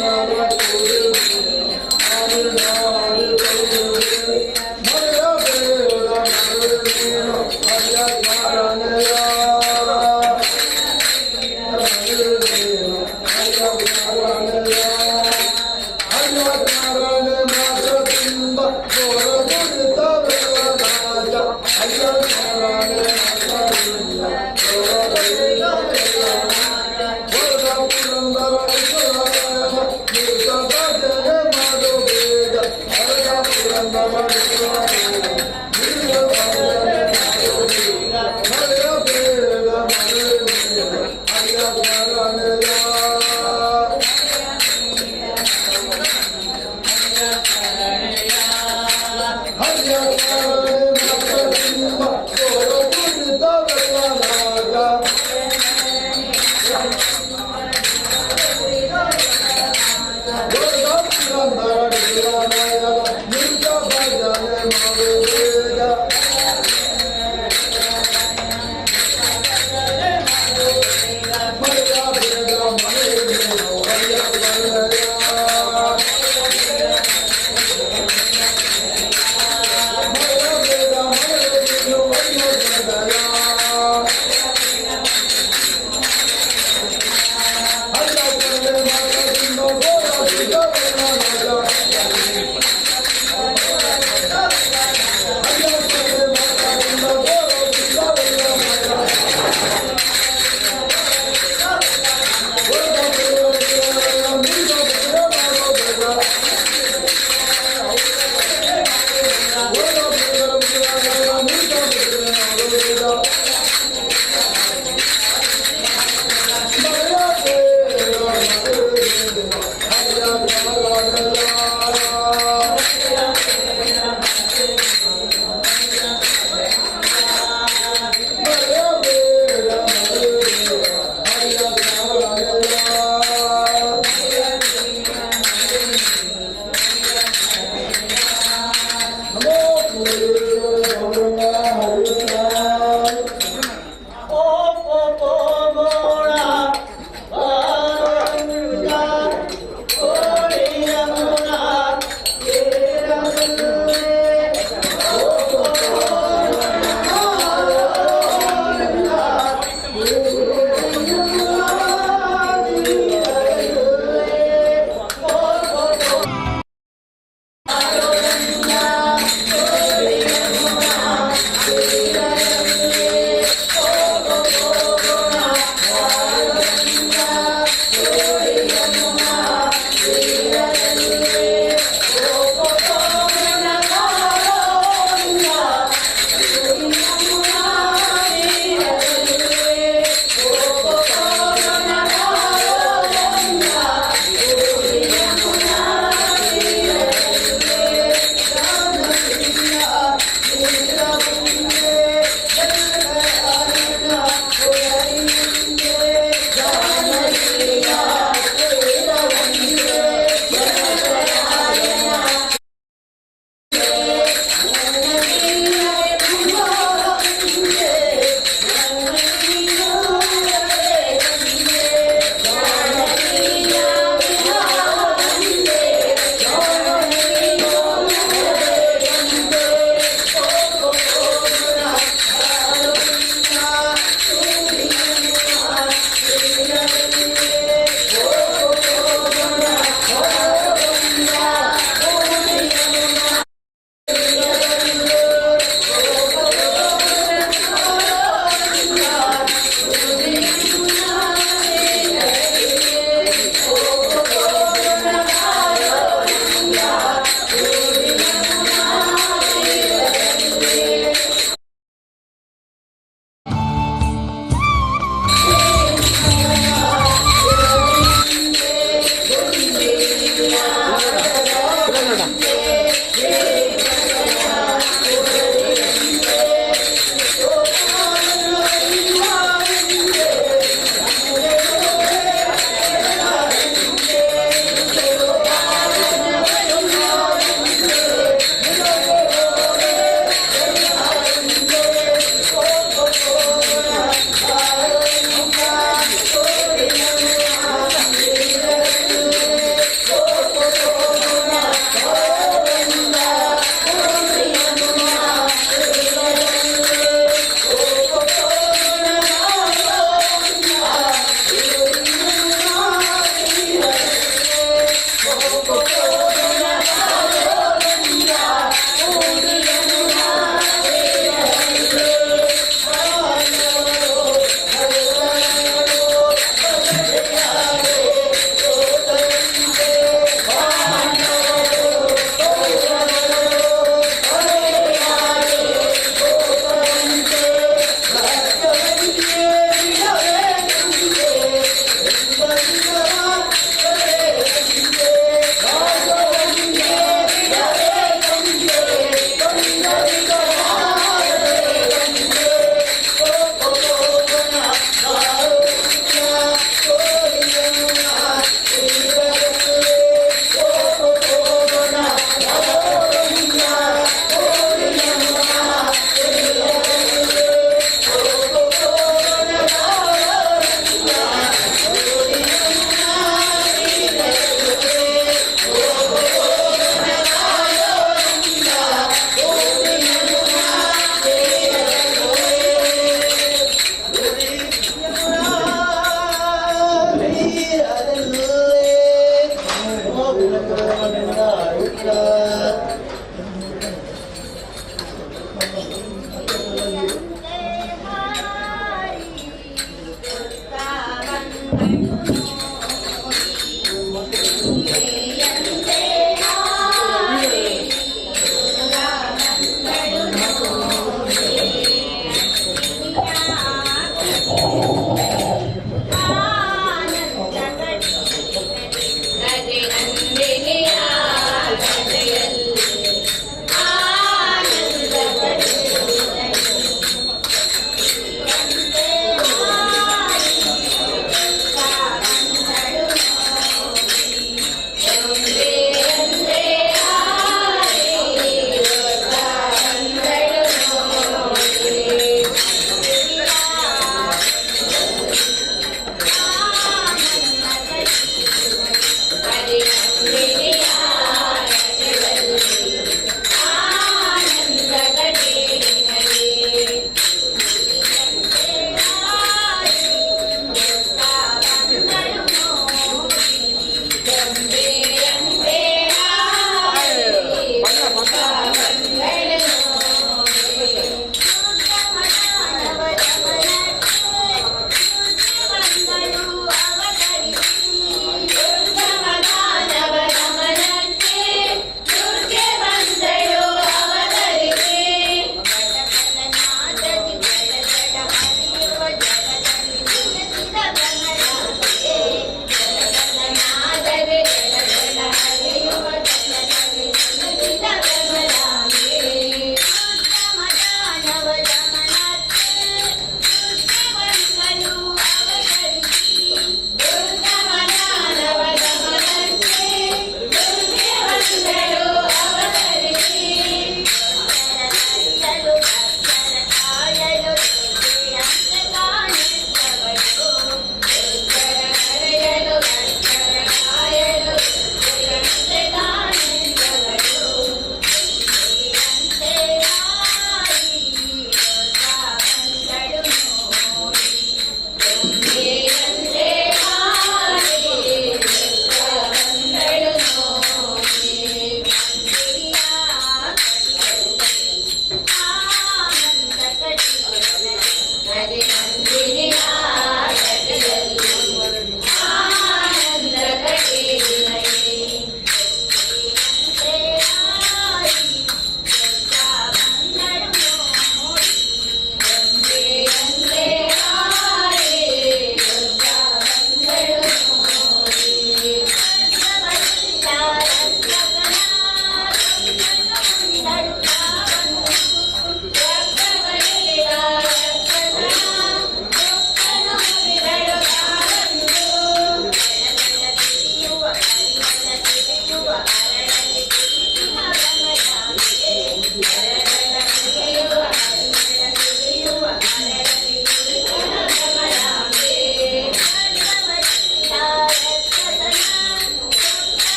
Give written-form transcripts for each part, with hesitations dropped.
Hare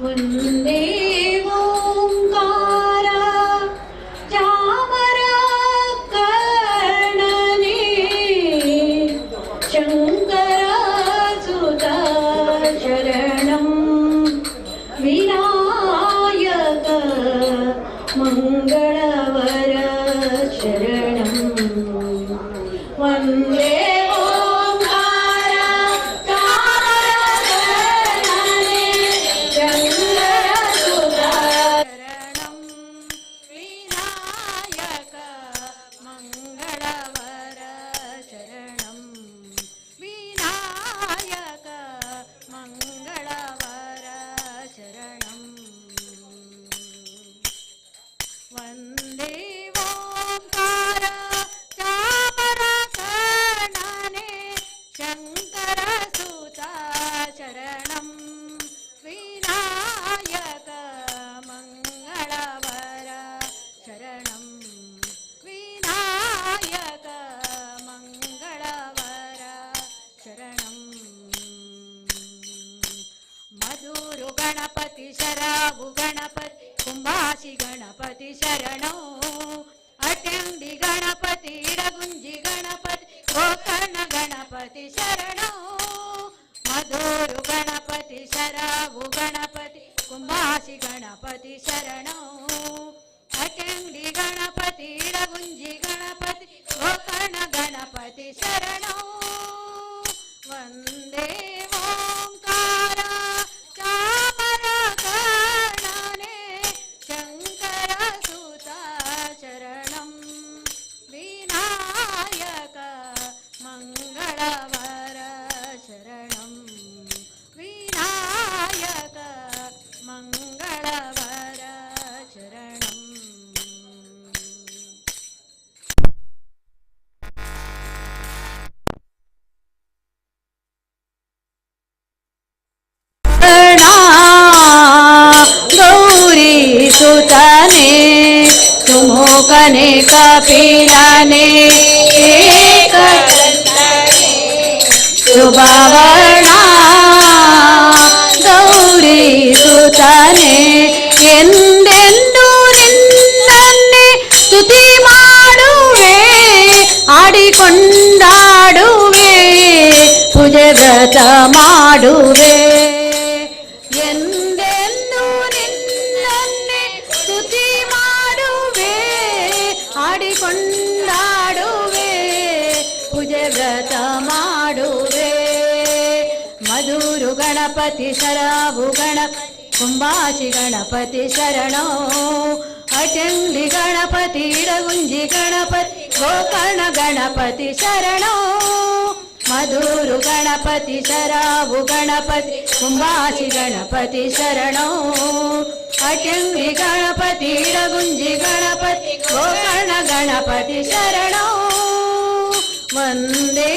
वन्दे ಓಂಕಾರ ಚಾಮರ ಕರ್ಣನೆ, ಶಂಕರ ಸುತ ಶರಣಂ, ವಿನಾಯಕ ಮಂಗಳವರ ಶರಣಂ. ವಂದೇ ಓಂಕಾರ ಚಾಮರ ಕರ್ಣನೆ, ಶಂಕರ ಸುತ ಶರಣಂ, ವಿನಾಯಕ ಮಂಗಳವರ ಶರಣಂ, ವಿನಾಯಕ ಮಂಗಳವರ ಶರಣಂ. ವಂದೇ ಓಂಕಾರ ಚಾಮರ ಕರ್ಣನೆ, ಶಂಕರ ಸುತ ಶರಣಂ, ವಿನಾಯಕ ಮಂಗಳವರ ಶರಣಂ, ವಿನಾಯಕ ಮಂಗಳವರ ಶರಣಂ. ಮಧುರು ಗಣಪತಿ, ಶರಾವು ಗಣಪತಿ, ಕುಂಬಾಸಿ ಗಣಪತಿ ಶರಣೋ. ಅಟ್ಯಂಡಿ ಗಣಪತಿ, ಇಡಗುಂಜಿ ಗಣಪತಿ, ಗೋಕರ್ಣ ಗಣಪತಿ ಶರಣೋ. ಮಧುರು ಗಣಪತಿ, ಶರಾವು ಗಣಪತಿ, ಕುಂಬಾಸಿ ಗಣಪತಿ ಶರಣೋ. ಅಟ್ಯಂಡಿ ಗಣಪತಿ, ಇಡಗುಂಜಿ ಗಣಪತಿ, ಗೋಕರ್ಣ ಗಣಪತಿ ಶರಣೋ. ವಂದೇ ಓಂಕಾರ ಚಾಮರ ಕರ್ಣನೆ, ಶಂಕರ ಸುತ ಶರಣಂ, ವಿನಾಯಕ ಮಂಗಳವರ ಶರಣಂ, ವಿನಾಯಕ ಮಂಗಳವರ ಶರಣಂ. ಗೌರಿ ಸುತನೆ, ಸುಮುಖನೆ, ಕಪಿಲನೆ, ಏಕದಂತನೆ, ಶುಭವರ್ಣ, ಗೌರಿ ಸುತನೆ, ಎಂದೆಂದು ನಿನ್ನನ್ನೇ ಸ್ತುತಿ ಮಾಡುವೆ, ಆಡಿಕೊಂಡಾಡುವೆ, ಪೂಜೆ ವ್ರತ ಮಾಡುವೆ. ಎಂದೆಂದು ನಿನ್ನನ್ನೇ ಸ್ತುತಿ ಮಾಡುವೆ, ಆಡಿಕೊಂಡಾಡುವೆ, ಪೂಜೆ ವ್ರತ ಮಾಡುವೆ. ಮಧುರು ಗಣಪತಿ, ಶರಾಬು ಗಣಪತಿ, ಕುಂಬಾಸಿ ಗಣಪತಿ ಶರಣೋ. ಅಟಂಗಿ ಗಣಪತಿ, ಇಡಗುಂಜಿ ಗಣಪತಿ, ಗೋಕರ್ಣ ಗಣಪತಿ ಶರಣೋ. ಮಧುರು ಗಣಪತಿ, ಶರಾಬು ಗಣಪತಿ, ಕುಂಬಾಸಿ ಗಣಪತಿ ಶರಣೋ. ಅಟಂಗಿ ಗಣಪತಿ, ಇಡಗುಂಜಿ ಗಣಪತಿ, ಗೋಕರ್ಣ ಗಣಪತಿ ಶರಣೋ. ವಂದೇ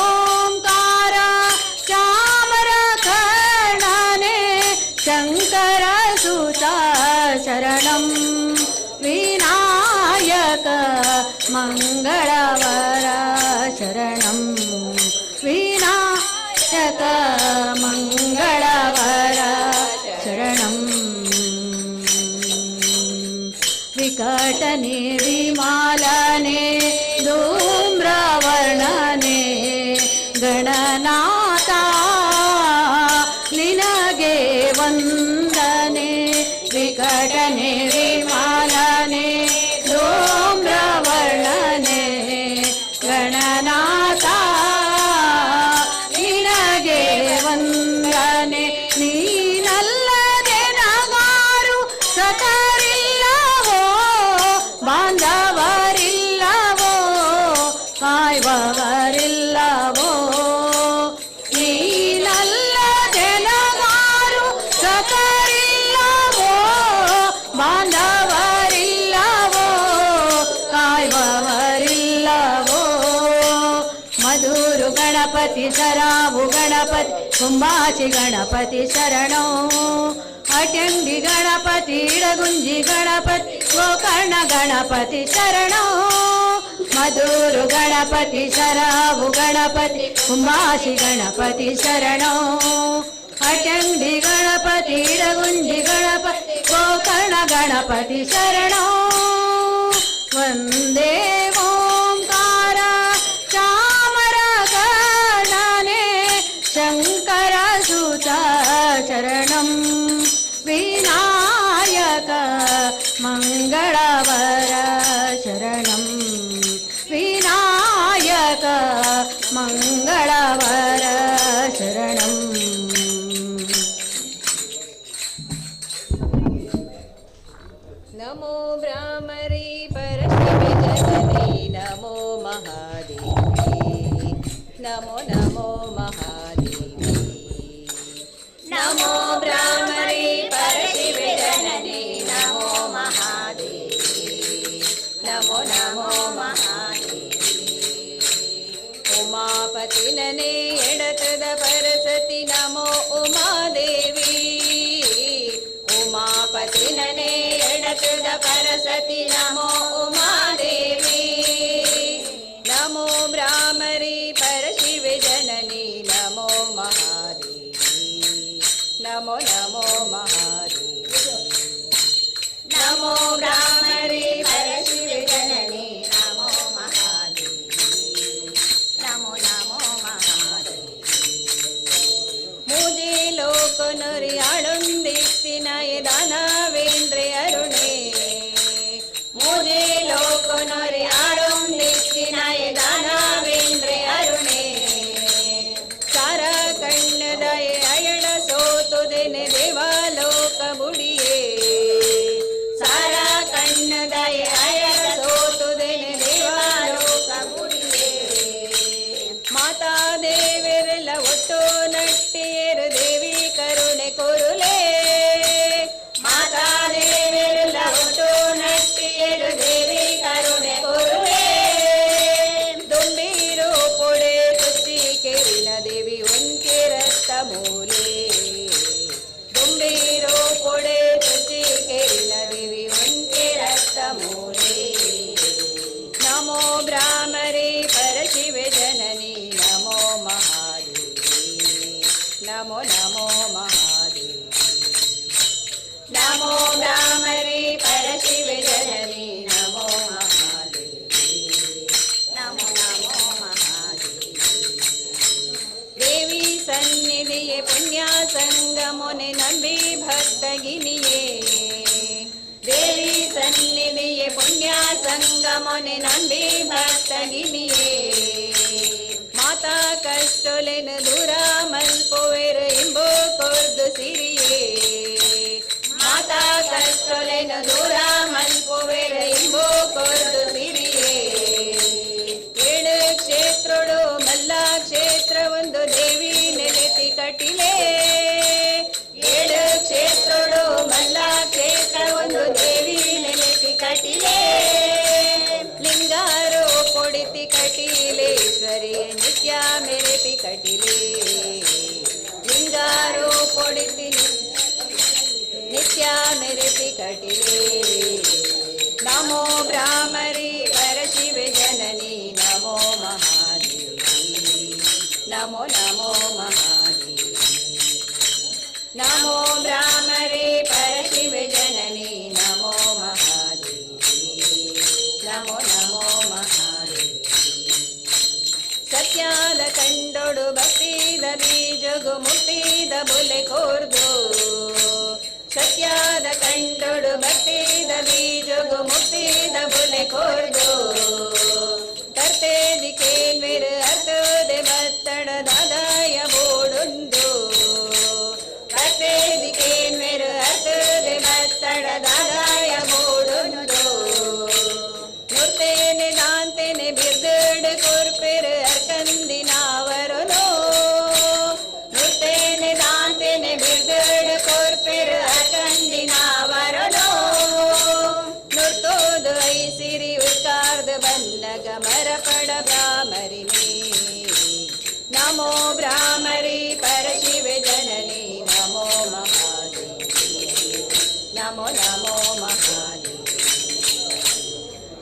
ಓಂಕಾರ ಚಾಮರ ಕರ್ಣನೆ, ಶಂಕರ ಸುತ ಶರಣಂ, ವಿನಾಯಕ ಮಂಗಳವರ ಶರಣಂ, ವಿನಾಯಕ ಮಂಗಳವರ ಶರಣಂ. ವಿಕಟನೆ, ವಿಮಾಲನೆ, ಧೂಮ್ರವರ್ಣನೆ, ಗಣನಾಥ ನಿನಗೆ ವಂದನೆ. ವಿಕಟನೆ, ವಿಮಾಲನೆ, ಧೂಮ್ರವರ್ಣನೆ, ಗಣನಾಥ ನಿನಗೆ ವಂದನೆ. ನೀನಲ್ಲದೆ ನಗಾರು ಸಖರಿಲ್ಲವೋ, ಬಾಂಧವರಿಲ್ಲವೋ, ಕಾಯುವವರಿಲ್ಲವೋ? ನೀನಲ್ಲದೆ ನಗಾರು ಸಖರಿಲ್ಲವೋ, ಬಾಂಧವರಿಲ್ಲವೋ, ಕಾಯುವವರಿಲ್ಲವೋ? ಮಧುರು ಗಣಪತಿ, ಶರಾಬು ಗಣಪತಿ, ಕುಂಬಾಚಿ ಗಣಪತಿ ಶರಣೋ. ಅಟಂಗಿ ಗಣಪತಿ, ಇಡಗುಂಜಿ ಗಣಪತಿ, ಗೋಕರ್ಣ ಗಣಪತಿ ಶರಣೋ. ಮಧುರು ಗಣಪತಿ, ಶರಾಬು ಗಣಪತಿ, ಕುಂಬಾಸಿ ಗಣಪತಿ ಶರಣೋ. ಅಚಂಡಿ ಗಣಪತಿ, ಇಡಗುಂಜಿ ಗಣಪತಿ, ಗೋಕರ್ಣ ಗಣಪತಿ ಶರಣೋ. ವಂದೇ ಓಂಕಾರ ಚಾಮರ ಕರ್ಣನೆ, ಶಂಕರ ಸುತ ಶರಣಂ, ವಿನಾಯಕ ಮಂಗಳವರ ಶರಣಂ, ವಿನಾಯಕ ಮಂಗಳವರ ಶರಣಂ. ನಮೋ ಭ್ರಾಮರಿ ಪರಶಿವೆ ಜನನಿ, ನಮೋ ಮಹಾದೇವಿ, ನಮೋ ನಮೋ ಮಹಾದೇವಿ. ನಮೋ ಭ್ರಾಮರಿ ಪರಶಿವೆ ಜನನಿ, ನಮೋ ಮಹಾದೇವಿ, ನಮೋ ನಮೋ ಮಹಾದೇವಿ. ಉಮಾಪತಿನನೇ ಎಡತದ ಪರಸತಿ, ನಮೋ ಉಮಾದೇವಿ. ಉಮಾಪತಿನನೇ ಎಡತದ ಪರಸತಿ, ನಮೋ ಉಮಾದೇವಿ. ನಮೋ ಭ್ರಾಮರಿ ಪರಶಿವೆ ಜನನಿ, ನಮೋ ಮಹಾದೇವಿ, ನಮೋ ನಮೋ ಮಹಾದೇವಿ. ನಮೋ ಭ್ರಾಮರಿ ಪರಶಿವೆ ಜನನಿ, ನಮೋ ಮಹಾದೇವಿ, ನಮೋ ನಮೋ ಮಹಾದೇವಿ. ಮೂಜಿ ಲೋಕನೊರಿ ಆಳೊಂದಿತ್ತಿನಾಯ ದಾನವೇಂದ್ರೆ ಅರುಣೇ. ಮೂಜಿ ಲೋಕನೊರಿ ಆಳೊಂದಿತ್ತಿನಾಯ ದಾನವೇಂದ್ರೆ ಅರುಣೇ. ಸಾರ ಕಣ್ಣದಾಯ ಅಯಣ ಸೋತುದೆನೆ ದೇವಾಲೋಕ ಬುಡಿಯೇ. ಸಾರ ಕಣ್ಣದಾಯ ಅಯಣ ಸೋತುದೆನೆ ದೇವಾಲೋಕ ಬುಡಿಯೇ. ಮಾತಾ ದೇವರೆಲ್ಲ ಒಟ್ಟು ನಟ್ಟಿಯರು, ದೇವಿ ಕರುಣೆ ಕೊರುಲೇ. ಮಾತಾ ದೇವರೆಲ್ಲ ಒಟ್ಟು ನಟ್ಟಿಯರು, ದೇವಿ ಕರುಣೆ ಕೊರುಲೇ. ದುಂಬೀರು ಪೊಡೆ ತುಚ್ಚಿ ಕೇರಿನ ದೇವಿ ಒಂಕೆರತ್ತ ಮೂಲೆ. ದುಂಬೀರು ಪೊಡೆ ತುಚ್ಚಿ ಕೇರಿನ ದೇವಿ ಒಂಕೆರತ್ತ ಮೂಲೆ. ನಮೋ ಭ್ರಾಮರಿ ಪರಶಿವೆ ಜನನಿ, ನಮೋ ಮಹಾದೇವಿ, ನಮೋ ನಮೋ ಮಹಾದೇವಿ. ನಮೋ ಭ್ರಾಮರಿ ಪರಶಿವೆ ಜನನಿ, ನಮೋ ಮಹಾದೇವಿ, ನಮೋ ನಮೋ ಮಹಾದೇವಿ. ದೇವಿ ಸನ್ನಿಧಿಯೇ ಪುಣ್ಯ ಸಂಗಮೊನೆ ನಂಬಿ ಭಕ್ತಗಿನಿಯೇ. ದೇವಿ ಸನ್ನಿಧಿಯೇ ಪುಣ್ಯ ಸಂಗಮೊನೆ ನಂಬಿ ಭಕ್ತಗಿನಿಯೇ. ಮಾತಾ ಕಷ್ಟೊಲೆನ ದೂರ ಮಲ್ಪುವೆರು ಇಂಬು ಕೊರ್ದು ಸಿರಿಯೇ. ಮಾತಾ ಕಷ್ಟೊಲೆನ ದೂರ ಮಲ್ಪುವೆರು ಇಂಬು ಕೊರ್ದು ಸಿರಿಯೇ. ಏಳು ಕ್ಷೇತ್ರಡು ಮಲ್ಲ ಕ್ಷೇತ್ರ ಒಂದು ದೇವಿ ನೆಲೆತಿ ಕಟಿಲೇ. ಏಳು ಕ್ಷೇತ್ರಡು ಮಲ್ಲ ಕ್ಷೇತ್ರ ಒಂದು ದೇವಿ ನೆಲೆತಿ ಕಟಿಲೇ. ಲಿಂಗಾರೋ ಕೊಡಿತಿ ಕಟೀಲೇಶ್ವರಿ, ನಿತ್ಯ ಮೆರೆಪಿ ಕಟಿಲೇ. ಲಿಂಗಾರೋ ಕೊಡಿತಿ ನಿತ್ಯ ಮೆರೆಪಿ ಕಟಿಲೇ. ನಮೋ ಭ್ರಾಮರಿ ಪರಶಿವೆ ಜನನಿ, ನಮೋ ಮಹಾದೇವಿ, ನಮೋ ನಮೋ ಮಹಾದೇವಿ. ನಮೋ ಭ್ರಾಮರಿ ಪರಶಿವೆ ಜನನಿ, ನಮೋ ಮಹಾದೇವಿ, ನಮೋ ನಮೋ ಮಹಾದೇವಿ. ಸತ್ಯಾದ ಕಂಡೊಡು ಭಕ್ತಿದ ಬೀಜಗು ಮುಕ್ತಿದ ಬುಲೆ ಕೋರ್ದು. ಸತ್ಯಾದ ಕಂಡೊಡು ಭಕ್ತಿದ ಬೀಜಗು ಮುಕ್ತಿದ ಬುಲೆ ಕೋರ್ದು. ಕರ್ತೇದಿ ಕೇನ್ವಿರು ಅರ್ತದೆ ಬತ್ತಡ ದಾದಾಯ ಬೋಡುಂದು. ಕರ್ತೇದಿ ಕೇನ್ವಿರು ಅರ್ತದೆ ಬತ್ತಡ ದಾದಾಯ ಬೋಡುಂದು. ನುರ್ತೇನೆ ದಾಂತೇನೆ ಬಿರ್ದಡ್ ಕೊರ್ಪೆರು ಅರ್ಕಂದಿನಾವರುನೋ. ನುರ್ತೇನೆ ದಾಂತೇನೆ ಬಿರ್ದಡ್ ಕೊರ್ಪೆರು ಅರ್ಕಂದಿನಾವರುನೋ. ನುರ್ತೋದು ಐಸಿರಿ ಉರ್ಕಾರ್ದ ಬನ್ನಗ ಮರಪಡ ಭ್ರಾಮರಿನಿ. ನಮೋ ಭ್ರಾಮರಿ ಪರಶಿವೆ ಜನನಿ, ನಮೋ ಮಹಾದೇವಿ, ನಮೋ ನಮೋ ಮಹಾದೇವಿ.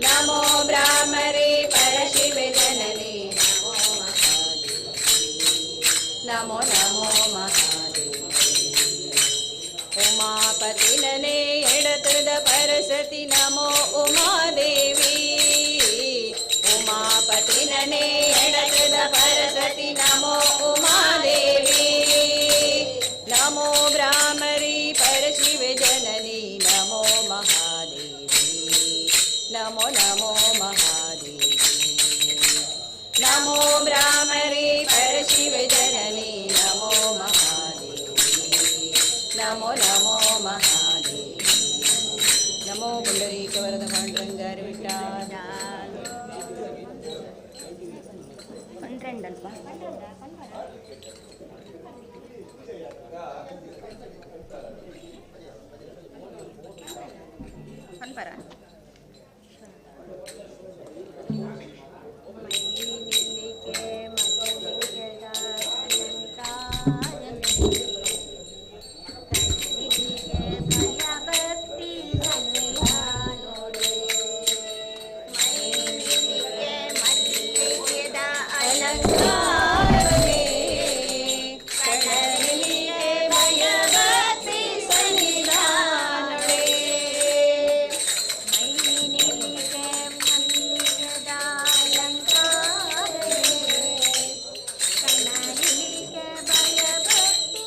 ನಮೋ ಭ್ರಾಮರಿ ಪರಶಿವೆ ಜನನಿ, ನಮೋ ಮಹಾದೇವಿ, ನಮೋ ನಮೋ ಮಹಾದೇವಿ. ಉಮಾಪತಿನನೆ ಎಡತದ ಪರಸತಿ ನಮೋ ಉಮಾದೇವಿ. ಉಮಾಪತಿನನೆ ಎಡತದ ಪರಸತಿ ನಮೋ ಉಮಾದೇವಿ. ನಮೋ ಭ್ರಾಮರಿ ಪರಶಿವ ಜನನಿ ನಮೋ ಮಹಾದೇವಿ. ನಮೋ ನಮೋ ಮಹಾದೇವಿ. ನಮೋ ಭ್ರಾಮರಿ ಪರಶಿವ ಜನನಿ ನಮೋ ಮಹಾದೇವಿ. ನಮೋ ನಮೋ ಮಹಾದೇವಿ. ನಮೋ ಪುಂಡರೀಕ ವರದ ಪಾಂಡುರಂಗಾರಿ ವಿಠ್ಠಲ. 12 ಅಲ್ಪ. ಪನ್ಪರ. ಮೈನಿಲಿಕೆ ಮಲ್ಲಿಗೆದ ಅಲಂಕಾರವೇ, ಕಣ್ಣಿಗೆ ಭಯಭಕ್ತಿ ಸನ್ನಿಧಾನೋಡೆ. ಮೈನಿಲಿಕೆ ಮಲ್ಲಿಗೆದ ಅಲಂಕಾರವೇ, ಕಣ್ಣನಿಗೆ ಭಯಭಕ್ತಿ ಸನ್ನಿಧಾನವೇ. ಮೈನಿಲಿಕೆ ಮಲ್ಲಿಗೆದ ಅಲಂಕಾರವೇ, ಕಣ್ಣನಿಗೆ ಭಯಭಕ್ತಿ.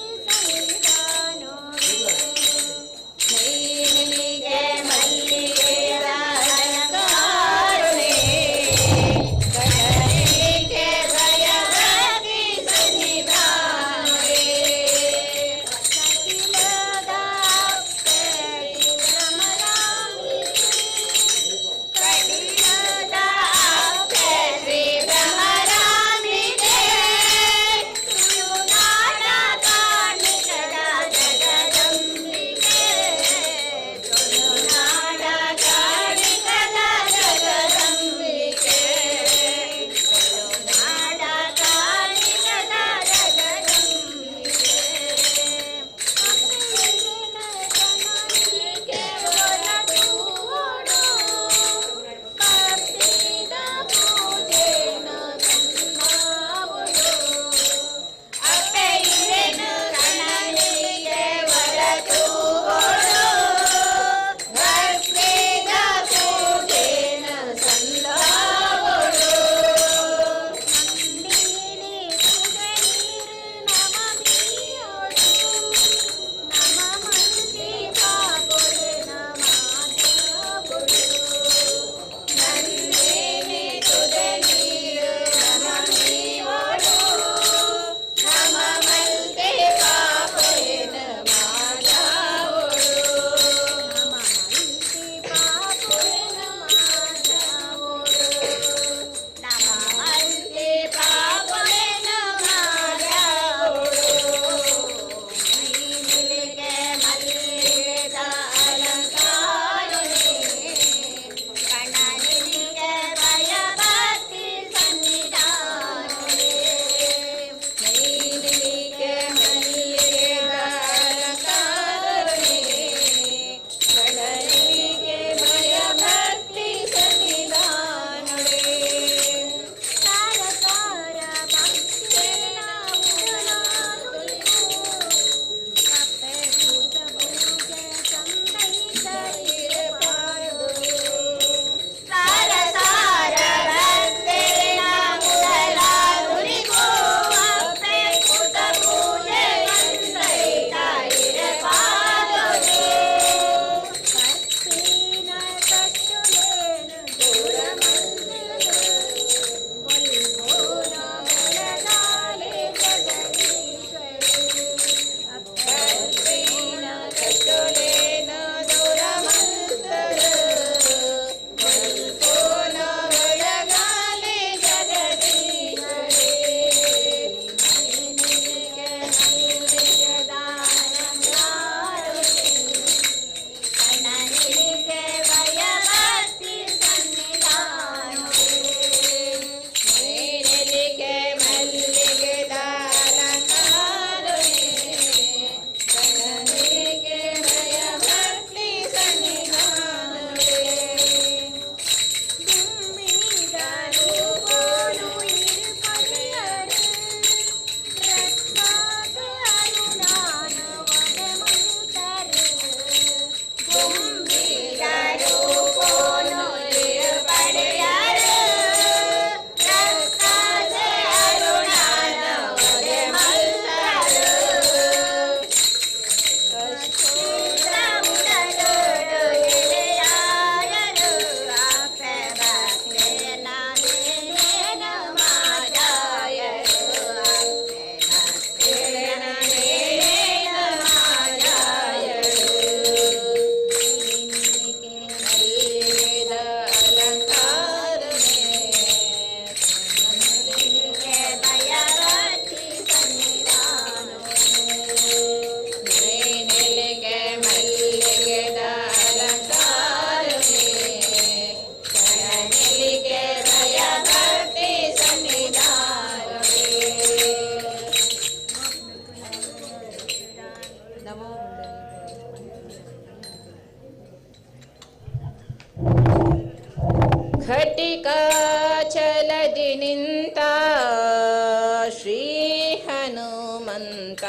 ಹನುಮಂತ,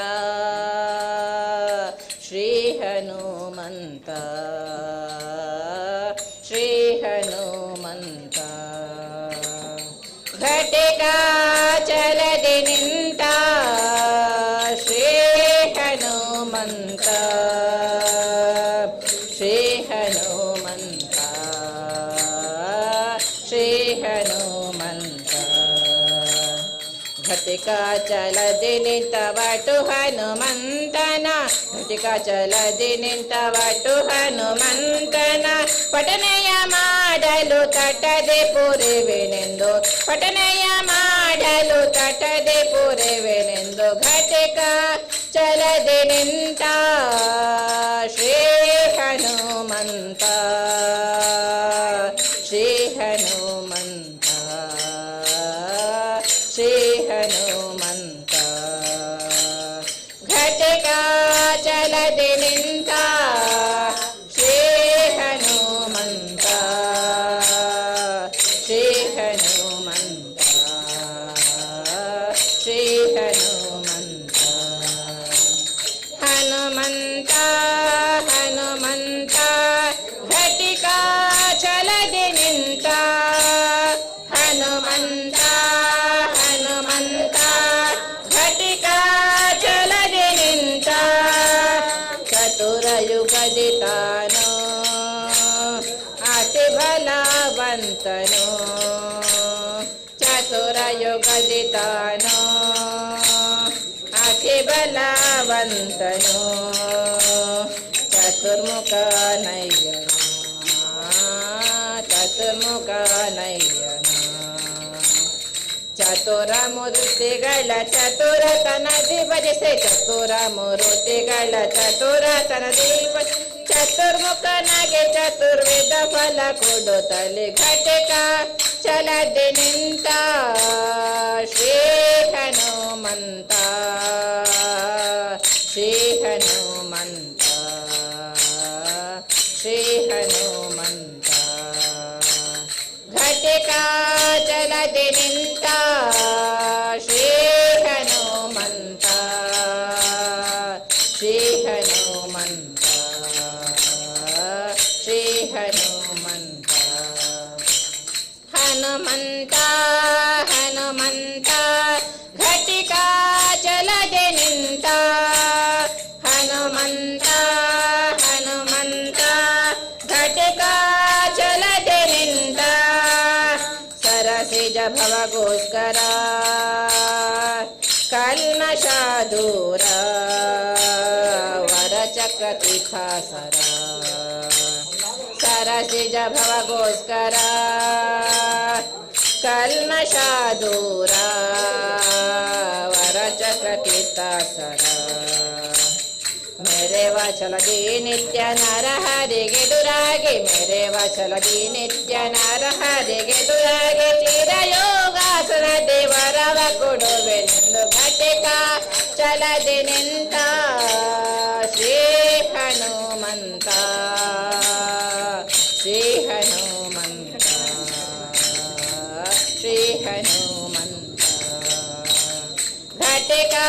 ಶ್ರೀ ಹನುಮಂತ, ಶ್ರೀ ಹನುಮಂತ. ಘಟಿಕಾ ಚಲದಿ ನಿಂತ ಶ್ರೀ ಹನುಮಂತ, ಶ್ರೀ ಹನುಮಂತ, ಶ್ರೀ ಹನುಮಂತ. ಘಟಿಕಾ ಚಲದಿ ನಿಂತ ವಟು ಹನುಮಂತನ, ಘಟಿಕಾ ಚಲದಿ ನಿಂತ ವಟು ಹನುಮಂತನ ಪಠನೆಯ ಮಾಡಲು ತಟದೆ ಪುರಿವೆನೆಂದು, ಪಠನೆಯ ಮಾಡಲು ತಟದೆ ಪುರಿವೆನೆಂದು ಘಟಿಕ ಚಲದಿ ನಿಂತ ಶ್ರೀ ಹನುಮಂತ, ಶ್ರೀ ಹನುಮಂತ, ಶ್ರೀ ಹನುಮಂತ. ಘಟಿಕಾ ಚಲದಿ ನಿಂತ ಶ್ರೀ ಹನುಮಂತ, ಶ್ರೀ ಹನುಮಂತ, ಶ್ರೀ ಹನುಮಂತ. ಹನುಮಂತ ಹನುಮಂತ, ಘಟಿಕಾ ಚಲದಿ ನಿಂತ ಹನುಮಂತ, ಹನುಮಂತ, ಘಟಿಕಾ ಚಲದಿ ನಿಂತ. ಚತುರ ಯುಗದಿ ತಾನು ಅತಿ ಬಲವಂತನು, ಚತುರ ಯುಗದಿ ತಾನು ಅತಿ ಬಲವಂತನು, ಚತುರ್ಮುಖ ನಯ್ಯನ, ಚತುರ್ಮುಖ ನಯ್ಯನ. ಚತುರ ಮೂರ್ತಿಗಳ ಚತುರತನದಿ ಭಜಿಸೆ, ಚತುರ ಮೂರ್ತಿಗಳ ಚತುರತನದಿ ಭಜಿಸೆ, ಚತುರ್ಮುಖನಾಗೆ ಚತುರ್ವಿಧ ಫಲ ಕೊಡುತ್ತಲೆ ಘಟಿಕ ಚಲದಿ ನಿಂತ ಶ್ರೀ ಹನುಮಂತ, ಶ್ರೀ ಹನುಮಂತ, ಶ್ರೀ ಹನುಮಂತ. ಘಟಿಕಾ ಚಲದಿ ನಿಂತ ಶ್ರೀ ಹನುಮಂತ, ಶ್ರೀ ಹನುಮಂತ, ಶ್ರೀ ಹನುಮಂತ. ಹನುಮಂತ ಹನುಮಂತ, ಘಟಿಕಾ ಚಲದೆ ನಿಂತ ಹನುಮಂತ, ಹನುಮಂತ, ಘಟಿಕಾ ಚಲದೆ ನಿಂತ. ಸರಸಿಜ ಭವಗೋಸ್ಕರ ಕಲ್ಮಶ ದೂರ ವರ ಚಕ್ರ ತೀರ್ಥಾಸರ, ಸರಸಿಜ ಭವಗೋಸ್ಕರ ಕಲ್ಮಶ ದೂರ ವರ ಚಕ್ರ ತೀರ್ಥಾಸರ. ಮೆರೆವ ಛಲದಿ ನಿತ್ಯ ನರಹರಿಗೆದುರಾಗಿ, ಮೆರೆವ ಛಲದಿ ನಿತ್ಯ ನರಹರಿಗೆದುರಾಗಿ, ಚಿರಯೋಗಾಸನ ದೇವರವ ಕೊಡುವೆನೆಂದು ಘಟಿಕ ಚಲದಿ ನಿಂತ ಶ್ರೀ ಹನುಮಂತ, ಶ್ರೀ ಹನುಮಂತ, ಶ್ರೀ ಹನುಮಂತ. ಘಟಿಕಾ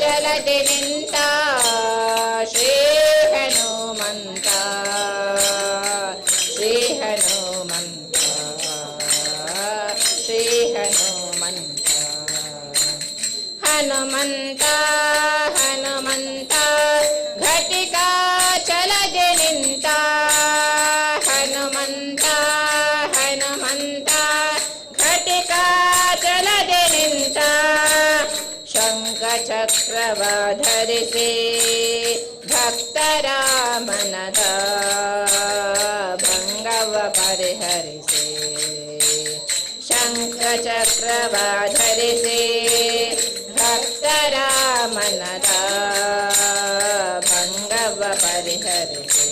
ಚಲದಿ ನಿಂತ ಶ್ರೀ ಹನುಮಂತ, ಶ್ರೀ ಹನುಮಂತ, ಶ್ರೀ ಹನುಮಂತ. ಹನುಮಂತ ಹನುಮಂತ, ಘಟಿಕಾ ಚಲದೆ ನಿಂತ ಹನುಮಂತ, ಹನುಮಂತ, ಘಟಿಕಾ ಚಲದೆ ನಿಂತ. ಶಂಖ ಚಕ್ರವ ಧರಿಸಿ ಭಕ್ತರ ಮನದ ಭಂಗವ ಪರಿಹರಿಸಿ, ಶಂಖ ಚಕ್ರವ ಧರಿಸಿ ಭಕ್ತರ ಮನದ ಭಂಗವ ಪರಿಹರಿಸಿ,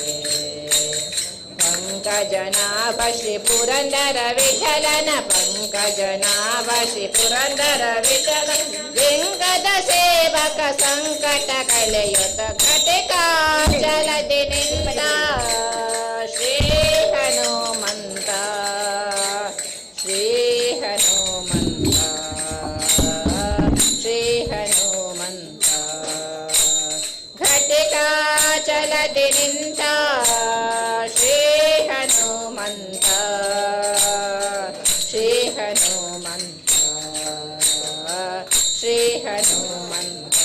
ಪಂಕಜನಾಭ ಶ್ರೀ ಪುರಂದರ ವಿಠಲನ, ಪಂಕಜನಾಭ ಶ್ರೀ ಪುರಂದರ ವಿಠಲ, ಲಿಂಗದ ಸೇವಕ ಸಂಕಟ ಕಳೆಯುತ್ತ ಘಟಿಕಾ ಚಲದಿ ನಿಂತ ಶ್ರೀ ಹನುಮಂತ, ಶ್ರೀ ಹನುಮಂತ, ಶ್ರೀ ಹನುಮಂತ. ಛಲದೆ ನಿಂತ ಶ್ರೀ ಹನುಮಂತ, ಶ್ರೀ ಹನುಮಂತ, ಶ್ರೀ ಹನುಮಂತ.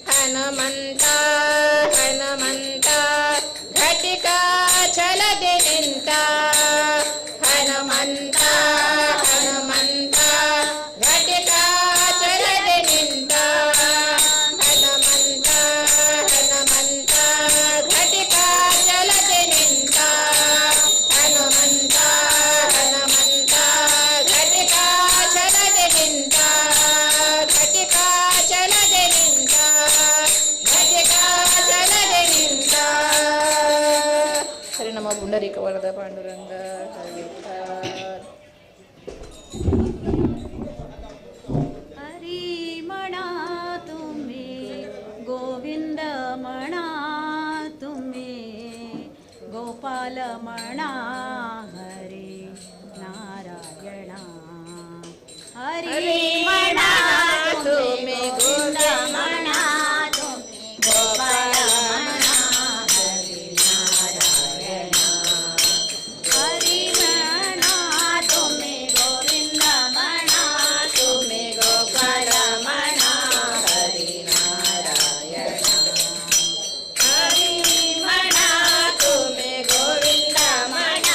ಹನುಮಂತ ಹನುಮಂತ ಘಟಿಕಾ ಛಲದೆ ನಿಂತ, ಹನುಮಂತ ಹನುಮಂತ ಘಟಿಕಾ ಛಲದೆ ನಿಂತ, ಹನುಮಂತ ಹನುಮಂತ ಘಟಿಕಾ ಛಲದೆ ನಿಂತ, ಹನುಮಂತ ಹನುಮಂತ ಘಟಿಕಾ ಛಲದೆ ನಿಂತ, ಘಟಿಕಾ ಛಲದೆ ನಿಂತ, ಘಟಿಕಾ ಛಲದೆ ನಿಂತ. ಹರಿ ನಮ ಪುಂಡರೀಕ ವರದ ಪಾಂಡುರಂಗ ಹರಿ. हरी म्हणा तुम्ही, गोविंद म्हणा तुम्ही, गोपाल म्हणा, हरी नारायणा. हरी म्हणा तुम्ही, गोविंद म्हणा तुम्ही, गोपाल म्हणा, हरी नारायणा. हरी म्हणा तुम्ही, गोविंद म्हणा तुम्ही, गोपाल म्हणा, हरी नारायण. हरी म्हणा तुम्ही, गोविंद म्हणा.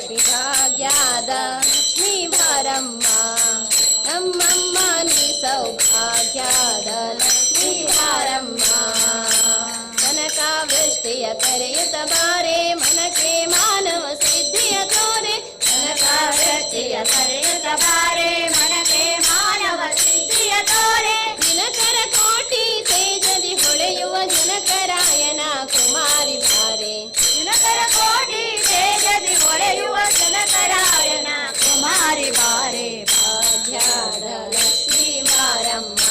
ಭಾಗ್ಯದ ಲಕ್ಷ್ಮೀ ಬಾರಮ್ಮ, ನಮ್ಮಮ್ಮ ನೀ ಸೌಭಾಗ್ಯದ ಲಕ್ಷ್ಮೀ ಬಾರಮ್ಮ. ಕನಕಾವೃಷ್ಟಿಯ ಕರೆಯುತ್ತ ಬಾರೆ, ಮನಕ್ಕೆ ಮಾನವ ಸಿದ್ಧಿಯ ತೋರೆ. ಕನಕಾವೃಷ್ಟಿಯ ಕರೆಯುತ್ತ ಬಾರೆ, ಮನಕ್ಕೆ ಮಾನವ ಸಿದ್ಧಿಯ ತೋರೆ. ದಿನಕರ ಕೋಟಿ ತೇಜದಿ ಹೊಳೆಯುವ ಜನಕರಾಯನ ಕುಮಾರಿ ಬಾರೆ. ದಿನಕರ ಕೋಟಿ ತೇಜದಿ ಹೊಳೆಯುವ ಜನಕರಾಯನ ಕುಮಾರಿ ಬಾರೆ. ಭಾಗ್ಯದ ಲಕ್ಷ್ಮೀ ಬಾರಮ್ಮ,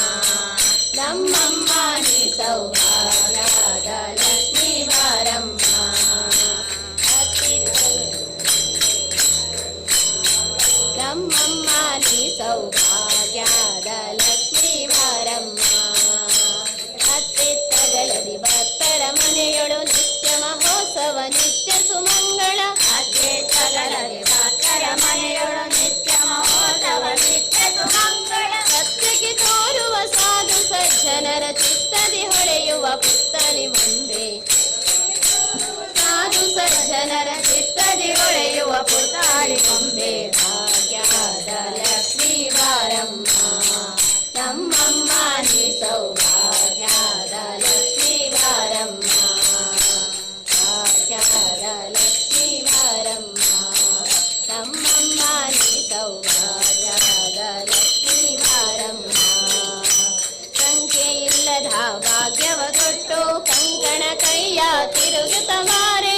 ನಮ್ಮಮ್ಮ ನೀ ಸೌಭಾಗ್ಯದ ಲಕ್ಷ್ಮೀ ಬಾರಮ್ಮ. ನಮ್ಮಮ್ಮ ನೀ ಸೌಭಾಗ್ಯದ ಲಕ್ಷ್ಮೀ ಬಾರಮ್ಮ. ಅತ್ತಿತ್ತಗಳದಿ ಭಕ್ತರ ಮನೆಯೊಳು ನಿತ್ಯ ಮಹೋತ್ಸವ ನಿತ್ಯ ಸುಮಂಗಳ. ಅತ್ತಿತ್ತಗಳಲ್ಲಿ ಭಕ್ತರ ಮನೆಯೊಳು ನಿತ್ಯ ಮಹೋತ್ಸವ ನಿತ್ಯ ಸುಮಂಗಳ. ಸತ್ಯಕ್ಕೆ ತೋರುವ ಸಾಧು ಸಜ್ಜನರ ಚಿತ್ತದಿ ಹೊಳೆಯುವ ಪುತ್ತಲಿ ಮುಂದೆ. ಸಾಧು ಸಜ್ಜನರ ಚಿತ್ತದಿ ಹೊಳೆಯುವ ಪುತ್ತಾಳಿ ಗೊಂಬೆ. ಭಾಗ್ಯದ ಲಕ್ಷ್ಮೀ ಬಾರಮ್ಮ, ನಮ್ಮಮ್ಮ ನೀ ಸೌಭಾಗ್ಯದ ಲಕ್ಷ್ಮೀ ಬಾರಮ್ಮ. ಭಾಗ್ಯದ ಲಕ್ಷ್ಮೀ ಬಾರಮ್ಮ, ನಮ್ಮಮ್ಮ ನೀ ಸೌಭಾಗ್ಯದ ಲಕ್ಷ್ಮೀ ಬಾರಮ್ಮ. ಸಂಖ್ಯೆ ಇಲ್ಲದ ಭಾಗ್ಯವ ಕೊಟ್ಟು ಕಂಕಣ ಕೈಯ ತಿರುಗುತ್ತ ಬಾರೆ.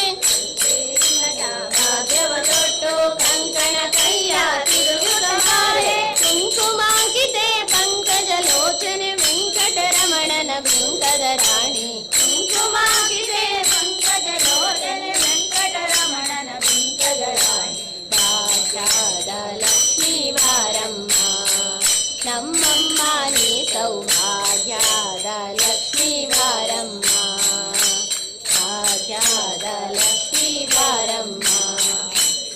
ಭಾಗ್ಯವ ತೊಟ್ಟು ಕಂಕಣ ಕೈಯ ತಿರುಗುತ್ತ ಬಾರೆ. ಕುಂಕುಮಾಂಕಿತೆ ಪಂಕಜ ಲೋಚನೆ ವೆಂಕಟರಮಣನ ಬಿಂಕದ ರಾಣಿ. ಕುಂಕುಮಾಂಕಿತೆ ಪಂಕಜ ಲೋಚನೆ ವೆಂಕಟರಮಣನ ಬಿಂಕದ ರಾಣಿ. ಭಾಗ್ಯದ ಲಕ್ಷ್ಮೀ ಬಾರಮ್ಮ, ನಮ್ಮಮ್ಮ ನೀ ಸೌಭಾಗ್ಯದ ಲಕ್ಷ್ಮೀ ಬಾರಮ್ಮ. ಭಾಗ್ಯದ ಲಕ್ಷ್ಮೀ ಬಾರಮ್ಮ,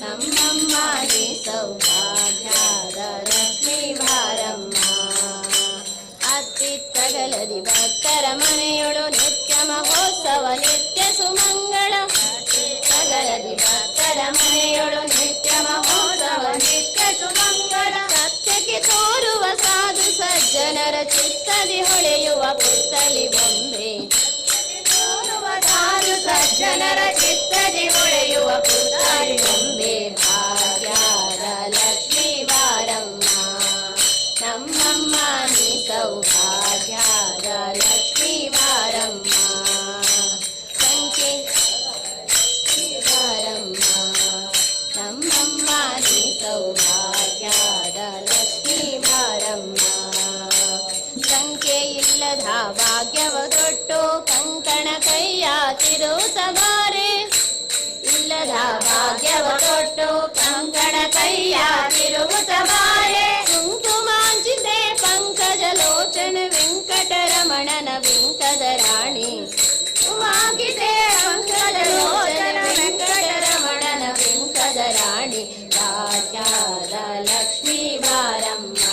ನಮ್ಮಮ್ಮ ನೀ ಸೌಭಾಗ್ಯದ ಲಕ್ಷ್ಮೀ ಬಾರಮ್ಮ. ಅತ್ತಿತ್ತಗಲದಿ ಭಕ್ತರ ಮನೆಯೊಳು ನಿತ್ಯ ಮಹೋತ್ಸವ ನಿತ್ಯ ಸುಮಂಗಳ. ಅತ್ತಿತ್ತಗಲದಿ ಭಕ್ತರ ಮನೆಯೊಳು ನಿತ್ಯ ಮಹೋತ್ಸವ ನಿತ್ಯ ಸುಮಂಗಳ. ಸತ್ಯಕ್ಕೆ ತೋರುವ ಸಾಧು ಸಜ್ಜನರ ಚಿತ್ತದಿ ಹೊಳೆಯುವ ಪುತ್ತಲಿ ಬೊಂಬೆ. ಸಾಧು ಸಜ್ಜನರ ಚಿತ್ತದಿ ಹೊಳೆಯುವ ಪುತ್ತಲಿ ಬೊಂಬೆ. ಭಾಗ್ಯದ ಲಕ್ಷ್ಮೀ ಬಾರಮ್ಮ, ನಮ್ಮಮ್ಮ ನೀ ಸೌಭಾಗ್ಯದ ಲಕ್ಷ್ಮೀ ಬಾರಮ್ಮ. ಸಂಖ್ಯೆ ಬಾರಮ್ಮ, ನಮ್ಮಮ್ಮ ನೀ ಸೌಭಾಗ್ಯದ ಲಕ್ಷ್ಮೀ ಬಾರಮ್ಮ. ಸಂಖ್ಯೆ ಇಲ್ಲದ ಭಾಗ್ಯವ ತೊಟ್ಟು ಕಂಕಣ ಕೈಯ ತಿರುತ ಬಾರೆ. ಇಲ್ಲದ ಭಾಗ್ಯವ ತೊಟ್ಟು ಕಂಕಣ ಕೈಯ ತಿರುಗುತ್ತ ಬಾರೆ. ಕುಂಕುಮಾಂಚಿತೆ ಪಂಕಜ ಲೋಚನ ವೆಂಕಟರಮಣನ ಬಿಂಕದ ರಾಣಿ. ಕುಮಾಂಕಿತೆ ಪಂಕಜ ಲೋಚನ ವೆಂಕಟರಮಣನ ಬಿಂಕದ ರಾಣಿ. ಭಾಗ್ಯದ ಲಕ್ಷ್ಮೀ ಬಾರಮ್ಮ,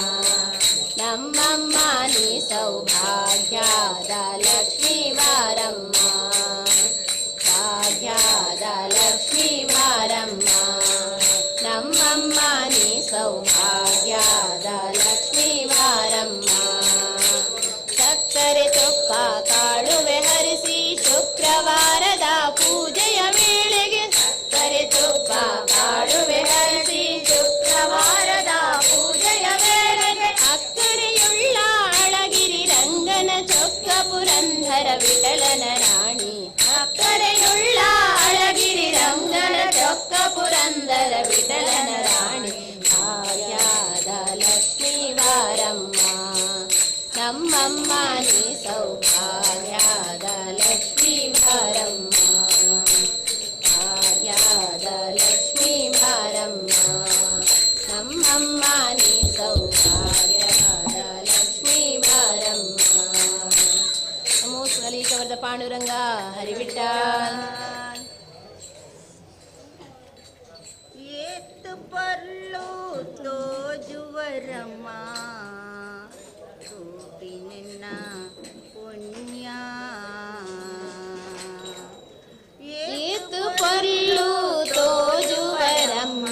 ನಮ್ಮಮ್ಮ ನೀ ಸೌಭಾಗ್ಯದ ಲಕ್ಷ್ಮೀ ಬಾರಮ್ಮ. ಭಾಗ್ಯದ ಲಕ್ಷ್ಮೀ ಬಾರಮ್ಮ, ನಮ್ಮಮ್ಮ ನೀ ಸೌಭಾಗ್ಯದ ಲಕ್ಷ್ಮೀ ಬಾರಮ್ಮ. ಸಕ್ಕರೆ ತುಪ್ಪ ಕಾಳುವೆ ಹರಿಸಿ ಶುಕ್ರವಾರದ ಪೂಜೆಯ ವೇಳೆಗೆ. ಸಕ್ಕರೆ ತುಪ್ಪ ಕಾಳುವೆ ಹರಿಸಿ ಶುಕ್ರವಾರದ ಪೂಜೆಯ ವೇಳೆಗೆ. ಅಕ್ಕರೆಯುಳ್ಳ ಅಳಗಿರಿ ರಂಗನ ಚೊಕ್ಕ ಪುರಂದರ ವಿಠಲನ ರಾಣಿ. ಅಕ್ಕರೆಯುಳ್ಳ ಅಳಗಿರಿ ರಂಗನ ಚೊಕ್ಕ ಪುರಂದರ ವಿಠಲನ ರಾಣಿ. ಭಾಗ್ಯದ ಲಕ್ಷ್ಮೀ ಬಾರಮ್ಮ, ನಮ್ಮಮ್ಮ ನೀ ಸೌಭಾಗ್ಯದ ಲಕ್ಷ್ಮೀ ಬಾರಮ್ಮ. ಭಾಗ್ಯದ ಲಕ್ಷ್ಮೀ ಬಾರಮ್ಮ, ನಮ್ಮಮ್ಮ ನೀ ಸೌಭಾಗ್ಯದ ಲಕ್ಷ್ಮೀ ಬಾರಮ್ಮ. ನಮೋ ಸುನಲೀಕವರದ ಪಾಂಡುರಂಗ ಹರಿವಿಠಲ್. ಏತ್ತು ಪರ್ಲು ತೋಜುವರಮ್ಮ ತೂಪಿ ನಿನ್ನ ಪುಣ್ಯ. ಏತು ಪೊರ್ಲು ತೋಜುವರಮ್ಮ.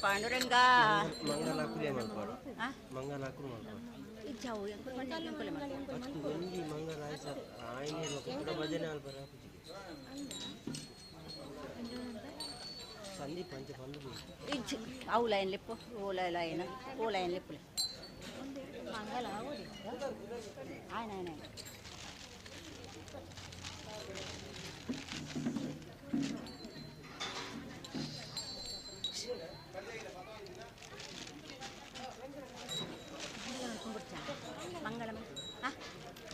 ಪಾಂಡುರಂಗ. ಮಂಗಲ ಅಕುಲೇ ಮಲ್ಪಾಡು. ಆ? ಮಂಗಲ ಅಕುಲು ಮಲ್ಪಾಡು. ಇಜ್ಜಾವು ಎಂಕುಲು ಪಂಡ ಎಂಕುಲೆ ಮಲ್ಪುನು. ಅತ್ತು ಒಂಜಿ ಮಂಗಲ ಆಯ್ಸ ಆಯ್ನೆ ಕುಡ ಭಜನೆ ಅಲ್ಪರ ಸಂದೀಪ್ ಅಂಚ ಪಂದು. ಇಜ್ಜಿ, ಅವು ಲೈನ್ ಲೆಪ್ಪು, ಓ ಲೈನ್, ಓ ಲೈನ್ ಲೆಪ್ಪುಲೆ. ಮಂಗಲ ಆಯ್ನ ಆಯ್ನ ಆಯ್ನ. ಮಂಗಳ ಹಾಂ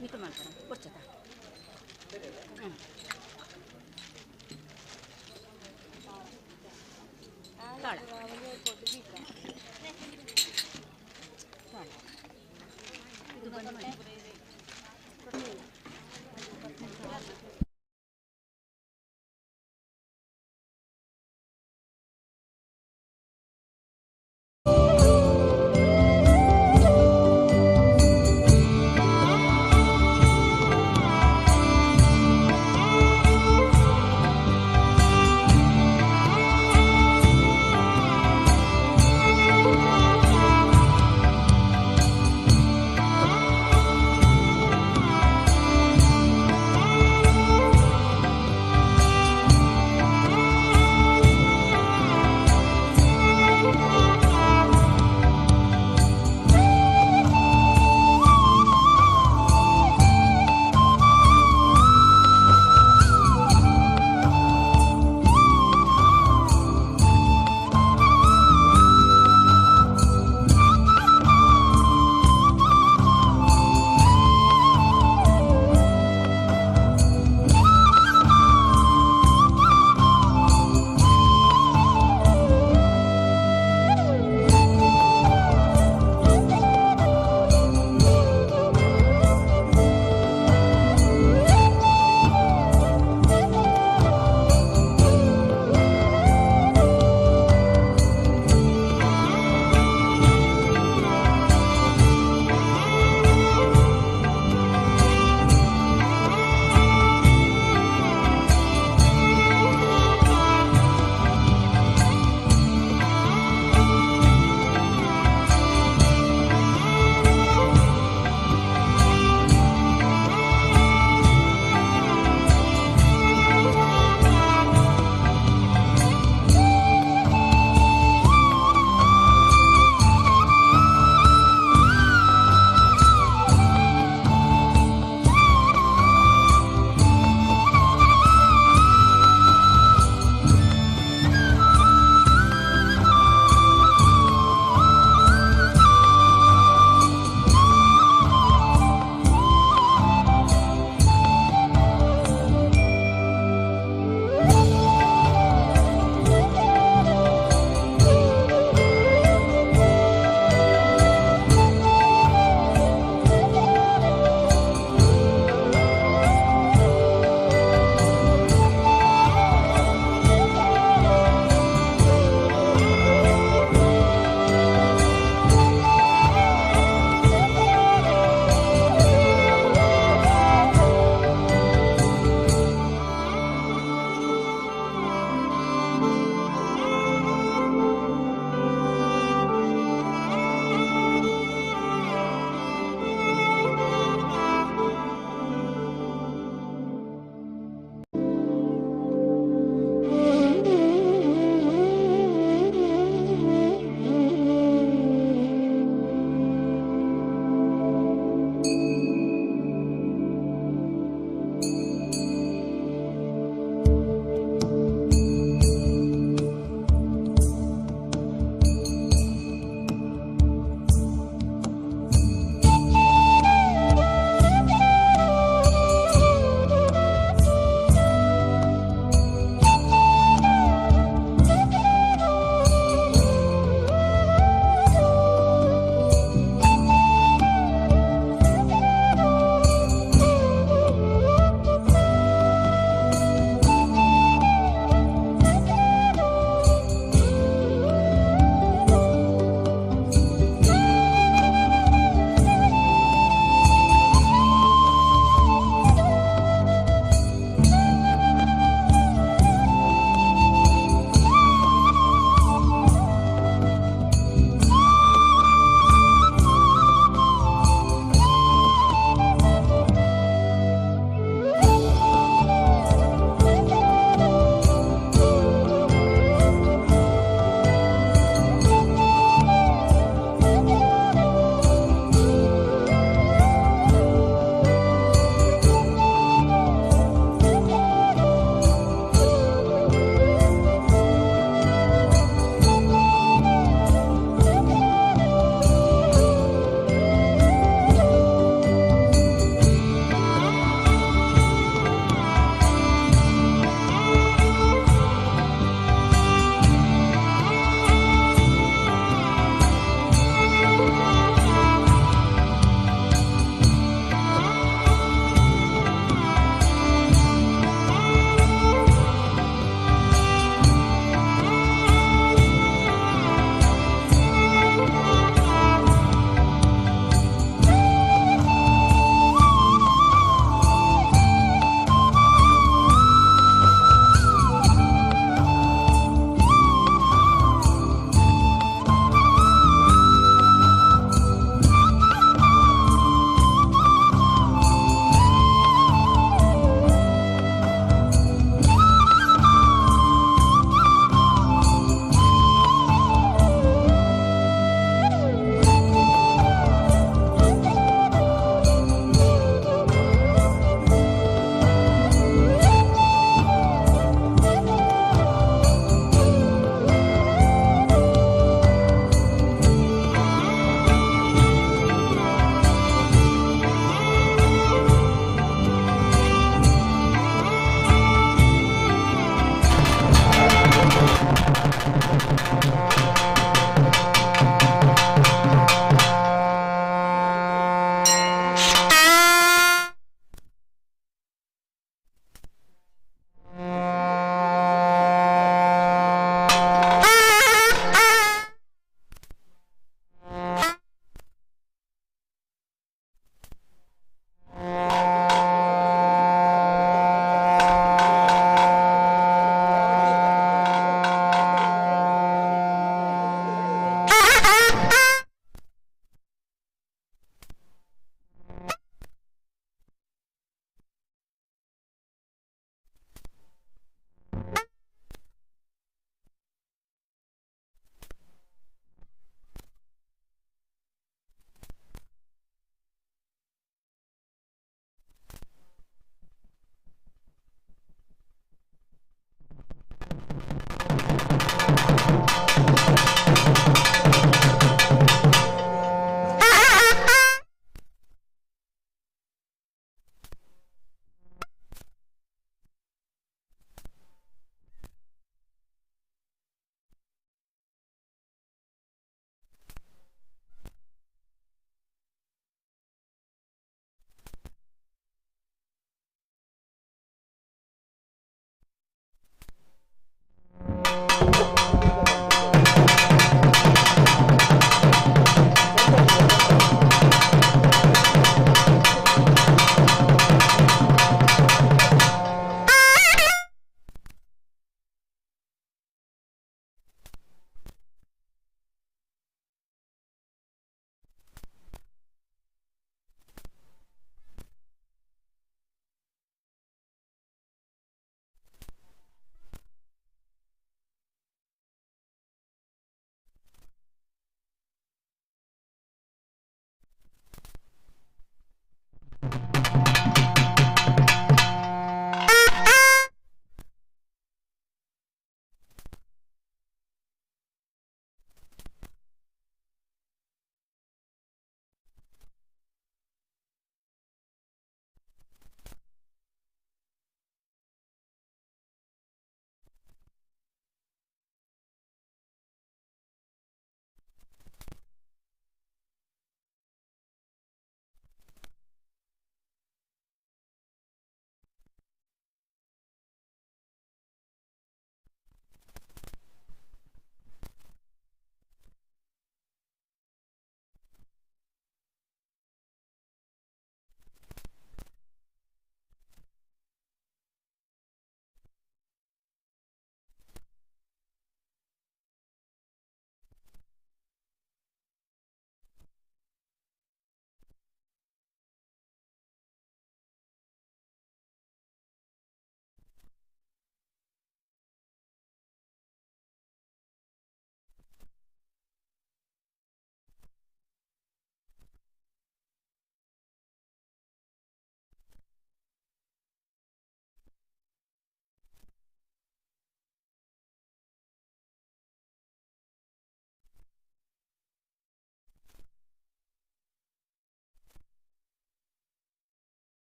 ನಿಕ್ಕುಲು ಮಾಡ್ತಾರ ಕೊಡ್ಚತ. ಹ್ಞೂ, ತಾಳ ತಾಳ ಇದು ಬಂದು ಮಾಡಿ.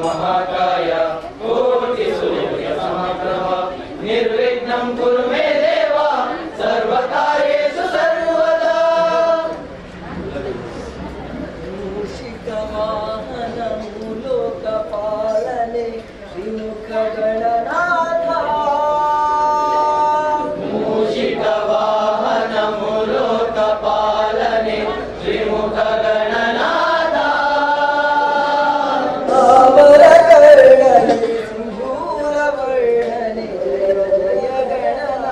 महाकाय कोटिसूर्यसमप्रभ निर्विघ्नं कुरु मे देव सर्वकार्येषु सर्वदा। ಮೂಷಿಕವಾಹನಮು ಲೋಕಪಾಲನೆ ಶ್ರೀಮುಖಗಣನಾಥ. ಮೂಷಿಕವಾಹನಮು ಲೋಕಪಾಲನೆ ಶ್ರೀಮುಖಗಣನಾಥ. ತಾಮರಕರ್ಣನೆ ಸಿಂಧೂರವರ್ಣನೆ ಜಯ ಜಯ ಗಣನಾಥ.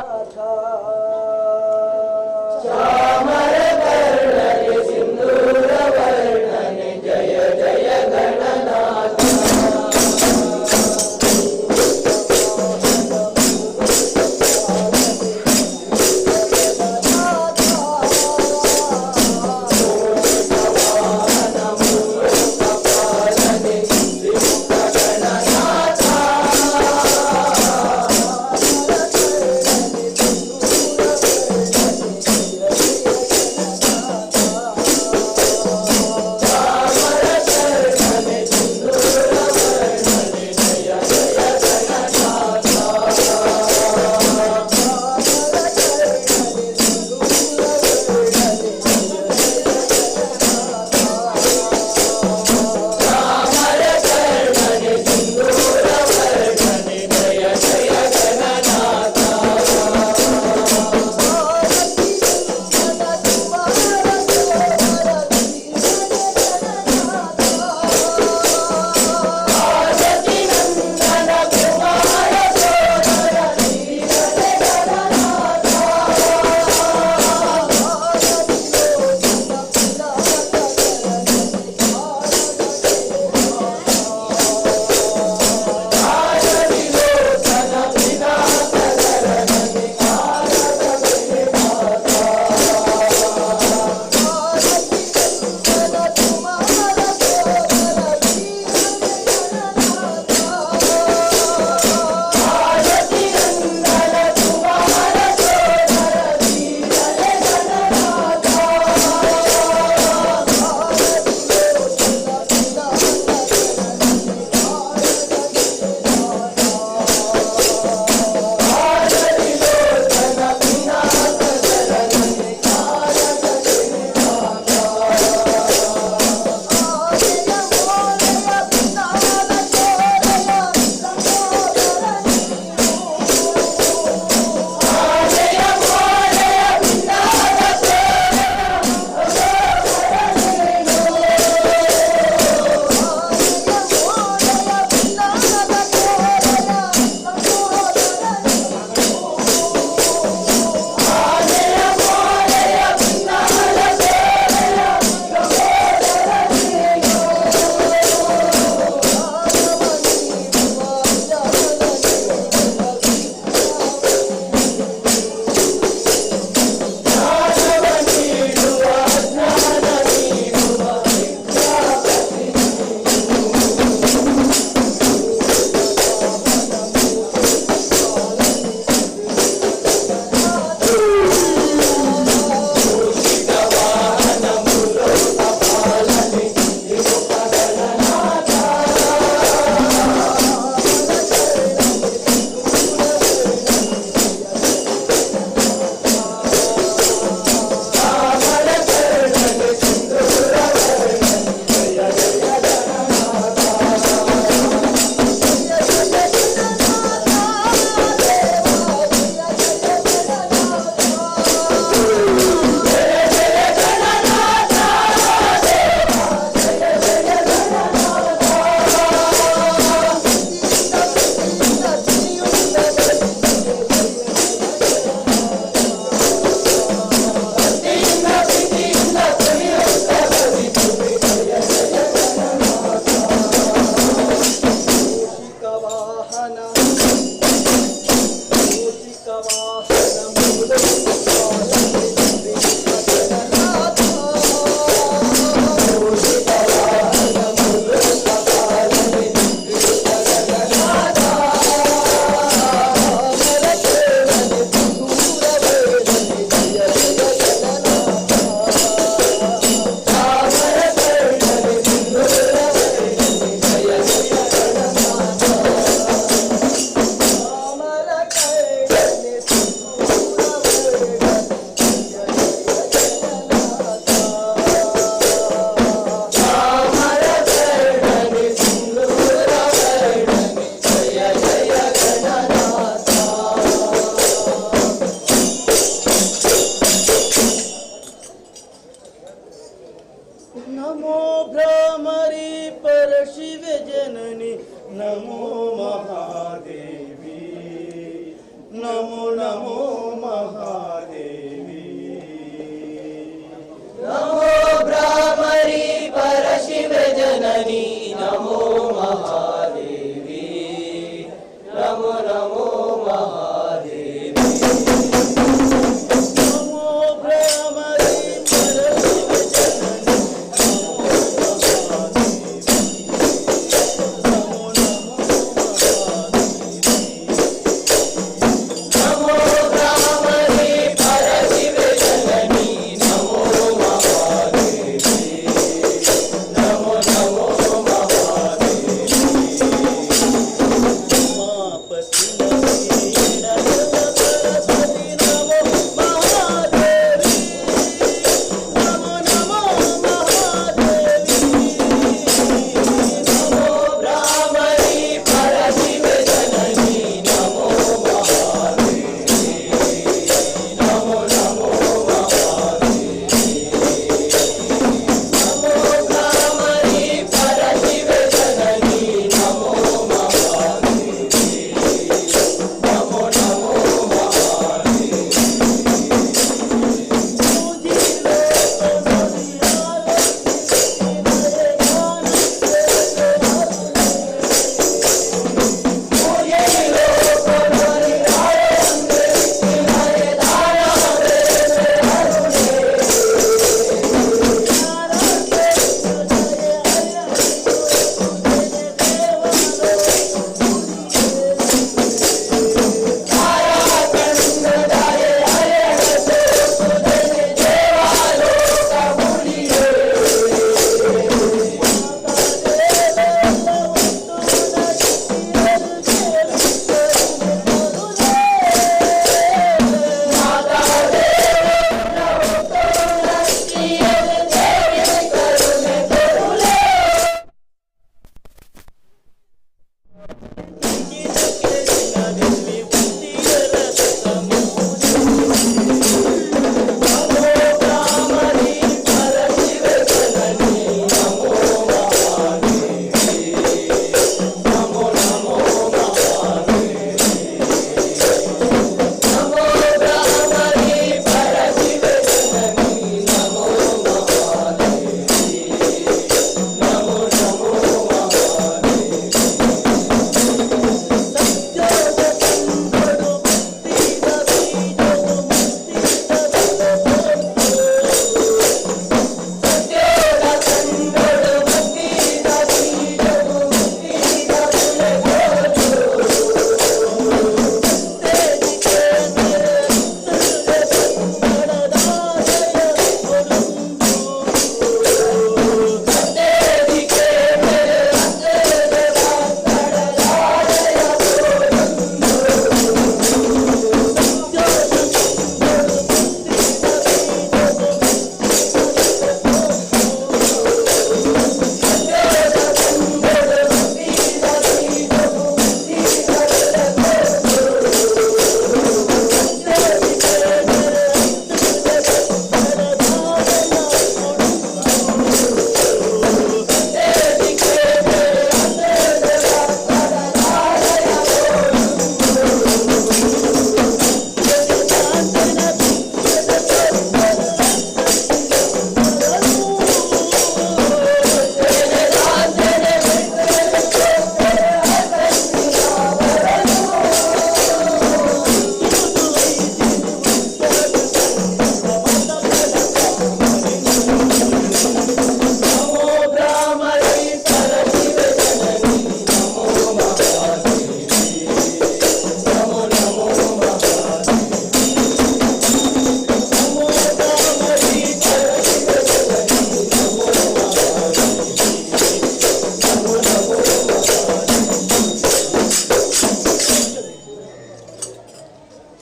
ನಮೋ ಮಹಾದೇವಿ. ನಮೋ ಭ್ರಾಮರಿ ಪರಶಿವ ಜನನಿ ನಮೋ ಮಹಾದೇವಿ ನಮೋ ನಮೋ ಮಹಾದೇವಿ. ನಮೋ ಭ್ರಾಮರಿ ಪರಶಿವ ಜನನಿ ನಮೋ ಮಹಾದೇವಿ ನಮೋ ನಮೋ ಮಹಾದೇವಿ. ನಮೋ ಭ್ರಾಮರಿ ಪರಶಿವ ಜನನಿ ನಮೋ ಮಹಾದೇವಿ ನಮೋ ನಮೋ ಮಹಾದೇವಿ. ಸರಸ್ವತಿ ನಮೋ ಮಹಾದೇವಿ ನಮೋ ನಮೋ ಮಹಾದೇವಿ. ನಮೋ ಭ್ರಾಮರಿ ಪರಶಿವ ಜನನಿ ನಮೋ ಮಹಾದೇವಿ ನಮೋ ನಮೋ ಮಹಾದೇವಿ. ನಮೋ ಭ್ರಾಮರಿ ಪರಶಿವ ಜನನಿ ನಮೋ ಮಹಾದೇವಿ ನಮೋ ನಮೋ ಮಹಾದೇವಿ.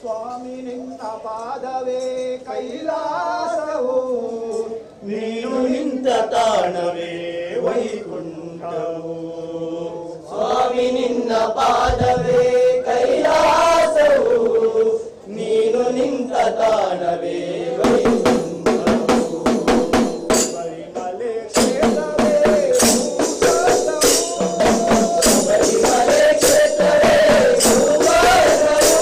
ಸ್ವಾಮಿ ನಿನ್ನ ಪಾದವೇ ಕೈಲಾಸವು, ನೀನು ನಿಂತ ತಾಣವೇ ವೈಕುಂಠವು. ಸ್ವಾಮಿ ನಿನ್ನ ಪಾದವೇ ಕೈಲಾಸವು, ನೀನು ನಿಂತ ತಾಣವೇ ವೈಕುಂಠವು. ಶಬರಿಮಲೆ ಕ್ಷೇತ್ರವೇ ಭೂಸ್ವರ್ಗವು. ಶಬರಿಮಲೆ ಕ್ಷೇತ್ರವೇ ಭೂಸ್ವರ್ಗವು.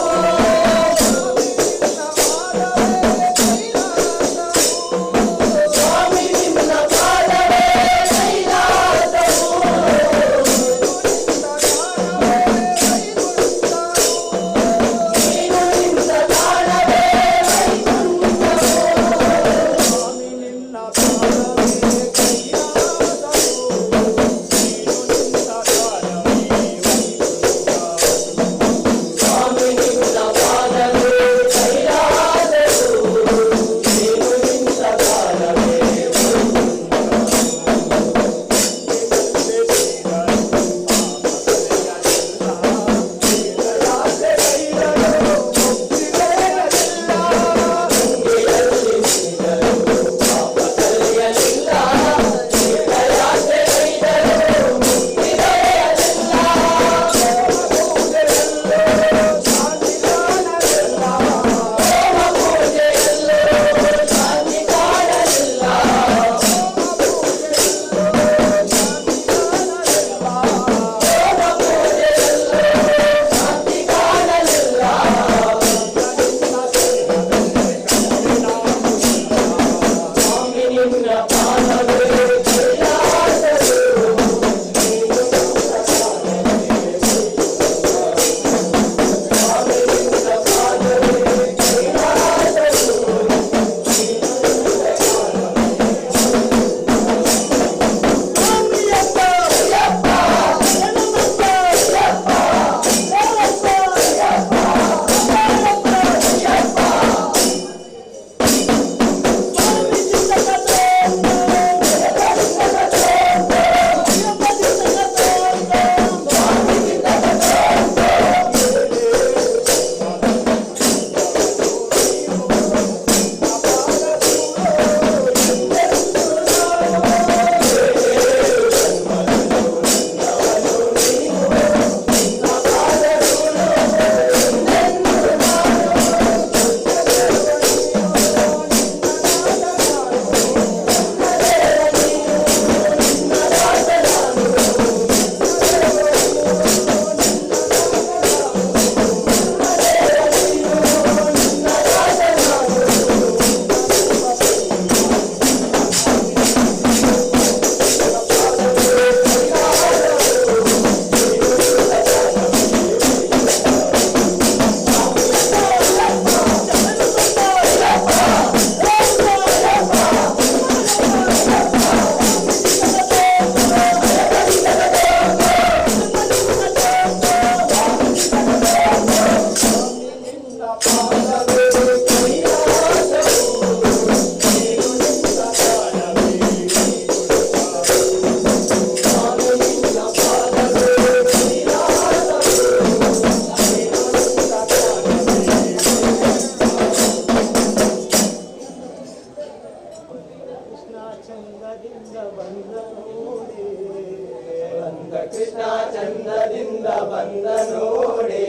ಕೃಷ್ಣ ಚಂದದಿಂದ ಬಂದ ನೋಡಿ, ಬಂದ ಕೃಷ್ಣ ಚಂದದಿಂದ ಬಂದ ನೋಡಿ,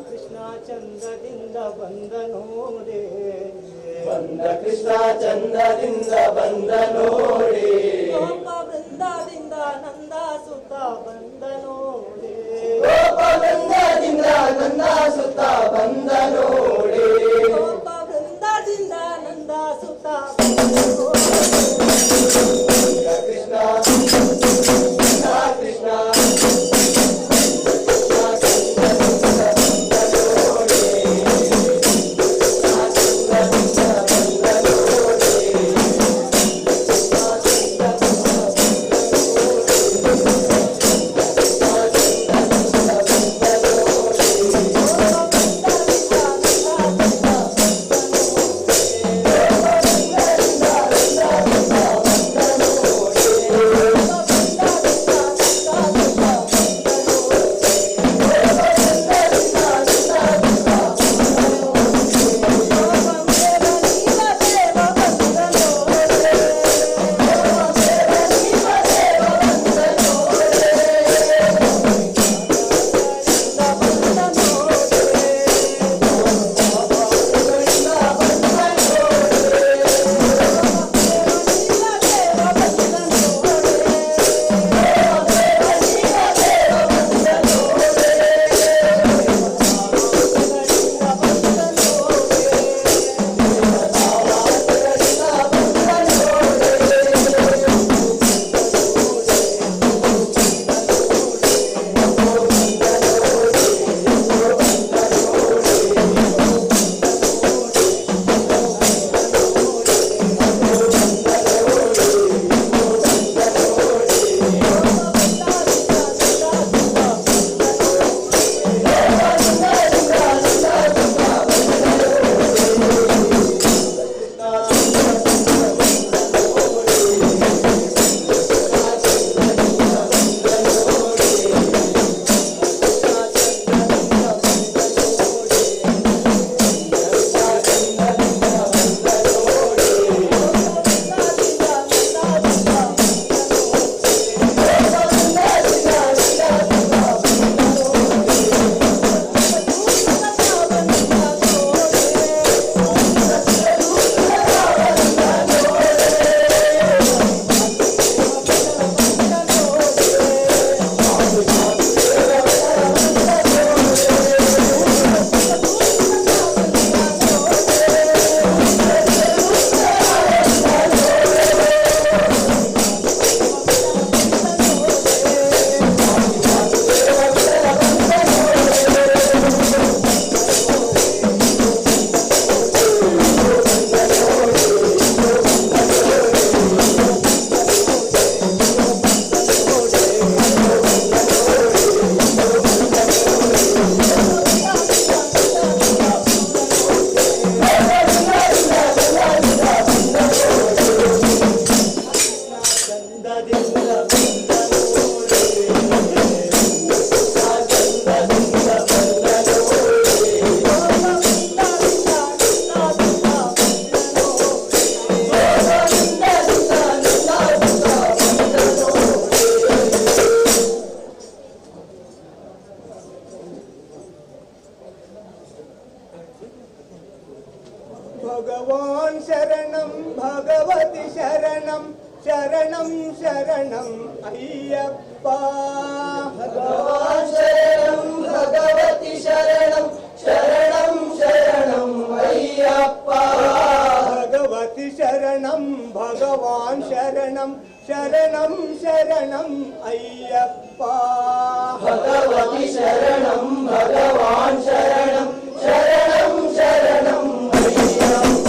ಕೃಷ್ಣ ಚಂದದಿಂದ ಬಂದ ನೋಡಿ, ಬಂದ ಕೃಷ್ಣ ಚಂದದಿಂದ ಬಂದ ನೋಡಿ, ಗೋಪ ವೃಂದದಿಂದ ನಂದ ಸುತ ಬಂದ ನೋಡಿ, ಗೋಪ ವೃಂದದಿಂದ ನಂದ ಸುತ ಬಂದ ನೋಡಿ, ಗೋಪ ವೃಂದದಿಂದ ನಂದ ಸುತ. ಕೃಷ್ಣ ಕೃಷ್ಣ ಕೃಷ್ಣ ഭഗവാൻ ശരണം, ഭഗവതി ശരണം, ശരണം ശരണം അയ്യപ്പ. ഭഗവാൻ ശരണം, ഭഗവതി ശരണം, ശരണം ശരണം അയ്യപ്പ. ഭഗവതി ശരണം, ഭഗവാൻ ശരണം, ശരണം ശരണം അയ്യപ്പ. ഭഗവതി ശരണം, ഭഗവാൻ ശരണം, ശരണം ശരണം അയ്യപ്പ.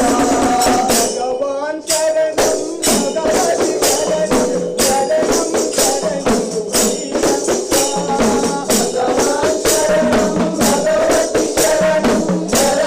ഭഗവാൻ ശരണം, ഭഗവതി ശരണം, ശരണം ശരണം അയ്യപ്പ. ഭഗവാൻ ശരണം, ഭഗവതി ശരണം, ശരണം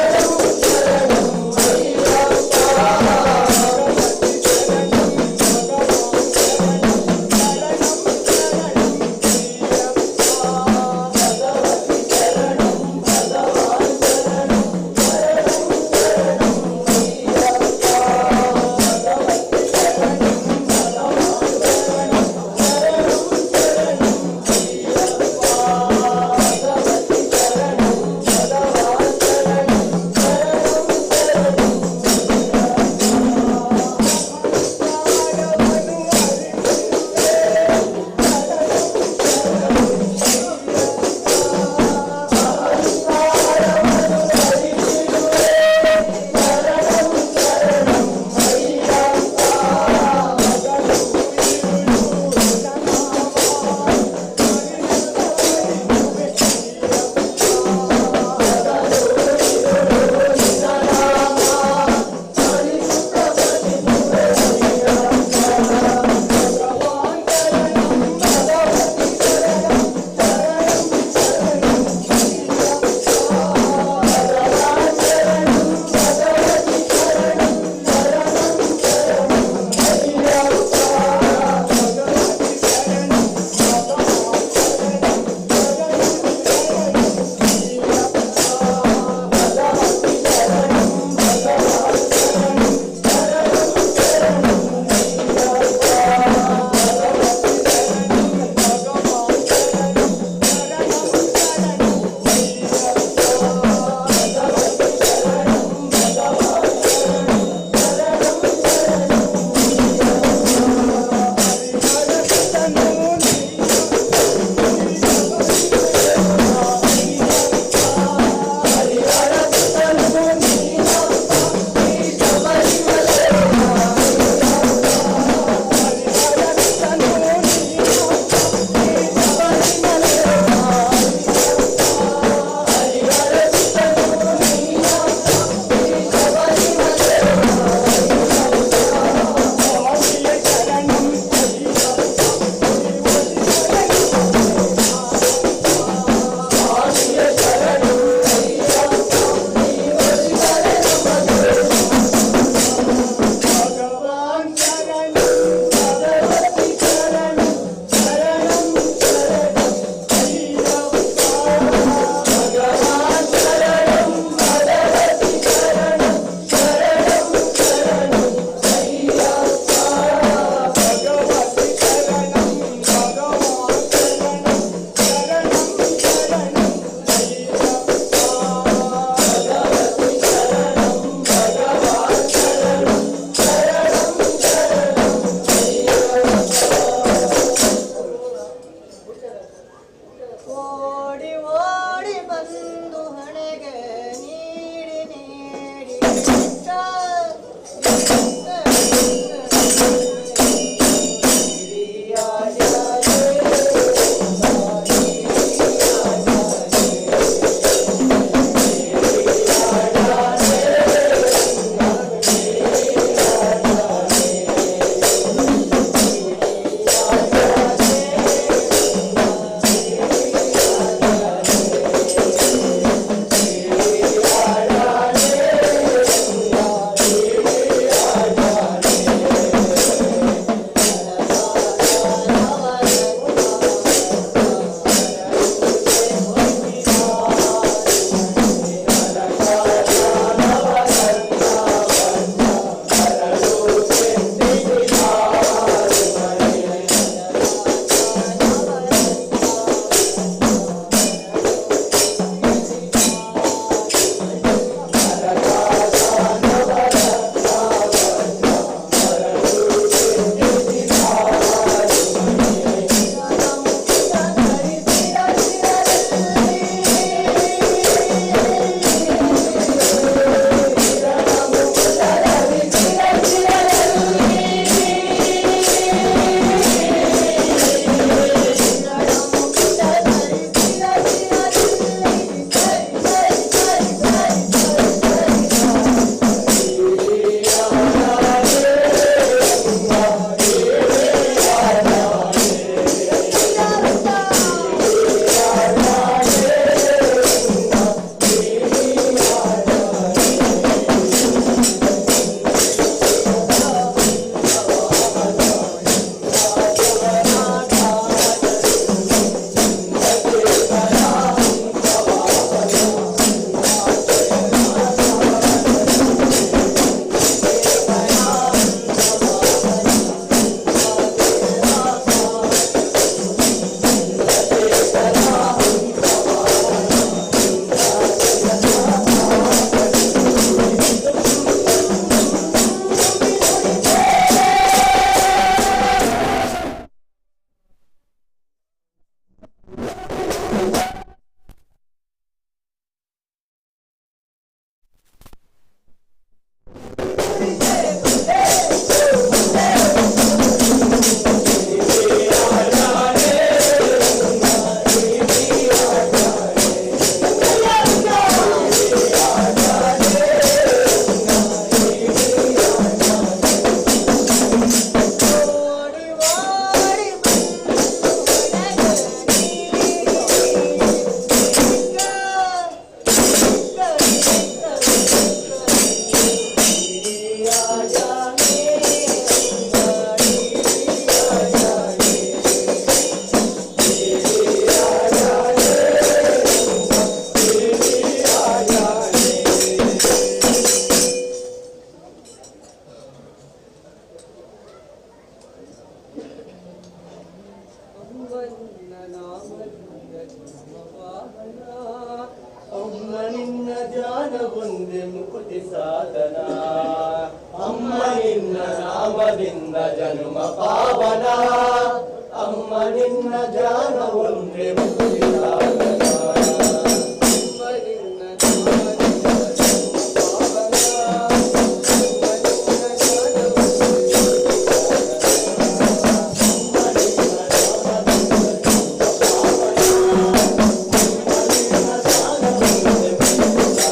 ಒಂದೇ ಮುಕುತಿ ಸಾಧನ. ಅಮ್ಮ ನಿನ್ನ ನಾಮದಿಂದ ಜನ್ಮ ಪಾವನ, ಅಮ್ಮ ನಿನ್ನ ಧ್ಯಾನ ಒಂದೇ ಮುಕುತಿ ಸಾಧನ. ಅಮ್ಮ ನಿನ್ನ ನಾಮದಿಂದ ಜನ್ಮ ಪಾವನ, ಅಮ್ಮ ನಿನ್ನ ಧ್ಯಾನ ಒಂದೇ ಮುಕುತಿ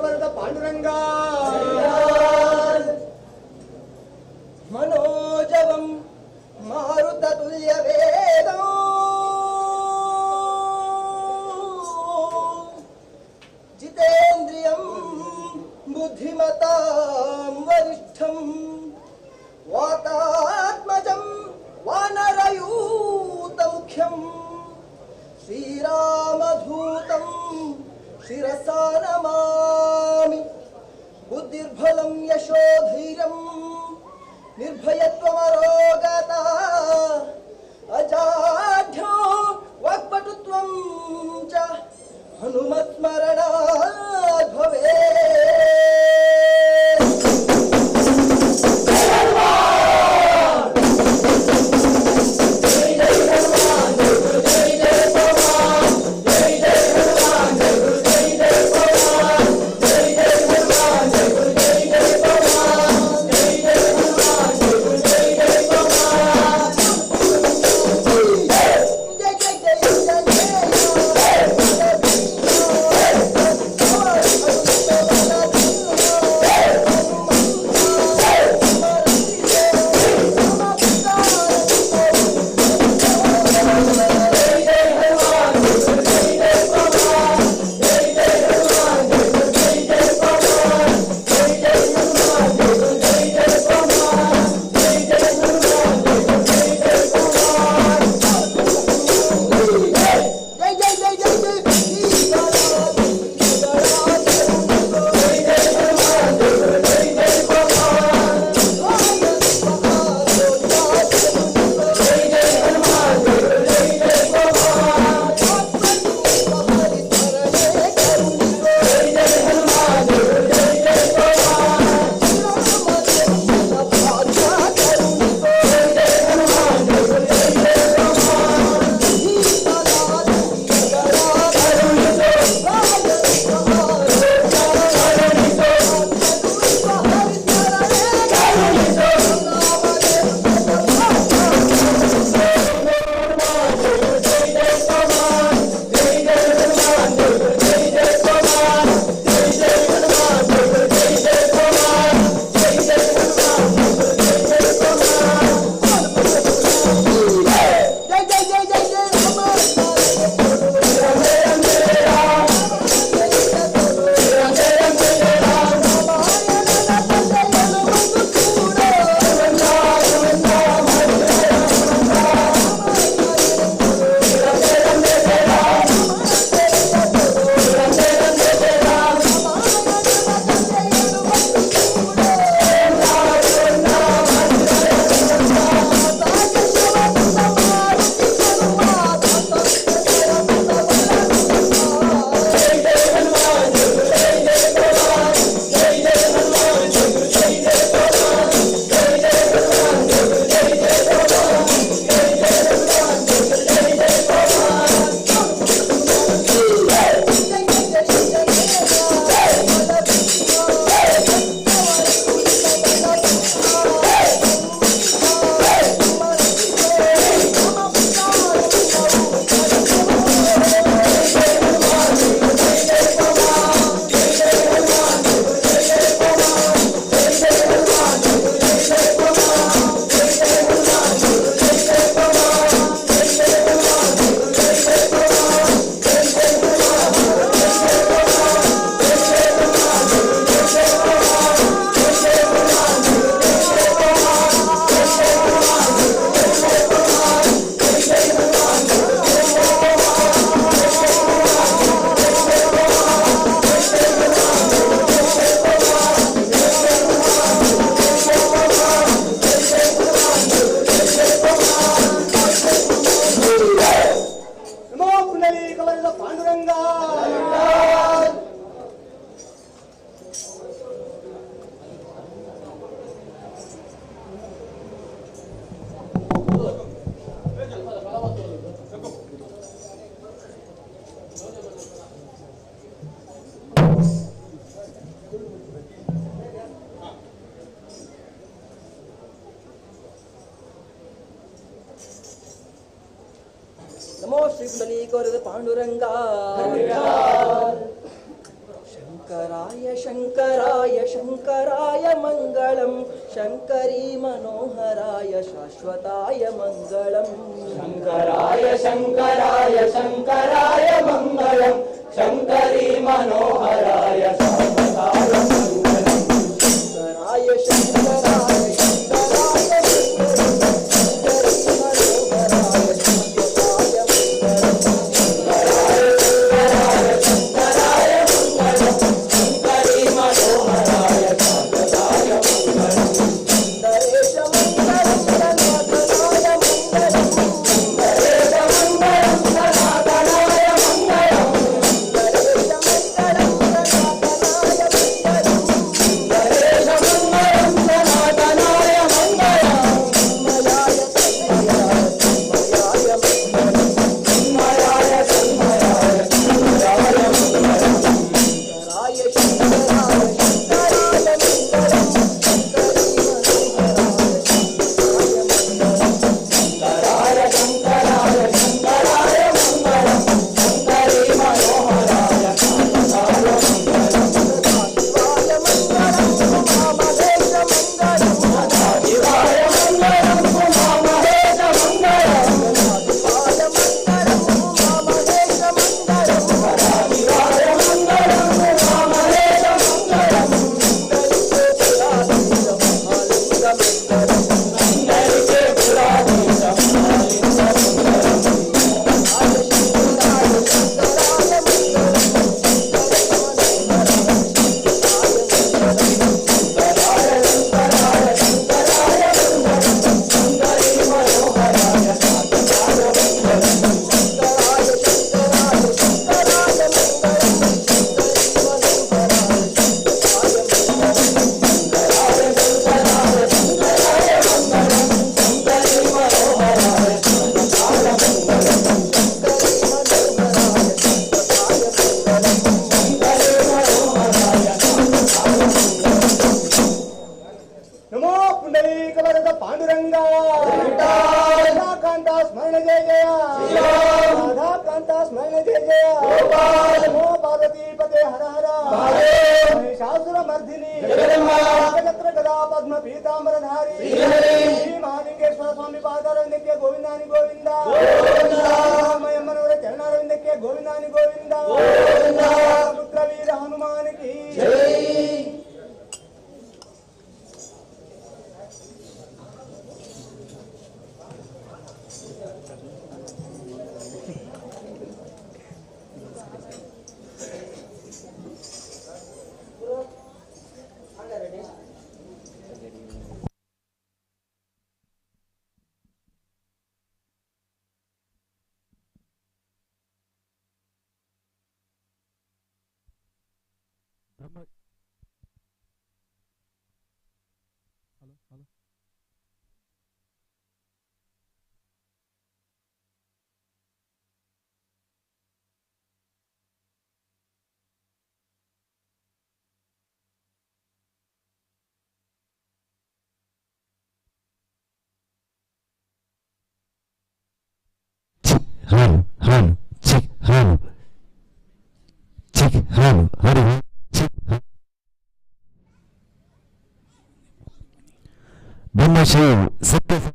ಪುಂಡಲೀಕವರದ ಪಾಂಡುರಂಗ ಮನೋಜವಂ ಮಾರುತ ತುಲ್ಯ ವೇದಂ ಜಿತೇಂದ್ರಿಯಂ ಬುದ್ಧಿಮತಾಂ ವರಿಷ್ಠಂ ವಾತಾತ್ಮಜಂ ವಾನರಯೂತ ಮುಖ್ಯಂ ಶ್ರೀರಾಮಧೂತಂ ಶಿರಸಾ ನಮಾಮಿ. ಬುದ್ಧಿರ್ಬಲಂ ಯಶೋಧೈರ್ಯಂ ನಿರ್ಭಯತ್ವಮರೋಗತಾ ಅಜಾಢ್ಯೋ ವಾಕ್ಪಟುತ್ವಂ ಚ ಹನುಮತ್ಸ್ಮರಣಾತ್ ಭವೇತ್. ಜೈ ಜೈ ಜೈ ಜೈ ಜೈ ಜೈ ಜೈ ಜೈ ಜೈ. ಜೈ ಜೈ ಜೈ ಜೈ ಜೈ ರಾಮ. ನಮೋ ಪುಂಡಲೀಕವರದ ಪಾಂಡುರಂಗ ನಮೋ ಶ್ರೀ ಪುಂಡಲೀಕವರದ ಪಾಂಡುರಂಗ. ಶಂಕರ ಶಂಕರಾಯ ಶಂಕರಾಯ ಶಂಕರಾಯ ಮಂಗಳಂ ಶಂಕರಿ ಮನೋಹರಾಯ ಶಾಶ್ವತಾಯ ಮಂಗಳಂ. ಶಂಕರಾಯ ಶಂಕರಾಯ ಶಂಕರಾಯ ಮಂಗಳಂ ಶಂಕರಿ ಮನೋಹರಾಯ ಶಾಶ್ವತಾಯ ಮಂಗಳಂ. ಶಂಕರಾಯ ಶಂಕರಾಯ ಶಂಕರಾಯ ಮಂಗಳಂ ಶಂಕರಿ ಮನೋಹರಾಯ ಶಾಶ್ವತಾಯ ಮಂಗಳಂ. ಸುಂದರೇಶ ಮಂಗಳಂ ಸನಾತನಾಯ ಮಂಗಳಂ ಸುಂದರೇಶ ಮಂಗಳಂ ಸನಾತನಾಯ ಮಂಗಳಂ. ಸುಂದರೇಶ ಮಂಗಳಂ ಸನಾತನಾಯ ಮಂಗಳಂ ಸುಂದರೇಶ ಮಂಗಳಂ ಸನಾತನಾಯ ಮಂಗಳಂ. ಚಿನ್ಮಯಾಯ ತನ್ಮಯಾಯ ಚಿನ್ಮಯಾಯ ಮಂಗಳಂ. ಚಿನ್ಮಯಾಯ ತನ್ಮಯಾಯ ಚಿನ್ಮಯಾಯ ಮಂಗಳಂ. ಶಂಕರಾಯ ಶಂಕರಾಯ ಶಂಕರಾಯ ಮಂಗಳಂ ಶಂಕರಿ ಮನೋಹರಾಯ ಶಾಶ್ವತಾಯ ಮಂಗಳಂ. ಶಂಕರಾಯ ಶಂಕರಾಯ ಶಂಕರಾಯ ಮಂಗಳಂ ಶಂಕರಿ ಮನೋಹರಾಯ ಶಾಶ್ವತಾಯ ಮಂಗಳಂ. ಸದಾಶಿವಾಯ ಮಂಗಳಂ ಉಮಾಮಹೇಶ ಮಂಗಳಂ. ಶಿವಾಯ ಮಂಗಳಂ ಉಮಾಮಹೇಶ ಮಂಗಳಂ. ಸದಾಶಿವಾಯ ಮಂಗಳಂ ಉಮಾಮಹೇಶ ಮಂಗಳಂ. ಶಿವಾಯ ಮಂಗಳಂ ಉಮಾಮಹೇಶ ಮಂಗಳಂ. ಪುರಾಧೀಶ ಮಹಾಲಿಂಗ ಮಂಗಳಂ. ಸುಂದರಿಕೆ ಪುರಾಧೀಶ ಮಹಾಲಿಂಗ ಮಂಗಳಂ. ಶಂಕರಾಯ ಶಂಕರಾಯ ಮಂಗಳಂ ಶಂಕರಿ ಮನೋಹರಾಯ ಶಾಶ್ವತಾಯ ಮಂಗಳಂ. ಶಂಕರಾಯ ಶಂಕರಾಯ ಶಂಕರಾಯ ಮಂಗಳಂ ಶಂಕರಿ ಮನೋಹರಾಯ ಶಾಶ್ವತಾಯ ಮಂಗಳಂ. ಶಂಕರಾಯ ಶಂಕರಾಯ ಶಂಕರಾಯ ಮಂಗಳಂ ಶಂಕರಿ ಮನೋಹರಾಯ ಶಾಶ್ವತಾಯ ಮಂಗಳಂ. ಶಂಕರಾಯ ಶಂಕರಾಯ ಶಂಕರಾಯ ಮಂಗಳಂ ಶಂಕರಿ ಮನೋಹರಾಯ ಶಾಶ್ವತಾಯ ಮಂಗಳಂ. ಶಂಕರಿ ಮನೋಹರಾಯ ಶಾಶ್ವತಾಯ ಮಂಗಳಂ. ಶಂಕರಿ ಮನೋಹರಾಯ ಶಾಶ್ವತಾಯ ಮಂಗಳಂ. ನಮೋ ಪುಂಡರೀಕ ವರದ ಪಾಂಡುರಂಗ ರಾಧಾಕಾಂತ ಸ್ಮರಣ ಜಯ ಜಯ ರಾಧಾಕಾಂತ ಸ್ಮರಣ ಜಯ ಜಯ ನಮೋ ಪಾರ್ವತಿ ಪತೆ ಹರ ಹರ ಮಹಿಷಾಸುರ ಮರ್ದಿನಿ ಚಕ್ರ ಗದಾ ಪದ್ಮ ಪೀತಾಂಬರಧಾರಿ ಶ್ರೀ ಮಹಾಲಿಂಗೇಶ್ವರ ಸ್ವಾಮಿ ಪಾದಾರವಿಂದಕ್ಕೆ ಗೋವಿಂದಾನಿ ಗೋವಿಂದ ರಾಮಯಮ್ಮನವರ ಚರಣಾರವಿಂದಕ್ಕೆ ಗೋವಿಂದಾನಿ ಗೋವಿಂದ ಪುತ್ರ ವೀರ ಹನುಮಾನಕಿ Hello, hello, check, hello. Check, hello, hello, check. Brahma Shiv Satya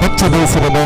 ಪಚ್ಚ ದೇಶದ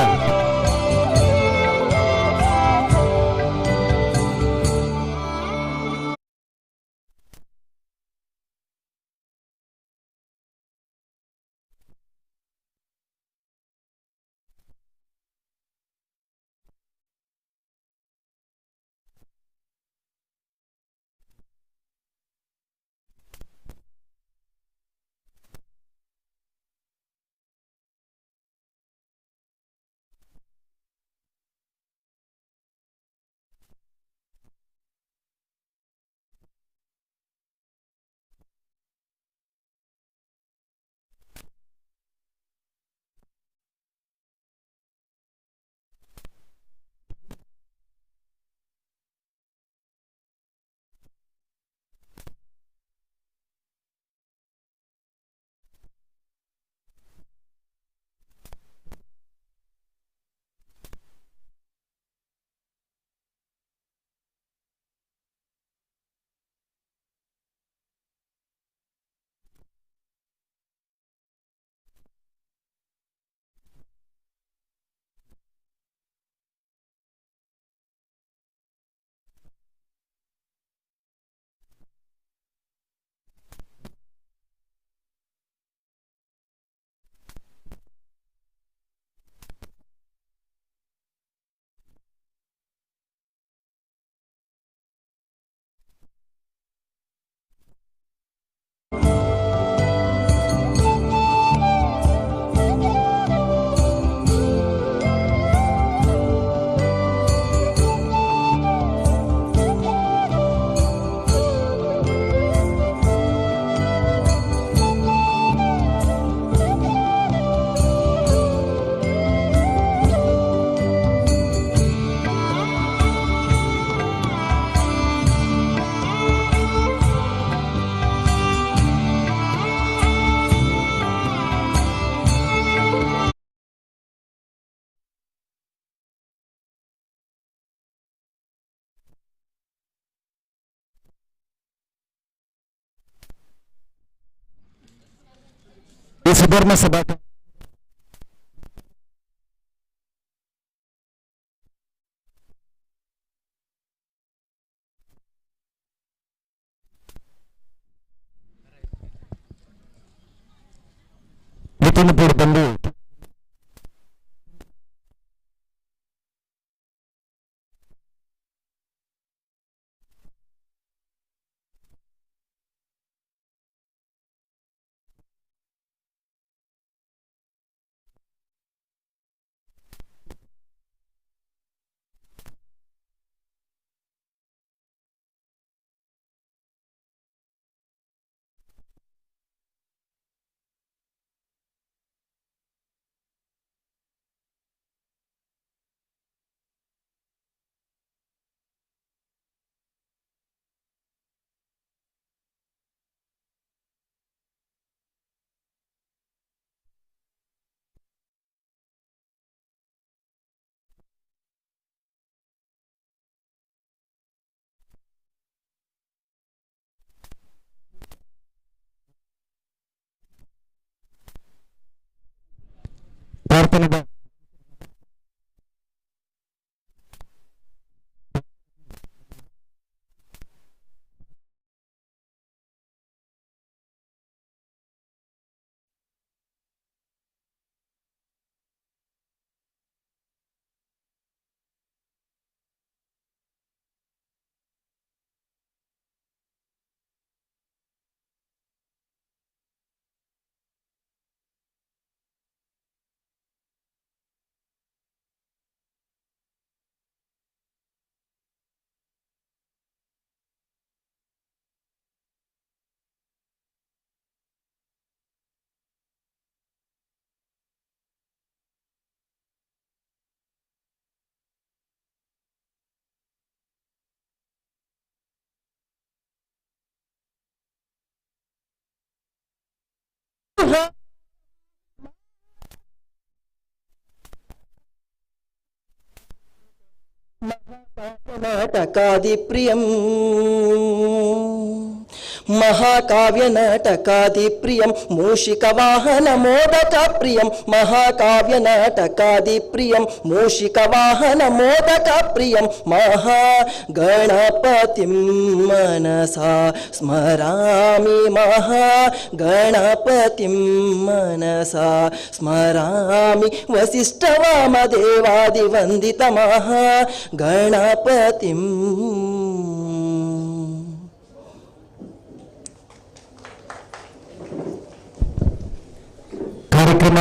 ಈ ಸುಧರ್ಮ ಸಭಾ ಮಿಥುನಪುರ ಬಂದು ಪ್ರಾರ್ಥನೆ నాటకాది ప్రియం మహాకావ్య నాటకాది ప్రియం మూషిక వాహన మోదక ప్రియం మహాకావ్య నాటకాది ప్రియం మూషిక వాహన మోదక ప్రియం మహాగణపతిం మనసా స్మరామి మహాగణపతిం మనసా స్మరామి వశిష్ఠ వామదేవాది వందిత మహాగణపతిం. ಕಾರ್ಯಕ್ರಮ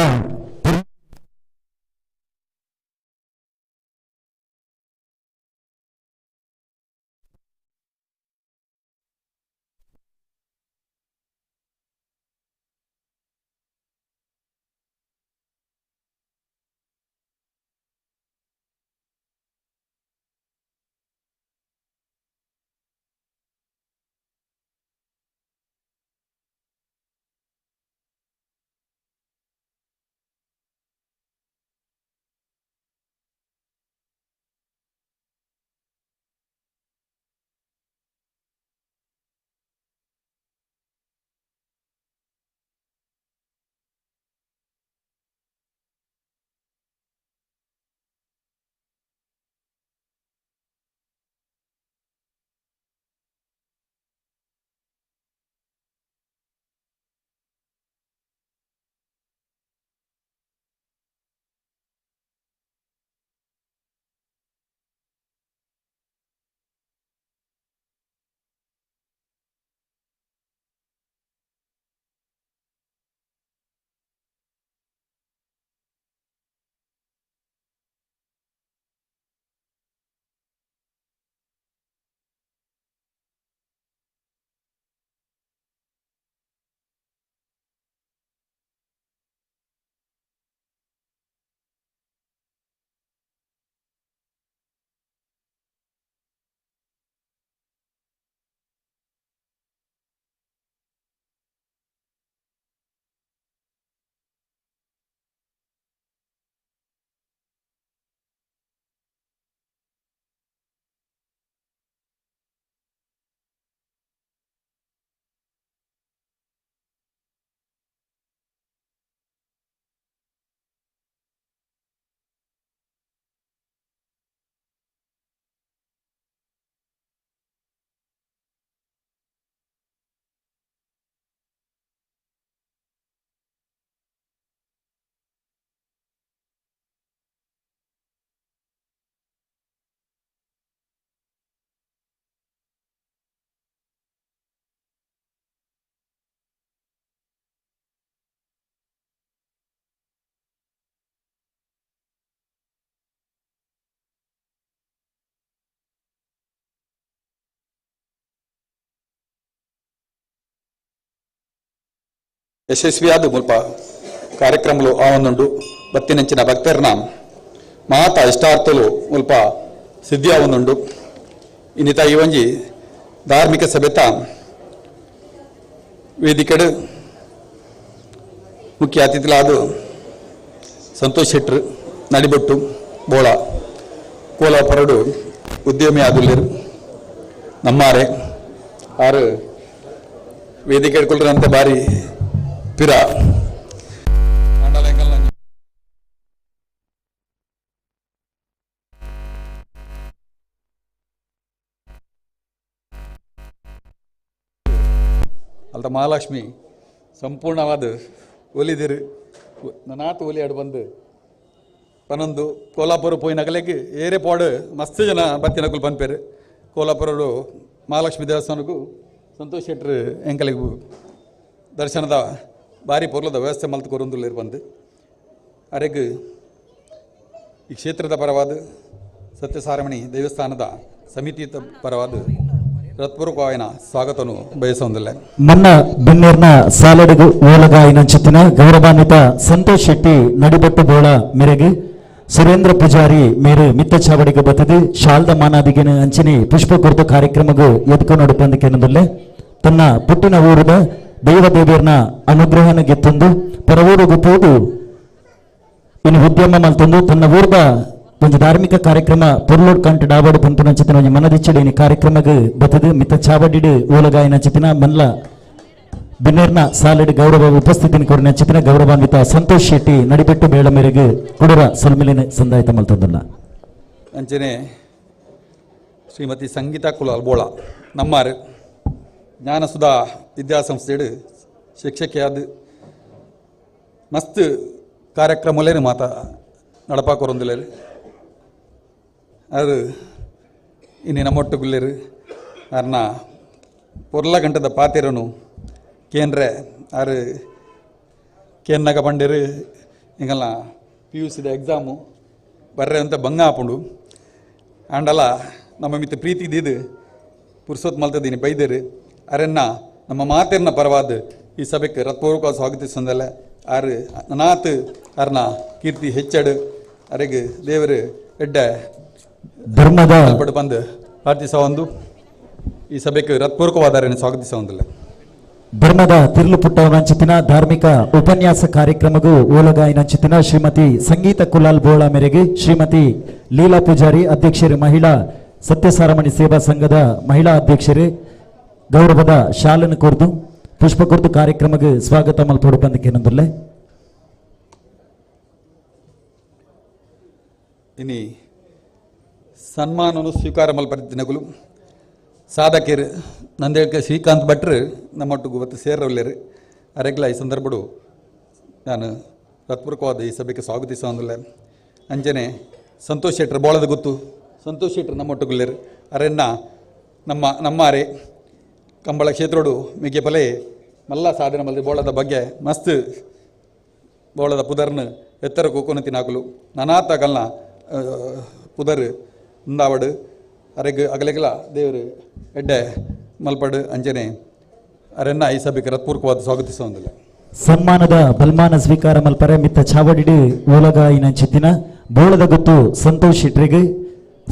ಯಶಸ್ವಿಯಾದ ಮುಲ್ಪ ಕಾರ್ಯಕ್ರಮಲು ಆವೊಂದುಂಡು. ಬತ್ತಿನಂಚಿನ ಭಕ್ತರ್ನ ಮಾತ ಇಷ್ಟಾರ್ಥಲು ಮುಲ್ಪ ಸಿದ್ಧಿ ಆವೊಂದುಂಡು. ಇನ್ನಿತ ಈ ಒಂಜಿ ಧಾರ್ಮಿಕ ಸಭೆತ ವೇದಿಕೆಡು ಮುಖ್ಯ ಅತಿಥಿಲಾದ ಸಂತೋಷ್ ಶೆಟ್ರು ನಡಿಬೊಟ್ಟು ಬೋಳ ಕೋಲಾಪುರಡು ಉದ್ಯಮಿ ಆದುಲ್ಲೇರು ನಮ್ಮಾರೆ ಆರು ವೇದಿಕೆ ಹಿಡ್ಕೊಳ್ರಂತ ಬಾರಿ ಪಿರ. ಅಲ್ತ ಮಹಾಲಕ್ಷ್ಮಿ ಸಂಪೂರ್ಣವಾದ ಒಲಿದಿರು ನನಾತ್ ಒಲಿ ಆಡು ಬಂದು ಪನೊಂದು ಕೋಲಾಪುರ ಪೋಯಿನಗಲೆಗ್ ಏರೆ ಪೋಡು ಮಸ್ತ್ ಜನ ಬತ್ತಿನಕುಲು ಪನ್ಪೇರು. ಕೋಲಾಪುರಡು ಮಹಾಲಕ್ಷ್ಮಿ ದೇವಸ್ಥಾನಕ್ಕೂ ಸಂತೋಷ್ ಶೆಟ್ರು ಎಂಕಲೆಗ್ ದರ್ಶನದ ಭಾರಿ ಪೊರ್ಲದ ವ್ಯವಸ್ಥೆ ಮಲ್ತು ಕೊರೊಂದುಲ್ಲೆರ್ ಬಂದು. ಅರೆಗ್ ಈ ಕ್ಷೇತ್ರದ ಪರವಾದ ಸತ್ಯಸಾರಮಣಿ ದೇವಸ್ಥಾನದ ಸಮಿತಿ ಪರವಾದ ಹೃತ್ಪೂರ್ವಕವಾಯಿನ ಸ್ವಾಗತನು ಬಯಸೊಂದಿಲ್ಲ. ಮನ್ನ ಬೆನ್ನೇರ್ನ ಸಾಲಡಿಗು ಓಲಗಾಯಿನಂಚಿತ್ತಿನ ಗೌರವಾನ್ವಿತ ಸಂತೋಷ್ ಶೆಟ್ಟಿ ನಡಿಬೊಟ್ಟು ಬೋಳ ಮೆರೆಗೆ ಸುರೇಂದ್ರ ಪೂಜಾರಿ ಮೇರು ಮಿತ್ತ ಚಾವಡಿಗೆ ಬತ್ತದೆ ಶಾಲ್ದ ಮಾನಾದಿಗೆನ ಅಂಚಿನಿ ಪುಷ್ಪ ಕೊರ್ದು ಕಾರ್ಯಕ್ರಮಗೂ ಎದ್ಕೊನೋಡು ಪಂದಿಕೆನದುಲ್ಲೆ. ತನ್ನ ಪುಟ್ಟಿನ ಊರದ ದೈವ ದೇವಿಯರ್ನ ಅನುಗ್ರಹನ ಗೆತ್ತೊಂದು ಪರವೂರುಗು ಪೋದು ಇನ್ನು ಉದ್ಯಮ ಮಲ್ತೊಂದು ತನ್ನ ಊರ್ದ ಒಂದು ಧಾರ್ಮಿಕ ಕಾರ್ಯಕ್ರಮ ಪೊರ್ಲೋಡ್ ಕಂಟ್ ಡಾಬಾಡು ಪಂಪುನಂಚಿತ್ತಿನ ಒಂಜಿ ಮನದಿಚ್ಚಡಿ ಇನಿ ಕಾರ್ಯಕ್ರಮಗ್ ಬತ್ತದು ಮಿತ್ತ ಚಾವಡಿಡ್ ಓಲಗಾಯಿನಂಚಿತ್ತಿನ ಮಲ್ಲ ಬಿನ್ನೇರ್ನ ಸಾಲಡಿ ಗೌರವ ಉಪಸ್ಥಿತಿನ ಕೋರಿನಂಚಿತ್ತಿನ ಗೌರವಾನ್ವಿತ ಸಂತೋಷ್ ಶೆಟ್ಟಿ ನಡಿಬೆಟ್ಟು ಬೇಳ ಮೇರೆಗೆ ಕುಡುರ ಸೊಲ್ಮಿಲಿನ ಸಂದಾಯಿತ ಮಲ್ತೊಂದುಲ್ಲ. ಅಂಚನೆ ಶ್ರೀಮತಿ ಸಂಗೀತಾ ಕುಲಾಲ್ ಬೋಳ ನಮ್ಮಾರು ಜ್ಞಾನಸುಧಾ ವಿದ್ಯಾಸಂಸ್ಥೆಡು ಶಿಕ್ಷಕಿಯಾದ ಮಸ್ತ್ ಕಾರ್ಯಕ್ರಮಲೇನು ಮಾತ ನಡಪಾಕೊರೊಂದುಲ್ಲೆರ್. ಅದು ಇನ್ನು ನಮ್ಮೊಟ್ಟುಗುಲ್ಲೆರ್ ಅರ್ನ ಪೊರ್ಲ ಗಂಟದ ಪಾತೆರನು ಕೇಂದ್ರೆ ಆರು ಕೇನ್ನಗ ಪಂಡೇರು ಎಂಗಲ್ನ ಪಿ ಯು ಸಿದ ಎಕ್ಸಾಮು ಬರ್ರೆ ಅಂತ ಬಂಗ ಆಪುಂಡು. ಆಂಡಲ ನಮ್ಮ ಮಿತ್ತ ಪ್ರೀತಿ ದೀದು ಪುರ್ಸೊತ್ ಮಲ್ತದೀನಿ ಬೈದೇರು. ಅರೆನ್ನ ನಮ್ಮ ಮಾತೆರ್ನ ಪರವಾದ ಈ ಸಭೆಗೆ ಹೃತ್ಪೂರ್ವಕ ಸ್ವಾಗತಿಸೊಂದಲ್ಲ. ಆರು ನನಾತ್ ಅರ್ನ ಕೀರ್ತಿ ಹೆಚ್ಚಡು ಅರೆಗ್ ದೇವರು ಎಡ್ಡೆ ಧರ್ಮದ ಬಂದು ಪ್ರಾರ್ಥಿಸ ಒಂದು ಈ ಸಭೆಗೆ ಹೃತ್ಪೂರ್ವಕವಾದ ಅರೆಯನ್ನು ಸ್ವಾಗತಿಸ ಒಂದಿಲ್ಲ. ಧರ್ಮದ ತಿರುಳು ಪುಟ್ಟವನಂಚಿತಿನ ಧಾರ್ಮಿಕ ಉಪನ್ಯಾಸ ಕಾರ್ಯಕ್ರಮಗೂ ಓಲಗಾಯಿನಂಚಿತಿನ ಶ್ರೀಮತಿ ಸಂಗೀತ ಕುಲಾಲ್ ಬೋಳ ಮೇರೆಗೆ ಶ್ರೀಮತಿ ಲೀಲಾ ಪೂಜಾರಿ ಅಧ್ಯಕ್ಷರು ಮಹಿಳಾ ಸತ್ಯಸಾರಮಣಿ ಸೇವಾ ಸಂಘದ ಮಹಿಳಾ ಅಧ್ಯಕ್ಷರು ಗೌರವದ ಶಾಲನ್ನು ಕೋರ್ದು ಪುಷ್ಪ ಕೊರ್ದು ಕಾರ್ಯಕ್ರಮಕ್ಕೆ ಸ್ವಾಗತ ಮಲ್ಪೋಡು ಬಂದಕ್ಕೇನಂದುಲ್ಲೆ. ಇನಿ ಸನ್ಮಾನನು ಸ್ವೀಕಾರ ಮಲ್ಪರಿದ್ದಿನಗುಲು ಸಾಧಕಿಯರು ನಂದೇಳ್ಕೆ ಶ್ರೀಕಾಂತ್ ಭಟ್ರು ನಮ್ಮೊಟ್ಟಿಗೆ ಬತ್ತು ಸೇರವಲ್ಲೇರು. ಅರೆಗ್ಲ ಈ ಸಂದರ್ಭಡು ನಾನು ಹೃತ್ಪೂರ್ವಕವಾದ ಈ ಸಭೆಗೆ ಸ್ವಾಗತಿಸೋಂದಿಲ್ಲ. ಅಂಜನೆ ಸಂತೋಷ್ ಶೆಟ್ರು ಬೋಳದ ಗೊತ್ತು ಸಂತೋಷ್ ಶೆಟ್ರು ನಮ್ಮೊಟ್ಟುಗುಲ್ಲೇರು. ಅರೆನ್ನ ನಮ್ಮ ನಮ್ಮಾರೆ ಕಂಬಳ ಕ್ಷೇತ್ರೋಡು ಮಿಗೆ ಪಲೆ ಮಲ್ಲ ಸಾಧನೆ ಮಲ್ದಿ ಬೋಳದ ಬಗ್ಗೆ ಮಸ್ತ್ ಬೋಳದ ಪುದರ್ನ ಎತ್ತರ ಕೂಕೊನ ತಿನ್ನಾಕಲು ನಾನಾತ ಕಲ್ನ ಪುದರ್ ಉಂದಾವಡು ಅರೆಗ್ ಅಗಲೆಗಲ ದೇವರು ಎಡ್ಡೆ ಮಲ್ಪಡು ಅಂಜನೆ ಅರೆನ್ನ ಈ ಸಭೆಗೆ ಹೃತ್ಪೂರ್ವಕವಾದ ಸ್ವಾಗತಿಸೋಂದಿಲ್ಲ. ಸನ್ಮಾನದ ಬಲ್ಮಾನ ಸ್ವೀಕಾರ ಮಲ್ಪರೆ ಮಿತ್ತ ಚಾವಡಿಡು ಓಲಗಾಯಿನಂಚಿತ್ತಿನ ಬೋಳದ ಗೊತ್ತು ಸಂತೋಷ್ ಶೆಟ್ರಿಗೆ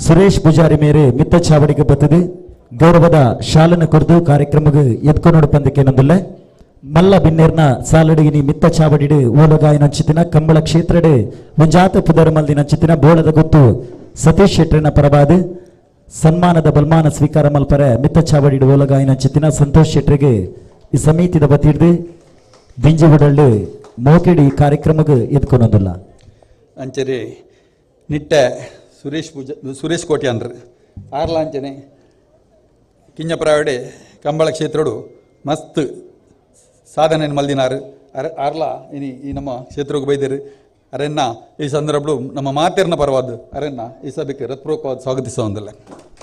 ಸುರೇಶ್ ಪೂಜಾರಿ ಮೇರೆ ಮಿತ್ತ ಚಾವಡಿಗೆ ಬತ್ತದೆ ಗೌರವದ ಶಾಲನ ಕೊರ್ದು ಕಾರ್ಯಕ್ರಮಕ್ಕೆ ಎದ್ಕೊನೋಡು ಪಂದಕ್ಕೇನಂದುಲ್ಲೆ. ಮಲ್ಲ ಬಿನ್ನೇರ್ನ ಸಾಲಡಿಗಿನಿ ಮಿತ್ತ ಚಾವಡಿಡು ಓಲಗಾಯಿನಂಚಿತ್ತಿನ ಕಂಬಳ ಕ್ಷೇತ್ರಡು ಒಂಜಾತ ಪುದರ್ ಮಲ್ದಿನಂಚಿತ್ತಿನ ಬೋಳದ ಗೊತ್ತು ಸತೀಶ್ ಶೆಟ್ಟರ್ನ ಪರವಾದ ಸನ್ಮಾನದ ಬಲ್ಮಾನ ಸ್ವೀಕಾರ ಮಲ್ಪರೆ ಮಿತ್ತ ಚಾವಡಿಡು ಓಲಗಾಯಿನಂಚಿತ್ತಿನ ಸಂತೋಷ್ ಶೆಟ್ಟರಿಗೆ ಈ ಸಮಿತಿದ ಬತ್ತಿಡ್ದು ದಿಂಜಿ ಉಡಲ್ಲು ಮೋಕೆಡಿ ಕಾರ್ಯಕ್ರಮಕ್ಕೆ ಎದ್ಕೊನೊಂದುಲ್ಲ. ಅಂಚನೆ ನಿಟ್ಟೆ ಸುರೇಶ್ ಪೂಜಾ ಸುರೇಶ್ ಕೋಟಿ ಅಂದ್ರ ಆರ್ಲ ಅಂಚನೆ ಕಿಂಜಪ್ರಾವಡೆ ಕಂಬಳ ಕ್ಷೇತ್ರಡು ಮಸ್ತ್ ಸಾಧನೆ ಮಲ್ದಿನಾರು. ಅರೆ ಆರ್ಲ ಇನಿ ಈ ನಮ್ಮ ಕ್ಷೇತ್ರಕ್ಕೆ ಬೈದೇರು. ಅರೆನ್ನ ಈ ಸಂದರ್ಭಡು ನಮ್ಮ ಮಾತೆರ್ನ ಪರವಾದ ಅರೆನ್ನ ಈ ಸಭೆಗೆ ಹೃತ್ಪೂರ್ವಕವಾದ ಸ್ವಾಗತಿಸೋಂದಿಲ್ಲ.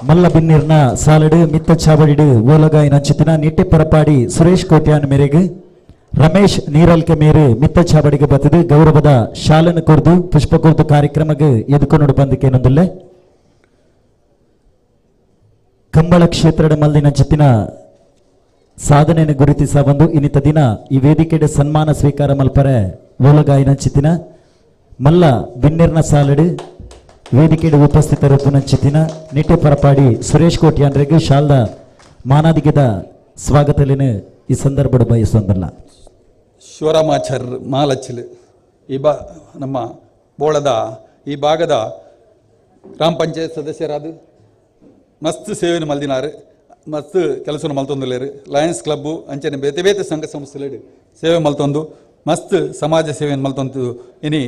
ಮಲ್ಲ ಬಿನ್ನಿರ್ನ ಸಾಲಡು ಮಿತ್ತ ಚಾವಡಿಡು ಓಲಗಾಯಿನಂಚಿತ್ತಿನ ನಿಟ್ಟೆ ಪರಪಾಡಿ ಸುರೇಶ್ ಕೋಟ್ಯಾನ್ ಮೇರೆಗೆ ರಮೇಶ್ ನೀರಲ್ಕೆ ಮೇರೆ ಮಿತ್ತ ಚಾವಡಿಗೆ ಬತ್ತದೆ ಗೌರವದ ಶಾಲನ್ನು ಕೊರ್ದು ಪುಷ್ಪ ಕೊರ್ದು ಕಾರ್ಯಕ್ರಮಕ್ಕೆ ಎದ್ಕೊನೋಡು ಬಂದಕ್ಕೇನೊಂದುಲ್ಲೆ. ಕಂಬಳ ಕ್ಷೇತ್ರದ ಮಲ್ದಿನಂಚಿತ್ತಿನ ಸಾಧನೆಯನ್ನು ಗುರುತಿಸ ಬಂದು ಇನ್ನಿತ ದಿನ ಈ ವೇದಿಕೆಡೆ ಸನ್ಮಾನ ಸ್ವೀಕಾರ ಮಲ್ಪರೆ ಓಲಗಾಯಿನಂಚಿತಿನ ಮಲ್ಲ ಬಿನ್ನೆರ್ನ ಸಾಲಡು ವೇದಿಕೆಡೆ ಉಪಸ್ಥಿತರು ಪುನಂಚಿತಿನ ನಿಟ್ಟೆ ಪರಪಾಡಿ ಸುರೇಶ್ ಕೋಟ್ಯಾನ್ರಿಗೆ ಶಾಲ್ದ ಮಾನಾದಿಗೆದ ಸ್ವಾಗತಲಿನ ಈ ಸಂದರ್ಭದ ಬಯಸೊಂದಲ್ಲ. ಶಿವರಾಮಾಚಾರ್ಯ ಮಹಾಲಚ್ಚಿಲು ಈ ಬಾ ನಮ್ಮ ಬೋಳದ ಈ ಭಾಗದ ಗ್ರಾಮ ಪಂಚಾಯತ್ ಸದಸ್ಯರಾದ ಮಸ್ತ್ ಸೇವೆಯನ್ನು ಮಲ್ದಿನಾರು, ಮಸ್ತ್ ಕೆಲಸವನ್ನು ಮಲ್ತೊಂದುಲ್ಲೇರು. ಲಯನ್ಸ್ ಕ್ಲಬ್ಬು ಅಂಚನೆ ಬೇತೆ ಬೇತೆ ಸಂಘ ಸಂಸ್ಥೆಗಳು ಸೇವೆ ಮಲ್ತೊಂದು ಮಸ್ತ್ ಸಮಾಜ ಸೇವೆಯನ್ನು ಮಲ್ತೊಂದು ಇನಿ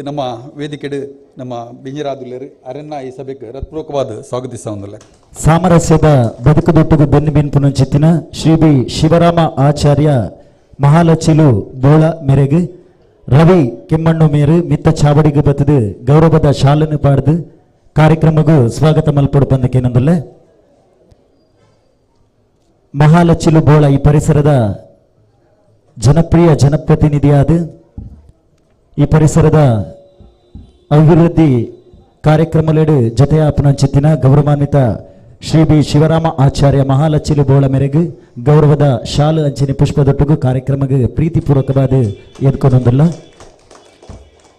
ನಮ್ಮ ವೇದಿಕೆಡು ನಮ್ಮ ಬಿಂಜರಾದುಲ್ಲೇರು ಅರೆನ್ನ ಈ ಸಭೆಗೆ ಹೃತ್ಪೂರ್ವಕವಾದ ಸ್ವಾಗತಿಸ ಒಂದುಲ್ಲ. ಸಾಮರಸ್ಯದ ಬದುಕುದೊಟ್ಟಿಗೆ ಬೆನ್ನು ಬಿನ್ಪುನಂಚಿತ್ತಿನ ಶ್ರೀ ಬಿ ಶಿವರಾಮ ಆಚಾರ್ಯ ಮಹಾಲಚ್ಚಿಲು ಬೋಳ ಮೆರೆಗೆ ರವಿ ಕೆಮ್ಮಣ್ಣು ಮೇರು ಮಿತ್ತ ಚಾವಡಿಗೆ ಬತ್ತದು ಗೌರವದ ಶಾಲನ್ನು ಪಾಡ್ದು ಕಾರ್ಯಕ್ರಮಗೂ ಸ್ವಾಗತ ಮಲ್ಪೊಡು ಬಂದಕ್ಕೇನಂದುಲ್ಲೆ. ಮಹಾಲಚ್ಚಿಲು ಬೋಳ ಈ ಪರಿಸರದ ಜನಪ್ರಿಯ ಜನಪ್ರತಿನಿಧಿಯಾದ ಈ ಪರಿಸರದ ಅಭಿವೃದ್ಧಿ ಕಾರ್ಯಕ್ರಮಲೆಡು ಜೊತೆಯಾಪನಂಚಿತ್ತಿನ ಗೌರವಾನ್ವಿತ ಶ್ರೀ ಬಿ ಶಿವರಾಮ ಆಚಾರ್ಯ ಮಹಾಲಚ್ಚಿಲು ಬೋಳ ಮೇರೆಗೆ ಗೌರವದ ಶಾಲು ಅಂಚಿನ ಪುಷ್ಪದೊಟ್ಟಿಗೂ ಕಾರ್ಯಕ್ರಮಕ್ಕೆ ಪ್ರೀತಿಪೂರ್ವಕವಾದ ಎದ್ಕೊಂಡೊಂದಲ್ಲ.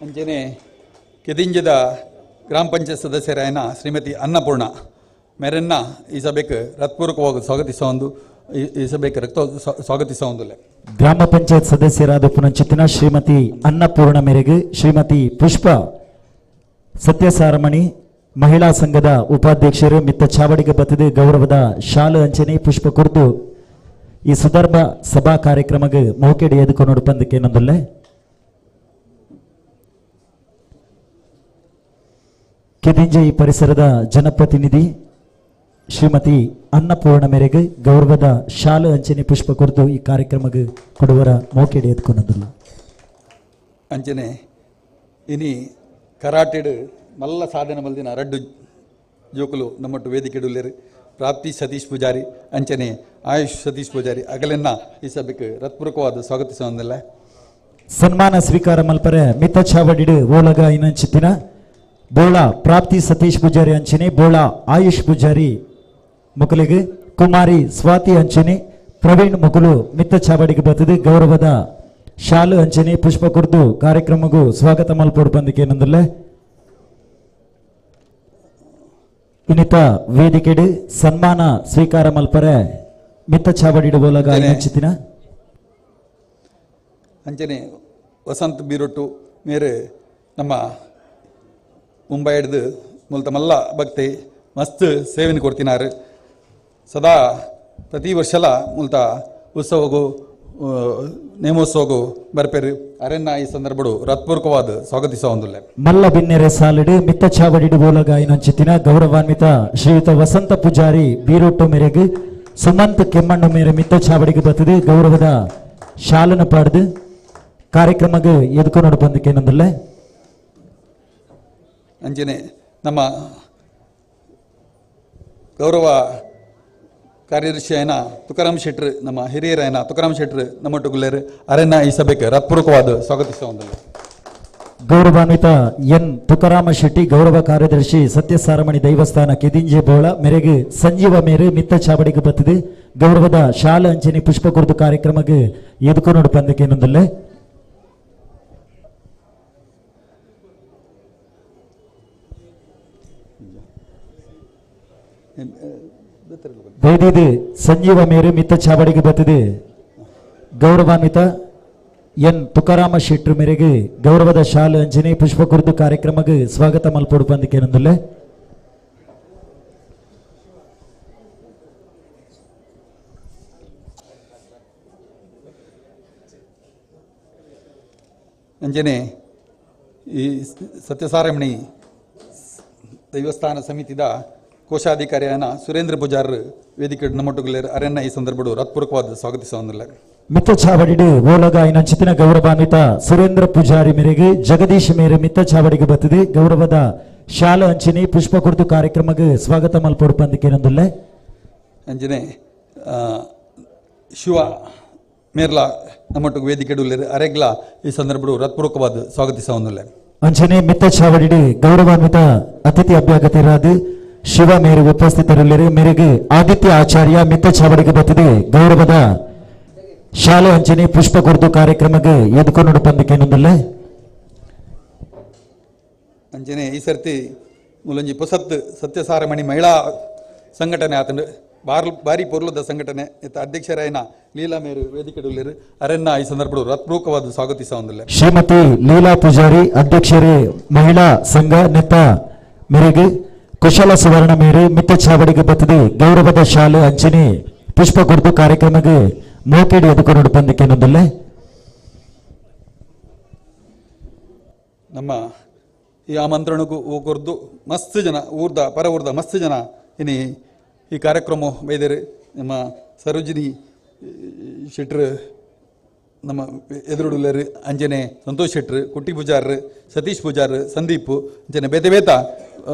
ಅಂಚನೆ ಕೆದಿಂಜದ ಗ್ರಾಮ ಪಂಚಾಯತ್ ಸದಸ್ಯರಾಯನ ಶ್ರೀಮತಿ ಅನ್ನಪೂರ್ಣ ಮೇರೆನ್ನ ಈ ಸಭೆಗೆ ಹೃತ್ಪೂರ್ವಕವಾಗಿ ಸ್ವಾಗತಿಸ ಒಂದು ಈ ಸಭೆಗೆ ರಕ್ತ ಸ್ವಾಗತಿಸ ಒಂದುಲ್ಲೆ. ಗ್ರಾಮ ಪಂಚಾಯತ್ ಸದಸ್ಯರಾದ ಪುನಂಚಿತ್ತಿನ ಶ್ರೀಮತಿ ಅನ್ನಪೂರ್ಣ ಮೇರೆಗೆ ಶ್ರೀಮತಿ ಪುಷ್ಪ ಸತ್ಯಸಾರಮಣಿ ಮಹಿಳಾ ಸಂಘದ ಉಪಾಧ್ಯಕ್ಷರು ಮಿತ್ತ ಚಾವಡಿಗೆ ಬತ್ತದು ಗೌರವದ ಶಾಲು ಅಂಚನೆ ಪುಷ್ಪ ಕುರಿತು ಈ ಸುಧರ್ಮ ಸಭಾ ಕಾರ್ಯಕ್ರಮಕ್ಕೆ ಮೌಕೆಡಿ ಎದುಕೊಂಡು ಬಂದಕ್ಕೇನಂದುಲ್ಲೆ. ಕೆದಿಂಜೆ ಈ ಪರಿಸರದ ಜನಪ್ರತಿನಿಧಿ ಶ್ರೀಮತಿ ಅನ್ನಪೂರ್ಣ ಮೇರೆಗೆ ಗೌರವದ ಶಾಲು ಅಂಚನೆ ಪುಷ್ಪ ಕುರಿತು ಈ ಕಾರ್ಯಕ್ರಮಕ್ಕೆ ಕೊಡುವರ ಮೌಕೆಡಿ ಎದುಕೊಂಡಲ್ಲ. ಅಂಚನೆ ಇನಿ ಕರಾಟೆಡು ಮಲ್ಲ ಸಾಧನೆ ಮಲ್ದಿನ ರಡ್ಡು ಜೋಕುಲು ನಮ್ಮಟ್ಟು ವೇದಿಕೆಡುಲ್ಲೇರು ಪ್ರಾಪ್ತಿ ಸತೀಶ್ ಪೂಜಾರಿ ಅಂಚನೆ ಆಯುಷ್ ಸತೀಶ್ ಪೂಜಾರಿ ಅಗಲೆನ್ನ ಈ ಸಭೆಗೆ ಹೃತ್ಪೂರ್ವಕವಾದ ಸ್ವಾಗತಿಸ ಒಂದಲ್ಲ. ಸನ್ಮಾನ ಸ್ವೀಕಾರ ಮಲ್ಪರೆ ಮಿತ್ತ ಚಾವಡಿಡು ಓಲಗ ಇನ್ನಂಚಿತ್ತಿನ ಬೋಳ ಪ್ರಾಪ್ತಿ ಸತೀಶ್ ಪೂಜಾರಿ ಅಂಚನೆ ಬೋಳ ಆಯುಷ್ ಪೂಜಾರಿ ಮುಕುಲಿಗೆ ಕುಮಾರಿ ಸ್ವಾತಿ ಅಂಚನೆ ಪ್ರವೀಣ್ ಮುಕುಲು ಮಿತ್ತ ಚಾವಡಿಗೆ ಬರ್ತದೆ ಗೌರವದ ಶಾಲು ಅಂಚನೆ ಪುಷ್ಪ ಕುರ್ದು ಕಾರ್ಯಕ್ರಮಗೂ ಸ್ವಾಗತ ಮಲ್ಪೋಡು ಬಂದಕ್ಕೇನಂದಲ್ಲ. ಇನ್ನಿತ ವೇದಿಕೆಡು ಸನ್ಮಾನ ಸ್ವೀಕಾರ ಮಲ್ಪರೆ ಮಿತ್ತ ಚಾವಡಿಡು ಬೋಲಗ ಅಂಚಿತಿನ ಅಂಚನೆ ವಸಂತ್ ಬೀರೊಟ್ಟು ಮೇರೆ ನಮ್ಮ ಮುಂಬೈ ಹಿಡ್ದು ಮುಲ್ತ ಮಲ್ಲ ಭಕ್ತಿ ಮಸ್ತ್ ಸೇವೆಯನ್ನು ಕೊಡ್ತಿನಾರು. ಸದಾ ಪ್ರತಿ ವರ್ಷಲ ಮುಲ್ತ ಉತ್ಸವಗೂ ನೇಮೋತ್ಸವಗೂ ಬರ್ಪೇರು ಅರೆನ್ನ ಈ ಸಂದರ್ಭಡು ಹೃತ್ಪೂರ್ವಕವಾದ ಸ್ವಾಗತಿಸ ಒಂದುಲ್ಲೆ. ಮಲ್ಲ ಬಿನ್ನೆರೆ ಸಾಲಿಡು ಮಿತ್ತ ಚಾವಡಿಡು ಬೋಲಗಾಯಿನಂಚಿತ್ತಿನ ಗೌರವಾನ್ವಿತ ಶ್ರೀಯುತ ವಸಂತ ಪೂಜಾರಿ ಬೀರೊಟ್ಟು ಮೇರೆಗೆ ಸುಮಂತ್ ಕೆಮ್ಮಣ್ಣು ಮೇರೆ ಮಿತ್ತ ಚಾವಡಿಗೆ ಬರ್ತದೆ ಗೌರವದ ಶಾಲನ್ನು ಪಾಡ್ದು ಕಾರ್ಯಕ್ರಮಕ್ಕೆ ಎದುಕೊಂಡು ಬಂದಕ್ಕೇನಂದಲ್ಲ. ಅಂಚನೆ ನಮ್ಮ ಗೌರವ ಕಾರ್ಯದರ್ಶಿ ಆಯ್ನ ತುಕಾರಾಮ್ ಶೆಟ್ರು ನಮ್ಮ ಹಿರಿಯರಾಯನ ತುಕಾರಾಮ್ ಶೆಟ್ರು ನಮ್ಮೊಟ್ಟುಗುಲ್ಲೇರು ಅರೆನ್ನ ಈ ಸಭೆಗೆ ಹೃತ್ಪೂರ್ವಕವಾದ ಸ್ವಾಗತಿಸ ಒಂದಲ್ಲ. ಗೌರವಾನ್ವಿತ ಎನ್ ತುಕಾರಾಮ ಶೆಟ್ಟಿ ಗೌರವ ಕಾರ್ಯದರ್ಶಿ ಸತ್ಯಸಾರಮಣಿ ದೈವಸ್ಥಾನ ಕೆದಿಂಜೆ ಬೋಳ ಮೇರೆಗೆ ಸಂಜೀವ ಮೇರೆ ಮಿತ್ತ ಚಾವಡಿಗೆ ಬರ್ತದೆ ಗೌರವದ ಶಾಲೆ ಅಂಚನೆ ಪುಷ್ಪ ಕುರಿತು ಕಾರ್ಯಕ್ರಮಕ್ಕೆ ಎದುಕೊಂಡು ಬಂದಕ್ಕೇನಂದಲ್ಲ. ದಯದೀದು ಸಂಜೀವ ಮೇರು ಮಿತ್ತ ಚಾವಡಿಗೆ ಬರ್ತದೆ ಗೌರವಾನ್ವಿತ ಎನ್ ತುಕಾರಾಮ ಶೆಟ್ರು ಮೇರೆಗೆ ಗೌರವದ ಶಾಲು ಅಂಜನೆ ಪುಷ್ಪ ಕುರಿತು ಕಾರ್ಯಕ್ರಮಕ್ಕೆ ಸ್ವಾಗತ ಮಲ್ಪೊಡು ಬಂದಕ್ಕೇನಂದಲ್ಲ. ಅಂಜನೆ ಈ ಸತ್ಯಸಾರಮಣಿ ದೈವಸ್ಥಾನ ಸಮಿತಿದ ಕೋಶಾಧಿಕಾರಿಯಾನ ಸುರೇಂದ್ರ ಪೂಜಾರ್ ವೇದಿಕೆ ನಮ್ಮೊಟ್ಟುಗುಲ್ಲೇರು ಅರೆನ್ನ ಈ ಸಂದರ್ಭಡು ಹೃತ್ಪೂರ್ವಕವಾದ ಸ್ವಾಗತಿಸ ಒಂದಲ್ಲ. ಮಿತ್ತ ಚಾವಡಿಡು ಓಲಗ ಇನ್ನಂಚಿತಿನ ಗೌರವಾನ್ವಿತ ಸುರೇಂದ್ರ ಪೂಜಾರಿ ಮೇರೆಗೆ ಜಗದೀಶ್ ಮೇರೆ ಮಿತ್ತ ಚಾವಡಿಗೆ ಬರ್ತದೆ ಗೌರವದ ಶಾಲು ಅಂಚಿನಿ ಪುಷ್ಪ ಕುರಿತು ಕಾರ್ಯಕ್ರಮಕ್ಕೆ ಸ್ವಾಗತ ಮಲ್ಪೊಡು ಬಂದಕ್ಕೇನಂದುಲ್ಲೆ. ಅಂಜನೆ ಶಿವ ಮೇರ್ಲಾ ನಮ್ಮೊಟ್ಟಿಗೆ ವೇದಿಕೆ ಅರೆಗ್ಲಾ ಈ ಸಂದರ್ಭಡು ಹೃತ್ಪೂರ್ವಕವಾದ ಸ್ವಾಗತಿಸ ಒಂದಲ್ಲ. ಅಂಚನೆ ಮಿತ್ತ ಚಾವಡಿಡು ಗೌರವಾನ್ವಿತ ಅತಿಥಿ ಅಭ್ಯಾಗತರಾದ Shiva ಮೇರು ಉಪಸ್ಥಿತರುಳ್ಳರು. ಮೇರೆಗೆ ಆದಿತ್ಯ ಆಚಾರ್ಯ ಮಿತ್ತ ಚಾವಡಿಗೆ ಬತ್ತಿದೆ ಗೌರವದ ಶಾಲೆ ಅಂಚನೆ ಪುಷ್ಪ ಕೊರ್ದು ಕಾರ್ಯಕ್ರಮಕ್ಕೆ ಎದುಕೊಂಡು ಪಂದಕ್ಕೇನೊಂದಿಲ್ಲ. ಅಂಚನೆ ಈ ಸರ್ತಿ ಮುಲಂಜಿ ಪೊಸತ್ ಸತ್ಯಸಾರಮಣಿ ಮಹಿಳಾ ಸಂಘಟನೆ ಆತಂಡು ಬಾರಿ ಪೊರ್ಲದ ಸಂಘಟನೆ ಇತ್ತ ಅಧ್ಯಕ್ಷರಾಯನ ಲೀಲಾ ಮೇರು ವೇದಿಕೆಡುಳ್ಳರು ಅರೆನ್ನ ಈ ಸಂದರ್ಭ ರತ್ಪೂರ್ವಕವಾದ ಸ್ವಾಗತಿಸ ಹೊಂದಿಲ್ಲ. ಶ್ರೀಮತಿ ಲೀಲಾ ಪೂಜಾರಿ ಅಧ್ಯಕ್ಷರೇ ಮಹಿಳಾ ಸಂಘ ನೆತ್ತ ಮೇರೆಗೆ ಕುಶಲ ಸುವರ್ಣ ಮೇರು ಮಿತ್ತ ಚಾವಡಿಗೆ ಬತ್ತದೆ ಗೌರವದ ಶಾಲೆ ಅಂಚನೆ ಪುಷ್ಪ ಕೊರ್ದು ಕಾರ್ಯಕ್ರಮಕ್ಕೆ ಮೋಕೆಡಿ ಎದುಕೊಂಡು ಪಂದಕ್ಕೇನೊಂದಿಲ್ಲ. ನಮ್ಮ ಈ ಆಮಂತ್ರಣಕ್ಕೂ ಕೊರ್ದು ಮಸ್ತ್ ಜನ ಊರ್ದ ಪರ ಊರ್ದ ಮಸ್ತ್ ಜನ ಇನಿ ಈ ಕಾರ್ಯಕ್ರಮ ಬೈದರು. ನಮ್ಮ ಸರೋಜಿನಿ ಶೆಟ್ರು ನಮ್ಮ ಎದುರುಡುಲ್ಲರು, ಅಂಜನೆ ಸಂತೋಷ್ ಶೆಟ್ರು, ಕುಟ್ಟಿ ಪೂಜಾರ್, ಸತೀಶ್ ಪೂಜಾರ್, ಸಂದೀಪ್ ಅಂಜನೆ ಬೇತೆ ಬೇತ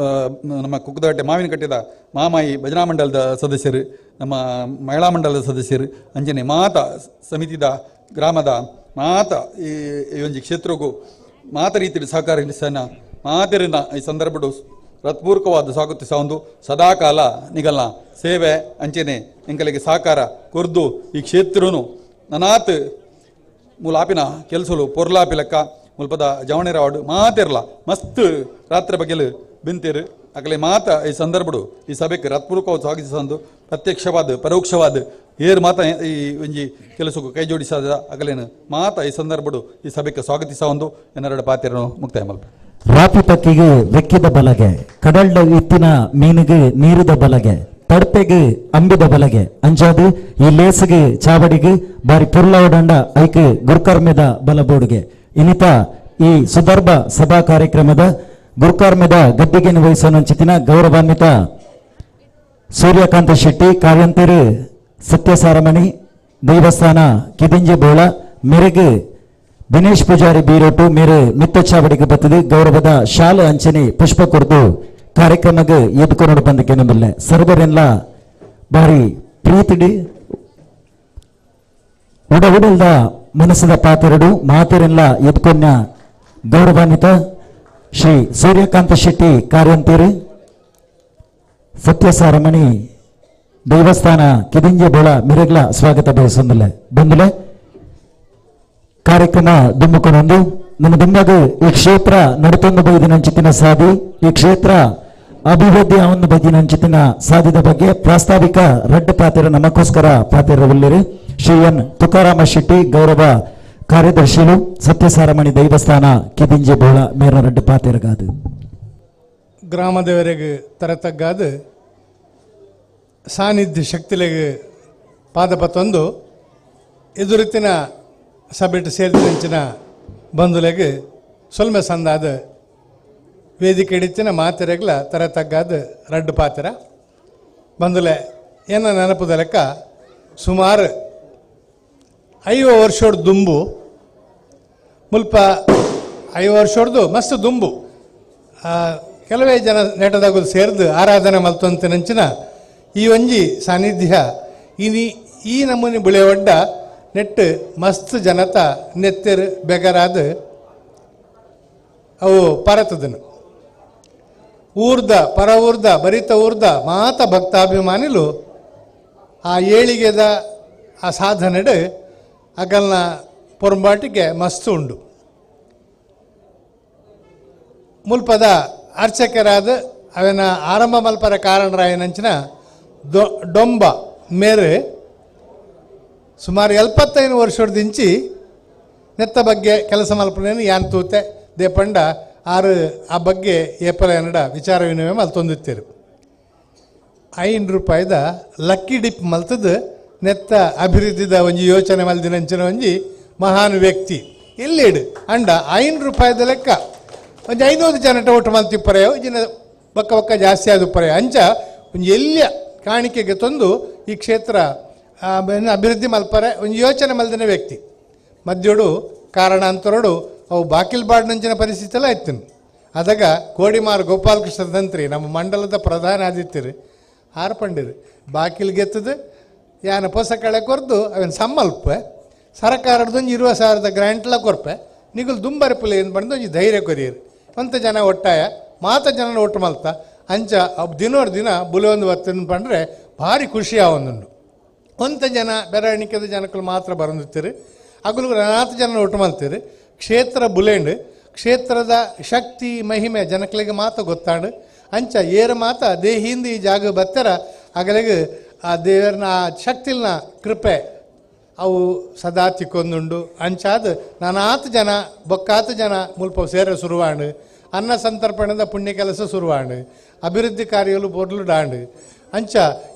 ನಮ್ಮ ಕುಕ್ಕದಗಟ್ಟೆ ಮಾವಿನ ಕಟ್ಟಿದ ಮಾಮಾಯಿ ಭಜನಾ ಮಂಡಲದ ಸದಸ್ಯರು, ನಮ್ಮ ಮಹಿಳಾ ಮಂಡಲದ ಸದಸ್ಯರು, ಅಂಜನೆ ಮಾತ ಸಮಿತಿದ ಗ್ರಾಮದ ಮಾತ ಈ ಒಂಜಿ ಕ್ಷೇತ್ರಕ್ಕೂ ಮಾತ ರೀತಿಯಲ್ಲಿ ಸಹಕಾರ ಸನ ಮಾತಿರಿನ ಈ ಸಂದರ್ಭಡು ಹೃತ್ಪೂರ್ವಕವಾದ ಸ್ವಾಗತಿಸ ಒಂದು ಸದಾಕಾಲ ನಿಗಲ್ನ ಸೇವೆ ಅಂಚನೆ ಎಂಕಲಿಗೆ ಸಹಕಾರ ಕೊರ್ದು ಈ ಕ್ಷೇತ್ರನು ನನಾತ್ ಮೂಲಾಪಿನ ಕೆಲಸಲು ಪೊರ್ಲಾಪಿ ಲೆಕ್ಕ ಮುಲ್ಪದ ಜವಣೆರವಾಡು ಮಾತಿರಲ ಮಸ್ತ್ ರಾತ್ರಿ ಬಗೆಲು ಬಿಂತಿರು ಅಗಲೆ ಮಾತ ಈ ಸಂದರ್ಭಡು ಈ ಸಭೆಗೆ ಹೃತ್ಪೂರ್ವಕವಾದ ಸ್ವಾಗತಿಸಂದು ಪ್ರತ್ಯಕ್ಷವಾದ ಪರೋಕ್ಷವಾದ ಏರು ಮಾತ ಈ ಒಂಜಿ ಕೆಲಸಕ್ಕೂ ಕೈ ಜೋಡಿಸಾದ ಅಗಲೇನು ಮಾತ ಈ ಸಂದರ್ಭಡು ಈ ಸಭೆಗೆ ಸ್ವಾಗತಿಸ ಒಂದು ಎನ್ನೆರಡು ಪಾತಿರನು ಮುಕ್ತಾಯ ಮಲ್ಪ. ರಾಪಿ ಪಕ್ಕಿಗೆ ವೆಕ್ಕಿದ ಬಲಗೆ, ಕಡಲ್ಡ ಇತ್ತಿನ ಮೀನಿಗೆ ನೀರಿದ ಬಲಗೆ, ತಡ್ಪೆಗೆ ಅಂಬಿದ ಬಲಗೆ ಅಂಜಾದು ಈ ಲೇಸಿಗೆ ಚಾವಡಿಗೆ ಬಾರಿ ಪುರ್ಲವಡಂಡ ಐಕೆ ಗುರುಕರ್ಮೆದ ಬಲಬೋಡುಗೆ ಇನಿತ ಈ ಸುದರ್ಭ ಸಭಾ ಕಾರ್ಯಕ್ರಮದ ಗುರುಕರ್ಮೆದ ಗದ್ದಿಗೆ ನಿರ್ವಹಿಸೋನಂಚಿತಿನ ಗೌರವಾನ್ವಿತ ಸೂರ್ಯಕಾಂತ ಶೆಟ್ಟಿ ಕಾರ್ಯಂತರು ಸತ್ಯಸಾರಮಣಿ ದೇವಸ್ಥಾನ ಕಿದಿಂಜೆ ಬೋಳ ಮೆರೆಗೆ ದಿನೇಶ್ ಪೂಜಾರಿ ಬೀರೋಟು ಮೇರೆ ಮಿತ್ತ ಚಾವಡಿಗೆ ಬತ್ತದೆ ಗೌರವದ ಶಾಲೆ ಅಂಚನೆ ಪುಷ್ಪ ಕೊರ್ದು ಕಾರ್ಯಕ್ರಮಕ್ಕೆ ಎದ್ಕೊಂಡು ಬಂದಕ್ಕೆ ಸರ್ವರೆಲ್ಲ ಬಾರಿ ಪ್ರೀತಿಡಿ ಉಡ ಉಡಲ್ದ ಮನಸ್ಸದ ಪಾತೆರಡು ಮಾತೆರೆಲ್ಲ ಎದ್ಕೊನ್ನ ಗೌರವಾನ್ವಿತ ಶ್ರೀ ಸೂರ್ಯಕಾಂತ ಶೆಟ್ಟಿ ಕಾರ್ಯಂತೇರು ಸತ್ಯಸಾರಮಣಿ ದೇವಸ್ಥಾನ ಕಿದಿಂಜೆ ಬೋಳ ಮಿರಗ್ಲ ಸ್ವಾಗತ ಬಯಸೊಂದಿಲ್ಲ. ಬಂದುಲೆ ಕಾರ್ಯಕ್ರಮ ದುಮ್ಮುಕೊನೊಂದು ನಮ್ಮ ದುಂಬಗು ಈ ಕ್ಷೇತ್ರ ನಡುತೊಂದು ಬೈದಿನಂಚಿತಿನ ಸಾದಿ ಈ ಕ್ಷೇತ್ರ ಅಭಿವೃದ್ಧಿ ಅವನು ಬೈದಿನಂಚಿತಿನ ಸಾದಿದ ಬಗ್ಗೆ ಪ್ರಾಸ್ತಾವಿಕ ರಡ್ಡು ಪಾತ್ರ ನಮಗೋಸ್ಕರ ಪಾತ್ರವಿಲ್ಲಿರಿ ಶ್ರೀ ಎನ್ ತುಕಾರಾಮ ಶೆಟ್ಟಿ ಗೌರವ ಕಾರ್ಯದರ್ಶಿಲು ಸತ್ಯಸಾರಮಣಿ ದೇವಸ್ಥಾನ ಕಿದಿಂಜೆ ಬೋಳ ಮೇರ ರಡ್ಡು ಪಾತ್ರಗಾದು. ಗ್ರಾಮದವರೆಗೆ ತರತಗ್ಗಾದ ಸಾನ್ನಿಧ್ಯ ಶಕ್ತಿಲೆಗೆ ಪಾದಪತ್ತೊಂದು ಎದುರುತ್ತಿನ ಸಭೆಟ್ ಸೇರಿದಂಚಿನ ಬಂಧುಲೆಗೆ ಸೊಲ್ಮೆ ಸಂದಾದ ವೇದಿಕೆ ಹಿಡಿತಿನ ಮಾತೆರೆಗ್ಲ ತರ ತಗ್ಗಾದ ರಡ್ಡು ಪಾತ್ರ ಬಂಧುಲೆ ಏನ ನೆನಪುದ ಲೆಕ್ಕ ಸುಮಾರು 50 ವರ್ಷದ ದುಂಬು ಮುಲ್ಪ 50 ವರ್ಷದ್ದು ಮಸ್ತ್ ದುಂಬು ಕೆಲವೇ ಜನ ನೆಟದಾಗಲು ಸೇರಿದು ಆರಾಧನೆ ಮಲ್ತೊಂತಿನಂಚಿನ ಈ ಒಂಜಿ ಸಾನ್ನಿಧ್ಯ ಇನಿ ಈ ನಮೂನಿ ಬುಳೆಯೊಡ್ಡ ನೆಟ್ಟು ಮಸ್ತ್ ಜನತ ನೆತ್ತೆರು ಬೆಗರಾದ ಅವು ಪರತದನು ಊರ್ದ ಪರ ಊರ್ದ ಬರಿತ ಊರ್ದ ಮಾತ ಭಕ್ತಾಭಿಮಾನಿಲು ಆ ಏಳಿಗೆದ ಆ ಸಾಧನೆಡು ಅಗಲ್ನ ಪೊರಂಬಾಟಿಗೆ ಮಸ್ತು ಉಂಡು. ಮುಲ್ಪದ ಅರ್ಚಕರಾದ ಅವನ ಆರಂಭ ಮಲ್ಪರ ಕಾರಣರಾಯನಂಚಿನ ಡೊಂಬ ಮೇರೆ ಸುಮಾರು 75 ವರ್ಷದಿಂಚಿ ನೆತ್ತ ಬಗ್ಗೆ ಕೆಲಸ ಮಲ್ಪನೇನು ಯಾನ್ ತೂತೆ ದೇಪಂಡ ಆರು ಆ ಬಗ್ಗೆ ಏಪಲ ಎನ್ನಡ ವಿಚಾರ ವಿನಿಮಯ ಮಲ್ತೊಂದಿತ್ತೀರು. 5 ರೂಪಾಯಿದ ಲಕ್ಕಿ ಡಿಪ್ ಮಲ್ತದ ನೆತ್ತ ಅಭಿವೃದ್ಧಿದ ಒಂಜಿ ಯೋಚನೆ ಮಲ್ದಿನಂಚಿನ ಒಂಜಿ ಮಹಾನ್ ವ್ಯಕ್ತಿ ಎಲ್ಲಿಡು ಅಂಡ 5 ರೂಪಾಯಿದ ಲೆಕ್ಕ ಒಂಜಿ 500 ಜನಟ ಒಟ್ಟು ಮಲ್ತಿಪ್ಪರೆಯೋ ಜಿನ ಬಕ್ಕ ಬಕ್ಕ ಜಾಸ್ತಿ ಆದುಪ್ಪರೆ ಅಂಚ ಒಂಜಿ ಎಲ್ಲಿಯ ಕಾಣಿಕೆಗೆ ತಂದು ಈ ಕ್ಷೇತ್ರ ಅಭಿವೃದ್ಧಿ ಮಲ್ಪರೆ ಒಂದು ಯೋಚನೆ ಮಲ್ದಿನ ವ್ಯಕ್ತಿ. ಮಧ್ಯೋಡು ಕಾರಣಾಂತರೋಡು ಅವು ಬಾಕಿಲ್ಬಾಡ್ನಂಚಿನ ಪರಿಸ್ಥಿತಿ ಎಲ್ಲ ಇತ್ತು. ಅದಾಗ ಕೋಡಿಮಾರು ಗೋಪಾಲಕೃಷ್ಣ ತಂತ್ರಿ ನಮ್ಮ ಮಂಡಲದ ಪ್ರಧಾನ ಆದಿತ್ತಿರು ಹಾರ್ಪಂಡಿರು ಬಾಕಿಲ್ ಗೆತ್ತದು ಯಾನ ಪೊಸ ಕಳೆ ಕೊರ್ದು ಅವನ ಸಮ್ಮಲ್ಪ ಸರಕಾರದೊಂದು 20,000 ಗ್ರ್ಯಾಂಟ್ಲ ಕೊರ್ಪೆ ನಿಗುಲು ದುಂಬರಿಪುಲೆ ಏನು ಬಂದು ಒಂಜಿ ಧೈರ್ಯ ಕೊರಿಯರು. ಒಂತ ಜನ ಒಟ್ಟಾಯ ಮಾತ ಜನ ಒಟ್ಟು ಮಲ್ತ ಅಂಚ ದಿನೋರ್ ದಿನ ಬುಲೆ ಒಂದು ಬತ್ತಿನ ಪಂಡ್ರೆ ಭಾರಿ ಖುಷಿ ಆವೊಂದುಂಡು. ಒಂತ ಜನ ಬೆರಣಿಕೆದ ಜನಕ್ಕಲು ಮಾತ್ರ ಬರಂದಿತ್ತೀರಿ, ಅಗುಲು ಅನಾಥ ಜನ ಒಟ್ಟು ಮಲ್ತೀರಿ. ಕ್ಷೇತ್ರ ಬುಲೆಂಡು ಕ್ಷೇತ್ರದ ಶಕ್ತಿ ಮಹಿಮೆ ಜನಕ್ಲಿಗೆ ಮಾತ್ರ ಗೊತ್ತಾಂಡು. ಅಂಚ ಏರು ಮಾತ ದೇಹಿಂದ ಈ ಜಾಗ ಬತ್ತರ ಅಗಲಿಗೆ ಆ ದೇವರನ ಆ ಶಕ್ತಿಲ್ನ ಕೃಪೆ ಅವು ಸದಾ ತಿಕ್ಕೊಂದುಂಡು. ಅಂಚಾದ ನಾನಾತ ಜನ ಬೊಕ್ಕಾತ ಜನ ಮುಲ್ಪ ಸೇರ ಶುರುವಾಂಡು, ಅನ್ನ ಸಂತರ್ಪಣದ ಪುಣ್ಯ ಕೆಲಸ ಶುರುವಾಂಡು, ಅಭಿವೃದ್ಧಿ ಕಾರ್ಯಗಳು ಪೊರ್ಲು ಡಾಂಡು. ಅಂಚ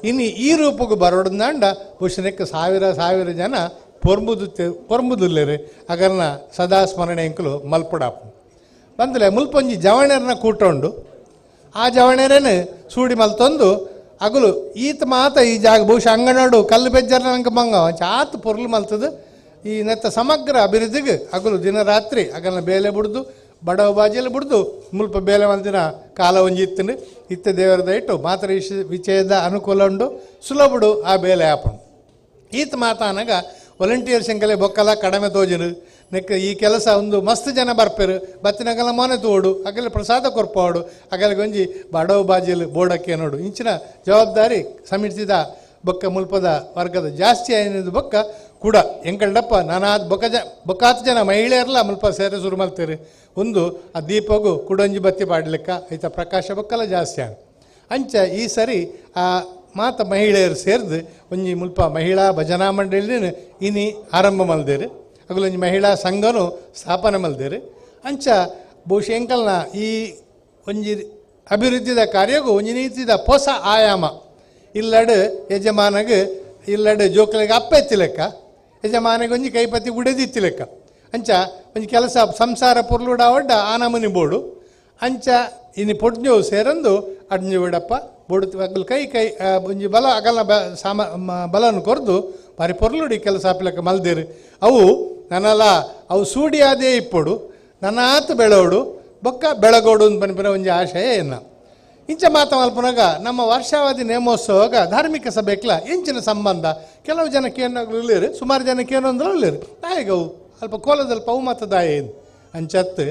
ಇನ್ನು ಈ ರೂಪಕ್ಕೆ ಬರೋಡ್ದಾಂಡ ಪುಷನಕ್ಕೆ ಸಾವಿರ ಸಾವಿರ ಜನ ಪೊರ್ಂಬುದುಲ್ಲೇರು. ಅಗರ್ನ ಸದಾ ಸ್ಮರಣೆ ಎಂಕಲು ಮಲ್ಪಡಾಪು ಬಂದಲೆ ಮುಲ್ಪೊಂಜಿ ಜವಣೆರನ್ನ ಕೂಟ ಉಂಡು. ಆ ಜವಣೆರೇನು ಸೂಡಿ ಮಲ್ತೊಂದು ಅಗಲು ಈತ ಮಾತ ಈ ಜಾಗ ಬಹುಶಃ ಅಂಗನಾಡು ಕಲ್ಲು ಬೆಜ್ಜರ್ನ ನಂಗೆ ಮಂಗ ಆತ ಪೊರ್ಲು ಮಲ್ತದು. ಈ ನೆತ್ತ ಸಮಗ್ರ ಅಭಿವೃದ್ಧಿಗೆ ಅಗಲು ದಿನರಾತ್ರಿ ಅಗಲ್ನ ಬೇಲೆ ಬಿಡ್ದು ಬಡವ ಬಾಜಿಯಲ್ಲಿ ಬಿಡ್ದು ಮುಲ್ಪ ಬೇಲೆ ಮಲ್ದಿನ ಕಾಲ ಒಂಜಿ ಇತ್ತಂಡು. ಇತ್ತ ದೇವರ ದಯಟು ಮಾತ್ರ ವಿಷಯದ ಅನುಕೂಲ ಉಂಡು, ಸುಲಭಡು ಆ ಬೇಲೆ ಆಪುಂಡು. ಈತ ಮಾತಾನಾಗ ವಾಲಂಟಿಯರ್ಸ್ ಎಂಕಲೆ ಬೊಕ್ಕಲ ಕಡಿಮೆ ತೋಜನು ನೆಕ್ ಈ ಕೆಲಸ ಒಂದು ಮಸ್ತ್ ಜನ ಬರ್ಪೇರು ಬತ್ತಿನಗಲ ಮೊನೆ ತೋಡು ಅಗಲ ಪ್ರಸಾದ ಕೊರ್ಪಾಡು ಅಗಲಿಗೆ ಒಂಜಿ ಬಡವ ಬಾಜಿಯಲ್ಲಿ ಬೋಡಕ್ಕೆ ನೋಡು ಇಂಚಿನ ಜವಾಬ್ದಾರಿ ಸಮಿತಿದ ಬೊಕ್ಕ ಮುಲ್ಪದ ವರ್ಗದ ಜಾಸ್ತಿ ಆಯ್ನದು ಬೊಕ್ಕ ಕೂಡ ಎಂಕಲ್ಡಪ್ಪ ನಾನಾದ ಬೊಕ್ಕ ಜ ಬೊಕ್ಕಾತ ಜನ ಮಹಿಳೆಯರಲ್ಲ ಮುಲ್ಪ ಸೇರೆ ಶುರು ಮಲ್ತೀರಿ. ಒಂದು ಆ ದೀಪಗೂ ಕುಡೊಂಜಿ ಬತ್ತಿ ಪಾಡ್ಲಿಕ್ಕ ಐತ ಪ್ರಕಾಶ ಬೊಕ್ಕಲ ಜಾಸ್ತಿ ಆಗ. ಅಂಚ ಈ ಸರಿ ಆ ಮಾತ ಮಹಿಳೆಯರು ಸೇರ್ದು ಒಂಜಿ ಮುಲ್ಪ ಮಹಿಳಾ ಭಜನಾ ಮಂಡಳಿನ ಇನಿ ಆರಂಭ ಮಲ್ದೇರು, ಅಗಲೊಂಜಿ ಮಹಿಳಾ ಸಂಘನು ಸ್ಥಾಪನೆ ಮಲ್ದೇರು. ಅಂಚ ಬಹುಶಃ ಎಂಕಲ್ನ ಈ ಒಂಜಿ ಅಭಿವೃದ್ಧಿದ ಕಾರ್ಯಗೂ ಒಂಜಿ ನೀತಿದ ಹೊಸ ಆಯಾಮ ಇಲ್ಲಡು ಯಜಮಾನಗೆ ಇಲ್ಲಡು ಜೋಕಲಿಗೆ ಅಪ್ಪ ಎತ್ತಿಲೆಕ್ಕ ಯಜಮಾನಿಗೆ ಒಂಜಿ ಕೈಪತಿ ಉಡೆದಿತ್ತಿಲೆಕ್ಕ. ಅಂಚ ಒಂಜಿ ಕೆಲಸ ಸಂಸಾರ ಪೊರ್ಲುಡಾವಡ್ಡ ಆ ನಮೂನಿ ಬೋಡು. ಅಂಚ ಇನಿ ಪೊಡ್ಜೋ ಸೇರಂದು ಅಡ್ಂಜಿ ಬಿಡಪ್ಪ ಬೋಡು ಅಗಲ್ ಕೈ ಕೈ ಒಂಜಿ ಬಲ ಅಗಲ ಬ ಸಾಮ ಬಲನು ಕೊರ್ದು ಬಾರಿ ಪೊರ್ಲುಡಿ ಕೆಲಸ ಆಪಿಲಕ್ಕ ಮಲ್ದೇರು. ಅವು ನನ್ನಲ್ಲ ಅವು ಸೂಡಿಯಾದೇ ಇಪ್ಪೊಡು ನನ್ನಾತ ಬೆಳೋಡು ಬೊಕ್ಕ ಬೆಳಗೋಡು ಅಂತ ಪನ್ಪಿನ ಒಂಜಿ ಆಶಯ ಎನ್ನ. ಇಂಚ ಮಾತ ಮಲ್ಪುನಗ ನಮ್ಮ ವರ್ಷಾವಧಿ ನೇಮೋತ್ಸವಾಗ ಧಾರ್ಮಿಕ ಸಭೆಕ್ಲ ಇಂಚಿನ ಸಂಬಂಧ ಕೆಲವು ಜನಕ್ಕೆ ಏನಾಗಲಿರು, ಸುಮಾರು ಜನಕ್ಕೆ ಏನೋ ಅಂದ್ರೆ ಉಳ್ಳೇರು ತಾಯಿಗವು ಅಲ್ಪ ಕೋಲದಲ್ಲಿ ಪವು ಮಾತ ದಾಯ ಅಂಚತ್ತು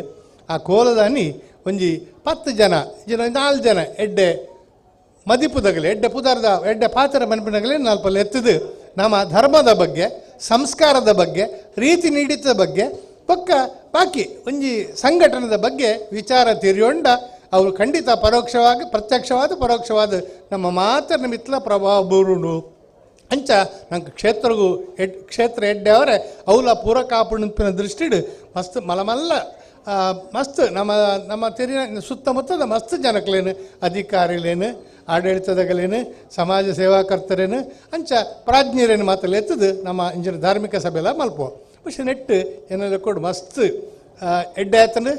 ಆ ಕೋಲದಾನಿ ಒಂಜಿ 10 ಜನ ಜನ 4 ಜನ ಎಡ್ಡೆ ಮದಿಪುದಗಲಿ ಎಡ್ಡೆ ಪುದಾರ್ದ ಎಡ್ಡೆ ಪಾತ್ರ ಮನಪಿನಗಲಿ ನಾಲ್ಪಲ್ಲಿ ಎತ್ತದು ನಮ್ಮ ಧರ್ಮದ ಬಗ್ಗೆ ಸಂಸ್ಕಾರದ ಬಗ್ಗೆ ರೀತಿ ನೀಡಿತದ ಬಗ್ಗೆ ಪಕ್ಕ ಬಾಕಿ ಒಂಜಿ ಸಂಘಟನೆದ ಬಗ್ಗೆ ವಿಚಾರ ತಿರಿಯೊಂಡ ಅವರು ಖಂಡಿತ ಪರೋಕ್ಷವಾಗಿ ಪ್ರತ್ಯಕ್ಷವಾದ ಪರೋಕ್ಷವಾದ ನಮ್ಮ ಮಾತ್ರ ಮಿತ್ಲ ಪ್ರಭಾವ ಬೂರುಂಡು. ಅಂಚ ನಂಗೆ ಕ್ಷೇತ್ರಗೂ ಕ್ಷೇತ್ರ ಎಡ್ಡೆ ಅವರೇ ಅವಲ ಪೂರಕ ಆಪುಣಿನ ದೃಷ್ಟಿಡು ಮಸ್ತ್ ಮಲಮಲ್ಲ ಮಸ್ತ್ ನಮ್ಮ ನಮ್ಮ ತೆರಿನ ಸುತ್ತಮುತ್ತದ ಮಸ್ತ್ ಜನಕ್ಲೇನು ಅಧಿಕಾರಿಗಳೇನು ಆಡಳಿತದಗಲೇನು ಸಮಾಜ ಸೇವಾಕರ್ತರೇನು ಅಂಚ ಪ್ರಾಜ್ಞರೇನು ಮಾತಲ್ಲಿ ಎತ್ತದು ನಮ್ಮ ಇಂಜಿನ ಧಾರ್ಮಿಕ ಸಭೆಲ್ಲ ಮಲ್ಪೋ ಪುಷ ನೆಟ್ಟು ಏನೆಲ್ಲ ಕೊಡು ಮಸ್ತ್ ಎಡ್ಡೆ ಆತಂಡು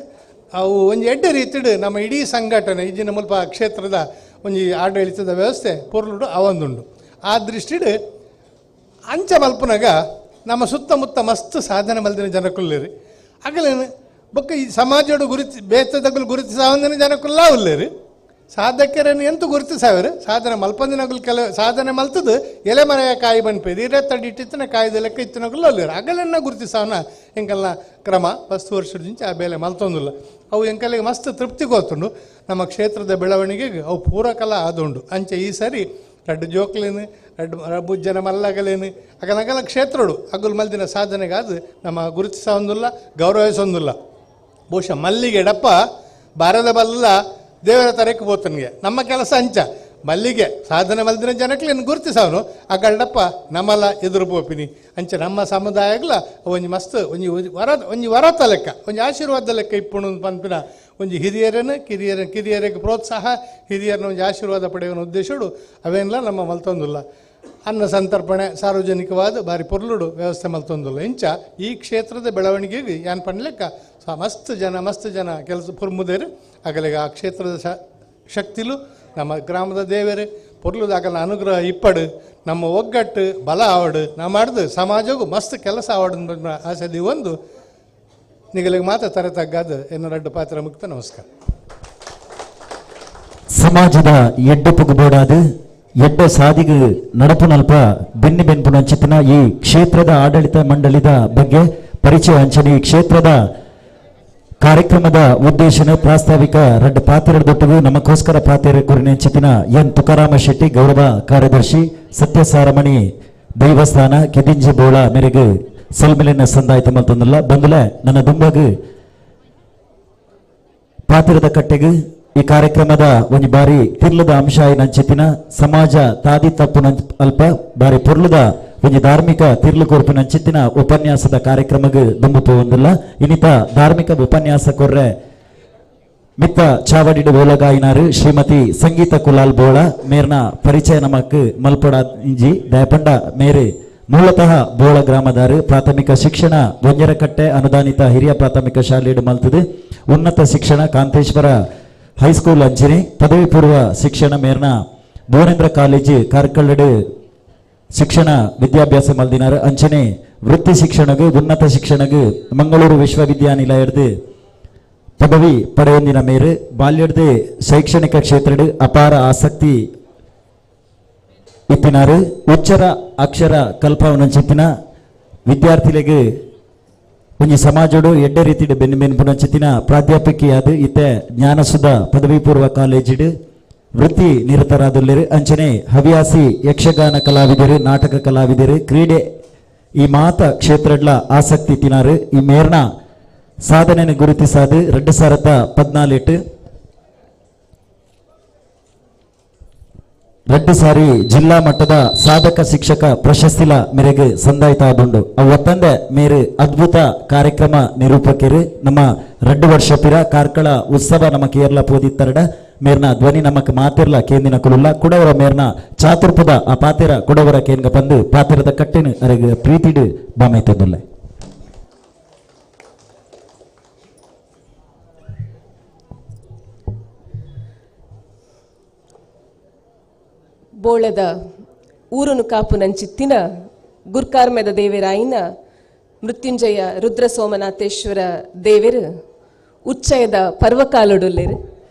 ಅವು ಒಂಜಿ ಎಡ್ಡೆ ರೀತಿಡು ನಮ್ಮ ಇಡೀ ಸಂಘಟನೆ ಈಜಿನ ಮುಲ್ಪ ಕ್ಷೇತ್ರದ ಒಂಜಿ ಆಡಳಿತದ ವ್ಯವಸ್ಥೆ ಪೊರ್ಲುಡು ಅವೊಂದುಂಡು. ಆ ದೃಷ್ಟಿಡು ಅಂಚ ಮಲ್ಪುನಗ ನಮ್ಮ ಸುತ್ತಮುತ್ತ ಮಸ್ತ್ ಸಾಧನೆ ಮಲ್ದಿನ ಜನಕುಲ್ಲೇರಿ ಅಗಲೇನು ಬೊಕ್ಕ ಈ ಸಮಾಜೋಡು ಗುರುತಿ ಬೇತದಗುಲು ಗುರುತಿಸಾವಂದಿನ ಜನಕುಲ್ಲ ಉಲ್ಲೇರಿ ಸಾಧಕರನ್ನು ಎಂತೂ ಗುರುತಿಸಾವರು ಸಾಧನೆ ಮಲ್ಪಂದಿನಗುಲು ಕೆಲವು ಸಾಧನೆ ಮಲ್ತದು ಎಲೆ ಮರೆಯ ಕಾಯಿ ಬನ್ಪೇದು ಇರೇ ತಡಿ ಇಟ್ಟಿತ್ತಿನ ಕಾಯ್ದ ಲೆಕ್ಕ ಇತ್ತಿನಗುಲು ಅಲ್ಲೇರು ಅಗಲನ್ನ ಗುರುತಿಸಾವನ ಎಂಕಲ್ನ ಕ್ರಮ ಫಸ್ಟ್ ವರ್ಷದಿಂದ ಆ ಬೇಲೆ ಮಲ್ತೊಂದಿಲ್ಲ. ಅವು ಎಂಕಲಿಗೆ ಮಸ್ತ್ ತೃಪ್ತಿ ಗೊತ್ತುಂಡು ನಮ್ಮ ಕ್ಷೇತ್ರದ ಬೆಳವಣಿಗೆಗೆ ಅವು ಪೂರಕಲ ಆದುಂಡು. ಅಂಚೆ ಈ ಸರಿ ರಡ್ಡು ಜೋಕ್ಲೇನು ರಡ್ಡು ಬುಜ್ಜನ ಮಲ್ಲಗಲೇನು ಅಗಲಗಲ ಕ್ಷೇತ್ರಡು ಅಗುಲ್ ಮಲ್ದಿನ ಸಾಧನೆಗಾದ ನಮ್ಮ ಗುರುತಿಸೊಂದಿಲ್ಲ ಗೌರವಿಸೊಂದಿಲ್ಲ. ಬಹುಶಃ ಮಲ್ಲಿಗೆ ಡಪ್ಪ ಬಾರದ ಬಲ್ಲ ದೇವರ ತರಕ್ಕೆ ಬೋತನಿಗೆ ನಮ್ಮ ಕೆಲಸ ಅಂಚ ಮಲ್ಲಿಗೆ ಸಾಧನೆ ಮಲ್ದಿನ ಜನಕ್ಕೆ ಗುರುತಿಸವನು ಅಗಲ್ಡಪ್ಪ ನಮ್ಮಲ್ಲ ಎದುರು ಪೋಪಿನಿ ಅಂಚ ನಮ್ಮ ಸಮುದಾಯಗಳ ಒಂಜಿ ಮಸ್ತ್ ಒಂಜಿ ವರ ಒಂಜಿ ವರತ ಲೆಕ್ಕ ಒಂಜಿ ಆಶೀರ್ವಾದ ಲೆಕ್ಕ ಇಪ್ಪುಣು ಪನ್ಪಿನ ಒಂಜಿ ಹಿರಿಯರನ್ನು ಕಿರಿಯರಿಗೆ ಪ್ರೋತ್ಸಾಹ ಹಿರಿಯರನ್ನ ಒಂಜಿ ಆಶೀರ್ವಾದ ಪಡೆಯುವ ಉದ್ದೇಶಡು ಅವೇನೆಲ್ಲ ನಮ್ಮ ಮಲ್ತೊಂದಿಲ್ಲ. ಅನ್ನ ಸಂತರ್ಪಣೆ ಸಾರ್ವಜನಿಕವಾದ ಭಾರಿ ಪೊರ್ಲುಡು ವ್ಯವಸ್ಥೆ ಮಲ್ತೊಂದಿಲ್ಲ. ಇಂಚ ಈ ಕ್ಷೇತ್ರದ ಬೆಳವಣಿಗೆಗೆ ಯಾನ್ ಪನ್ಲೆಕ್ಕ ಮಸ್ತ್ ಜನ ಕೆಲಸ ಪುರ್ಮುದೇರು ಅಗಲಿಗೆ ಆ ಕ್ಷೇತ್ರದ ಶಕ್ತಿಲು ನಮ್ಮ ಗ್ರಾಮದ ದೇವರು ಪೊರ್ಲುದಾಗಲ ಅನುಗ್ರಹ ಇಪ್ಪಡು ನಮ್ಮ ಒಗ್ಗಟ್ಟು ಬಲ ಆವಡು ನಾ ಮಾಡ್ದು ಸಮಾಜಗೂ ಮಸ್ತ್ ಕೆಲಸ ಆವಡು ಆಸೆ ಒಂದು ನಿಗಲಿಗೆ ಮಾತ್ರ ತರೆ ತಗ್ಗಾದ ಎನ್ನ ರಡ್ಡು ಪಾತ್ರ ಮುಕ್ತ. ನಮಸ್ಕಾರ. ಸಮಾಜದ ಎಡ್ಡೆಪ್ಪುಗು ಬೋಡಾದು ಎಡ್ಡೆ ಸಾದಿಗೆ ನಡಪುನಲ್ಪ ಬೆನ್ನಿ ಬೆನ್ಪುನಂಚಿತ್ತಿನ ಈ ಕ್ಷೇತ್ರದ ಆಡಳಿತ ಮಂಡಳಿದ ಬಗ್ಗೆ ಪರಿಚಯ ಅಂಚನೆ ಈ ಕ್ಷೇತ್ರದ ಕಾರ್ಯಕ್ರಮದ ಉದ್ದೇಶನ ಪ್ರಾಸ್ತಾವಿಕ ರಡ್ಡ ಪಾತ್ರದೊಟ್ಟಿಗೂ ನಮಗೋಸ್ಕರ ಪಾತ್ರ ಕುರಿನೆಂಚಿತಿನ ಎನ್ ತುಕಾರಾಮ ಶೆಟ್ಟಿ ಗೌರವ ಕಾರ್ಯದರ್ಶಿ ಸತ್ಯಸಾರಮಣಿ ದೇವಸ್ಥಾನ ಕೆದಿಂಜಿ ಬೋಳ ಮೇರೆಗೆ ಸಲ್ಮೆಲಿನ ಸಂದಾಯ್ತ ಮಲ್ತೊಂದಲ್ಲ ಬಂದುಲೆ ನನ್ನ ದುಂಬಗು ಪಾತ್ರದ ಕಟ್ಟೆಗೆ ಈ ಕಾರ್ಯಕ್ರಮದ ಒಂದು ಬಾರಿ ತಿರ್ಲದ ಅಂಶ ನಂಚಿತಿನ ಸಮಾಜ ತಾದಿ ತಪ್ಪು ಅಲ್ಪ ಬಾರಿ ಪೊರ್ಲದ ಒಂದು ಧಾರ್ಮಿಕ ತಿರ್ಲು ಕೊರ್ಪು ನಂಚಿತ್ತಿನ ಉಪನ್ಯಾಸದ ಕಾರ್ಯಕ್ರಮಕ್ಕೆ ದುಂಬು ಪೋವಂದಿಲ್ಲ. ಇನ್ನಿತ ಧಾರ್ಮಿಕ ಉಪನ್ಯಾಸ ಕೊರ್ರೆ ಮಿತ್ತ ಚಾವಡಿಡು ಬೋಲಗಾಯಿನಾರು ಶ್ರೀಮತಿ ಸಂಗೀತ ಕುಲಾಲ್ ಬೋಳ ಮೇರ್ನ ಪರಿಚಯ ನಮಕ್ ಮಲ್ಪಡ ಇಂಜಿ ದಯಪಂಡ ಮೇರೆ ಮೂಲತಃ ಬೋಳ ಗ್ರಾಮದಾರು ಪ್ರಾಥಮಿಕ ಶಿಕ್ಷಣ ಬೊಂಜರಕಟ್ಟೆ ಅನುದಾನಿತ ಹಿರಿಯ ಪ್ರಾಥಮಿಕ ಶಾಲೆಯು ಮಲ್ತದೆ. ಉನ್ನತ ಶಿಕ್ಷಣ ಕಾಂತೇಶ್ವರ ಹೈಸ್ಕೂಲ್ ಅಂಚಿನೆ ಪದವಿ ಪೂರ್ವ ಶಿಕ್ಷಣ ಮೇರ್ನ ಭುವನೇಂದ್ರ ಕಾಲೇಜು ಕಾರ್ಕಳಡು ಶಿಕ್ಷಣ ವಿದ್ಯಾಭ್ಯಾಸ ಮಲ್ದಿನಾರು. ಅಂಚನೆ ವೃತ್ತಿ ಶಿಕ್ಷಣಗೂ ಉನ್ನತ ಶಿಕ್ಷಣಗೂ ಮಂಗಳೂರು ವಿಶ್ವವಿದ್ಯಾನಿಲಯದ ಪದವಿ ಪಡೆಯೊಂದಿನ ಮೇರು ಬಾಲ್ಯದ ಶೈಕ್ಷಣಿಕ ಕ್ಷೇತ್ರದ ಅಪಾರ ಆಸಕ್ತಿ ಇತ್ತಿನಾರು. ಉಚ್ಚರ ಅಕ್ಷರ ಕಲ್ಪವನಂಚಿತ್ತಿನ ವಿದ್ಯಾರ್ಥಿಗಳಿಗೆ ಒಂಜಿ ಸಮಾಜಡು ಎಡ್ಡೆ ರೀತಿಡ್ ಬೆನ್ನು ಬೆನ್ಪುನಂಚಿತ್ತಿನ ಪ್ರಾಧ್ಯಾಪಕಿಯಾದ ಇತ್ತೆ ಜ್ಞಾನಸುಧ ಪದವಿ ಪೂರ್ವ ಕಾಲೇಜಿಡು ವೃತ್ತಿ ನಿರತರಾದುಲ್ಲೆರು. ಅಂಚನೆ ಹವ್ಯಾಸಿ ಯಕ್ಷಗಾನ ಕಲಾವಿದರು, ನಾಟಕ ಕಲಾವಿದರು, ಕ್ರೀಡೆ ಈ ಮಾತ ಕ್ಷೇತ್ರಡ್ಲ ಆಸಕ್ತಿ ತಿನಾರು. ಈ ಮೇರ್ನ ಸಾಧನೆಯನ್ನು ಗುರುತಿಸಾದು 2014 ರಡ್ಡು ಸಾರಿ ಜಿಲ್ಲಾ ಮಟ್ಟದ ಸಾಧಕ ಶಿಕ್ಷಕ ಪ್ರಶಸ್ತಿಲ ಮೇರೆಗೆ ಸಂದಾಯ್ತ ಆದುಂಡು. ಅವು ಒತ್ತಂದೆ ಮೇರೆ ಅದ್ಭುತ ಕಾರ್ಯಕ್ರಮ ನಿರೂಪಕರು ನಮ್ಮ 2 ವರ್ಷ ಪಿರ ಕಾರ್ಕಳ ಉತ್ಸವ ನಮ್ಮ ಕೇರಳ ಪೋದಿತ್ತರಡ ಮೇರ್ನ ಧ್ವನಿ ನಮಕ್ ಮಾತಿರ್ಲ ಕೇಂದಿನ ಕುಲುಲ್ಲ ಕುಡವರ ಮೇರ್ನ ಚಾತುರ್ಪದ ಆ ಪಾತಿರ ಕುಡವರ ಕೇನ್ಗ ಬಂದು ಪಾತಿರದ ಕಟ್ಟಿನ ಅರೆಗೆ ಪ್ರೀತಿಡು ಬಾಮೈತದುಲ್ಲೆ. ಬೋಳದ ಊರುನು ಕಾಪು ನಂಚಿತ್ತಿನ ಗುರ್ಕಾರ್ಮೆದ ದೇವರಾಯಿನ ಮೃತ್ಯುಂಜಯ ರುದ್ರ ಸೋಮನಾಥೇಶ್ವರ ದೇವರು ಉಚ್ಚಯದ ಪರ್ವಕಾಲುಡುಲ್ಲೇರು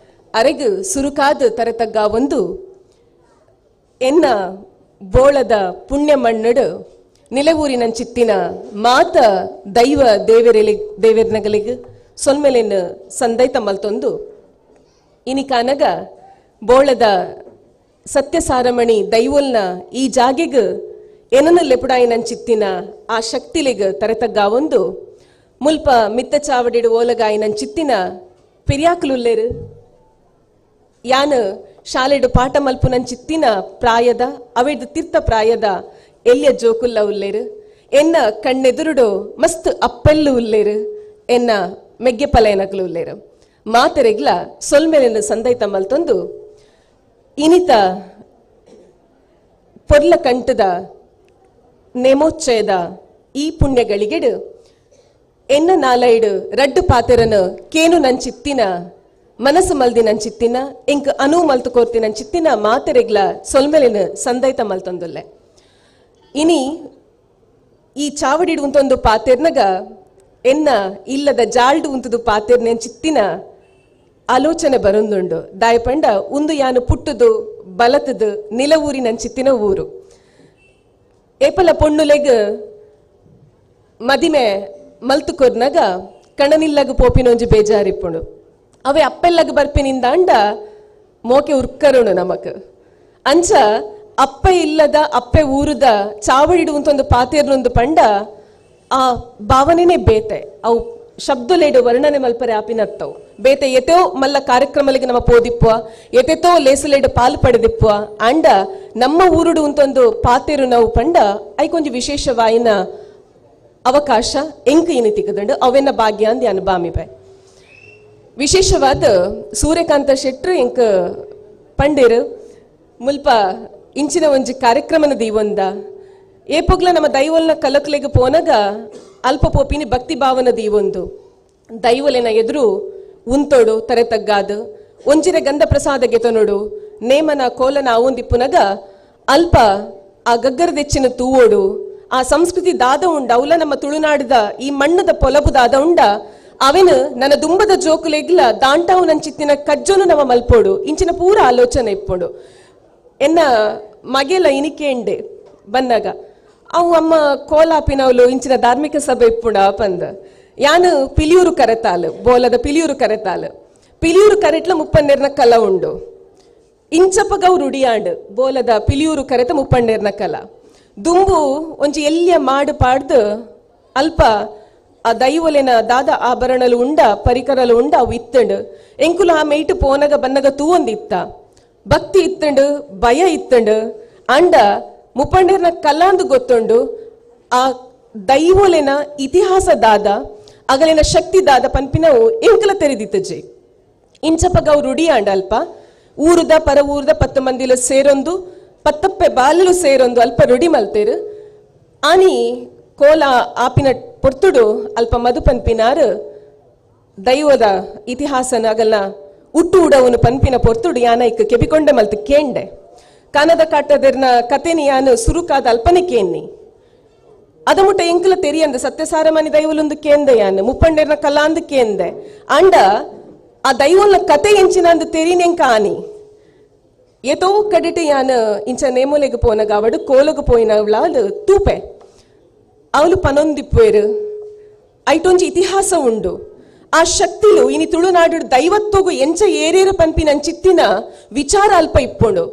ಅರೆಗು ಸುರುಕಾದ ತರೆತಗ್ಗ ಒಂದು ಎನ್ನ ಬೋಳದ ಪುಣ್ಯ ಮಣ್ಣಡು ನಿಲವೂರಿನಂಚಿತ್ತಿನ ಮಾತ ದೈವ ದೇವರೆಲಿ ದೇವರ್ನಗಲಿಗೆ ಸೊನ್ಮೆಲೆನ್ನು ಸಂದೈತ ಮಲ್ತೊಂದು ಇನಿಕಾನಗ ಬೋಳದ ಸತ್ಯಸಾರಮಣಿ ದೈವೋಲ್ನ ಈ ಜಾಗೆಗ್ ಏನನ್ನು ಲೆಪುಡಾಯಿನಂಚಿತ್ತಿನ ಆ ಶಕ್ತಿಲಿಗ್ ತರೆತಗ್ಗ ಒಂದು ಮುಲ್ಪ ಮಿತ್ತ ಚಾವಡಿಡು ಓಲಗಾಯಿನಂಚಿತ್ತಿನ ಪಿರಿಯಾಕುಲುಲ್ಲೇರು ಯಾನು ಶಾಲೆಡು ಪಾಠ ಮಲ್ಪುನಂಚಿತ್ತಿನ ಪ್ರಾಯದ ಅವೆಡ್ ತೀರ್ಥ ಪ್ರಾಯದ ಎಲ್ಲಿಯ ಜೋಕುಲ್ಲ ಉಲ್ಲೇರು ಎನ್ನ ಕಣ್ಣೆದುರುಡು ಮಸ್ತ್ ಅಪ್ಪೆಲ್ಲು ಉಲ್ಲೇರು ಎನ್ನ ಮೆಗ್ಗೆ ಪಲಯನಕಲು ಉಲ್ಲೇರು ಮಾತೆರೆಗ್ಲ ಸೊಲ್ಮೆಲೆನ್ನು ಸಂದೈತ ಮಲ್ತೊಂದು ಇನಿತ ಪೊರ್ಲ ಕಂಠದ ನೇಮೋಚ್ಚಯದ ಈ ಪುಣ್ಯಗಳಿಗೆಡು ಎನ್ನ ನಾಲೈಡು ರಡ್ಡು ಪಾತೆರನು ಕೇನು ನಂಚಿತ್ತಿನ ಮನಸ್ಸು ಮಲ್ದಿ ನಂಚಿತ್ತಿನ ಎಂಕ್ ಅನು ಮಲ್ತು ಕೋರ್ತಿ ನಂಚಿತ್ತಿನ ಮಾತೆರೆಗ್ಲ ಸೊಲ್ಮೆಲಿನ ಸಂದೈತ ಮಲ್ತೊಂದುಲ್ಲೆ. ಇನಿ ಈ ಚಾವಡಿಡು ಉಂತೊಂದು ಪಾತೆರ್ನಗ ಎನ್ನ ಇಲ್ಲದ ಜಾಲ್ಡು ಉಂತುದು ಪಾತೆರ್ನೆಂಚಿತ್ತಿನ ಆಲೋಚನೆ ಬರೊಂದುಂಡು. ದಾಯಪಂಡ ಉಂದು ಯಾನು ಪುಟ್ಟುದು ಬಲತದು ನಿಲವೂರಿನಂಚಿತ್ತಿನ ಊರು. ಏಪಲ ಪೊಣ್ಣುಲೆಗ್ ಮದಿಮೆ ಮಲ್ತು ಕೊರ್ನಗ ಕಣನಿಲ್ಲಗ ಪೋಪಿನೊಂಜಿ ಬೇಜಾರಿಪ್ಪುಂಡು. ಅವೆ ಅಪ್ಪೆಲ್ಲಗ ಬರ್ಪಿನಿಂದಾಂಡ ಮೋಕೆ ಉರ್ಕರುಣು ನಮಕ್ ಅಂಚ ಅಪ್ಪೆ ಇಲ್ಲದ ಅಪ್ಪೆ ಊರುದ ಚಾವಡಿಡು ಉಂತೊಂದು ಪಾತೇರ್ನೊಂದು ಪಂಡ ಆ ಭಾವನೆನೇ ಬೇತೆ. ಅವು ಶಬ್ದಲೇಡು ವರ್ಣನೆ ಮಲ್ಪರೆ ಆಪಿನತ್ತವು ಬೇತೆ ಎತೆೋ ಮಲ್ಲ ಕಾರ್ಯಕ್ರಮಲಿಗೆ ನಮ್ಮ ಪೋದಿಪ್ಪುವ ಎತೆತೋ ಲೇಸುಲೇಡು ಪಾಲು ಪಡೆದಿಪ್ಪುವ ಅಂಡ ನಮ್ಮ ಊರುಡು ಉಂತೊಂದು ಪಾತೇರು ನಾವು ಪಂಡ ಐಕೊಂಜಿ ವಿಶೇಷವಾಯಿನ ಅವಕಾಶ ಎಂಕ್ ಇನಿ ತಿಕ್ಕದಂಡು ಅವೆನ್ನ ಭಾಗ್ಯ ಅಂದ್ ಯಾನು ಬಾಮಿಬೆ. ವಿಶೇಷವಾದ ಸೂರ್ಯಕಾಂತ ಶೆಟ್ರು ಎಂಕ್ ಪಂಡೇರು ಮುಲ್ಪ ಇಂಚಿನ ಒಂಜಿ ಕಾರ್ಯಕ್ರಮನ ದೀವೊಂದ ಏಪೊಗ್ಲ ನಮ್ಮ ದೈವಲ್ನ ಕಲಕ್ಲೆಗ್ ಪೋನಗ ಅಲ್ಪ ಪೋಪಿನಿ ಭಕ್ತಿ ಭಾವನ ದೀವೊಂದು ದೈವಲೆನ ಎದುರು ಉಂತೋಡು ತರೆ ತಗ್ಗಾದು ಒಂಜಿನ ಗಂಧ ಪ್ರಸಾದ ಗೆತನೋಡು ನೇಮನ ಕೋಲನ ಆವೊಂದಿಪ್ಪುನಗ ಅಲ್ಪ ಆ ಗಗ್ಗರದೆಚ್ಚಿನ ತೂವೋಡು ಆ ಸಂಸ್ಕೃತಿ ದಾದ ಉಂಡ ಅವಲ ನಮ್ಮ ತುಳುನಾಡದ ಈ ಮಣ್ಣದ ಪೊಲಬು ದಾದ ಉಂಡ ಅವೆನು ನನ್ನ ದುಂಬದ ಜೋಕುಲೆಗ್ಲ ದಾಂಟಾವು ನಂಚಿತ್ತಿನ ಕಜ್ಜೋನು ನಮ್ಮ ಮಲ್ಪೋಡು ಇಂಚಿನ ಪೂರ ಆಲೋಚನೆ ಇಪ್ಪೋಡು. ಎನ್ನ ಮಗೆಲ ಇನಿಕೇಂಡೆ ಬಂದಾಗ ಅವು ಅಮ್ಮ ಕೋಲಾಪಿನವಲು ಇಂಚಿನ ಧಾರ್ಮಿಕ ಸಭೆ ಇಪ್ಪುಂಡ ಪಂದ ಯಾನು ಪಿಲಿಯೂರು ಕರೆತಾಲ್, ಬೋಲದ ಪಿಲಿಯೂರು ಕರೆತಾಲ್. ಪಿಲಿಯೂರು ಕರೆಟ್ಲ ಮುಪ್ಪನ್ನೇರ್ನ ಕಲ ಉಂಡು. ಇಂಚಪಗವು ರುಡಿಯಾಂಡ್ ಬೋಲದ ಪಿಲಿಯೂರು ಕರೆತ ಮುಪ್ಪಣ್ಣೇರ್ನ ಕಲ. ದುಂಬು ಒಂಜಿ ಎಲ್ಲಿಯ ಮಾಡು ಪಾಡ್ದು ಅಲ್ಪ ಆ ದೈವೊಲೆನ ದಾದ ಆಭರಣಲು ಉಂಡ ಪರಿಕರಲು ಉಂಡ ಅವು ಇತ್ತಂಡು. ಎಂಕುಲು ಆ ಮೇಟು ಪೋನಗ ಬನ್ನಗ ತೂವೊಂದಿತ್ತ. ಭಕ್ತಿ ಇತ್ತಂಡು, ಭಯ ಇತ್ತಂಡು. ಅಂಡ ಮುಪ್ಪಣ್ಣೇರ್ನ ಕಲಾಂದು ಗೊತ್ತುಂಡು. ಆ ದೈವೊಲೆನ ಇತಿಹಾಸ ದಾದ ಅಗಲಿನ ಶಕ್ತಿ ದಾದ ಪನ್ಪಿನವು ಎಂಕುಲ ತೆರೆದಿತ್ತಜಿ. ಇಂಚಪಗ ಅವು ರುಡಿಯಾಂಡ ಅಲ್ಪ ಊರುದ ಪರ ಊರುದ 10 ಮಂದಿಲು ಸೇರೊಂದು ಪತ್ತಪ್ಪೆ ಬಾಲಲು ಸೇರೊಂದು ಅಲ್ಪ ರುಡಿ ಮಲ್ತೇರು. ಆನಿ ಕೋಲ ಆಪಿನ ಪೊರ್ತುಡು ಅಲ್ಪ ಮಧು ಪನ್ಪಿನಾರು ದೈವದ ಇತಿಹಾಸನ ಅಗಲ್ನ ಉಟ್ಟು ಉಡವನು ಪನ್ಪಿನ ಪೊರ್ತುಡು ಯಾನ ಇಕ್ಕ ಕೆಬಿಕೊಂಡೆ ಮಲ್ತು ಕೇಂಡೆ. ಕನದ ಕಾಟದರ್ನ ಕತೆನಿ ಯಾನು ಸುರುಕಾದ ಅಲ್ಪನೆ ಕೇನ್ನಿ. ಅದ ಮುಟ್ಟ ಎಂಕಲ ತೆರಿಯಂದ ಸತ್ಯಸಾರಮನಿ ದೈವಲೊಂದು ಕೇಂದೆ ಯಾನು ಮುಪ್ಪಂಡೇರ್ನ ಕಲಾಂದು ಕೇಂದೆ. ಅಂಡ ಆ ದೈವಲ್ನ ಕತೆ ಎಂಚಿನ ಅಂದು ತೆರಿನೆಂಕ ಆನಿ ಏತೋ ಕಡಿಟು ಯಾನು ಇಂಚ ನೇಮೂಲೆಗ್ ಪೋನಗ ಅವಡು ಕೋಲಗು ಪೋಯಿನವ್ಲಾಲ್ ತೂಪೆ ಅವಳು ಪನೊಂದಿಪ್ಪೇರು. ಐಟೊಂಜಿ ಇತಿಹಾಸ ಉಂಡು. ಆ ಶಕ್ತಿಲು ಇನಿ ತುಳುನಾಡು ದೈವತ್ವಗು ಎಂಚ ಏರೇರು ಪನ್ಪಿನ ಚಿತ್ತಿನ ವಿಚಾರ ಅಲ್ಪ ಇಪ್ಪುಂಡು.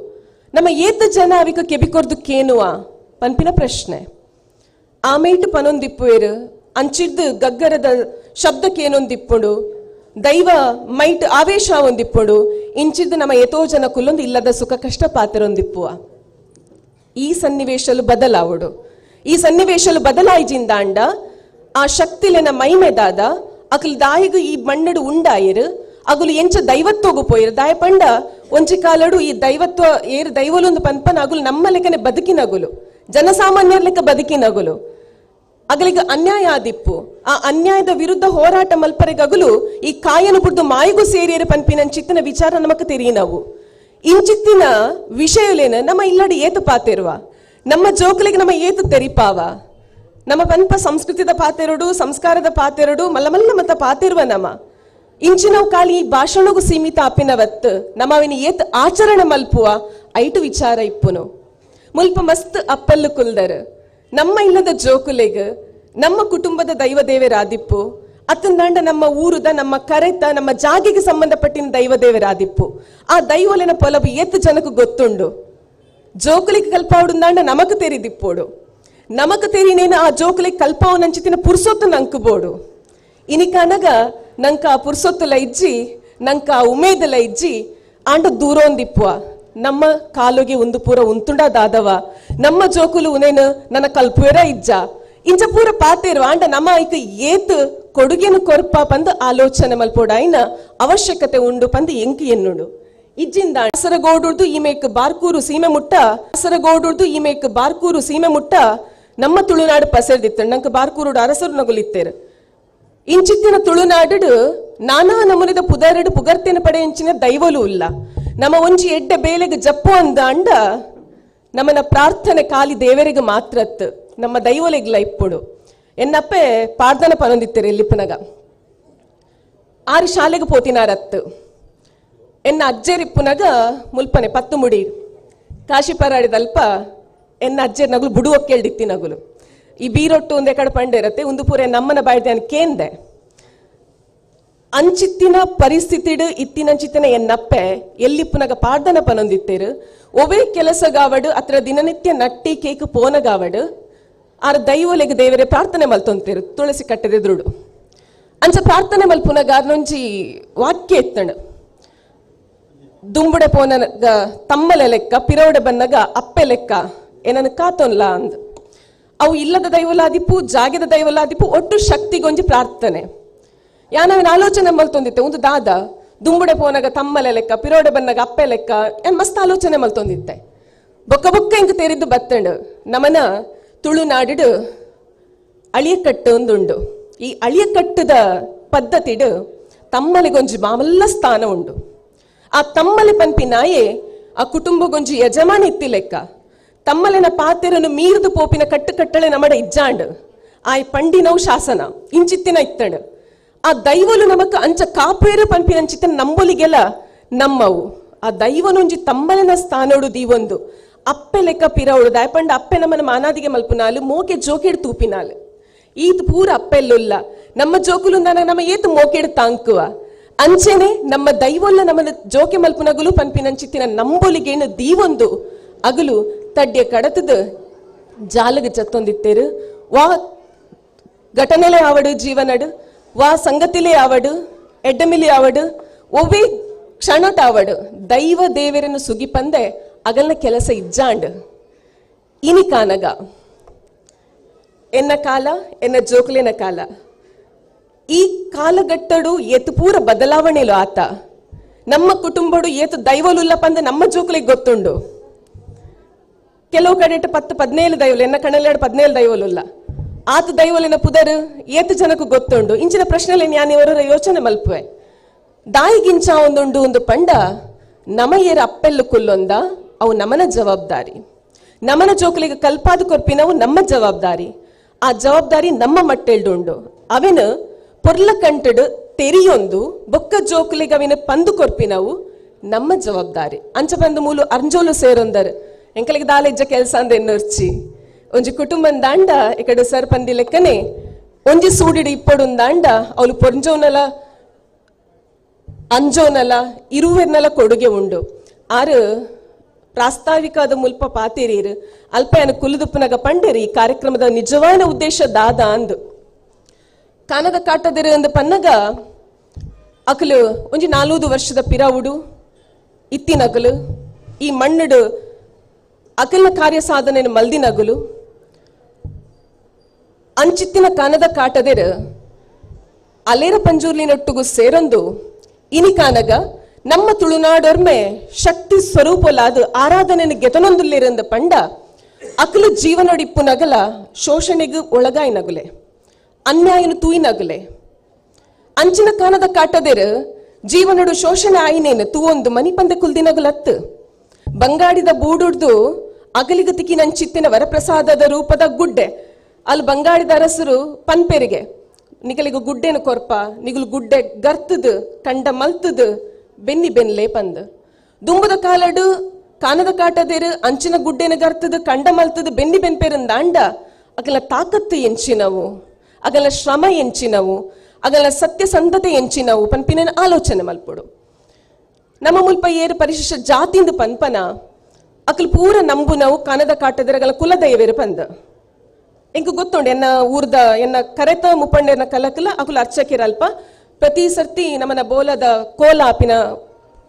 ನಮ್ಮ ಏತ ಜನ ಅವಿಕ ಕೆಬಿಕೊರ್ದು ಕೇನುವ ಪನ್ಪಿನ ಪ್ರಶ್ನೆ. ಆಮೇಟು ಪನೊಂದಿಪ್ಪುವೇರು ಅಂಚಿರ್ದು ಗಗ್ಗರದ ಶಬ್ದಕ್ಕೇನೊಂದಿಪ್ಪುಂಡು, ದೈವ ಮೈಟ್ ಆವೇಶ ಒಂದಿಪ್ಪುಂಡು. ಇಂಚಿರ್ದು ನಮ್ಮ ಏತೋ ಜನ ಕುಲ್ಲೊಂದು ಇಲ್ಲದ ಸುಖ ಕಷ್ಟ ಪಾತ್ರೊಂದಿಪ್ಪುವ. ಈ ಸನ್ನಿವೇಶಲು ಬದಲಾವಡು. ಈ ಸನ್ನಿವೇಶಲು ಬದಲಾಯಿಜಿಂದಾಂಡ ಆ ಶಕ್ತಿಲೆನ ಮೈಮೆದಾದ ಅಕಲ್ ದಾಯಿಗು ಈ ಮಣ್ಣಡು ಉಂಡಾಯಿರು ಅಗುಲು ಎಂಚ ದೈವತ್ವಗು ಪೋಯಿರು. ದಾಯ ಪಂಡ ಒಂಜಿ ಕಾಲಡು ಈ ದೈವತ್ವ ಏರು ದೈವಲೊಂದು ಪನ್ಪನ ಅಗುಲು ನಮ್ಮ ಲೆಕ್ಕನೆ ಬದುಕಿನಗುಲು, ಜನಸಾಮಾನ್ಯರ ಲೆಕ್ಕ ಬದುಕಿನಗುಲು. ಅಗಲಿಗೆ ಅನ್ಯಾಯ ಆದಿಪ್ಪು. ಆ ಅನ್ಯಾಯದ ವಿರುದ್ಧ ಹೋರಾಟ ಮಲ್ಪರೆಗಗುಲು ಈ ಕಾಯನು ಬುಡ್ದು ಮಾಯಿಗೂ ಸೇರಿಯರು ಪನ್ಪಿನ ಚಿತ್ತಿನ ವಿಚಾರ ನಮಕ್ ತೆರಿಯಿನವು. ಇಂಚಿತ್ತಿನ ವಿಷಯಲೇನ ನಮ್ಮ ಇಲ್ಲಡಿ ಏತು ಪಾತಿರುವ, ನಮ್ಮ ಜೋಕುಲಿಗೆ ನಮ್ಮ ಏತು ತೆರಿಪಾವ. ನಮ್ಮ ಪನ್ಪ ಸಂಸ್ಕೃತಿದ ಪಾತೆರಡು, ಸಂಸ್ಕಾರದ ಪಾತೆರಡು, ಮಲ್ಲ ಮಲ್ಲ ಮತ್ತ ಪಾತಿರುವ ನಮ ಇಂಚಿನವು ಖಾಲಿ ಈ ಭಾಷಣಗೂ ಸೀಮಿತ ಅಪಿನವತ್ತು ನಮ್ಮ ಅವಿನ ಏತ್ ಆಚರಣೆ ಮಲ್ಪುವ ಐಟು ವಿಚಾರ ಇಪ್ಪುನು. ಮುಲ್ಪ ಮಸ್ತ್ ಅಪ್ಪಲ್ಲು ಕುಲ್ದರು ನಮ್ಮ ಇಲ್ಲದ ಜೋಕುಲೆಗ್ ನಮ್ಮ ಕುಟುಂಬದ ದೈವ ದೇವರಾದಿಪ್ಪು ಅತ್ತಂದಾಂಡ ನಮ್ಮ ಊರುದ ನಮ್ಮ ಕರೆತ ನಮ್ಮ ಜಾಗೆಗೆ ಸಂಬಂಧಪಟ್ಟಿನ ದೈವ ದೇವರಾದಿಪ್ಪು. ಆ ದೈವಲೆನ ಪೊಲಬು ಏತ್ ಜನకు ಗೊತ್ತುಂಡು. ಜೋಕುಲಿಗೆ ಕಲ್ಪಾವುಡುಂದಾಂಡ ನಮಕ್ ತೆರಿದಿಪ್ಪೋಡು. ನಮಕ್ ತೆರಿನೇನು ಆ ಜೋಕುಲಿಗೆ ಕಲ್ಪಾವು ನಂಚಿತಿನ ಪುರ್ಸೊತ್ತು ನಂಕುಬೋಡು. ಇನಿಕನಗ ನಂಕ ಆ ಪುರ್ಸೊತ್ತುಲ ಇಜ್ಜಿ, ನಂಕ ಆ ಉಮೇದಲ ಇಜ್ಜಿ ಆಂಡ ದೂರೋಂದಿಪ್ಪುವ. ನಮ್ಮ ಕಾಲುಗೆ ಒಂದು ಪೂರ ಉಂತುಂಡ ದಾದವ ನಮ್ಮ ಜೋಕುಲು ಉನೇನು ನನ್ನ ಕಲ್ಪುವೆರ ಇಜ್ಜ ಇಂಚ ಪೂರ ಪಾತೇರು. ಆಂಡ ನಮ್ಮ ಐಕ್ ಏತ್ ಕೊಡುಗೆನು ಕೊರ್ಪ ಪಂದು ಆಲೋಚನೆ ಮಲ್ಪೋಡಾಯಿನ ಅವಶ್ಯಕತೆ ಉಂಡು ಪಂದು ಎಂಕು ಎನ್ನುಂಡು. ಇಜ್ಜಿಂದ ಅಸರಗೋಡುರ್ದು ಈಮೇಕ್ ಬಾರ್ಕೂರು ಸೀಮೆ ಮುಟ್ಟ, ಅಸರಗೋಡುರ್ದು ಈಮೇಕ್ ಬಾರ್ಕೂರು ಸೀಮೆ ಮುಟ್ಟ ನಮ್ಮ ತುಳುನಾಡು ಪಸೆರ್ದಿತ್ತು. ನಂಗೆ ಬಾರ್ಕೂರುಡು ಅರಸರು ನಗುಲಿತ್ತೇರು. ಇಂಚಿತ್ತಿನ ತುಳುನಾಡು ನಾನಾ ನಮೂನಿದ ಪುದರಡು ಪುಗರ್ತಿನ ಪಡೆ ಇಂಚಿನ ದೈವಲು ಇಲ್ಲ. ನಮ್ಮ ಒಂಜಿ ಎಡ್ಡೆ ಬೇಲೆಗೆ ಜಪ್ಪು ಅಂದ ಅಂಡ ನಮ್ಮನ ಪ್ರಾರ್ಥನೆ ಖಾಲಿ ದೇವರಿಗೆ ಮಾತ್ರತ್ತು, ನಮ್ಮ ದೈವಲೆಗ್ಲ ಇಪ್ಪುಡು. ಎನ್ನಪ್ಪೆ ಪಾರ್ದನ ಪನೊಂದಿತ್ತೇರು ಎಲ್ಲಿಪ್ಪನಗ ಆರು ಶಾಲೆಗೆ ಪೋತಿನಾರತ್ತು. ಎನ್ನ ಅಜ್ಜೆರಿಪ್ಪುನಗ ಮುಲ್ಪನೆ ಪತ್ತು ಮುಡಿ ಕಾಶಿಪರಾಡಿದಲ್ಪ ಎನ್ನ ಅಜ್ಜೆರ್ ನಗುಲು ಬುಡುವ ಕೇಳ್ದಿತ್ತಿ ನಗುಲು. ಈ ಬೀರೊಟ್ಟು ಒಂದೇ ಕಡೆ ಪಂಡಿರತ್ತೆ ಒಂದು ಪೂರೆ ನಮ್ಮನ ಬಾಯ್ದೆ ಕೇಂದೆ. ಅಂಚಿತ್ತಿನ ಪರಿಸ್ಥಿತಿಡು ಇತ್ತಿನಂಚಿತ್ತಿನ ಎನ್ನಪ್ಪೆ ಎಲ್ಲಿಪ್ಪುನಗ ಪಾಡ್ದನ ಪನೊಂದಿತ್ತೇರು. ಒವೇ ಕೆಲಸಗಾವಡು ಅತ್ರ ದಿನನಿತ್ಯ ನಟ್ಟಿ ಕೇಕ್ ಪೋನಗಾವಡು ಆರ್ ದೈವಲೆಗ್ ದೇವರೇ ಪ್ರಾರ್ಥನೆ ಮಲ್ತೊಂತೇರು ತುಳಸಿ ಕಟ್ಟದೆದುರುಡು. ಅಂಚ ಪ್ರಾರ್ಥನೆ ಮಲ್ಪುನಗ ಅರ್ನೊಂಜಿ ವಾಕ್ಯ ಎತ್ತಣ. ದುಂಬುಡೆ ಪೋನಗ ತಮ್ಮಲೆ ಲೆಕ್ಕ ಪಿರೋಡೆ ಬನ್ನಗ ಅಪ್ಪೆ ಲೆಕ್ಕ ಏನನ್ನು ಕಾತೊನ್ಲ ಅಂದ್. ಅವು ಇಲ್ಲದ ದೈವಲಾದಿಪ್ಪು ಜಾಗೆದ ದೈವಲಾದಿಪ್ಪು ಒಟ್ಟು ಶಕ್ತಿಗೊಂಜಿ ಪ್ರಾರ್ಥನೆ. ಯಾನವಿನ ಆಲೋಚನೆ ಮಲ್ತೊಂದಿತ್ತೆ ಒಂದು ದಾದ ದುಂಬುಡೆ ಪೋನಗ ತಮ್ಮಲೆ ಲೆಕ್ಕ ಪಿರೋಡೆ ಬನ್ನಗ ಅಪ್ಪೆ ಲೆಕ್ಕ ಏನ್ ಮಸ್ತ್ ಆಲೋಚನೆ ಮಲ್ತೊಂದಿತ್ತೆ. ಬೊಕ್ಕ ಬೊಕ್ಕ ಇಂಕ್ ತೆರಿದ್ದು ಬತ್ತಂಡು ನಮನ ತುಳುನಾಡು ಅಳಿಯಕಟ್ಟು ಒಂದುಂಡು. ಈ ಅಳಿಯಕಟ್ಟದ ಪದ್ಧತಿಡು ತಮ್ಮಲೆಗೊಂಜಿ ಮಾಮಲ್ಲ ಸ್ಥಾನ ಉಂಡು. ಆ ತಮ್ಮಲೆ ಪನ್ಪಿ ನಾಯೆ ಆ ಕುಟುಂಬಗೊಂಜಿ ಯಜಮಾನ ಇತ್ತಿ ಲೆಕ್ಕ. ತಮ್ಮಲೆನ ಪಾತೆರನು ಮೀರ್ದು ಪೋಪಿನ ಕಟ್ಟುಕಟ್ಟಳೆ ನಮಡ ಇಜ್ಜಾಂಡ್. ಆಯ್ ಪಂಡಿನವು ಶಾಸನ ಇಂಚಿತ್ತಿನ ಇತ್ತಂಡು. ಆ ದೈವಲು ನಮಕ್ ಅಂಚ ಕಾಪೇರು ಪನ್ಪಿನ ಅಂಚಿತ್ತಿನ ನಂಬೊಲಿಗೆಲ್ಲ ನಮ್ಮವು. ಆ ದೈವನೊಂಜಿ ತಮ್ಮಲೆನ ಸ್ಥಾನೋಡು ದೀವೊಂದು ಅಪ್ಪೆ ಲೆಕ್ಕ ಪಿರವಳು ದಾಯಪಂಡ ಅಪ್ಪೆ ನಮ್ಮನ ಮಾನಾದಿಗೆ ಮಲ್ಪುನಾಲು ಮೋಕೆ ಜೋಕೆಡ್ ತೂಪಿನಾಲು. ಈತ್ ಪೂರ ಅಪ್ಪೆಲ್ಲುಲ್ಲ ನಮ್ಮ ಜೋಕುಲು ನಮ್ಮ ಏತು ಮೋಕೆಡ್ ತಾಂಕುವ ಅಂಚೆನೆ ನಮ್ಮ ದೈವೊಲ್ಲ ನಮ್ಮನ ಜೋಕೆ ಮಲ್ಪುನಗುಲು ಪನ್ಪಿನಂಚಿತ್ತಿನ ನಂಬೊಲಿಗೇನು ದೀವೊಂದು ಅಗಲು ತಡ್ಯ ಕಡತದ ಜಾಲಗ ಜತ್ತೊಂದಿತ್ತೇರು. ವಾ ಘಟನೆಲೆ ಆವಡು ಜೀವನಡು, ವಾ ಸಂಗತಿಲೆ ಆವಡು, ಎಡ್ಡಮಿಲಿ ಆವಡು, ಒವ್ವೇ ಕ್ಷಣಟಾವಡು ದೈವ ದೇವರನ್ನು ಸುಗಿಪಂದೆ ಅಗಲ್ನ ಕೆಲಸ ಇಜ್ಜಾಂಡ್. ಇನಿ ಕಾನಗ ಎನ್ನ ಕಾಲ ಎನ್ನ ಜೋಕುಲಿನ ಕಾಲ ಈ ಕಾಲಘಟ್ಟಡು ಏತು ಪೂರ ಬದಲಾವಣೆಲು ಆತ. ನಮ್ಮ ಕುಟುಂಬಡು ಏತು ದೈವಲುಲ್ಲ ಪಂದ ನಮ್ಮ ಜೋಕುಲಿಗೆ ಗೊತ್ತುಂಡು. ಕೆಲವು ಕಡೆ 10 15 ದೈವಲು, ಎನ್ನ ಕಣ್ಣಲ್ಲೆರಡು 17 ದೈವಲುಲ್ಲ. ಆತ ದೈವಲಿನ ಪುದರು ಏತು ಜನಕ್ಕೂ ಗೊತ್ತುಂಡು. ಇಂಚಿನ ಪ್ರಶ್ನೆಲೆ ಜ್ಞಾನಿಯವರ ಯೋಚನೆ ಮಲ್ಪುವೆ. ದಾಯಿಗಿಂಚ ಒಂದುಂಡು ಒಂದು ಪಂಡ ನಮ ಏರ ಅಪ್ಪೆಲ್ಲು ಕುಲ್ಲೊಂದ ಅವು ನಮನ ಜವಾಬ್ದಾರಿ. ನಮನ ಜೋಕುಲಿಗೆ ಕಲ್ಪಾದ ಕೊರ್ಪಿನವು ನಮ್ಮ ಜವಾಬ್ದಾರಿ. ಆ ಜವಾಬ್ದಾರಿ ನಮ್ಮ ಮಟ್ಟೆಲ್ಡುಂಡು. ಅವೆನು ಪೊರ್ಲ ಕಂಟಡು ತೆರಿಯೊಂದು ಬೊಕ್ಕ ಜೋಕುಲಿಗೆ ಅವಿನ ಪಂದು ಕೊರ್ಪಿನವು ನಮ್ಮ ಜವಾಬ್ದಾರಿ. ಅಂಚ ಬಂದು ಮೂಲು ಅರ್ಂಜೋಲು ಸೇರೊಂದರು ಎಂಕಲಿಗೆ ದಾಲೆಜ್ಜ ಕೆಲಸ ಅಂದ ಎನ್ನುರ್ಚಿ ಒಂಜಿ ಕುಟುಂಬಂದಾಂಡ ಇಕಡೆ ಸರ್ ಪಂದಿ ಲೆಕ್ಕನೆ ಒಂಜಿ ಸೂಡಿಡು ಇಪ್ಪಡುಂದಾಂಡ ಅವಳು ಪೊಂಜೋನಲ ಅಂಜೋನಲ ಇರುವೆರ್ನಲ ಕೊಡುಗೆ ಉಂಡು. ಆರು ಪ್ರಾಸ್ತಾವಿಕದ ಮುಲ್ಪ ಪಾತಿರೀರು ಅಲ್ಪಯನ ಕುಲುದುಪ್ಪನಗ ಪಂಡೇರಿ ಈ ಕಾರ್ಯಕ್ರಮದ ನಿಜವಾದ ಉದ್ದೇಶ ದಾದ ಅಂದು. ಕಾನದ ಕಾಟದಿರು ಅಂದು ಪನ್ನಗ ಅಕಲು ಒಂಜಿ 4 ವರ್ಷದ ಪಿರವುಡು ಇತ್ತಿನಗಲು ಈ ಮಣ್ಣುಡು ಅಕಲ್ನ ಕಾರ್ಯ ಸಾಧನೆ ಮಲ್ದಿನಗಲು ಅಂಚಿತ್ತಿನ ಕಾನದ ಕಾಟದಿರು ಅಲೇರ ಪಂಜೂರ್ಲಿನೊಟ್ಟುಗು ಸೇರೊಂದು ಇನಿ ಕಾನಗ ನಮ್ಮ ತುಳುನಾಡೊರ್ಮೆ ಶಕ್ತಿ ಸ್ವರೂಪಲಾದ ಆರಾಧನೆ ಗೆತನೊಂದುಲ್ಲಿರಂದ ಪಂಡ ಅಕಲು ಜೀವನೊಡಿಪ್ಪು ನಗಲ ಶೋಷಣೆಗು ಒಳಗಾಯಿ ನಗುಲೆ ಅನ್ಯಾಯನು ತೂಯಿ ನಗುಲೆ. ಅಂಚಿನ ಕಾನದ ಕಾಟದಿರು ಜೀವನಡು ಶೋಷಣೆ ಆಯಿನೇನು ತೂವೊಂದು ಮನಿಪಂದೆ ಕುಲ್ದಿನಗುಲತ್ತು ಬಂಗಾಡಿದ ಬೂಡುಡ್ದು ಅಗಲಿಗ ತಿಕ್ಕಿನಂಚಿತ್ತಿನ ವರಪ್ರಸಾದದ ರೂಪದ ಗುಡ್ಡೆ ಅಲ್ಲಿ ಬಂಗಾಡಿದ ಅರಸರು ಪನ್ಪೆರಿಗೆ ನಿಗಲಿಗ ಗುಡ್ಡೆನು ಕೊರ್ಪ ನಿಗಲು ಗುಡ್ಡೆ ಗರ್ತದು ಕಂಡ ಮಲ್ತದು ಬೆನ್ನಿ ಬೆನ್ಲೆ ಪಂದ್. ದುಂಬದ ಕಾಲಡು ಕಾನದ ಕಾಟದಿರು ಅಂಚಿನ ಗುಡ್ಡೆನ ಗರ್ತದು ಕಂಡ ಮಲ್ತದು ಬೆನ್ನಿ ಬೆನ್ಪೆರಂದಾಂಡ ಅಗಲ ತಾಕತ್ತು ಎಂಚಿನವು, ಅಗಲ ಶ್ರಮ ಎಂಚಿನವು, ಅಗಲ ಸತ್ಯಸಂಧತೆ ಎಂಚಿನವು ಪನ್ಪಿನ ಆಲೋಚನೆ ಮಲ್ಪೊಡು. ನಮ್ಮ ಮುಲ್ಪ ಏರು ಪರಿಶಿಷ್ಟ ಜಾತಿಂದು ಪನ್ಪನ ಅಕಲ್ ಪೂರ ನಂಬುನವು ಕಾನದ ಕಾಟದಿರಗಲ ಕುಲದೈವೇರು ಪಂದ್. ಎಂಕು ಗೊತ್ತುಂಡು ಎನ್ನ ಊರ್ದ ಎನ್ನ ಕರೆತ ಮುಪ್ಪಂಡೆನ ಕಲಕಲ ಅಕುಲು ಅರ್ಚಕಿರಲ್ಪ ಪ್ರತಿ ಸರ್ತಿ ನಮ್ಮನ ಬೋಲದ ಕೋಲಾಪಿನ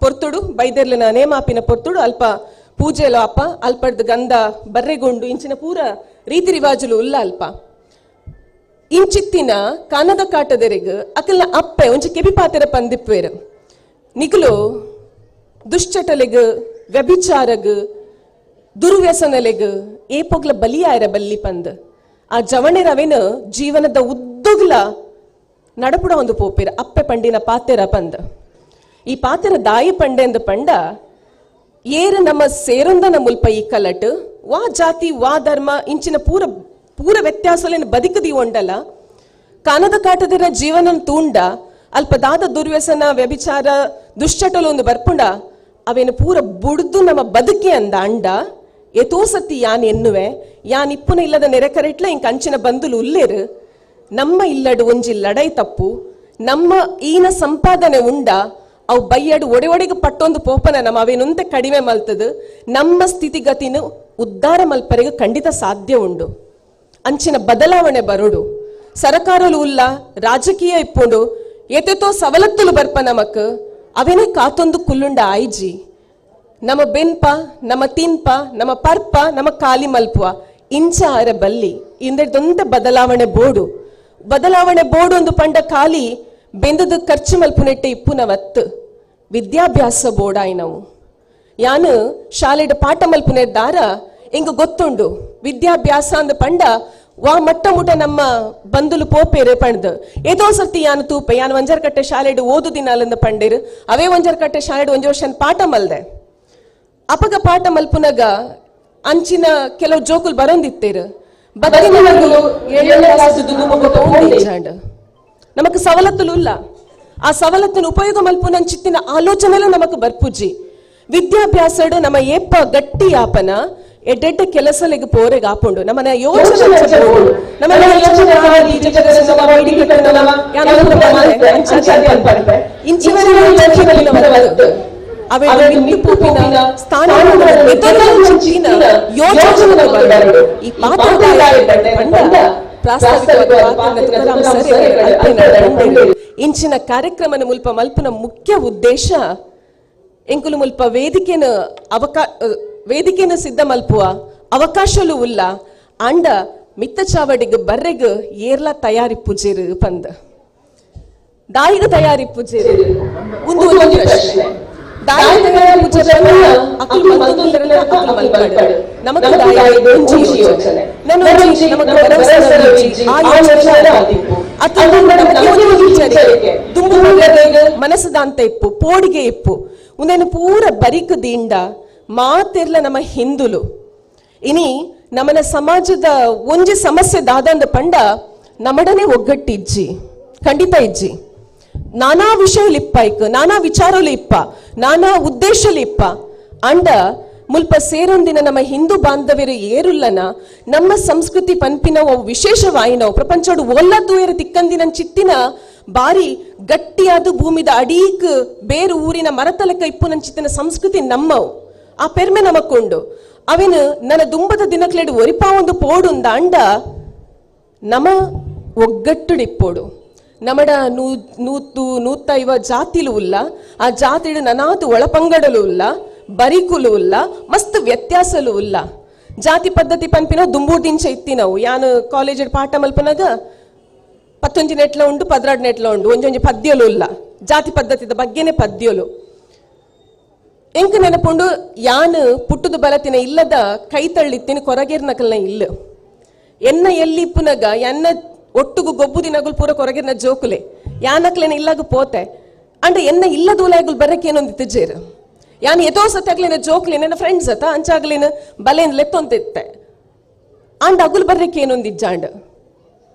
ಪೊರ್ತುಡು ಬೈದೆರ್ಲಿನ ನೇಮಾಪಿನ ಪೊರ್ತುಡು ಅಲ್ಪ ಪೂಜೆಲೋ ಅಪ್ಪ ಅಲ್ಪಡ್ದು ಗಂಧ ಬರ್ರೆಗೊಂಡು ಇಂಚಿನ ಪೂರ ರೀತಿ ರಿವಾಜುಲು ಉಲ್ಲ ಅಲ್ಪ. ಇಂಚಿತ್ತಿನ ಕಾನದ ಕಾಟದೆರೆಗ್ ಅಕಲ್ನ ಅಪ್ಪೆ ಒಂಜಿ ಕೆಬಿ ಪಾತೆರ ಪಂದಿಪ್ಪೇರು ನಿಗುಲು ದುಶ್ಚಟಲೆಗ್ ವ್ಯಭಿಚಾರಗ್ ದುರ್ವ್ಯಸನಲೆಗ್ ಏಪೊಗ್ಲ ಬಲಿಯಾಯರ ಬಲ್ಲಿ ಪಂದ್. ಆ ಜವಣೆರವೇನು ಜೀವನದ ಉದ್ದಗ್ಲ ನಡಪುಡ ಒಂದು ಪೋಪೇರ ಅಪ್ಪೆ ಪಂಡಿನ ಪಾತೆರ ಪಂದ್. ಈ ಪಾತೆರ ದಾಯಿ ಪಂಡೆ ಅಂದ ಪಂಡ ಏರು ನಮ್ಮ ಸೇರೊಂದನ ಮುಲ್ಪ ಈ ಕಲಟ್ ವಾ ಜಾತಿ ವಾ ಧರ್ಮ ಇಂಚಿನ ಪೂರ ಪೂರ ವ್ಯತ್ಯಾಸಲೇನು ಬದುಕದಿ ಒಂಡಲ ಕಾನದ ಕಾಟದಿರ ಜೀವನ ತೂಂಡ ಅಲ್ಪ ದಾದ ದುರ್ವ್ಯಸನ ವ್ಯಭಿಚಾರ ದುಶ್ಚಟಲು ಒಂದು ಬರ್ಪುಂಡ ಅವೇನು ಪೂರ ಬುಡ್ದು ನಮ್ಮ ಬದುಕಿ ಅಂದ ಅಂಡ ಏತೋ ಸತಿ ಯಾನ್ ಎನ್ನುವೆ ಯಾನ್ ಇಪ್ಪುನ ಇಲ್ಲದ ನೆರೆಕರೆಟ್ಲ ಇಂಕ ಅಂಚಿನ ಬಂದುಲು ಉಲ್ಲೇರು ನಮ್ಮ ಇಲ್ಲಡು ಒಂಜಿ ಲಡೈ ತಪ್ಪು ನಮ್ಮ ಈನ ಸಂಪಾದನೆ ಉಂಡ ಅವು ಬೈಯಡು ಒಡೆ ಒಡೆಗೆ ಪಟ್ಟೊಂದು ಪೋಪನ ನಮ್ಮ ಅವೇನುಂತೆ ಕಡಿಮೆ ಮಲ್ತದು ನಮ್ಮ ಸ್ಥಿತಿಗತಿನ ಉದ್ಧಾರ ಮಲ್ಪರೆಗೆ ಖಂಡಿತ ಸಾಧ್ಯ ಉಂಡು. ಅಂಚಿನ ಬದಲಾವಣೆ ಬರುಡು ಸರಕಾರಲು ಉಲ್ಲ ರಾಜಕೀಯ ಇಪ್ಪುಂಡು ಏತೆತೋ ಸವಲತ್ತುಲು ಬರ್ಪ ನಮಕ್ ಅವೇನೇ ಕಾತೊಂದು ಕುಲ್ಲುಂಡ ಆಯ್ಜಿ ನಮ್ಮ ಬೆನ್ಪ ನಮ್ಮ ತಿನ್ಪ ನಮ್ಮ ಪರ್ಪ ನಮ್ಮ ಕಾಲಿ ಮಲ್ಪುವ ಇಂಚ ಅರ ಬಲ್ಲಿ ಇಂದೊಂದ ಬದಲಾವಣೆ ಬೋಡು. ಬದಲಾವಣೆ ಬೋಡು ಒಂದು ಪಂಡ ಖಾಲಿ ಬೆಂದದ ಖರ್ಚು ಮಲ್ಪುನೆಟ್ಟೆ ಇಪ್ಪುನವತ್ತು ವಿದ್ಯಾಭ್ಯಾಸ ಬೋಡಾಯ್ನವು. ಯಾನು ಶಾಲೆಡ್ ಪಾಠ ಮಲ್ಪುನೆ ದಾರ ಎಂಗ ಗೊತ್ತುಂಡು ವಿದ್ಯಾಭ್ಯಾಸ ಅಂದ ಪಂಡ ವಾ ಮಟ್ಟ ಮುಟ ನಮ್ಮ ಬಂದುಲು ಪೋಪೇರು ಪಂಡ್ದು ಏದೋ ಸರ್ತಿ ಯಾನು ತೂಪೆ ಯಾನು ಒಂಜರ್ಕಟ್ಟೆ ಶಾಲೆಡ್ ಓದು ದಿನಾಲಂದ ಪಂಡೇರು ಅವೇ ಒಂಜರ್ಕಟ್ಟೆ ಶಾಲೆಡ್ ಒಂಜಿ ವರ್ಷ ಪಾಠ ಮಲ್ದೆ. ಅಪಗ ಪಾಠ ಮಲ್ಪುನಗ ಅಂಚಿನ ಕೆಲವು ಜೋಕುಲು ಬರೋಂದಿತ್ತೇರು ನಮಕ್ ಸವಲತ್ತುಲು ಇಲ್ಲ. ಆ ಸವಲತ್ತನ್ನು ಉಪಯೋಗ ಮಲ್ಪುನಂಚಿತ್ತಿನ ಆಲೋಚನೆಲು ನಮಕ್ ಬರ್ಪುಜಿ. ವಿದ್ಯಾಭ್ಯಾಸಡು ನಮ್ಮ ಏಪ ಗಟ್ಟಿ ಯಾಪನ ಎಡ್ಡೆಡ್ಡ ಕೆಲಸಲೆಗ್ ಪೋರೆಗ್ ಆಪುಂಡು. ನಮನ ಯೋಚನೆ ನಮನ ಯೋಚನೆ ಈ ಇಂಚಿನ ಕಾರ್ಯಕ್ರಮನ ಮುಲ್ಪ ಮಲ್ಪುನ ಮುಖ್ಯ ಉದ್ದೇಶ ಎಂಕುಲು ಮುಲ್ಪ ವೇದಿಕೆನ ವೇದಿಕೆನ ಸಿದ್ಧ ಮಲ್ಪುವ ಅವಕಾಶಲು ಉಲ್ಲ ಅಂಡ ಮಿತ್ತ ಚಾವಡಿಗ್ ಬರ್ರೆಗ್ ಏರ್ಲ ತಯಾರಿ ಪೂಜೆರು ಪಂದ ದಾಯಿಗ ತಯಾರಿ ಪೂಜೆರು ಒಂದು ಒಂದು ಪ್ರಶ್ನೆ. ದಾಯಿಗ ತಯಾರಿ ಪೂಜೆ ಅಕುಲು ಮಲ್ತೊಂದುಲ್ಲೆರ್ ಅಕುಲು ಮಲ್ಪಡ್ ನಮಕ್ ದಾಯಿಗ್ ಒಂಜಿ ಯೋಚನೆ ನನೊಂಜಿ ನಮಕ್ ಭರವಸೆ ಇಜ್ಜಿ ಆ ಯೋಚನೆ ಆದಿಪ್ಪು ಅತ್ತಂಡ ನಮಕ್ ಒಂಜಿ ಎಚ್ಚರಿಕೆ ದುಂಬು ಮನಸ್ಸುದಾಂತ ಇಪ್ಪು ಪೋಡಿಗೆ ಇಪ್ಪು ಉಂದೆನ್ ಪೂರ ಬರಿಕ್ ದಿಂಡ ಮಾತೆರ್ಲ ನಮ್ಮ ಹಿಂದುಲು ಇನಿ ನಮನ ಸಮಾಜದ ಒಂಜಿ ಸಮಸ್ಯೆ ದಾದಂದ ಪಂಡ ನಮಡನೆ ಒಗ್ಗಟ್ಟಿಜ್ಜಿ ಖಂಡಿತ ಇಜ್ಜಿ. ನಾನಾ ವಿಷಯలు ಇಪ್ಪ ಇಕ್ ನಾನಾ ವಿಚಾರలు ಇಪ್ಪ ನಾನಾ ಉದ್ದೇಶలు ಇಪ್ಪ ಅಂಡ ಮುಲ್ಪ ಸೇರೊಂದಿನ ನಮ್ಮ ಹಿಂದೂ ಬಾಂಧವ್ಯರು ಏರುಲ್ಲನ ನಮ್ಮ ಸಂಸ್ಕೃತಿ ಪನ್ಪಿನವು ವಿಶೇಷವಾಯಿನವು ಪ್ರಪಂಚೋಡು ಒಲ್ಲ ತೂಯರು ತಿಕ್ಕಂದಿನ ಚಿತ್ತಿನ ಬಾರಿ ಗಟ್ಟಿಯಾದ ಭೂಮಿದ ಅಡೀಕ್ ಬೇರು ಊರಿನ ಮರತಲಕ ಇಪ್ಪು ಚಿತ್ತಿನ ಸಂಸ್ಕೃತಿ ನಮ್ಮವು ಆ ಪೆರ್ಮೆ ನಮಕ್ಕೊಂಡು ಅವಿನ ನನ್ನ ದುಂಬದ ದಿನಕ್ಲೆಡು ಒರಿಪಾ ಒಂದು ಪೋಡುಂದ ಅಂಡ ನಮ ಒಗ್ಗಟ್ಟುಡಿಪ್ಪೋಡು ನಮಡ ನೂತು ನೂತೈವ ಜಾತಿಲು ಉಲ್ಲ ಆ ಜಾತಿಡು ನನಾತು ಒಳಪಂಗಡಲು ಉಲ್ಲ ಬರಿಕುಲು ಉಲ್ಲ ಮಸ್ತ್ ವ್ಯತ್ಯಾಸಲು ಉಲ್ಲ ಜಾತಿ ಪದ್ಧತಿ ಪನ್ಪಿನ ದುಂಬೂರ್ದಿಂಚ ಇತ್ತಿನವು ಯಾನು ಕಾಲೇಜ್ ಪಾಠ ಮಲ್ಪನಾಗ ಪತ್ತೊಂಜಿ ನೆಟ್ಲ ಉಂಡು 12 ನೆಟ್ಲ ಉಂಡು ಒಂಜೊಂಜಿ ಪದ್ಯಲು ಉಲ್ಲ ಜಾತಿ ಪದ್ಧತಿದ ಬಗ್ಗೆನೆ ಪದ್ಯಲು ಎಂಕ್ ನೆನಪುಂಡು ಯಾನು ಪುಟ್ಟುದು ಬಲತಿನ ಇಲ್ಲದ ಕೈ ತಳ್ಳಿತ್ತಿನ ಕೊರಗೇರ್ನಕಲ್ನ ಇಲ್ಲ ಎನ್ನ ಎಲ್ಲಿ ಇಪ್ಪುನಗ ಎನ್ನ ಒಟ್ಟುಗು ಗೊಬ್ಬು ದಿನಗುಲ್ ಪೂರ ಕೊರಗೇರ್ನ ಜೋಕುಲೆ ಯಾನಕ್ಲೇನ ಇಲ್ಲಾಗ ಪೋತೆ ಅಂಡ ಎನ್ನ ಇಲ್ಲದೂಲಾಗುಲ್ ಬರಕೇನೊಂದಿತ್ತು ಜೇರು ಯಾನ್ ಎತೋ ಸತ್ತಾಗ್ಲೇನ ಜೋಕ್ಲೆ ನನ್ನ ಫ್ರೆಂಡ್ಸ್ ಅತ್ತ ಅಂಚಾಗ್ಲೇನ ಬಲೇನ್ ಲೆತ್ತೊಂತಿತ್ತೆ ಅಂಡ ಅಗುಲ್ ಬರ್ರಕ್ಕೇನೊಂದಿಜ್ಜಾಂಡ್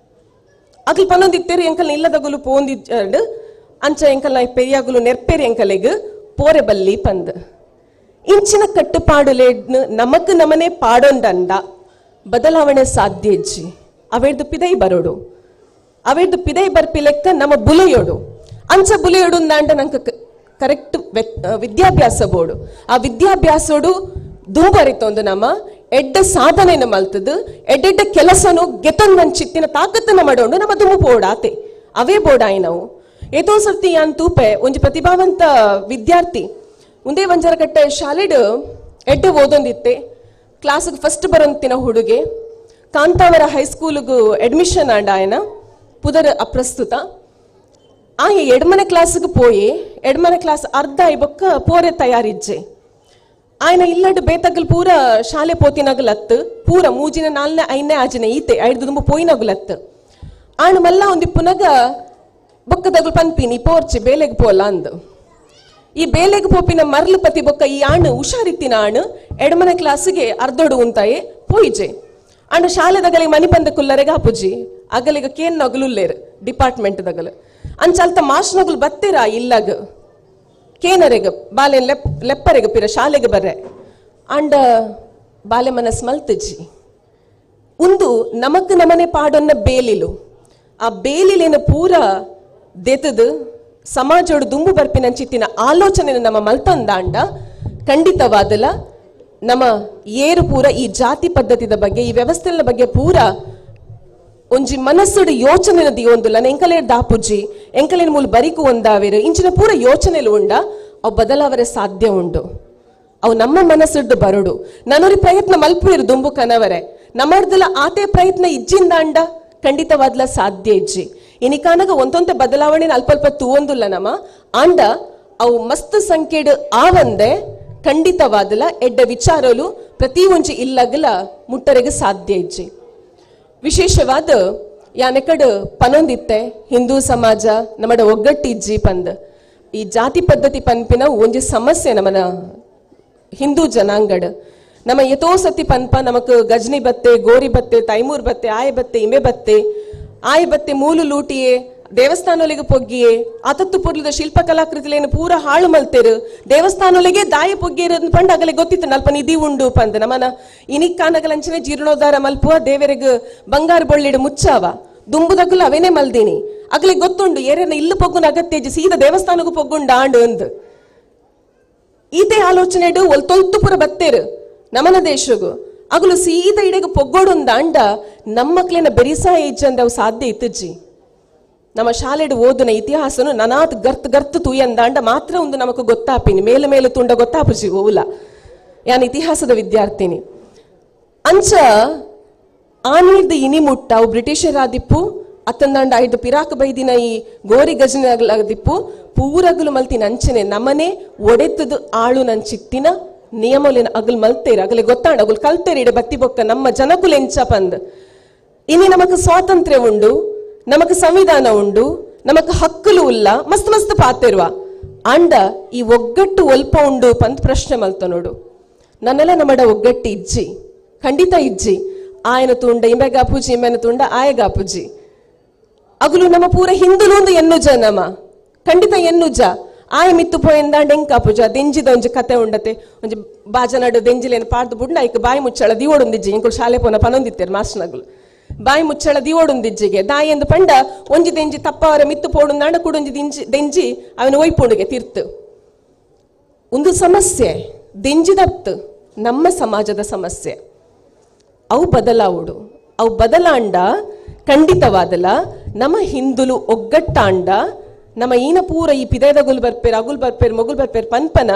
ಅಗಲ್ ಪನ್ನೊಂದಿತ್ತೇರು ಎಂಕಲ್ನ ಇಲ್ಲದಗುಲು ಪೋಂದಿಜ್ಜಾಂಡ್ ಅಂಚ ಎಂಕಲ್ನ ಪೆರಿಯಾಗುಲು ನೆರ್ಪೇರು ಎಂಕಲೆಗ್ ಪೋರೆ ಬಲ್ಲಿ ಪಂದ್ ಇಂಚಿನ ಕಟ್ಟುಪಾಡುಲೇಡ್ನು ನಮಕ್ ನಮನೆ ಪಾಡೊಂದಂಡ ಬದಲಾವಣೆ ಸಾಧ್ಯ ಇಜ್ಜಿ ಅವೇರ್ದು ಪಿದೈ ಬರೋಡು ಅವೇರ್ದು ಪಿದೈ ಬರ್ಪಿ ಲೆಕ್ಕ ನಮ್ಮ ಬುಲೆಯೋಡು ಅಂಚ ಬುಲೆಯೋಡು ಅಂಡ ನಂಗೆ ಕರೆಕ್ಟ್ ವಿದ್ಯಾಭ್ಯಾಸ ಬೋಡು ಆ ವಿದ್ಯಾಭ್ಯಾಸೋಡು ದುಂಬರಿತೊಂದು ನಮ್ಮ ಎಡ್ಡ ಸಾಧನೆಯನ್ನು ಮಲ್ತದು ಎಡ್ಡೆಡ್ಡ ಕೆಲಸನು ಗೆತೊಂದು ನನ್ನ ಚಿತ್ತಿನ ತಾಕತ್ತನ್ನ ಮಾಡೋಣ ನಮ್ಮ ದುಂಬು ಬೋಡಾತೆ ಅವೇ ಬೋಡಾಯಿ ನಾವು ಏತೋ ಸರ್ತಿ ಯಾನ್ ತೂಪೆ ಒಂಜಿ ಪ್ರತಿಭಾವಂತ ವಿದ್ಯಾರ್ಥಿ ಒಂದೇ ವಂಜರಕಟ್ಟೆ ಶಾಲೆಡ್ ಎಡ್ಡೆ ಓದೊಂದಿತ್ತೆ ಕ್ಲಾಸ್ಗೆ ಫಸ್ಟ್ ಬರೋಂತಿನ ಹುಡುಗೆ ಕಾಂತಾವರ ಹೈಸ್ಕೂಲ್ಗೂ ಅಡ್ಮಿಷನ್ ಆಂಡ ಆಯನ ಪುದರ್ ಅಪ್ರಸ್ತುತ ಆ ಎಡ್ಮನೆ ಕ್ಲಾಸ್ಗೆ ಪೋಯಿ ಎಡ್ಮನೆ ಕ್ಲಾಸ್ ಅರ್ಧ ಐಬೊಕ್ಕ ಪೋರೆ ತಯಾರಿಜ್ಜೆ ಆಯನ ಇಲ್ಲಡ್ ಬೇತಗಲ್ ಪೂರ ಶಾಲೆ ಪೋತಿನಗಲತ್ತು ಪೂರ ಮೂಜಿನ ನಾಲ್ನೇ ಐನೇ ಆಜಿನ ಈತೆ ಐದು ದುಂಬು ಪೋಯಿನಗಲತ್ತು ಆಣ ಮಲ್ಲ ಒಂದಿಪ್ಪುನಗ ಬೊಕ್ಕದಗಲ್ ಪನ್ಪಿನಿ ಪೋರ್ಚಿ ಬೇಲೆಗ್ ಪೋಲ ಅಂದು ಈ ಬೇಲೆಗ್ ಪೋಪಿನ ಮರ್ಲು ಪತಿ ಬೊಕ್ಕ ಈ ಆಣು ಹುಷಾರಿತ್ತಿನ ಆಣು ಎಡಮನೆ ಕ್ಲಾಸಿಗೆ ಅರ್ಧೊಡು ಉಂತಾಯೆ ಪೋಯಿಜೆ ಅಂಡ ಶಾಲೆದಗಲಿಗೆ ಮನಿ ಬಂದ ಕುಲ್ಲರೆಗ ಅಪುಜಿ ಅಗಲಿಗ ಕೇನ್ ನಗಲುಲ್ಲೇರು ಡಿಪಾರ್ಟ್ಮೆಂಟ್ ದಗಲು ಅಂಚಲ್ತ ಮಾಸ್ನಗುಲ್ ಬತ್ತೀರಾ ಇಲ್ಲಗ ಕೇನರೆಗ ಬಾಲೆ ಲೆಪ್ಪರೆಗ ಪಿರ ಶಾಲೆಗೆ ಬರ್ರೆ ಅಂಡ ಬಾಲೆ ಮನಸ್ ಮಲ್ತಜಿ ಉಂದು ನಮಕ್ ನಮನೆ ಪಾಡೊನ್ನ ಬೇಲಿಲು ಆ ಬೇಲಿಲೇನ ಪೂರ ದೆತದು ಸಮಾಜೋಡು ದುಂಬು ಬರ್ಪಿನ ಚಿತ್ತಿನ ಆಲೋಚನೆ ನಮ್ಮ ಮಲ್ತಂದಾಂಡ ಖಂಡಿತವಾದಲ ನಮ್ಮ ಏರು ಪೂರ ಈ ಜಾತಿ ಪದ್ಧತಿದ ಬಗ್ಗೆ ಈ ವ್ಯವಸ್ಥೆಯ ಬಗ್ಗೆ ಪೂರ ಒಂಜಿ ಮನಸ್ಸುಡು ಯೋಚನೆ ದಿಯೊಂದುಲ್ಲ ಎಂಕಲೇರ್ ದಾಪುಜಿ ಎಂಕಲೇನ್ ಮೂಲ ಬರಿಕು ಒಂದಾವೇರು ಇಂಚಿನ ಪೂರ ಯೋಚನೆಲು ಉಂಡ ಅವು ಬದಲಾವರೆ ಸಾಧ್ಯ ಉಂಡು ಅವು ನಮ್ಮ ಮನಸ್ಸುಡ್ದು ಬರೋಡು ನಾನೊರಿ ಪ್ರಯತ್ನ ಮಲ್ಪುವಿರು ದುಂಬು ಕನವರೆ ನಮ್ಮರ್ದಲ ಆತೆ ಪ್ರಯತ್ನ ಇಜ್ಜಿಂದಾಂಡ ಖಂಡಿತವಾದ್ಲ ಸಾಧ್ಯ ಇಜ್ಜಿ ಇನಿಕಾನಗ ಒಂತೊಂತೆ ಬದಲಾವಣೆ ಅಲ್ಪ ಅಲ್ಪ ತೂವೊಂದುಲ್ಲ ನಮ್ಮ ಆಂಡ ಅವು ಮಸ್ತ್ ಸಂಖ್ಯೆಡು ಆವಂದೆ ಖಂಡಿತವಾದಲ ಎಡ್ಡ ವಿಚಾರಲು ಪ್ರತಿ ಒಂಜಿ ಇಲ್ಲಗಲ ಮುಟ್ಟರೆಗೆ ಸಾಧ್ಯ ಇಜ್ಜಿ. ವಿಶೇಷವಾದ ಯಾನೆಕಡು ಪನೊಂದಿತ್ತೆ ಹಿಂದೂ ಸಮಾಜ ನಮ್ಮಡ ಒಗ್ಗಟ್ಟಿಜ್ಜಿ ಪಂದ್ ಈ ಜಾತಿ ಪದ್ಧತಿ ಪನ್ಪಿನ ಒಂಜಿ ಸಮಸ್ಯೆ ನಮ್ಮನ ಹಿಂದೂ ಜನಾಂಗಡ ನಮ್ಮ ಎತೋ ಸತಿ ಪನ್ಪ ನಮಕ್ ಗಜನಿ ಬತ್ತೆ ಗೋರಿ ಬತ್ತೆ ತೈಮೂರ್ ಬತ್ತೆ ಆಯ ಬತ್ತೆ ಇಮೆ ಬತ್ತೆ ಆಯ ಬತ್ತೆ ಮೂಲು ಲೂಟಿಯೇ ದೇವಸ್ಥಾನೊಲೆಗ್ ಪೊಗ್ಗಿಯೇ ಆತತ್ತು ಪೊರ್ಲುದ ಶಿಲ್ಪ ಕಲಾಕೃತಿಲೇನು ಪೂರ ಹಾಳು ಮಲ್ತೇರು ದೇವಸ್ಥಾನೊಲೆಗೆ ದಾಯ ಪೊಗ್ಗಿಯರು ಪಂಡ ಅಗಲೆ ಗೊತ್ತಿತ್ತು ಅಲ್ಪ ನಿಧಿ ಉಂಡು ಪಂದ್ ನಮನ ಇನಿಕ್ಕಾನಗಲಂಚನೆ ಜೀರ್ಣೋದ್ಧಾರ ಮಲ್ಪುವ ದೇವರಿಗ್ ಬಂಗಾರ ಬೊಳ್ಳಿಡು ಮುಚ್ಚಾವ ದುಂಬುದಗುಲು ಅವೇನೆ ಮಲ್ದಿನಿ ಅಗಲೆ ಗೊತ್ತುಂಡು ಏರೇನ ಇಲ್ಲು ಪೊಗ್ಗುನ ಅಗತ್ಯಜಿ ಸೀದಾ ದೇವಸ್ಥಾನಕ್ಕೂ ಪೊಗ್ಗುಂಡ ಆಂಡು ಅಂದ್ ಈತೆ ಆಲೋಚನೆಡು ಒಲ್ ತೊಲ್ತು ಪುರ ಬತ್ತೇರು ನಮನ ದೇಶಗು ಅಗಲು ಸೀದಾ ಇಡೆಗೆ ಪೊಗ್ಗೋಡುಂದ ಅಂಡ ನಮ್ಮಕ್ಲೇನ ಬೆರಿಸಾ ಇಜ್ಜಂದ ಅವು ಸಾಧ್ಯ ಇತ್ತಜ್ಜಿ. ನಮ್ಮ ಶಾಲೆಡು ಓದುನ ಇತಿಹಾಸನು ನನಾತ್ ಗರ್ತ್ ಗರ್ತ್ ತೂಯಂದಾಂಡ ಮಾತ್ರ ಒಂದು ನಮಕ್ ಗೊತ್ತಾಪಿನಿ ಮೇಲು ಮೇಲು ತುಂಡ ಗೊತ್ತಾಪುಜಿ ಓಲ ಯಾನ್ ಇತಿಹಾಸದ ವಿದ್ಯಾರ್ಥಿನಿ ಅಂಚ ಆನೀರ್ದ ಇನಿ ಮುಟ್ಟ ಅವು ಬ್ರಿಟಿಷರಾದಿಪ್ಪು ಅತ್ತಂದಾಂಡ ಐದು ಪಿರಾಕ್ ಬೈದಿನ ಈ ಗೋರಿ ಗಜನಾಗ್ಲಾದಿಪ್ಪು ಪೂರಗುಲು ಮಲ್ತಿನ ಅಂಚನೆ ನಮನೆ ಒಡೆತದು ಆಳು ನಂಚಿತ್ತಿನ ನಿಯಮಲಿನ ಅಗಲ್ ಮಲ್ತೇರು ಅಗಲೆ ಗೊತ್ತಾಂಡ ಅಗಲ್ ಕಲ್ತೇರು ಇಡೆ ಬತ್ತಿ ಬೊಕ್ಕ ನಮ್ಮ ಜನಕುಲು ಎಂಚ ಪಂದ್ ಇನಿ ನಮಕ್ ಸ್ವಾತಂತ್ರ್ಯ ಉಂಡು ನಮಕ್ ಸಂವಿಧಾನ ಉಂಡು ನಮಕ್ ಹಕ್ಕುಲು ಉಲ್ಲ ಮಸ್ತ್ ಮಸ್ತ್ ಪಾತೆರುವ ಅಂಡ ಈ ಒಗ್ಗಟ್ಟು ಒಲ್ಪ ಉಂಡು ಪಂದ್ ಪ್ರಶ್ನೆ ಮಲ್ತ ನೋಡು ನನ್ನೆಲ್ಲ ನಮ್ಮಡ ಒಗ್ಗಟ್ಟು ಇಜ್ಜಿ ಖಂಡಿತ ಇಜ್ಜಿ ಆಯನ ತುಂಡ ಇಂಬೆಗಾಪುಜಿ ಇಂಬೆನ ತುಂಡ ಆಯಗಾಪುಜಿ ಅಗುಲು ನಮ್ಮ ಪೂರ ಹಿಂದುಲೂಂದು ಎನ್ನುಜ ನಮ ಖಂಡಿತ ಎನ್ನುಜ ಆಯ ಮಿತ್ತು ಪೋಯಂದಾಂಡ ಎಂಕಾಪುಜ ದೆಂಜಿದ ಒಂಜಿ ಕತೆ ಉಂಡತೆ ಒಂಜಿ ಬಾಜನಾಡು ದೆಂಜಿಲೇನು ಪಾಡ್ದು ಬುಡ್ನ ಐಕ್ ಬಾಯಿ ಮುಚ್ಚಳ ದಿವೋಡುಂದಿಜ್ಜಿ ಇಂಕುಲು ಶಾಲೆ ಪೋನ ಪನೊಂದಿತ್ತೇರು ಮಾಸ್ಟರ್ನಗುಲು ಬಾಯಿ ಮುಚ್ಚಳ ದಿವೋಡುಂದಿಜ್ಜಿಗೆ ದಾಯಿ ಎಂದು ಪಂಡ ಒಂಜಿ ದೆಂಜಿ ತಪ್ಪವರ ಮಿತ್ತು ಪೋಡುಂದಾಂಡ ಕೂಡೊಂಜಿ ದಿಂಜಿ ದೆಂಜಿ ಅವನ ಒಯ್ಪುಂಡುಗೆ ತೀರ್ತು ಒಂದು ಸಮಸ್ಯೆ ದೆಂಜಿದತ್ತು ನಮ್ಮ ಸಮಾಜದ ಸಮಸ್ಯೆ ಅವು ಬದಲಾವುಡು ಅವು ಬದಲಾಂಡ ಖಂಡಿತವಾದಲ ನಮ್ಮ ಹಿಂದುಲು ಒಗ್ಗಟ್ಟಾಂಡ ನಮ್ಮ ಈನ ಪೂರ ಈ ಪಿದಯದ ಗುಲ್ ಬರ್ಪೇರ್ ಅಗುಲ್ ಬರ್ಪೇರ್ ಮೊಗುಲ್ ಬರ್ಪೇರ್ ಪನ್ಪನ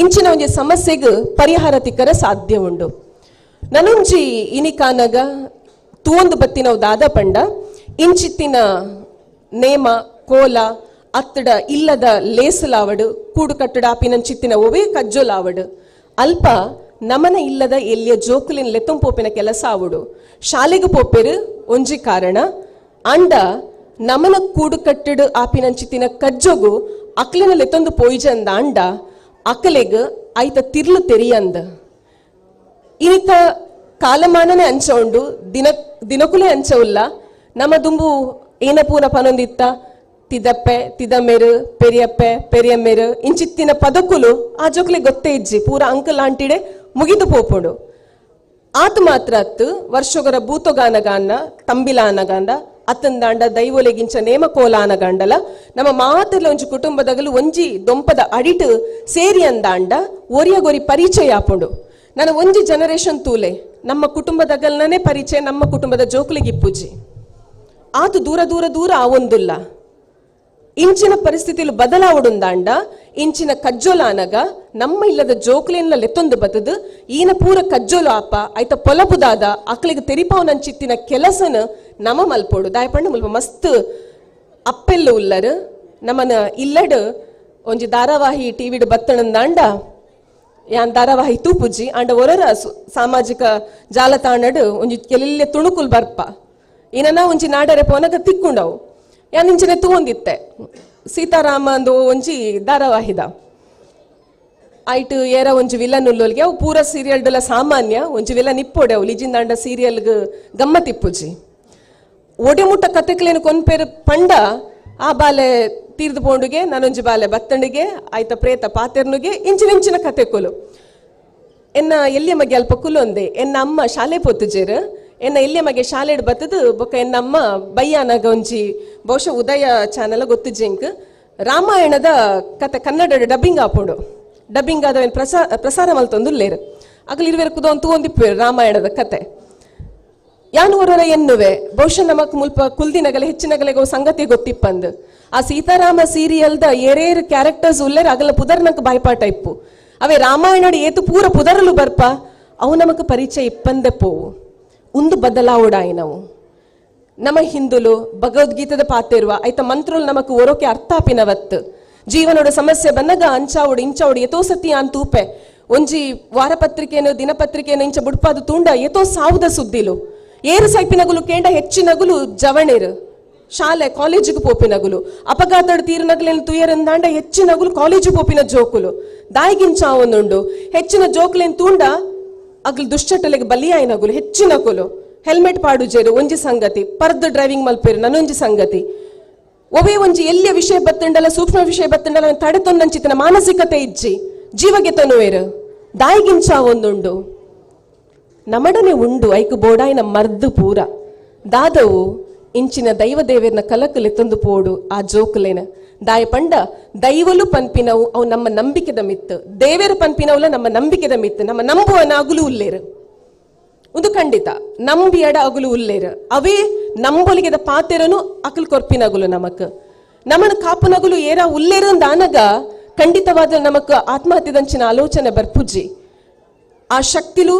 ಇಂಚಿನ ಒಂಜಿ ಸಮಸ್ಯೆಗ್ ಪರಿಹಾರ ತಿಕ್ಕರೆ ಸಾಧ್ಯ ಉಂಡು. ನನೊಂಜಿ ಇನಿಕಾನಗ ತೂವೊಂದು ಬತ್ತಿನವು ದಾದ ಪಂಡ ಇಂಚಿತ್ತಿನ ನೇಮ ಕೋಲ ಅತ್ತಡ ಇಲ್ಲದ ಲೇಸಲಾವಡು ಕೂಡು ಕಟ್ಟಡ ಆಪಿನಂಚಿತ್ತಿನ ಒವೇ ಕಜ್ಜೊಲಾವಡು ಅಲ್ಪ ನಮನ ಇಲ್ಲದ ಎಲ್ಲಿಯ ಜೋಕುಲಿನ ಲೆತ್ತೊಂಪೋಪಿನ ಕೆಲಸ ಆವಡು ಶಾಲೆಗೆ ಪೋಪೆರು ಒಂಜಿ ಕಾರಣ ಅಂಡ ನಮನ ಕೂಡು ಕಟ್ಟಡು ಆಪಿನಂಚಿತ್ತಿನ ಕಜ್ಜೊಗು ಅಕ್ಲಿನ ಲೆತ್ತೊಂದು ಪೋಯ್ಜಂದ ಅಂಡ ಅಕಲೆಗ್ ಐತ ತಿರ್ಲು ತೆರಿಯಂದ ಇನಿತ ಕಾಲಮಾನನೆ ಅಂಚ ಉಂಡು ದಿನ ದಿನಕುಲೆ ಅಂಚ ಉಲ್ಲ ನಮ್ಮ ದುಂಬು ಏನ ಪೂನ ಪನೊಂದಿತ್ತ ತಿದಪ್ಪೆ ತಿದಮೇರು ಪೆರಿಯಪ್ಪೆ ಪೆರಿಯಮ್ಮೇರು ಇಂಚಿತ್ತಿನ ಪದಕುಲು ಆ ಜೋಕ್ಲೆ ಗೊತ್ತೇ ಇಜ್ಜಿ ಪೂರ ಅಂಕಲ್ ಆಂಟಿಡೆ ಮುಗಿದು ಪೋಪುಂಡು ಆತ ಮಾತ್ರ ಅತ್ತು ವರ್ಷೊಗರ ಭೂತೊಗಾನಗಾನ ತಂಬಿಲಾನಗಾಂಡ ಅತ್ತಂದಾಂಡ ದೈವೊಲೆಗಿಂಚ ನೇಮ ಕೋಲಾನಗಾಂಡಲ ನಮ್ಮ ಮಾತೆಲ್ಲ ಒಂಜಿ ಕುಟುಂಬದಗಲು ಒಂಜಿ ದೊಂಪದ ಅಡಿಟು ಸೇರಿ ಅಂದಾಂಡ ಒರಿಯಗೊರಿ ಪರಿಚಯ ಆಪುಂಡು. ನನ್ನ ಒಂಜಿ ಜನರೇಷನ್ ತೂಲೆ ನಮ್ಮ ಕುಟುಂಬದಗಲ್ನೇ ಪರಿಚಯ ನಮ್ಮ ಕುಟುಂಬದ ಜೋಕುಲಿಗೆ ಇಪ್ಪುಜಿ ಆತು ದೂರ ದೂರ ದೂರ ಆವೊಂದುಲ್ಲ ಇಂಚಿನ ಪರಿಸ್ಥಿತಿಲು ಬದಲಾವಡುಂದಾಂಡ ಇಂಚಿನ ಕಜ್ಜೋಲಾನಗ ನಮ್ಮ ಇಲ್ಲದ ಜೋಕ್ಲೇನ್ಲ ಲೆತ್ತೊಂದು ಬತ್ತದು ಈನ ಪೂರ ಕಜ್ಜೋಲು ಆಪ ಐತ ಪೊಲಬುದಾದ ಅಕ್ಲಿಗೆ ತೆರಿಪಾವನಂಚಿತ್ತಿನ ಕೆಲಸನ ನಮ ಮಲ್ಪೋಡು ದಾಯಪಂಡ ಮುಲ್ಪ ಮಸ್ತ್ ಅಪ್ಪೆಲ್ಲು ಉಲ್ಲರು ನಮನ ಇಲ್ಲಡು ಒಂಜಿ ಧಾರಾವಾಹಿ ಟಿವಿಡು ಬತ್ತಣಂದಾಂಡ ಯಾನ್ ಧಾರಾವಾಹಿ ತೂಪುಜಿ ಅಂಡ ಒರರ ಸಾಮಾಜಿಕ ಜಾಲತಾಣಡು ಒಂಜಿ ಕೆಲೆಲ್ಲೆ ತುಣುಕುಲ್ ಬರ್ಪ ಏನನ ಒಂಜಿ ನಾಡರೆ ಪೋನಗ ತಿಕ್ಕೊಂಡವು ಯಾನ್ ಇಂಚಿನ ತೂವೊಂದಿತ್ತೆ ಸೀತಾರಾಮ ಅಂದು ಒಂಜಿ ಧಾರಾವಾಹಿದ ಆಯ್ತು ಏರ ಒಂಜಿ ವಿಲನ್ ಉಲ್ಲೋಲ್ಗೆ ಅವು ಪೂರ ಸೀರಿಯಲ್ ಡಲ ಸಾಮಾನ್ಯ ಒಂಜಿ ವಿಲನ್ ಇಪ್ಪೋಡೆ ಅವು ಲಿಜಿಂದಾಂಡ ಸೀರಿಯಲ್ಗ್ ಗಮ್ಮತ್ತಿಪ್ಪುಜಿ ಒಡೆಮುಟ್ಟ ಕತೆಕ್ಲೇನು ಕೊನ್ಪೇರು ಪಂಡ ಆ ಬಾಲೆ ತೀರ್ದು ಪೋಂಡುಗೆ ನಾನೊಂಜಿ ಬಾಲೆ ಬತ್ತಂಡಿಗೆ ಆಯ್ತ ಪ್ರೇತ ಪಾತೆರ್ನುಗೆ ಇಂಚಿನ ಇಂಚಿನ ಕತೆಕುಲು ಎನ್ನ ಎಲ್ಲಿಯ ಮಗೆ ಅಲ್ಪ ಕುಲೊಂದೆ ಎನ್ನ ಅಮ್ಮ ಶಾಲೆ ಪೊತ್ತುಜೇರು ಎನ್ನ ಎಲ್ಲಿಯ ಮಗೆ ಶಾಲೆಡ್ ಬತ್ತದು ಬೊಕ್ಕ ಎನ್ನಮ್ಮ ಬಯ್ಯಾನಗ ಒಂಜಿ ಬಹುಶಃ ಉದಯ ಚಾನೆಲ್ ಗೊತ್ತುಜೆಂಕ್ ರಾಮಾಯಣದ ಕತೆ ಕನ್ನಡ ಡಬ್ಬಿಂಗ್ ಆಪೋಡು ಡಬ್ಬಿಂಗ್ ಆದವೇನು ಪ್ರಸಾರ ಮಲ್ತೊಂದು ಲೇರು ಅಗಲ್ ಇರುವೆರ್ ಕುದೊಂದು ತೂವೊಂದಿಪ್ಪೇರು ರಾಮಾಯಣದ ಕತೆ ಯಾನು ಒರೊರ ಎನ್ನುವೆ ಬಹುಶಃ ನಮಕ್ ಮುಲ್ಪ ಕುಲ್ದಿನಗಲೆ ಹೆಚ್ಚಿನಗಲೆಗೋ ಸಂಗತಿ ಗೊತ್ತಿಪ್ಪಂದು ಆ ಸೀತಾರಾಮ ಸೀರಿಯಲ್ದ ಏರೇರು ಕ್ಯಾರೆಕ್ಟರ್ಸ್ ಉಲ್ಲೇರು ಅಗಲ ಪುದರ್ನಕ್ ಬಾಯ್ಪಾಟ ಇಪ್ಪು ಅವೇ ರಾಮಾಯಣಡು ಏತು ಪೂರ ಪುದರಲು ಬರ್ಪ ಅವು ನಮಕ್ ಪರಿಚಯ ಇಪ್ಪಂದೆ ಪೋವು ಉಂದು ಬದಲಾವಡಾಯಿನವು ನಮ ಹಿಂದುಲು ಭಗವದ್ಗೀತದ ಪಾತೆರುವ ಐತ ಮಂತ್ರಲು ನಮಕ್ ಒರೋಕೆ ಅರ್ಥಾಪಿನವತ್ತು ಜೀವನೋಡ ಸಮಸ್ಯೆ ಬಂದಾಗ ಅಂಚಾವುಡು ಇಂಚಾವುಡು ಎತೋ ಸತಿ ಆನ್ ತೂಪೆ ಒಂಜಿ ವಾರಪತ್ರಿಕೆನು ದಿನಪತ್ರಿಕೆನು ಇಂಚ ಬುಡ್ಪಾದು ತೂಂಡ ಎತೋ ಸಾವುದ ಸುದ್ದಿಲು ಏರು ಸೈಪಿನಗುಲು ಕೇಂಡ ಹೆಚ್ಚಿನಗುಲು ಜವಣೇರು ಶಾಲೆ ಕಾಲೇಜಿಗೆ ಪೋಪಿನಗುಲು ಅಪಘಾತಡು ತೀರುನಗುಲೇನು ತುಯರಂದಾಂಡ ಹೆಚ್ಚಿನಗುಲು ಕಾಲೇಜು ಪೋಪಿನ ಜೋಕುಲು ದಾಯಿಗಿಂಚಾವೊಂದುಂಡು ಹೆಚ್ಚಿನ ಜೋಕುಲೇನು ತೂಂಡ ಅಗ್ಲು ದುಶ್ಚಟಲೆಗೆ ಬಲಿಯಾಯಿನಗುಲು ಹೆಚ್ಚಿನಗುಲು ಹೆಲ್ಮೆಟ್ ಪಾಡುಜೇರು ಒಂಜಿ ಸಂಗತಿ ಪರ್ದು ಡ್ರೈವಿಂಗ್ ಮಲ್ಪೇರು ನನ್ನೊಂಜಿ ಸಂಗತಿ ಒವೇ ಒಂಜಿ ಎಲ್ಲಿಯ ವಿಷಯ ಬತ್ತಂಡಲ ಸೂಕ್ಷ್ಮ ವಿಷಯ ಬತ್ತಂಡಲ ತಡೆತೊಂದಂಚಿತ್ತಿನ ಮಾನಸಿಕತೆ ಇಜ್ಜಿ ಜೀವಗೆ ತನುವೇರು ದಾಯಿಗಿಂಚ ಒಂದುಂಡು ನಮಡನೆ ಉಂಡು ಐಕು ಬೋಡಾಯಿನ ಮರ್ದು ಪೂರ ದಾದವು ಇಂಚಿನ ದೈವ ದೇವೇರ್ನ ಕಲಕಲೆ ತಂದು ಪೋಡು ಆ ಜೋಕುಲೇನ ದಾಯ ಪಂಡ ದೈವಲು ಪನ್ಪಿನವು ಅವು ನಮ್ಮ ನಂಬಿಕೆದ ಮಿತ್ತು ದೇವೇರು ಪನ್ಪಿನವುಲ ನಮ್ಮ ನಂಬಿಕೆದ ಮಿತ್ತು ನಮ್ಮ ನಂಬುವ ಅಗುಲು ಉಲ್ಲೇರು ಉಂದು ಖಂಡಿತ ನಂಬಿಯಡ ಅಗುಲು ಉಲ್ಲೇರು ಅವೇ ನಂಬೊಲಿಗೆದ ಪಾತೆರನು ಅಕಲ್ ಕೊರ್ಪಿನಗುಲು ನಮಕ್ ನಮನ ಕಾಪುನಗುಲು ಏರ ಉಲ್ಲೇರು ಅಂದ್ ಖಂಡಿತವಾದ ನಮಕ್ ಆತ್ಮಹತ್ಯದಂಚಿನ ಆಲೋಚನೆ ಬರ್ಪುಜ್ಜಿ ಆ ಶಕ್ತಿಲು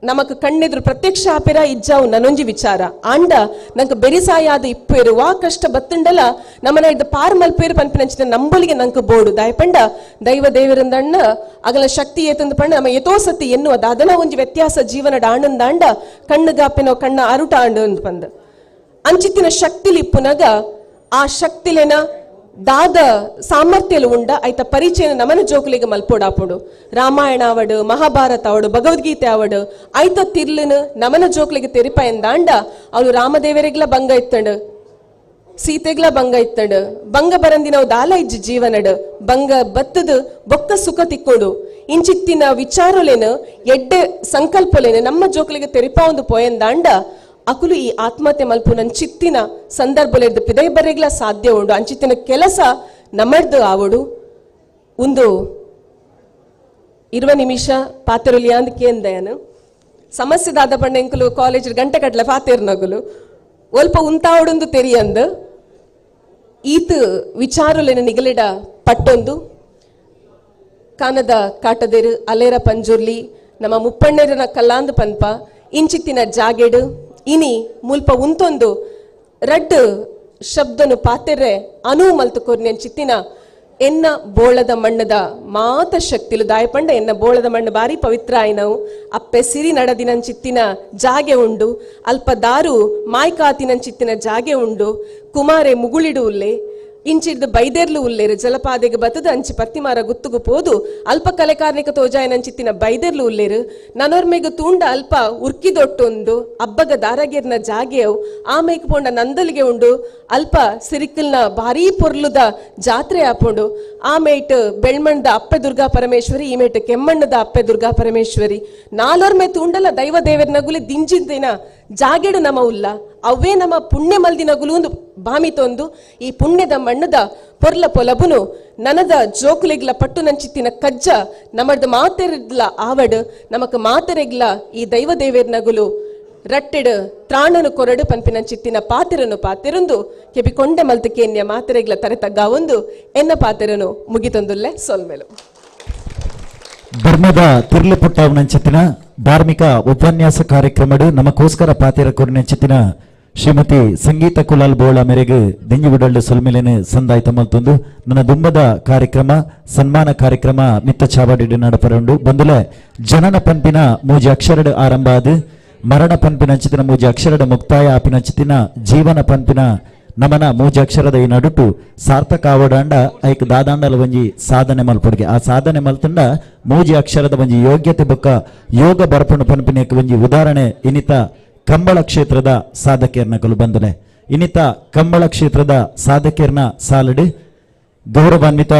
ನಮಕ್ ಕಣ್ಣೆದುರು ಪ್ರತ್ಯಕ್ಷ ಆಪೆರ ಇಜ್ಜಾವು ನನೊಂಜಿ ವಿಚಾರ ಆಂಡ ನಂಗೆ ಬೆರಿಸಾಯಾದ ಇಪ್ಪೇರು ವಾ ಕಷ್ಟ ಬತ್ತುಂಡಲ ನಮನ ಇದ್ದ ಪಾರ್ ಮಲ್ಪೇರು ಪನ್ಪಿನಂಚಿನ ನಂಬೊಲಿಗೆ ನಂಗೆ ಬೋಡು ದಾಯಪಂಡ ದೈವ ದೇವರಂದಣ್ಣ ಅಗಲ ಶಕ್ತಿ ಏತಂದು ಪಂಡ ನಮ್ಮ ಎತೋ ಸತಿ ಎನ್ನುವ ದಾದನ ಒಂಜಿ ವ್ಯತ್ಯಾಸ ಜೀವನ ಡಾಣಂದಾಂಡ ಕಣ್ಣುಗಾಪಿನೋ ಕಣ್ಣ ಅರುಟ ಆಂಡು ಪಂದ ಅಂಚಿತ್ತಿನ ಶಕ್ತಿಲಿ ಇಪ್ಪುನಗ ಆ ಶಕ್ತಿಲೆನ ದಾದ ಸಾಮರ್ಥ್ಯಲು ಉಂಡ ಐತ ಪರಿಚಯನ ನಮನ ಜೋಕುಲಿಗೆ ಮಲ್ಪೋಡಾಪುಡು ರಾಮಾಯಣ ಅವಡು ಮಹಾಭಾರತ ಅವಡು ಭಗವದ್ಗೀತೆ ಅವಡು ಐತ ತಿರ್ಲನು ನಮನ ಜೋಕುಲಿಗೆ ತೆರಿಪಯಂದಾಂಡ ಅವಳು ರಾಮದೇವರಿಗ್ಲ ಭಂಗ ಇತ್ತಂಡು ಸೀತೆಗ್ಲ ಭಂಗ ಇತ್ತಂಡು ಭಂಗ ಬರಂದಿನವು ದಾಲ ಇಜ್ಜಿ ಜೀವನಡು ಭಂಗ ಬತ್ತದು ಬೊಕ್ಕ ಸುಖ ತಿಕ್ಕೋಡು ಇಂಚಿತ್ತಿನ ವಿಚಾರಲೇನು ಎಡ್ಡೆ ಸಂಕಲ್ಪಲೇನು ನಮ್ಮ ಜೋಕುಲಿಗೆ ತೆರಿಪಾವೊಂದು ಪೋಯಂದಾಂಡ ಅಕುಲು ಈ ಆತ್ಮಹತ್ಯೆ ಮಲ್ಪುನ ಚಿತ್ತಿನ ಸಂದರ್ಭಲೆರ್ದು ಪಿದೈ ಬರೆಗ್ಲ ಸಾಧ್ಯ ಉಂಡು ಅಂಚಿತ್ತಿನ ಕೆಲಸ ನಮರ್ದು ಆವಡು ಒಂದು 20 ನಿಮಿಷ ಪಾತೆರುಲಿಯಾಂದ್ ಕೇಂದಯನು ಸಮಸ್ಯೆ ದಾದ ಪಂಡ ಎಂಕುಲು ಕಾಲೇಜ್ ಗಂಟೆ ಕಟ್ಲೆ ಪಾತೆರ್ನಗುಲು ಒಲ್ಪ ಉಂತಾವಡೊಂದು ತೆರಿಯಂದು ಈತ ವಿಚಾರಲೇನ ನಿಗಲಿಡ ಪಟ್ಟೊಂದು ಕಾನದ ಕಾಟದೇರು ಅಲೇರ ಪಂಜುರ್ಲಿ ನಮ್ಮ ಮುಪ್ಪಣ್ಣೆರನ ಕಲ್ಲಾಂದು ಪನ್ಪ ಇಂಚಿತ್ತಿನ ಜಾಗೆಡು ಇನಿ ಮುಲ್ಪ ಉಂತೊಂದು ರಡ್ಡು ಶಬ್ದನು ಪಾತೆರೆ ಅನು ಮಲ್ತು ಕೊರ್ನೆಂಚಿತ್ತಿನ ಎನ್ನ ಬೋಳದ ಮಣ್ಣದ ಮಾತ ಶಕ್ತಿಲು ದಾಯಪಂಡ ಎನ್ನ ಬೋಳದ ಮಣ್ಣು ಬಾರಿ ಪವಿತ್ರ ಆಯ್ನವು ಅಪ್ಪೆ ಸಿರಿ ನಡದಿನಂಚಿತ್ತಿನ ಜಾಗೆ ಉಂಡು ಅಲ್ಪ ದಾರು ಮಾಯ್ಕಾತಿನಂಚಿತ್ತಿನ ಜಾಗೆ ಉಂಡು ಕುಮಾರೆ ಮುಗುಳಿಡು ಉಲ್ಲೆ ಇಂಚಿಡ್ದು ಬೈದೇರ್ಲು ಉಲ್ಲೇರು ಜಲಪಾದೆಗೆ ಬತ್ತದ ಅಂಚಿ ಪತ್ತಿಮಾರ ಗುತ್ತುಗು ಪೋದು ಅಲ್ಪ ಕಲೆಕಾರ್ನಿಕ ತೋಜಾಯನಂಚಿತ್ತಿನ ಬೈದೇರ್ಲು ಉಲ್ಲೇರು ನನೊರ್ಮೆಗು ತೂಂಡ ಅಲ್ಪ ಉರ್ಕಿದೊಟ್ಟೊಂದು ಅಬ್ಬಗ ದಾರಗೇರ್ನ ಜಾಗೆಯವು ಆಮೇಕ್ ಪೋಂಡ ನಂದಲಿಗೆ ಉಂಡು ಅಲ್ಪ ಸಿರಿಕಲ್ನ ಭಾರೀ ಪೊರ್ಲುದ ಜಾತ್ರೆ ಆಪುಂಡು ಆಮೇಟ್ ಬೆಳ್ಮಣ್ಣದ ಅಪ್ಪೆ ದುರ್ಗಾ ಪರಮೇಶ್ವರಿ ಈಮೇಟ್ ಕೆಮ್ಮಣ್ಣದ ಅಪ್ಪೆ ದುರ್ಗಾ ಪರಮೇಶ್ವರಿ ನಾಲೊರ್ಮೆ ತೂಂಡಲ ದೈವ ದೇವರ ನಗುಲಿ ದಿಂಜಿಂದಿನ ಜಾಗೆಡು ನಮ ಉಲ್ಲ ಅವೇ ನಮ್ಮ ಪುಣ್ಯ ಮಲ್ದಿನ ಗುಲೂಂದು ಬಾಮಿತೊಂದು ಈ ಪುಣ್ಯದ ಮಣ್ಣದ ಪೊರ್ಲ ಪೊಲಬುನು ನನದ ಜೋಕುಲಿಗ್ಲ ಪಟ್ಟು ನಂಚಿತ್ತಿನ ಕಜ್ಜ ನಮರ್ದ ಮಾತೆರ್ಲ ಆವಡ್ ನಮಕ್ ಮಾತೆರೆಗ್ಲ ಈ ದೈವ ದೇವೇರ್ ನಗುಲು ರಟ್ಟೆಡು ತ್ರಾಣನು ಕೊರಡು ಪನ್ಪಿನಂಚಿತ್ತಿನ ಪಾತೆರನು ಪಾತೆರೊಂದು ಕೆಬಿ ಕೊಂಡೆ ಮಲ್ತು ಕೇನ್ಯ ಮಾತೆರೆಗ್ಲ ತರೆ ತಗ್ಗಾವೊಂದು ಎನ್ನ ಪಾತೆರನು ಮುಗಿತೊಂದುಲ್ಲೆ ಸೊಲ್ಮೆಲು. ಧರ್ಮದ ತಿರ್ಲು ಪುಟ್ಟವನಂಚಿತ್ತಿನ ಧಾರ್ಮಿಕ ಉಪನ್ಯಾಸ ಕಾರ್ಯಕ್ರಮಡು ನಮಗೋಸ್ಕರ ಪಾತೆರ ಕೊರಿನಂಚಿತ್ತಿನ ಶ್ರೀಮತಿ ಸಂಗೀತ ಕುಲಾಲ್ ಬೋಳ ಮೇರೆಗೆ ದಿಂಜಿಗುಡಲ್ಲು ಸೊಲ್ಮೆಲೇನು ಸಂದಾಯ್ತ ಮಲ್ತೊಂದು ನನ್ನ ದುಂಬದ ಕಾರ್ಯಕ್ರಮ ಸನ್ಮಾನ ಕಾರ್ಯಕ್ರಮ ಮಿತ್ತ ಚಾವಡಿ ನಡಪರಂಡು ಬಂದುಲೆ ಜನನ ಪಂಪಿನ ಮೂಜಿ ಅಕ್ಷರಡು ಆರಂಭ ಆದ ಮರಣ ಪಂಪಿನ ಅಂಚಿತಿನ ಮೂಜಿ ಅಕ್ಷರಡ ಮುಕ್ತಾಯ ಆಪಿನ ಅಂಚಿತಿನ ಜೀವನ ಪಂಪಿನ ನಮನ ಮೂಜಿ ಅಕ್ಷರದ ಈ ನಡುಟು ಸಾರ್ಥಕ ಆವಡಾಂಡ ಐಕ್ ದಾದಾಂಡಲ ಒಂಜಿ ಸಾಧನೆ ಮಲ್ಪುಡಿಗೆ ಆ ಸಾಧನೆ ಮಲ್ತಂಡ ಮೂಜಿ ಅಕ್ಷರದ ಒಂಜಿ ಯೋಗ್ಯತೆ ಬೊಕ್ಕ ಯೋಗ ಬರ್ಪುಣ ಪನ್ಪಿನ ಒಂಜಿ ಉದಾಹರಣೆ ಇನ್ನಿತ ಕಂಬಳ ಕ್ಷೇತ್ರದ ಸಾಧಕರ್ನಕಲು ಬಂದಲೆ ಇನ್ನಿತ ಕಂಬಳ ಕ್ಷೇತ್ರದ ಸಾಧಕರ್ನ ಸಾಲಡಿ ಗೌರವಾನ್ವಿತ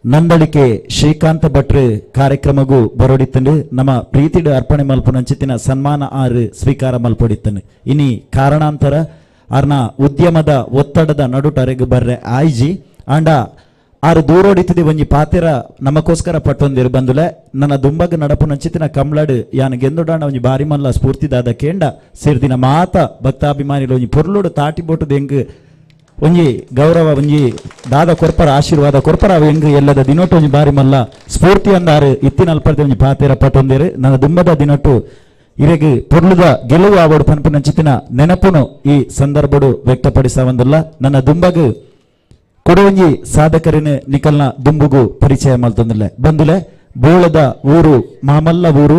ನಂದಳಿಕೆ ಶ್ರೀಕಾಂತ ಭಟ್ರು ಕಾರ್ಯಕ್ರಮಗೂ ಬರೋಡಿತ್ತಂಡು ನಮ್ಮ ಪ್ರೀತಿಡು ಅರ್ಪಣೆ ಮಲ್ಪುನಂಚಿತ್ತಿನ ಸನ್ಮಾನ ಆರು ಸ್ವೀಕಾರ ಮಲ್ಪೊಡಿತ್ತಂಡು ಇನಿ ಕಾರಣಾಂತರ ಆರ್ನ ಉದ್ಯಮದ ಒತ್ತಡದ ನಡುಟರೆಗು ಬರ್ರೆ ಆಯ್ಜಿ ಆಂಡ ಆರು ದೂರೋಡಿತಿದೆ ಒಂಜಿ ಪಾತೆರ ನಮಕೋಸ್ಕರ ಪಟ್ಟೊಂದಿರು ಬಂದುಲೆ ನನ್ನ ದುಂಬಗ ನಡಪುನಂಚಿತ್ತಿನ ಕಮ್ಲಾಡು ಯಾನ್ ಗೆಂದುಡಾಣ ಒಂಜಿ ಬಾರಿ ಮಲ್ಲ ಸ್ಫೂರ್ತಿದಾದ ಕೇಂಡ ಸೇರ್ದಿನ ಮಾತ ಭಕ್ತಾಭಿಮಾನಿಲು ಒಂಜಿ ಪೊರ್ಲುಡು ತಾಟಿ ಬೋಟುದು ಎಂಗ್ ಒಂಜಿ ಗೌರವ ಒಂಜಿ ದಾದ ಕೊರ್ಪರ ಆಶೀರ್ವಾದ ಕೊರ್ಪರ ಅವು ಎಂಗ್ ಎಲ್ಲದ ದಿನೊಟ್ಟು ಒಂಜಿ ಬಾರಿ ಮಲ್ಲ ಸ್ಫೂರ್ತಿ ಅಂದಾರು ಇತ್ತಿನ ಅಲ್ಪರ್ತಿ ಒಂಜಿ ಪಾತೆರ ಪಟ್ಟೊಂದಿರು ನನ್ನ ದುಂಬದ ದಿನೊಟ್ಟು ಇರೆಗ್ ಪೊರ್ಲುದ ಗೆಲುವು ಆವಡು ಪನ್ಪಿನಂಚಿತ್ತಿನ ನೆನಪುನು ಈ ಸಂದರ್ಭಡು ವ್ಯಕ್ತಪಡಿಸವಂದಿಲ್ಲ. ನನ್ನ ದುಂಬಗು ಕೊಡವಂಜಿ ಸಾಧಕರಿನ ನಿಕಲ್ನ ದುಂಬುಗು ಪರಿಚಯ ಮಲ್ತೊಂದಿಲ್ಲ ಬಂದುಲೆ ಬೋಳದ ಊರು ಮಾಮಲ್ಲ ಊರು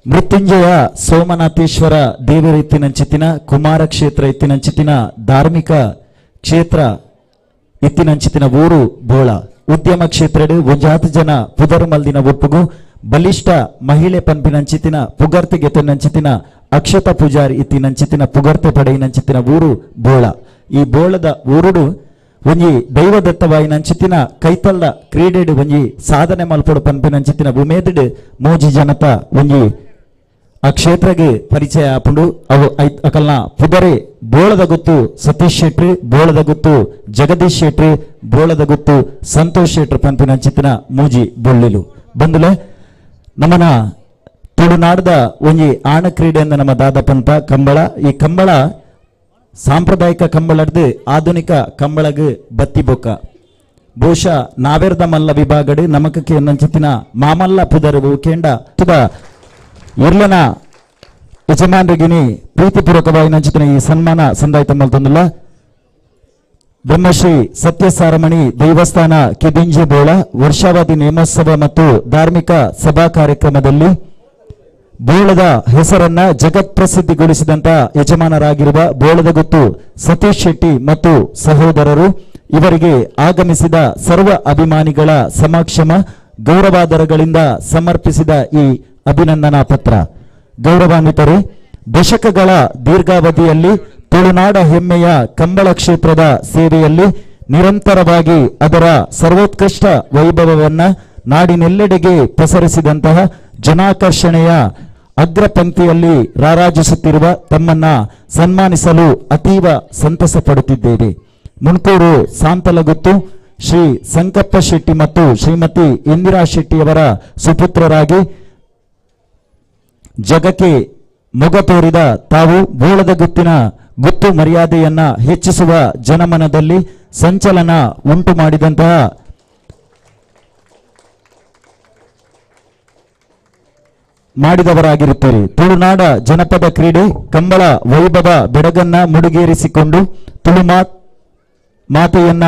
ಮೃತ್ಯುಂಜಯ ಸೋಮನಾಥೇಶ್ವರ ದೇವರ ಇತ್ತಿನಂಚಿತ್ತಿನ ಕುಮಾರ ಕ್ಷೇತ್ರ ಇತ್ತಿನಂಚಿತ್ತಿನ ಧಾರ್ಮಿಕ ಕ್ಷೇತ್ರ ಇತ್ತಿನಂಚಿತ್ತಿನ ಊರು ಬೋಳ ಉದ್ಯಮ ಕ್ಷೇತ್ರಡು ಒಂಜಾತು ಜನ ಪುದರು ಮಲ್ದಿನ ಒಪ್ಪುಗು ಬಲಿಷ್ಠ ಮಹಿಳೆ ಪನ್ಪಿನಂಚಿತ್ತಿನ ಪುಗರ್ತಿಗೆ ತೆನ್ನಂಚಿತ್ತಿನ Akshata Pujari ಇತ್ತಿನಂಚಿತ್ತಿನ ಪುಗರ್ತೆ ಪಡೆಯಿನಂಚಿತ್ತಿನ ಊರು ಬೋಳ. ಈ ಬೋಳದ ಊರುಡು ಒಂಜಿ ದೈವದತ್ತವಾಯಿನಂಚಿತ್ತಿನ ಕೈತಲ್ದ ಕ್ರೀಡೆಡು ಒಂಜಿ ಸಾಧನೆ ಮಲ್ಪಡು ಪನ್ಪಿನಂಚಿತ್ತಿನ ಉಮೇದುಡು ಮೋಜಿ ಜನತ ಒಂಜಿ ಆ ಕ್ಷೇತ್ರಗೆ ಪರಿಚಯ ಆಪುಂಡು. ಅವು ಅಕಲ್ನ ಪುದರೆ ಬೋಳದ ಗುತ್ತು ಸತೀಶ್ ಶೆಟ್ಟಿ, ಬೋಳದ ಗುತ್ತು ಜಗದೀಶ್ ಶೆಟ್ಟಿ, ಬೋಳದ ಗುತ್ತು ಸಂತೋಷ್ ಶೆಟ್ರು ಪನ್ಪಿನಂಚಿತ್ತಿನ ಮೂಜಿ ಬೊಳ್ಳಿಲು ಬಂದುಲೆ. ನಮ್ಮನ ತುಳುನಾಡದ ಒಂಜಿ ಆಣ ಕ್ರೀಡೆ ಅಂದ ನಮ್ಮ ದಾದ ಪಂಪ ಕಂಬಳ. ಈ ಕಂಬಳ ಸಾಂಪ್ರದಾಯಿಕ ಕಂಬಳಡ್ದು ಆಧುನಿಕ ಕಂಬಳಗ್ ಬತ್ತಿ ಬೊಕ್ಕ. ಬಹುಶಃ ನಾವೆರ್ದ ಮಲ್ಲ ವಿಭಾಗಡು ನಮಕಕ್ಕೆ ನಂಚಿತ್ತಿನ ಮಾಮಲ್ಲ ಪುದರು ಕೇಂಡ ತುದ ಇರ್ಲನ ಯಜಮಾನರಿಗಿನಿ ಪ್ರೀತಿಪೂರ್ವಕವಾಗಿ ನಂಚಿತ್ತಿನ ಈ ಸನ್ಮಾನ ಸಂದಾಯಿತ ಮಲ್ತೊಂದುಲ್ಲ. ಬ್ರಹ್ಮಶ್ರೀ ಸತ್ಯಸಾರಮಣಿ ದೇವಸ್ಥಾನ ಕೆದಿಂಜೆ ಬೋಳ ವರ್ಷಾವಧಿ ನೇಮೋತ್ಸವ ಮತ್ತು ಧಾರ್ಮಿಕ ಸಭಾ ಕಾರ್ಯಕ್ರಮದಲ್ಲಿ ಬೋಳದ ಹೆಸರನ್ನ ಜಗತ್ ಪ್ರಸಿದ್ಧಿಗೊಳಿಸಿದಂತ ಯಜಮಾನರಾಗಿರುವ ಬೋಳದ ಗುತ್ತು ಸತೀಶ್ ಶೆಟ್ಟಿ ಮತ್ತು ಸಹೋದರರು ಇವರಿಗೆ ಆಗಮಿಸಿದ ಸರ್ವ ಅಭಿಮಾನಿಗಳ ಸಮಕ್ಷಮ ಗೌರವಾದರಗಳಿಂದ ಸಮರ್ಪಿಸಿದ ಈ ಅಭಿನಂದನಾ ಪತ್ರ. ಗೌರವಾನ್ವಿತರೇ, ದಶಕಗಳ ದೀರ್ಘಾವಧಿಯಲ್ಲಿ ತುಳುನಾಡ ಹೆಮ್ಮೆಯ ಕಂಬಳ ಕ್ಷೇತ್ರದ ಸೇವೆಯಲ್ಲಿ ನಿರಂತರವಾಗಿ ಅದರ ಸರ್ವೋತ್ಕೃಷ್ಟ ವೈಭವವನ್ನ ನಾಡಿನೆಲ್ಲೆಡೆಗೆ ಪಸರಿಸಿದಂತಹ ಜನಾಕರ್ಷಣೆಯ ಅಗ್ರಪಂಕ್ತಿಯಲ್ಲಿ ರಾರಾಜಿಸುತ್ತಿರುವ ತಮ್ಮನ್ನ ಸನ್ಮಾನಿಸಲು ಅತೀವ ಸಂತಸ ಪಡುತ್ತಿದ್ದೇವೆ. ಮುಣಕೂರು ಸಾಂತಲಗುತ್ತು ಶ್ರೀ ಸಂಕಪ್ಪ ಶೆಟ್ಟಿ ಮತ್ತು ಶ್ರೀಮತಿ ಇಂದಿರಾ ಶೆಟ್ಟಿಯವರ ಸುಪುತ್ರರಾಗಿ ಜಗಕ್ಕೆ ಮೊಗ ತೋರಿದ ತಾವು ಬೋಳದ ಗುತ್ತಿನ ಗುತ್ತು ಮರ್ಯಾದೆಯನ್ನ ಹೆಚ್ಚಿಸುವ ಜನಮನದಲ್ಲಿ ಸಂಚಲನ ಉಂಟು ಮಾಡಿದಂತಹ ಮಾಡಿದವರಾಗಿರುತ್ತೀರಿ. ತುಳುನಾಡ ಜನಪದ ಕ್ರೀಡೆ ಕಂಬಳ ವೈಭವ ಬೆಡಗನ್ನ ಮುಡುಗೇರಿಸಿಕೊಂಡು ತುಳು ಮಾತೆಯನ್ನ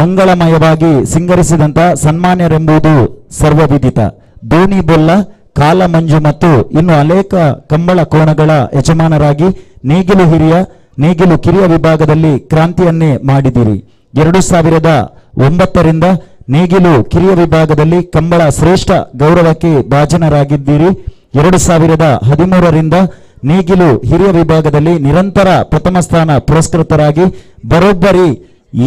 ಮಂಗಳಮಯವಾಗಿ ಸಿಂಗರಿಸಿದಂತ ಸನ್ಮಾನ್ಯರೆಂಬುದು ಸರ್ವವಿದಿತ. ಧೋನಿ ಬೊಲ್ಲ, ಕಾಲಮಂಜು ಮತ್ತು ಇನ್ನು ಅನೇಕ ಕಂಬಳ ಕೋಣಗಳ ಯಜಮಾನರಾಗಿ ನೇಗಿಲು ಹಿರಿಯ, ನೇಗಿಲು ಕಿರಿಯ ವಿಭಾಗದಲ್ಲಿ ಕ್ರಾಂತಿಯನ್ನೇ ಮಾಡಿದಿರಿ. 2009ರಿಂದ ನೇಗಿಲು ಕಿರಿಯ ವಿಭಾಗದಲ್ಲಿ ಕಂಬಳ ಶ್ರೇಷ್ಠ ಗೌರವಕ್ಕೆ ಭಾಜನರಾಗಿದ್ದೀರಿ. 2013ರಿಂದ ನೇಗಿಲು ಹಿರಿಯ ವಿಭಾಗದಲ್ಲಿ ನಿರಂತರ ಪ್ರಥಮ ಸ್ಥಾನ ಪುರಸ್ಕೃತರಾಗಿ ಬರೋಬ್ಬರಿ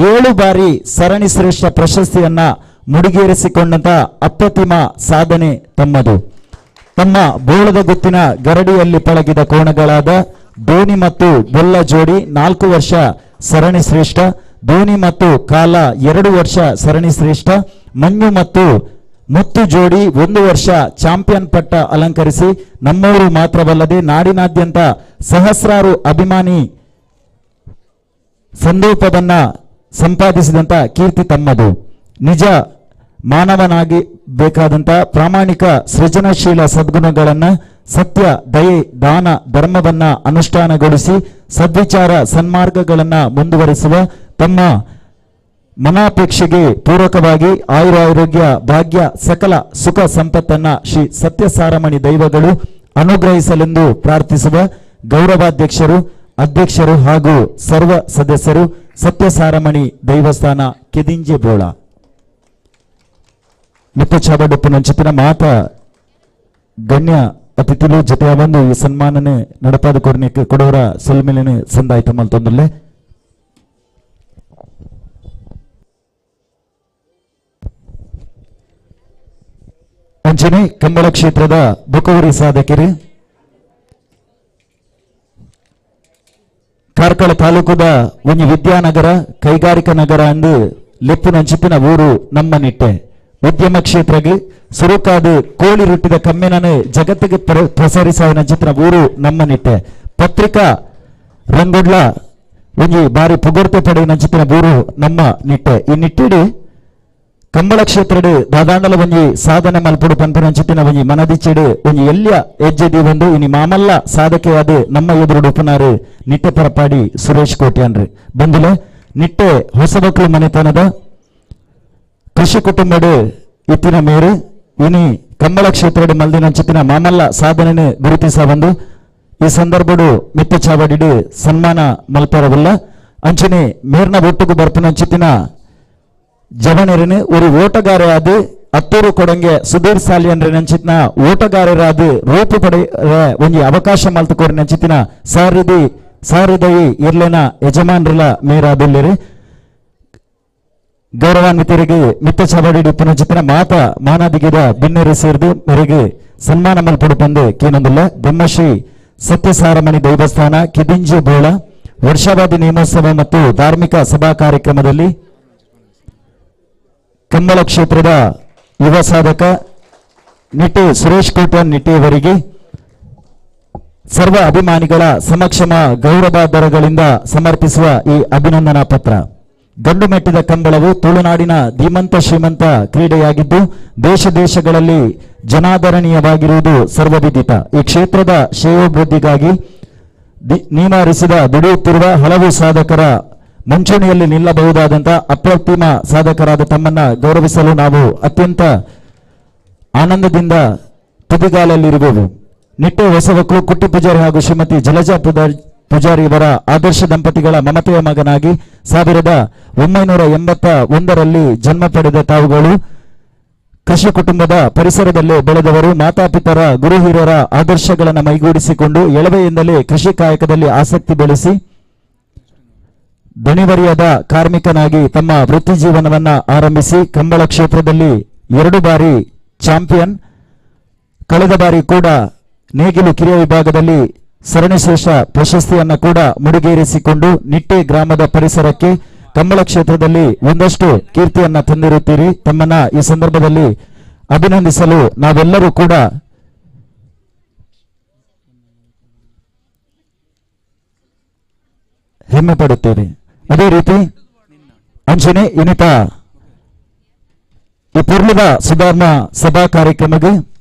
7 ಬಾರಿ ಸರಣಿ ಶ್ರೇಷ್ಠ ಪ್ರಶಸ್ತಿಯನ್ನ ಮುಡಿಗೇರಿಸಿಕೊಂಡಂತ ಅಪ್ರತಿಮ ಸಾಧನೆ ತಮ್ಮದು. ತಮ್ಮ ಬೋಳದ ಗುತ್ತಿನ ಗರಡಿಯಲ್ಲಿ ಪಳಗಿದ ಕೋಣಗಳಾದ ಧೋನಿ ಮತ್ತು ಬೊಲ್ಲ ಜೋಡಿ 4 ವರ್ಷ ಸರಣಿ ಶ್ರೇಷ್ಠ, ಧೋನಿ ಮತ್ತು ಕಾಲ 2 ವರ್ಷ ಸರಣಿ ಶ್ರೇಷ್ಠ, ಮಂಜು ಮತ್ತು ಮುತ್ತು ಜೋಡಿ 1 ವರ್ಷ ಚಾಂಪಿಯನ್ ಪಟ್ಟ ಅಲಂಕರಿಸಿ ನಮ್ಮೂರು ಮಾತ್ರವಲ್ಲದೆ ನಾಡಿನಾದ್ಯಂತ ಸಹಸ್ರಾರು ಅಭಿಮಾನಿ ಸಂದೋಪವನ್ನ ಸಂಪಾದಿಸಿದಂತ ಕೀರ್ತಿ ತಮ್ಮದು. ನಿಜ ಮಾನವನಾಗಿ ಬೇಕಾದಂತ ಪ್ರಾಮಾಣಿಕ ಸೃಜನಶೀಲ ಸದ್ಗುಣಗಳನ್ನ, ಸತ್ಯ, ದಯೆ, ದಾನ, ಧರ್ಮವನ್ನ ಅನುಷ್ಠಾನಗೊಳಿಸಿ ಸದ್ವಿಚಾರ ಸನ್ಮಾರ್ಗಗಳನ್ನ ಮುಂದುವರಿಸುವ ತಮ್ಮ ಮನಾಪೇಕ್ಷೆಗೆ ಪೂರಕವಾಗಿ ಆಯುರಾರೋಗ್ಯ ಭಾಗ್ಯ ಸಕಲ ಸುಖ ಸಂಪತ್ತನ್ನ ಶ್ರೀ ಸತ್ಯಸಾರಮಣಿ ದೈವಗಳು ಅನುಗ್ರಹಿಸಲೆಂದು ಪ್ರಾರ್ಥಿಸುವ ಗೌರವಾಧ್ಯಕ್ಷರು, ಅಧ್ಯಕ್ಷರು ಹಾಗೂ ಸರ್ವ ಸದಸ್ಯರು, ಸತ್ಯಸಾರಮಣಿ ದೇವಸ್ಥಾನ ಕೆದಿಂಜೆ ಬೋಳ. ಮಿತ್ತಚಾಬಡುಪ್ಪುನಂಚಿತ್ತಿನ ಮಾತ ಗಣ್ಯ ಅತಿಥಿಲು ಜೊತೆಯ ಬಂದು ಈ ಸನ್ಮಾನನೆ ನಡಪಾದ ಕೊರ್ನಿಕ್ ಕೊಡೋರ ಸೊಲ್ಮೆಲೆನೆ ಸಂದಾಯ್ತ ಮಲ್ತೊಂದುಲ್ಲೆ. ಅಂಚನೆ ಕಂಬಳ ಕ್ಷೇತ್ರದ ಬುಕವರಿ ಸಾಧಕರು ಕಾರ್ಕಳ ತಾಲೂಕುದ ಒಂಜಿ ವಿದ್ಯಾನಗರ ಕೈಗಾರಿಕಾ ನಗರ ಅಂದು ಲೆಪ್ಪುನಂಚಿತ್ತಿನ ಊರು ನಮ್ಮ ನಿಟ್ಟೆ. ಉದ್ಯಮ ಕ್ಷೇತ್ರಗೆ ಸುರುಕಾದು ಕೋಳಿ ರೊಟ್ಟಿದ ಕಮ್ಮೆನನ್ನು ಜಗತ್ತಿಗೆ ಪ್ರಸರಿಸುವ ಚಿತ್ರ ಊರು ನಮ್ಮ ನಿಟ್ಟೆ. ಪತ್ರಿಕಾ ರಂಗುಡ್ಲ ಒಂಜಿ ಬಾರಿ ಪುಗರ್ತೆ ಪಡೆಯಿನ ಚಿತ್ರ ಊರು ನಮ್ಮ ನಿಟ್ಟೆ. ಈ ನಿಟ್ಟಿಡು ಕಂಬಳ ಕ್ಷೇತ್ರಡು ದಾದಾಂಡಲ ಒಂಜಿ ಸಾಧನೆ ಮಲ್ಪುಡು ಪನ್ಪಿನ ಚಿತ್ತಿನ ಒಂಜಿ ಮನದಿಚ್ಚಿಡು ಒಂಜಿ ಎಲ್ಯ ಹೆಜ್ಜೆ ದೀವೊಂದು ಇನಿ ಮಾಮಲ್ಲ ಸಾಧಕೆಯಾದ ನಮ್ಮ ಎದುರುಡು ಉಪನಾರು ನಿಟ್ಟೆ ಪರಪಾಡಿ ಸುರೇಶ್ ಕೋಟ್ಯಾನ್ರು ಬಂದುಲೆ. ನಿಟ್ಟೆ ಹೊಸಬಕ್ಲು ಮನೆತನದ ಕೃಷಿ ಕುಟುಂಬಡು ಇತ್ತಿನ ಮೇರು ಇನಿ ಕಂಬಳ ಕ್ಷೇತ್ರಡು ಮಲ್ದಿನ ಚಿತ್ತಿನ ಮಾಮಲ್ಲ ಸಾಧನೆ ಗುರುತಿಸ ಬಂದು ಈ ಸಂದರ್ಭಡು ಮಿತ್ತ ಚಾವಡಿಡು ಸನ್ಮಾನ ಮಲ್ಪರವಿಲ್ಲ. ಅಂಚನೆ ಮೇರ್ನ ಒಟ್ಟುಗು ಬರ್ಪುನ ಚಿತ್ತಿನ ಜವನರನು ஒரு ಓಟಗಾರ ಆದ ಅತ್ತೂರು ಕೊಡಂಗೆ ಸುಧೀರ್ ಸಾಲಿಯನ್ರೆ ನಂಚಿತ್ನ ಓಟಗಾರರಾದ ರೂಪು ಪಡೆ ಒಂಜಿ ಅವಕಾಶ ಮಲ್ತುಕೋರಿ ನಂಚಿತ್ತಿನ ಸಾರಿದಿ ಸಾರಿದಯಿ ಇರ್ಲೆನ ಯಜಮಾನ್ರಲ ಮೇರಾದುಲ್ಲೆರೆ. ಗೌರವಾನ್ವಿತರಿಗೆ ಮಿತ್ತ ಚಾವಡಿ ಪುನಚಿತ್ತಿನ ಮಾತ ಮಾನಾದಿಗಿರ ಬಿನ್ನೆರೆ ಸೇರ್ದು ಮೇರೆಗೆ ಸನ್ಮಾನ ಮಲ್ಪಡು ಪಂದು ಕೇನೊಂದುಲ್ಲ. ಬ್ರಹ್ಮಶ್ರೀ ಸತ್ಯಸಾರಮಣಿ ದೇವಸ್ಥಾನ ಕಿದಿಂಜಿ ಬೋಳ ವರ್ಷಾವಧಿ ನೇಮೋತ್ಸವ ಮತ್ತು ಧಾರ್ಮಿಕ ಸಭಾ ಕಾರ್ಯಕ್ರಮದಲ್ಲಿ ಕಂಬಳ ಕ್ಷೇತ್ರದ ಯುವ ಸಾಧಕ ನಿಟ್ಟೆ ಸುರೇಶ್ ಕೋಟ್ಯಾನ್ ನಿಟ್ಟೆಯವರಿಗೆ ಸರ್ವ ಅಭಿಮಾನಿಗಳ ಸಮಕ್ಷಮ ಗೌರವಾದರಗಳಿಂದ ಸಮರ್ಪಿಸುವ ಈ ಅಭಿನಂದನಾ ಪತ್ರ. ಗಂಡು ಮೆಟ್ಟಿದ ಕಂಬಳವು ತುಳುನಾಡಿನ ಧೀಮಂತ ಶ್ರೀಮಂತ ಕ್ರೀಡೆಯಾಗಿದ್ದು ದೇಶ ದೇಶಗಳಲ್ಲಿ ಜನಾದರಣೀಯವಾಗಿರುವುದು ಸರ್ವವಿದಿತ. ಈ ಕ್ಷೇತ್ರದ ಶ್ರೇಯೋಭಿವೃದ್ಧಿಗಾಗಿ ನಿಯಮರಿಸಿದ ದುಡಿಯುತ್ತಿರುವ ಹಲವು ಸಾಧಕರ ಮುಂಚೂಣಿಯಲ್ಲಿ ನಿಲ್ಲಬಹುದಾದಂತಹ ಅಪ್ರತಿಮ ಸಾಧಕರಾದ ತಮ್ಮನ್ನ ಗೌರವಿಸಲು ನಾವು ಅತ್ಯಂತ ಆನಂದದಿಂದ ತುದಿಗಾಲಲ್ಲಿರುವೆವು. ನಿಟ್ಟೆ ಹೊಸವಕ್ರು ಕುಟ್ಟಿ ಪೂಜಾರಿ ಹಾಗೂ ಶ್ರೀಮತಿ ಜಲಜಾ ಪೂಜಾರಿ ಇವರ ಆದರ್ಶ ದಂಪತಿಗಳ ಮಮತೆಯ ಮಗನಾಗಿ 1981ರಲ್ಲಿ ಜನ್ಮ ಪಡೆದ ತಾವುಗಳು ಕೃಷಿ ಕುಟುಂಬದ ಪರಿಸರದಲ್ಲೇ ಬೆಳೆದವರು. ಮಾತಾಪಿತರ ಗುರು ಹಿರಿಯರ ಆದರ್ಶಗಳನ್ನು ಮೈಗೂಡಿಸಿಕೊಂಡು ಎಳವೆಯಿಂದಲೇ ಕೃಷಿ ಕಾಯಕದಲ್ಲಿ ಆಸಕ್ತಿ ಬೆಳೆಸಿ ದಣಿವರಿಯದ ಕಾರ್ಮಿಕನಾಗಿ ತಮ್ಮ ವೃತ್ತಿ ಜೀವನವನ್ನು ಆರಂಭಿಸಿ ಕಂಬಳ ಕ್ಷೇತ್ರದಲ್ಲಿ 2 ಬಾರಿ ಚಾಂಪಿಯನ್, ಕಳೆದ ಬಾರಿ ಕೂಡ ನೇಗಿಲು ಕಿರಿಯ ವಿಭಾಗದಲ್ಲಿ ಸರಣಿಶ್ರೇಷ್ಠ ಪ್ರಶಸ್ತಿಯನ್ನು ಕೂಡ ಮುಡಿಗೇರಿಸಿಕೊಂಡು ನಿಟ್ಟೆ ಗ್ರಾಮದ ಪರಿಸರಕ್ಕೆ ಕಂಬಳ ಕ್ಷೇತ್ರದಲ್ಲಿ ಒಂದಷ್ಟು ಕೀರ್ತಿಯನ್ನ ತಂದಿರುತ್ತೀರಿ. ತಮ್ಮನ್ನ ಈ ಸಂದರ್ಭದಲ್ಲಿ ಅಭಿನಂದಿಸಲು ನಾವೆಲ್ಲರೂ ಕೂಡ ಹೆಮ್ಮೆ ಪಡುತ್ತೇವೆ. ಅದೇ ರೀತಿ ಅಂಚನೆ ಇನ್ನಿತ ಈ ಪೂರ್ಣದ ಸುಧಾರಣ ಸಭಾ ಕಾರ್ಯಕ್ರಮಕ್ಕೆ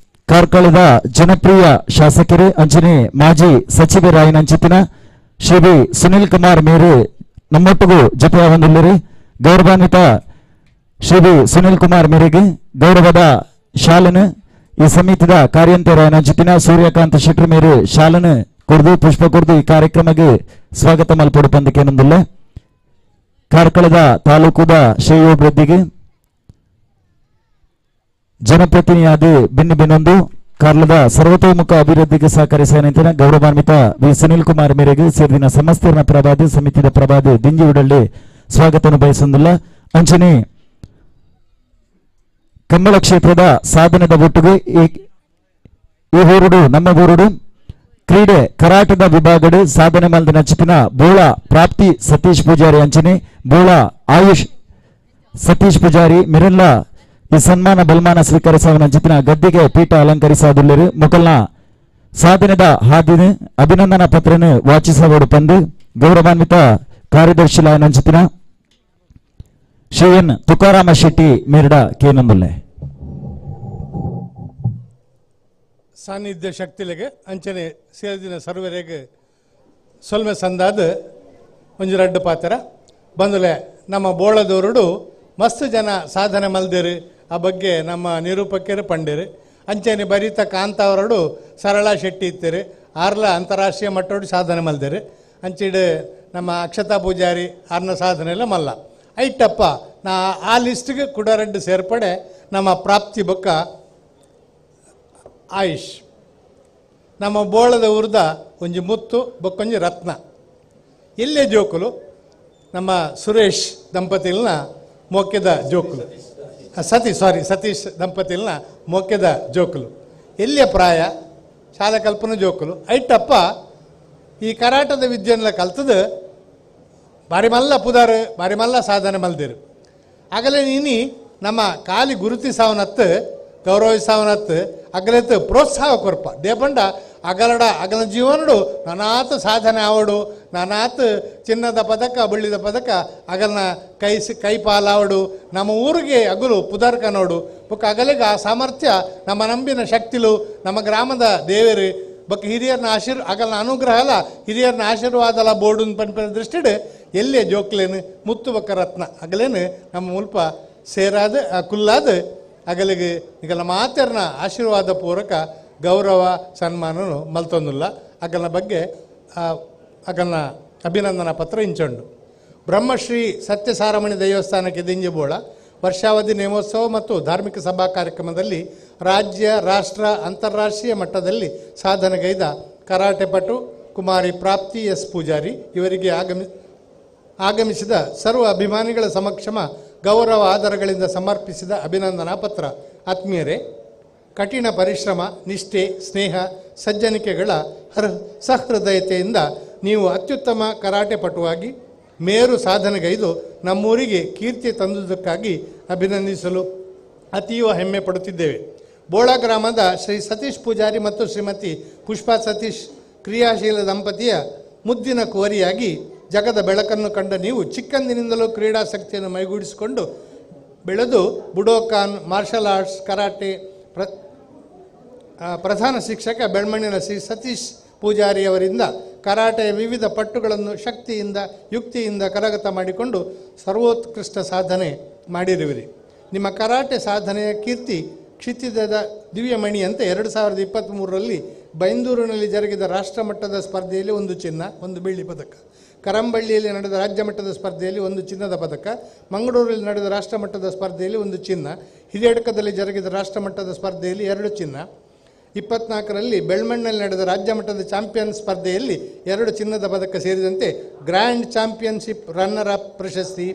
ಕಾರ್ಕಳದ ಜನಪ್ರಿಯ ಶಾಸಕರು ಅಂಚನೆ ಮಾಜಿ ಸಚಿವರಾಯನಂಚಿತಿನ ಶ್ರೀ ವಿ ಸುನಿಲ್ ಕುಮಾರ್ ಮೇರು ನಮ್ಮೊಟ್ಟಿಗೂ ಜೊತೆಯ ಹೊಂದಿಲ್ಲರಿ. ಗೌರವಾನ್ವಿತ ಶ್ರೀ ವಿ ಸುನಿಲ್ ಕುಮಾರ್ ಮೇರೆಗೆ ಗೌರವದ ಶಾಲನು ಈ ಸಮಿತಿದ ಕಾರ್ಯಂತರಾಯನಂಚಿತಿನ ಸೂರ್ಯಕಾಂತ ಶೆಟ್ಟರ್ ಮೇರು ಶಾಲನು ಕುರ್ದು ಪುಷ್ಪ ಕುರ್ದು ಈ ಕಾರ್ಯಕ್ರಮಕ್ಕೆ ಸ್ವಾಗತ ಮಲ್ಪೊಡು ಪಂದಕೇನೊಂದಿಲ್ಲ. ಕಾರ್ಕಳದ ತಾಲೂಕುದ ಶ್ರೇಯೋಭಿವೃದ್ಧಿಗೆ ಜನಪ್ರತಿನಿಧಿಯಾದ ಭಿನ್ನ ಭಿನ್ನೊಂದು ಕಾರ್ಲದ ಸರ್ವತೋಮುಖ ಅಭಿವೃದ್ಧಿಗೆ ಸಹಕರಿಸಿದ ಗೌರವಾನ್ವಿತ ವಿ ಸುನಿಲ್ ಕುಮಾರ್ ಮೇರೆಗೆ ಸೇರಿದ ಸಮಸ್ತ ಪ್ರಭಾದ ಸಮಿತಿಯ ಪ್ರಭಾದ ದಿಂಜಿ ಉಡಳ್ಳಿ ಸ್ವಾಗತವನ್ನು ಬಯಸೊಂದಿಲ್ಲ. ಅಂಚನೆ ಕಂಬಳ ಕ್ಷೇತ್ರದ ಸಾಧನದ ಒಟ್ಟಿಗೆ ಈ ಊರುಡು ನಮ್ಮ ಊರುಡು ಕ್ರೀಡೆ ಕರಾಟದ ವಿಭಾಗಡು ಸಾಧನೆ ಮಲ್ದ ನಚಿತಿನ ಬೋಳ ಪ್ರಾಪ್ತಿ ಸತೀಶ್ ಪೂಜಾರಿ ಅಂಚನೆ ಬೋಳ ಆಯುಷ್ ಸತೀಶ್ ಪೂಜಾರಿ ಮಿರಲ್ಲ ಈ ಸನ್ಮಾನ ಬಲ್ಮಾನ ಸ್ವೀಕರಿಸುವ ನಂಚಿತಿನ ಗದ್ದಿಗೆ ಪೀಠ ಅಲಂಕರಿಸದುಲ್ಲರು. ಮುಕಲ್ನ ಸಾಧನೆದ ಹಾದಿನ ಅಭಿನಂದನಾ ಪತ್ರನ ವಾಚಿಸವಡು ಪಂದು ಗೌರವಾನ್ವಿತ ಕಾರ್ಯದರ್ಶಿ ನಂಚಿತಿನ ಶ್ರೀ ಎನ್ ತುಕಾರಾಮ ಶೆಟ್ಟಿ ಮೇರಡ ಕೇನಂದುಲ್ಲೆ. ಸಾನ್ನಿಧ್ಯ ಶಕ್ತಿಲೆಗೆ ಅಂಚನೆ ಸೇರಿದಿನ ಸರ್ವರೆಗೆ ಸೊಲ್ಮೆ ಸಂದಾದ ಒಂಜಿ ರಡ್ಡು ಪಾತ್ರ ಬಂದುಲೆ. ನಮ್ಮ ಬೋಳದವರುಡು ಮಸ್ತ್ ಜನ ಸಾಧನೆ ಮಲ್ದಿರು, ಆ ಬಗ್ಗೆ ನಮ್ಮ ನಿರೂಪಕರು ಪಂಡಿರು. ಅಂಚನೆ ಬರಿತ ಕಾಂತಾವರಡು ಸರಳ ಶೆಟ್ಟಿ ಇತ್ತಿರು, ಆರ್ಲ ಅಂತಾರಾಷ್ಟ್ರೀಯ ಮಟ್ಟೋಡು ಸಾಧನೆ ಮಲ್ದಿರು. ಅಂಚಿಡು ನಮ್ಮ ಅಕ್ಷತಾ ಪೂಜಾರಿ ಆರ್ನ ಸಾಧನೆ ಎಲ್ಲ ಮಲ್ಲ ಐಟಪ್ಪ. ನಾ ಆ ಲಿಸ್ಟ್ಗೆ ಕುಡರಡ್ಡು ಸೇರ್ಪಡೆ ನಮ್ಮ ಪ್ರಾಪ್ತಿ ಬೊಕ್ಕ ಆಯುಷ್. ನಮ್ಮ ಬೋಳದ ಉರ್ದ ಒಂಜಿ ಮುತ್ತು ಬೊಕ್ಕೊಂಜಿ ರತ್ನ. ಎಲ್ಲೇ ಜೋಕುಲು ನಮ್ಮ ಸುರೇಶ್ ದಂಪತಿಲ್ನ ಮೋಕ್ಯದ ಜೋಕುಲು, ಸತೀಶ್ ದಂಪತಿಲ್ನ ಮೋಕ್ಯದ ಜೋಕುಲು. ಎಲ್ಲಿಯ ಪ್ರಾಯ ಶಾಲೆ ಕಲ್ಪನ ಜೋಕುಲು ಐಟಪ್ಪ ಈ ಕರಾಟದ ವಿದ್ಯೆಲ್ಲ ಕಲ್ತದ ಬಾರಿ ಮಲ್ಲ ಪುದಾರು ಬಾರಿ ಮಲ್ಲ ಸಾಧನೆ ಮಲ್ದಿರು. ಆಗಲೇ ನೀನಿ ನಮ್ಮ ಕಾಲಿ ಗುರುತಿಸಾವನತ್ತು ಗೌರವಿಸಾವನತ್ತು ಅಗಲೆತ್ತು ಪ್ರೋತ್ಸಾಹ ಕೊರ್ಪ ದೇಪಂಡ ಅಗಲಡ ಅಗಲ ಜೀವನಡು ನಾನಾತ ಸಾಧನೆ ಆವಡು ನಾನಾತ ಚಿನ್ನದ ಪದಕ ಬಳ್ಳಿದ ಪದಕ ಅಗಲನ ಕೈ ಕೈ ಪಾಲಾವಡು ನಮ್ಮ ಊರಿಗೆ ಅಗಲು ಪುದರ್ಕ ನೋಡು ಬೊಕ್ಕ ಅಗಲಿಗೆ ಆ ಸಾಮರ್ಥ್ಯ ನಮ್ಮ ನಂಬಿನ ಶಕ್ತಿಲು ನಮ್ಮ ಗ್ರಾಮದ ದೇವರು ಬೊಕ್ಕ ಹಿರಿಯರನ್ನ ಅಗಲನ ಅನುಗ್ರಹ ಅಲ್ಲ ಹಿರಿಯರನ್ನ ಆಶೀರ್ವಾದಲ ಬೋರ್ಡು ಪನ್ಪಿನ ದೃಷ್ಟಿಡು ಎಲ್ಲೇ ಜೋಕ್ಲೇನು ಮುತ್ತು ಬೊಕ್ಕ ರತ್ನ ಅಗಲೇನು ನಮ್ಮ ಮುಲ್ಪ ಸೇರಾದ ಕುಲ್ಲಾದ ಅಗಲಿಗೆ ಈಗಲ್ಲ ಮಾತೆರ್ನ ಆಶೀರ್ವಾದ ಪೂರ್ವಕ ಗೌರವ ಸನ್ಮಾನನು ಮಲ್ತೊಂದಿಲ್ಲ. ಅಗಲನ ಬಗ್ಗೆ ಅಗಲನ ಅಭಿನಂದನಾ ಪತ್ರ ಇಂಚೊಂಡು. ಬ್ರಹ್ಮಶ್ರೀ ಸತ್ಯಸಾರಮಣಿ ದೇವಸ್ಥಾನಕ್ಕೆ ದಿಂಜಿಬೋಳ ವರ್ಷಾವಧಿ ನೇಮೋತ್ಸವ ಮತ್ತು ಧಾರ್ಮಿಕ ಸಭಾ ಕಾರ್ಯಕ್ರಮದಲ್ಲಿ ರಾಜ್ಯ, ರಾಷ್ಟ್ರ, ಅಂತಾರಾಷ್ಟ್ರೀಯ ಮಟ್ಟದಲ್ಲಿ ಸಾಧನೆಗೈದ ಕರಾಟೆ ಪಟು ಕುಮಾರಿ ಪ್ರಾಪ್ತಿ ಎಸ್ ಪೂಜಾರಿ ಇವರಿಗೆ ಆಗಮಿಸಿದ ಸರ್ವ ಅಭಿಮಾನಿಗಳ ಸಮಕ್ಷಮ ಗೌರವ ಆದರಗಳಿಂದ ಸಮರ್ಪಿಸಿದ ಅಭಿನಂದನಾ ಪತ್ರ. ಆತ್ಮೀಯರೇ, ಕಠಿಣ ಪರಿಶ್ರಮ, ನಿಷ್ಠೆ, ಸ್ನೇಹ, ಸಜ್ಜನಿಕೆಗಳ ಸಹೃದಯತೆಯಿಂದ ನೀವು ಅತ್ಯುತ್ತಮ ಕರಾಟೆ ಪಟುವಾಗಿ ಮೇರು ಸಾಧನೆಗೈದು ನಮ್ಮೂರಿಗೆ ಕೀರ್ತಿ ತಂದುದಕ್ಕಾಗಿ ಅಭಿನಂದಿಸಲು ಅತೀವ ಹೆಮ್ಮೆ ಪಡುತ್ತಿದ್ದೇವೆ. ಬೋಳ ಗ್ರಾಮದ ಶ್ರೀ ಸತೀಶ್ ಪೂಜಾರಿ ಮತ್ತು ಶ್ರೀಮತಿ ಪುಷ್ಪಾ ಸತೀಶ್ ಕ್ರಿಯಾಶೀಲ ದಂಪತಿಯ ಮುದ್ದಿನ ಕುವರಿಯಾಗಿ ಜಗದ ಬೆಳಕನ್ನು ಕಂಡ ನೀವು ಚಿಕ್ಕಂದಿನಿಂದಲೂ ಕ್ರೀಡಾಸಕ್ತಿಯನ್ನು ಮೈಗೂಡಿಸಿಕೊಂಡು ಬೆಳೆದು ಬುಡೋಕಾನ್, ಮಾರ್ಷಲ್ ಆರ್ಟ್ಸ್, ಕರಾಟೆ ಪ್ರಧಾನ ಶಿಕ್ಷಕ ಬೆಳ್ಮಣ್ಣಿನ ಶ್ರೀ ಸತೀಶ್ ಪೂಜಾರಿಯವರಿಂದ ಕರಾಟೆಯ ವಿವಿಧ ಪಟ್ಟುಗಳನ್ನು ಶಕ್ತಿಯಿಂದ, ಯುಕ್ತಿಯಿಂದ ಕರಗತ ಮಾಡಿಕೊಂಡು ಸರ್ವೋತ್ಕೃಷ್ಟ ಸಾಧನೆ ಮಾಡಿರುವಿರಿ. ನಿಮ್ಮ ಕರಾಟೆ ಸಾಧನೆಯ ಕೀರ್ತಿ ಕ್ಷಿತಿಜದ ದಿವ್ಯಮಣಿಯಂತೆ 2023ರಲ್ಲಿ ಬೈಂದೂರಿನಲ್ಲಿ ಜರುಗಿದ ರಾಷ್ಟ್ರಮಟ್ಟದ ಸ್ಪರ್ಧೆಯಲ್ಲಿ 1 ಚಿನ್ನ, 1 ಬೆಳ್ಳಿ ಪದಕ, ಕರಂಬಳ್ಳಿಯಲ್ಲಿ ನಡೆದ ರಾಜ್ಯ ಮಟ್ಟದ ಸ್ಪರ್ಧೆಯಲ್ಲಿ 1 ಚಿನ್ನದ ಪದಕ, ಮಂಗಳೂರಲ್ಲಿ ನಡೆದ ರಾಷ್ಟ್ರಮಟ್ಟದ ಸ್ಪರ್ಧೆಯಲ್ಲಿ 1 ಚಿನ್ನ, ಹಿರಿಯಡ್ಕದಲ್ಲಿ ಜರುಗಿದ ರಾಷ್ಟ್ರಮಟ್ಟದ ಸ್ಪರ್ಧೆಯಲ್ಲಿ 2 ಚಿನ್ನ, 24ರಲ್ಲಿ ಬೆಳ್ಮಣ್ಣಲ್ಲಿ ನಡೆದ ರಾಜ್ಯ ಮಟ್ಟದ ಚಾಂಪಿಯನ್ ಸ್ಪರ್ಧೆಯಲ್ಲಿ 2 ಚಿನ್ನದ ಪದಕ ಸೇರಿದಂತೆ ಗ್ರ್ಯಾಂಡ್ ಚಾಂಪಿಯನ್ಶಿಪ್ ರನ್ನರ್ ಅಪ್ ಪ್ರಶಸ್ತಿ,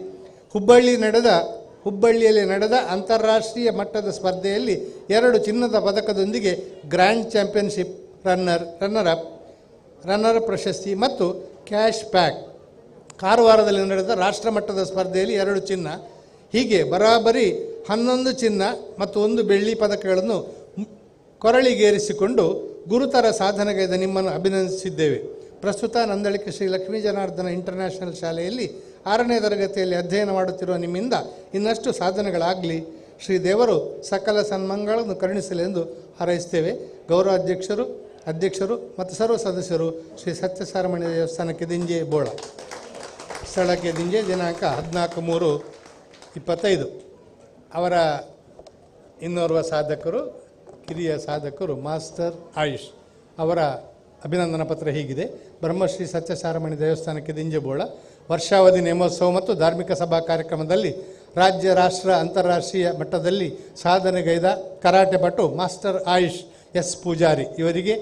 ಹುಬ್ಬಳ್ಳಿಯಲ್ಲಿ ನಡೆದ ಅಂತಾರಾಷ್ಟ್ರೀಯ ಮಟ್ಟದ ಸ್ಪರ್ಧೆಯಲ್ಲಿ 2 ಚಿನ್ನದ ಪದಕದೊಂದಿಗೆ ಗ್ರ್ಯಾಂಡ್ ಚಾಂಪಿಯನ್ಶಿಪ್ ರನ್ನರ್ ಪ್ರಶಸ್ತಿ ಮತ್ತು ಕ್ಯಾಶ್ ಪ್ಯಾಕ್, ಕಾರವಾರದಲ್ಲಿ ನಡೆದ ರಾಷ್ಟ್ರಮಟ್ಟದ ಸ್ಪರ್ಧೆಯಲ್ಲಿ 2 ಚಿನ್ನ, ಹೀಗೆ ಬರಾಬರಿ 11 ಚಿನ್ನ ಮತ್ತು 1 ಬೆಳ್ಳಿ ಪದಕಗಳನ್ನು ಕೊರಳಿಗೇರಿಸಿಕೊಂಡು ಗುರುತರ ಸಾಧನೆಗೈದ ನಿಮ್ಮನ್ನು ಅಭಿನಂದಿಸಿದ್ದೇವೆ. ಪ್ರಸ್ತುತ ನಂದಳಿಕೆ ಶ್ರೀ ಲಕ್ಷ್ಮೀ ಜನಾರ್ದನ ಇಂಟರ್ನ್ಯಾಷನಲ್ ಶಾಲೆಯಲ್ಲಿ 6ನೇ ತರಗತಿಯಲ್ಲಿ ಅಧ್ಯಯನ ಮಾಡುತ್ತಿರುವ ನಿಮ್ಮಿಂದ ಇನ್ನಷ್ಟು ಸಾಧನೆಗಳಾಗಲಿ, ಶ್ರೀ ದೇವರು ಸಕಲ ಸನ್ಮಂಗಳನ್ನು ಕರುಣಿಸಲೆಂದು ಹಾರೈಸ್ತೇವೆ. ಗೌರವ ಅಧ್ಯಕ್ಷರು ಮತ್ತು ಸರ್ವ ಸದಸ್ಯರು ಶ್ರೀ ಸತ್ಯಸಾರಮಣಿ ದೇವಸ್ಥಾನಕ್ಕೆ ದಿಂಜೆ ಬೋಳ, ಸ್ಥಳಕ್ಕೆ ದಿಂಜೆ, ದಿನಾಂಕ 14/3/25. ಅವರ ಇನ್ನೋರ್ವ ಸಾಧಕರು, ಕಿರಿಯ ಸಾಧಕರು ಮಾಸ್ಟರ್ ಆಯುಷ್ ಅವರ ಅಭಿನಂದನಾ ಪತ್ರ ಹೀಗಿದೆ. ಬ್ರಹ್ಮಶ್ರೀ ಸತ್ಯಸಾರಮಣಿ ದೇವಸ್ಥಾನಕ್ಕೆ ದಿಂಜೆಬೋಳ ವರ್ಷಾವಧಿ ನೇಮೋತ್ಸವ ಮತ್ತು ಧಾರ್ಮಿಕ ಸಭಾ ಕಾರ್ಯಕ್ರಮದಲ್ಲಿ ರಾಜ್ಯ, ರಾಷ್ಟ್ರ, ಅಂತಾರಾಷ್ಟ್ರೀಯ ಮಟ್ಟದಲ್ಲಿ ಸಾಧನೆಗೈದ ಕರಾಟೆ ಪಟು ಮಾಸ್ಟರ್ ಆಯುಷ್ ಎಸ್ ಪೂಜಾರಿ ಇವರಿಗೆ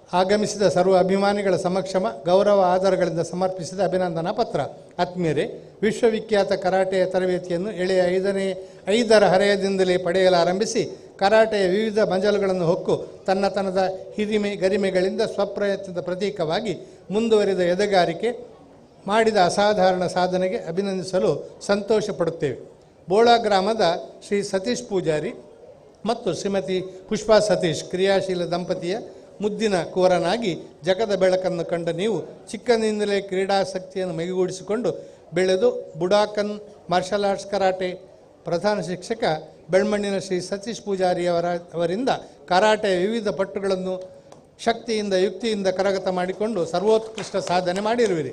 ಆಗಮಿಸಿದ ಸರ್ವ ಅಭಿಮಾನಿಗಳ ಸಮಕ್ಷಮ ಗೌರವ ಆಧಾರಗಳಿಂದ ಸಮರ್ಪಿಸಿದ ಅಭಿನಂದನಾ ಪತ್ರ. ಆತ್ಮೀಯರೇ, ವಿಶ್ವವಿಖ್ಯಾತ ಕರಾಟೆಯ ತರಬೇತಿಯನ್ನು ಎಳೆಯ 5ರ ಹರೆಯದಿಂದಲೇ ಪಡೆಯಲಾರಂಭಿಸಿ ಕರಾಟೆಯ ವಿವಿಧ ಮಂಜಲುಗಳನ್ನು ಹೊಕ್ಕು ತನ್ನತನದ ಹಿರಿಮೆ ಗರಿಮೆಗಳಿಂದ ಸ್ವಪ್ರಯತ್ನದ ಪ್ರತೀಕವಾಗಿ ಮುಂದುವರಿದ ಎದೆಗಾರಿಕೆ ಮಾಡಿದ ಅಸಾಧಾರಣ ಸಾಧನೆಗೆ ಅಭಿನಂದಿಸಲು ಸಂತೋಷ ಪಡುತ್ತೇವೆ. ಬೋಳ ಗ್ರಾಮದ ಶ್ರೀ ಸತೀಶ್ ಪೂಜಾರಿ ಮತ್ತು ಶ್ರೀಮತಿ ಪುಷ್ಪಾ ಸತೀಶ್ ಕ್ರಿಯಾಶೀಲ ದಂಪತಿಯ ಮುದ್ದಿನ ಕುವರನಾಗಿ ಜಗದ ಬೆಳಕನ್ನು ಕಂಡ ನೀವು ಚಿಕ್ಕಂದಿನಿಂದಲೇ ಕ್ರೀಡಾಸಕ್ತಿಯನ್ನು ಮೈಗೂಡಿಸಿಕೊಂಡು ಬೆಳೆದು ಬುಡಾಕನ್ ಮಾರ್ಷಲ್ ಆರ್ಟ್ಸ್ ಕರಾಟೆ ಪ್ರಧಾನ ಶಿಕ್ಷಕ ಬೆಳ್ಮಣ್ಣಿನ ಶ್ರೀ ಸತೀಶ್ ಪೂಜಾರಿ ಅವರಿಂದ ಕರಾಟೆಯ ವಿವಿಧ ಪಟ್ಟುಗಳನ್ನು ಶಕ್ತಿಯಿಂದ ಯುಕ್ತಿಯಿಂದ ಕರಗತ ಮಾಡಿಕೊಂಡು ಸರ್ವೋತ್ಕೃಷ್ಟ ಸಾಧನೆ ಮಾಡಿರುವಿರಿ.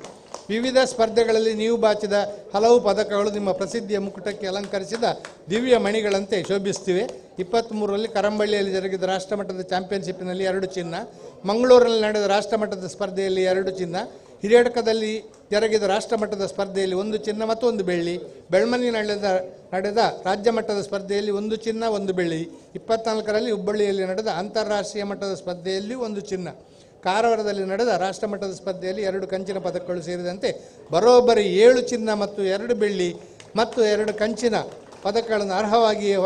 ವಿವಿಧ ಸ್ಪರ್ಧೆಗಳಲ್ಲಿ ನೀವು ಬಾಚಿದ ಹಲವು ಪದಕಗಳು ನಿಮ್ಮ ಪ್ರಸಿದ್ಧಿಯ ಮುಕುಟಕ್ಕೆ ಅಲಂಕರಿಸಿದ ದಿವ್ಯ ಮಣಿಗಳಂತೆ ಶೋಭಿಸುತ್ತಿವೆ. 23ರಲ್ಲಿ ಕರಂಬಳ್ಳಿಯಲ್ಲಿ ಜರುಗಿದ ರಾಷ್ಟ್ರಮಟ್ಟದ ಚಾಂಪಿಯನ್ಶಿಪ್ನಲ್ಲಿ 2 ಚಿನ್ನ, ಮಂಗಳೂರಿನಲ್ಲಿ ನಡೆದ ರಾಷ್ಟ್ರಮಟ್ಟದ ಸ್ಪರ್ಧೆಯಲ್ಲಿ 2 ಚಿನ್ನ, ಹಿರಿಯಡ್ಕದಲ್ಲಿ ಜರುಗಿದ ರಾಷ್ಟ್ರಮಟ್ಟದ ಸ್ಪರ್ಧೆಯಲ್ಲಿ 1 ಚಿನ್ನ ಮತ್ತು 1 ಬೆಳ್ಳಿ, ಬೆಳ್ಮನಿ ನಡೆದ ರಾಜ್ಯ ಮಟ್ಟದ ಸ್ಪರ್ಧೆಯಲ್ಲಿ 1 ಚಿನ್ನ 1 ಬೆಳ್ಳಿ, 24ರಲ್ಲಿ ಹುಬ್ಬಳ್ಳಿಯಲ್ಲಿ ನಡೆದ ಅಂತಾರಾಷ್ಟ್ರೀಯ ಮಟ್ಟದ ಸ್ಪರ್ಧೆಯಲ್ಲಿ 1 ಚಿನ್ನ, ಕಾರವಾರದಲ್ಲಿ ನಡೆದ ರಾಷ್ಟ್ರಮಟ್ಟದ ಸ್ಪರ್ಧೆಯಲ್ಲಿ 2 ಕಂಚಿನ ಪದಕಗಳು ಸೇರಿದಂತೆ ಬರೋಬ್ಬರಿ 7 ಚಿನ್ನ ಮತ್ತು 2 ಬೆಳ್ಳಿ ಮತ್ತು 2 ಕಂಚಿನ ಪದಕಗಳನ್ನು ಅರ್ಹವಾಗಿಯೇ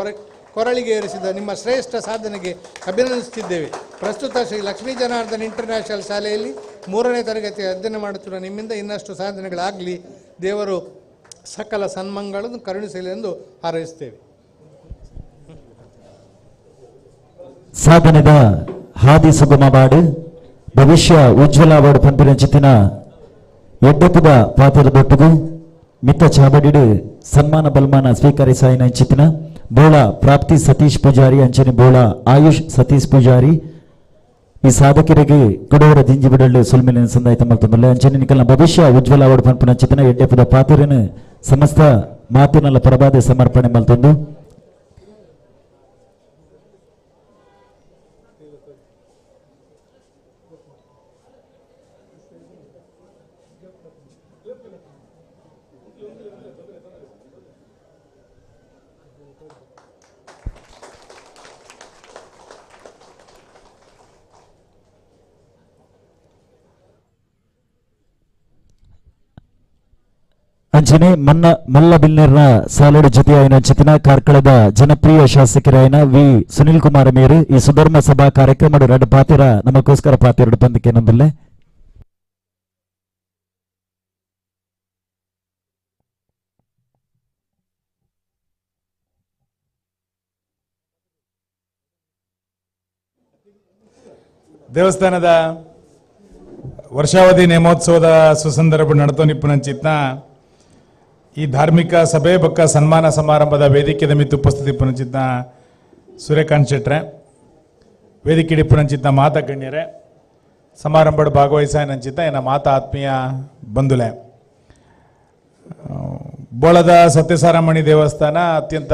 ಕೊರಳಿಗೆ ಏರಿಸಿದ ನಿಮ್ಮ ಶ್ರೇಷ್ಠ ಸಾಧನೆಗೆ ಅಭಿನಂದಿಸುತ್ತಿದ್ದೇವೆ. ಪ್ರಸ್ತುತ ಶ್ರೀ ಲಕ್ಷ್ಮೀ ಜನಾರ್ದನ್ ಇಂಟರ್ನ್ಯಾಷನಲ್ ಶಾಲೆಯಲ್ಲಿ 3ನೇ ತರಗತಿ ಅಧ್ಯಯನ ಮಾಡುತ್ತಿರುವ ನಿಮ್ಮಿಂದ ಇನ್ನಷ್ಟು ಸಾಧನೆಗಳಾಗಲಿ, ದೇವರು ಸಕಲ ಸನ್ಮಂಗಳನ್ನು ಕರುಣಿಸಲಿ ಎಂದು ಹಾರೈಸುತ್ತೇವೆ. ಸಾಧನೆದ ಹಾದಿ ಸುಗಮ ಬಾಡು ಭವಿಷ್ಯ ಉಜ್ವಲ ವಾಡು ಪಂಪಿನ ಚಿತ್ತಿನ ಎಡ್ಡಪುದ ಪಾತ್ರ ದೊಟ್ಟುಗು ಮಿತ್ತ ಚಾಬಡಿಡು ಸನ್ಮಾನ ಬಲ್ಮಾನ ಸ್ವೀಕರಿಸಾಯಿನ ಚಿತ್ತಿನ ಬೋಳ ಪ್ರಾಪ್ತಿ ಸತೀಶ್ ಪೂಜಾರಿ ಅಂಚನೆ ಬೋಳ ಆಯುಷ್ ಸತೀಶ್ ಪೂಜಾರಿ ಈ ಸಾಧಕರಿಗೆ ಕುಡವರ ದಿಂಜಿ ಬಿಡಲು ಸುಲ್ಮಿನ ಸಂದಾಯ ಮಲ್ತೊಂದುಲ್ಲೆ ಅಂಚನೆ ನಿಕಲ್ನ ಭವಿಷ್ಯ ಉಜ್ವಲ ವಾಡು ಪಂಪಿನ ಚಿತ್ತಿನ ಎಡ್ಡೆಪುದ ಪಾತ್ರನ ಸಮಸ್ತ ಮಾತಿನಲ್ಲ ಪರಬಾದೆ ಸಮರ್ಪಣೆ ಮಲ್ತೊಂದು. ಅಂಚನೆ ಮನ್ನ ಮಲ್ಲ ಬಿಲ್ನೆರ್ನ ಸಾಲಡು ಜೊತೆಯಾಯಿನ ಚಿತಿನ ಕಾರ್ಕಳದ ಜನಪ್ರಿಯ ಶಾಸಕರಾಯನ ವಿ ಸುನಿಲ್ ಕುಮಾರ್ ಮೇರು ಈ ಸುಧರ್ಮ ಸಭಾ ಕಾರ್ಯಕ್ರಮ ರಡ್ ಪಾತಿರ ನಮಗೋಸ್ಕರ ಪಾತಿರಡು ಪಂದಕ್ಕೆ ನಂಬಲ್ಲೆ. ದೇವಸ್ಥಾನದ ವರ್ಷಾವಧಿ ನೇಮೋತ್ಸವದ ಸುಸಂದರ್ಭ ನಡೆತೋ ನಿಪ್ಪುನಂಚಿತ್ನ ಈ ಧಾರ್ಮಿಕ ಸಭೆ ಬೊಕ್ಕ ಸನ್ಮಾನ ಸಮಾರಂಭದ ವೇದಿಕೆದ ಮಿತ್ತು ಉಪಸ್ಥಿತಿ ಪುನಂಚಿತ್ನ ಸೂರ್ಯಕಾಂತ್ ಶೆಟ್ರೆ, ವೇದಿಕೆ ಪುನಂಚಿತ್ನ ಮಾತಾ ಗಣ್ಯರೇ, ಸಮಾರಂಭದ ಭಾಗವಹಿಸಾಯನಂಚಿತ ಎನ್ನ ಮಾತಾ ಆತ್ಮೀಯ ಬಂಧುಲೆ. ಬೋಳದ ಸತ್ಯಸಾರಮಣಿ ದೇವಸ್ಥಾನ ಅತ್ಯಂತ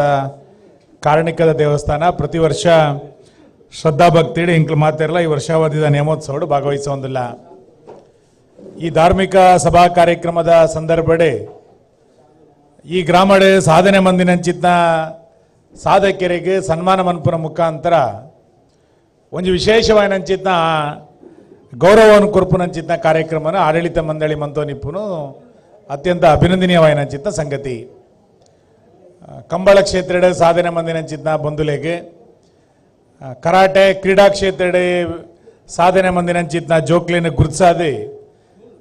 ಕಾರಣಿಕದ ದೇವಸ್ಥಾನ. ಪ್ರತಿ ವರ್ಷ ಶ್ರದ್ಧಾ ಭಕ್ತಿಡಿ ಇಂಕ್ಲು ಮಾತಿರಲ್ಲ ಈ ವರ್ಷಾವಧಿದ ನೇಮೋತ್ಸವಡು ಭಾಗವಹಿಸೋದಿಲ್ಲ. ಈ ಧಾರ್ಮಿಕ ಸಭಾ ಕಾರ್ಯಕ್ರಮದ ಸಂದರ್ಭಡೆ ಈ ಗ್ರಾಮಡೆ ಸಾಧನೆ ಮಂದಿನಂಚಿತ್ನ ಸಾಧಕರಿಗೆ ಸನ್ಮಾನ ಮನ್ಪುನ ಮುಖಾಂತರ ಒಂದು ವಿಶೇಷವಾಯಿನಂಚಿತ್ನ ಗೌರವವನ್ನು ಕೊರ್ಪುನಂಚಿತ್ನ ಕಾರ್ಯಕ್ರಮನ ಆಡಳಿತ ಮಂಡಳಿ ಮಂತೋ ನಿಪ್ಪುನು ಅತ್ಯಂತ ಅಭಿನಂದನೀಯವಾಯಿನಂಚಿತ್ನ ಸಂಗತಿ. ಕಂಬಳ ಕ್ಷೇತ್ರದ ಸಾಧನೆ ಮಂದಿನಂಚಿತ್ನ ಬಂಧುಲೆಗೆ, ಕರಾಟೆ ಕ್ರೀಡಾ ಕ್ಷೇತ್ರದ ಸಾಧನೆ ಮಂದಿನಂಚಿತ್ನ ಜೋಕ್ಲಿನ ಗುರುತಿಸಾದೆ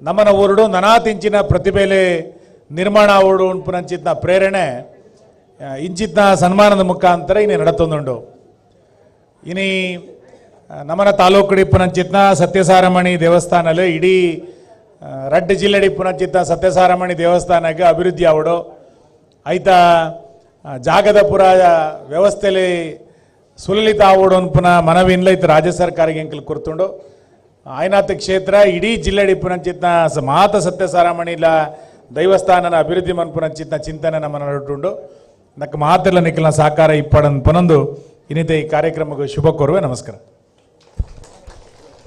ನಮ್ಮನ ಊರುಡು ನನಾತಿಂಚಿನ ಪ್ರತಿಭೆಲೆ ನಿರ್ಮಾಣ ಓಡು ಉಂಪುನಂಚಿತ್ನ ಪ್ರೇರಣೆ ಇಂಚಿತ್ನ ಸನ್ಮಾನದ ಮುಖಾಂತರ ಇನಿ ನಡತೊಂದುಂಡು. ಇನಿ ನಮ್ಮನ ತಾಲೂಕು ಪುನಂಚಿತ್ನ ಸತ್ಯಸಾರಮಣಿ ದೇವಸ್ಥಾನಲೆ ಇಡೀ ರಡ್ಡ್ ಜಿಲ್ಲೆಡಿ ಪುನಂಚಿತ್ನ ಸತ್ಯಸಾರಮಣಿ ದೇವಸ್ಥಾನಕ್ಕೆ ಅಭಿವೃದ್ಧಿ ಆವಡು ಐತ ಜಾಗದ ಪುರ ವ್ಯವಸ್ಥೆಲಿ ಸುಲಲಿತ ಆವಡು ಅನ್ಪುನ ಮನವಿನ್ಲ ಇತ್ತು ರಾಜ್ಯ ಸರ್ಕಾರಕ್ಕೆ ಎಂಕಲ್ ಕೊರ್ತುಂಡು. ಆಯ್ನಾಥ ಕ್ಷೇತ್ರ ಇಡೀ ಜಿಲ್ಲೆಡಿ ಪುನಂಚಿತ್ನ ಮಾತ ಸತ್ಯಸಾರಮಣಿಲ ದೈವಸ್ಥಾನನ ಅಭಿವೃದ್ಧಿ ಮನ್ಪುನಂಚಿತ್ನ ಚಿಂತನೆ ನಮ್ಮ ನಡುಟುಂಡು. ನಕ್ಕ ಮಾತೆಲ್ಲ ನಿಖಲ್ನ ಸಹಕಾರ ಇಪ್ಪಡನ್ ಪನೊಂದು ಇನ್ನಿತ ಈ ಕಾರ್ಯಕ್ರಮಕ್ಕೆ ಶುಭ ಕೋರುವೆ. ನಮಸ್ಕಾರ.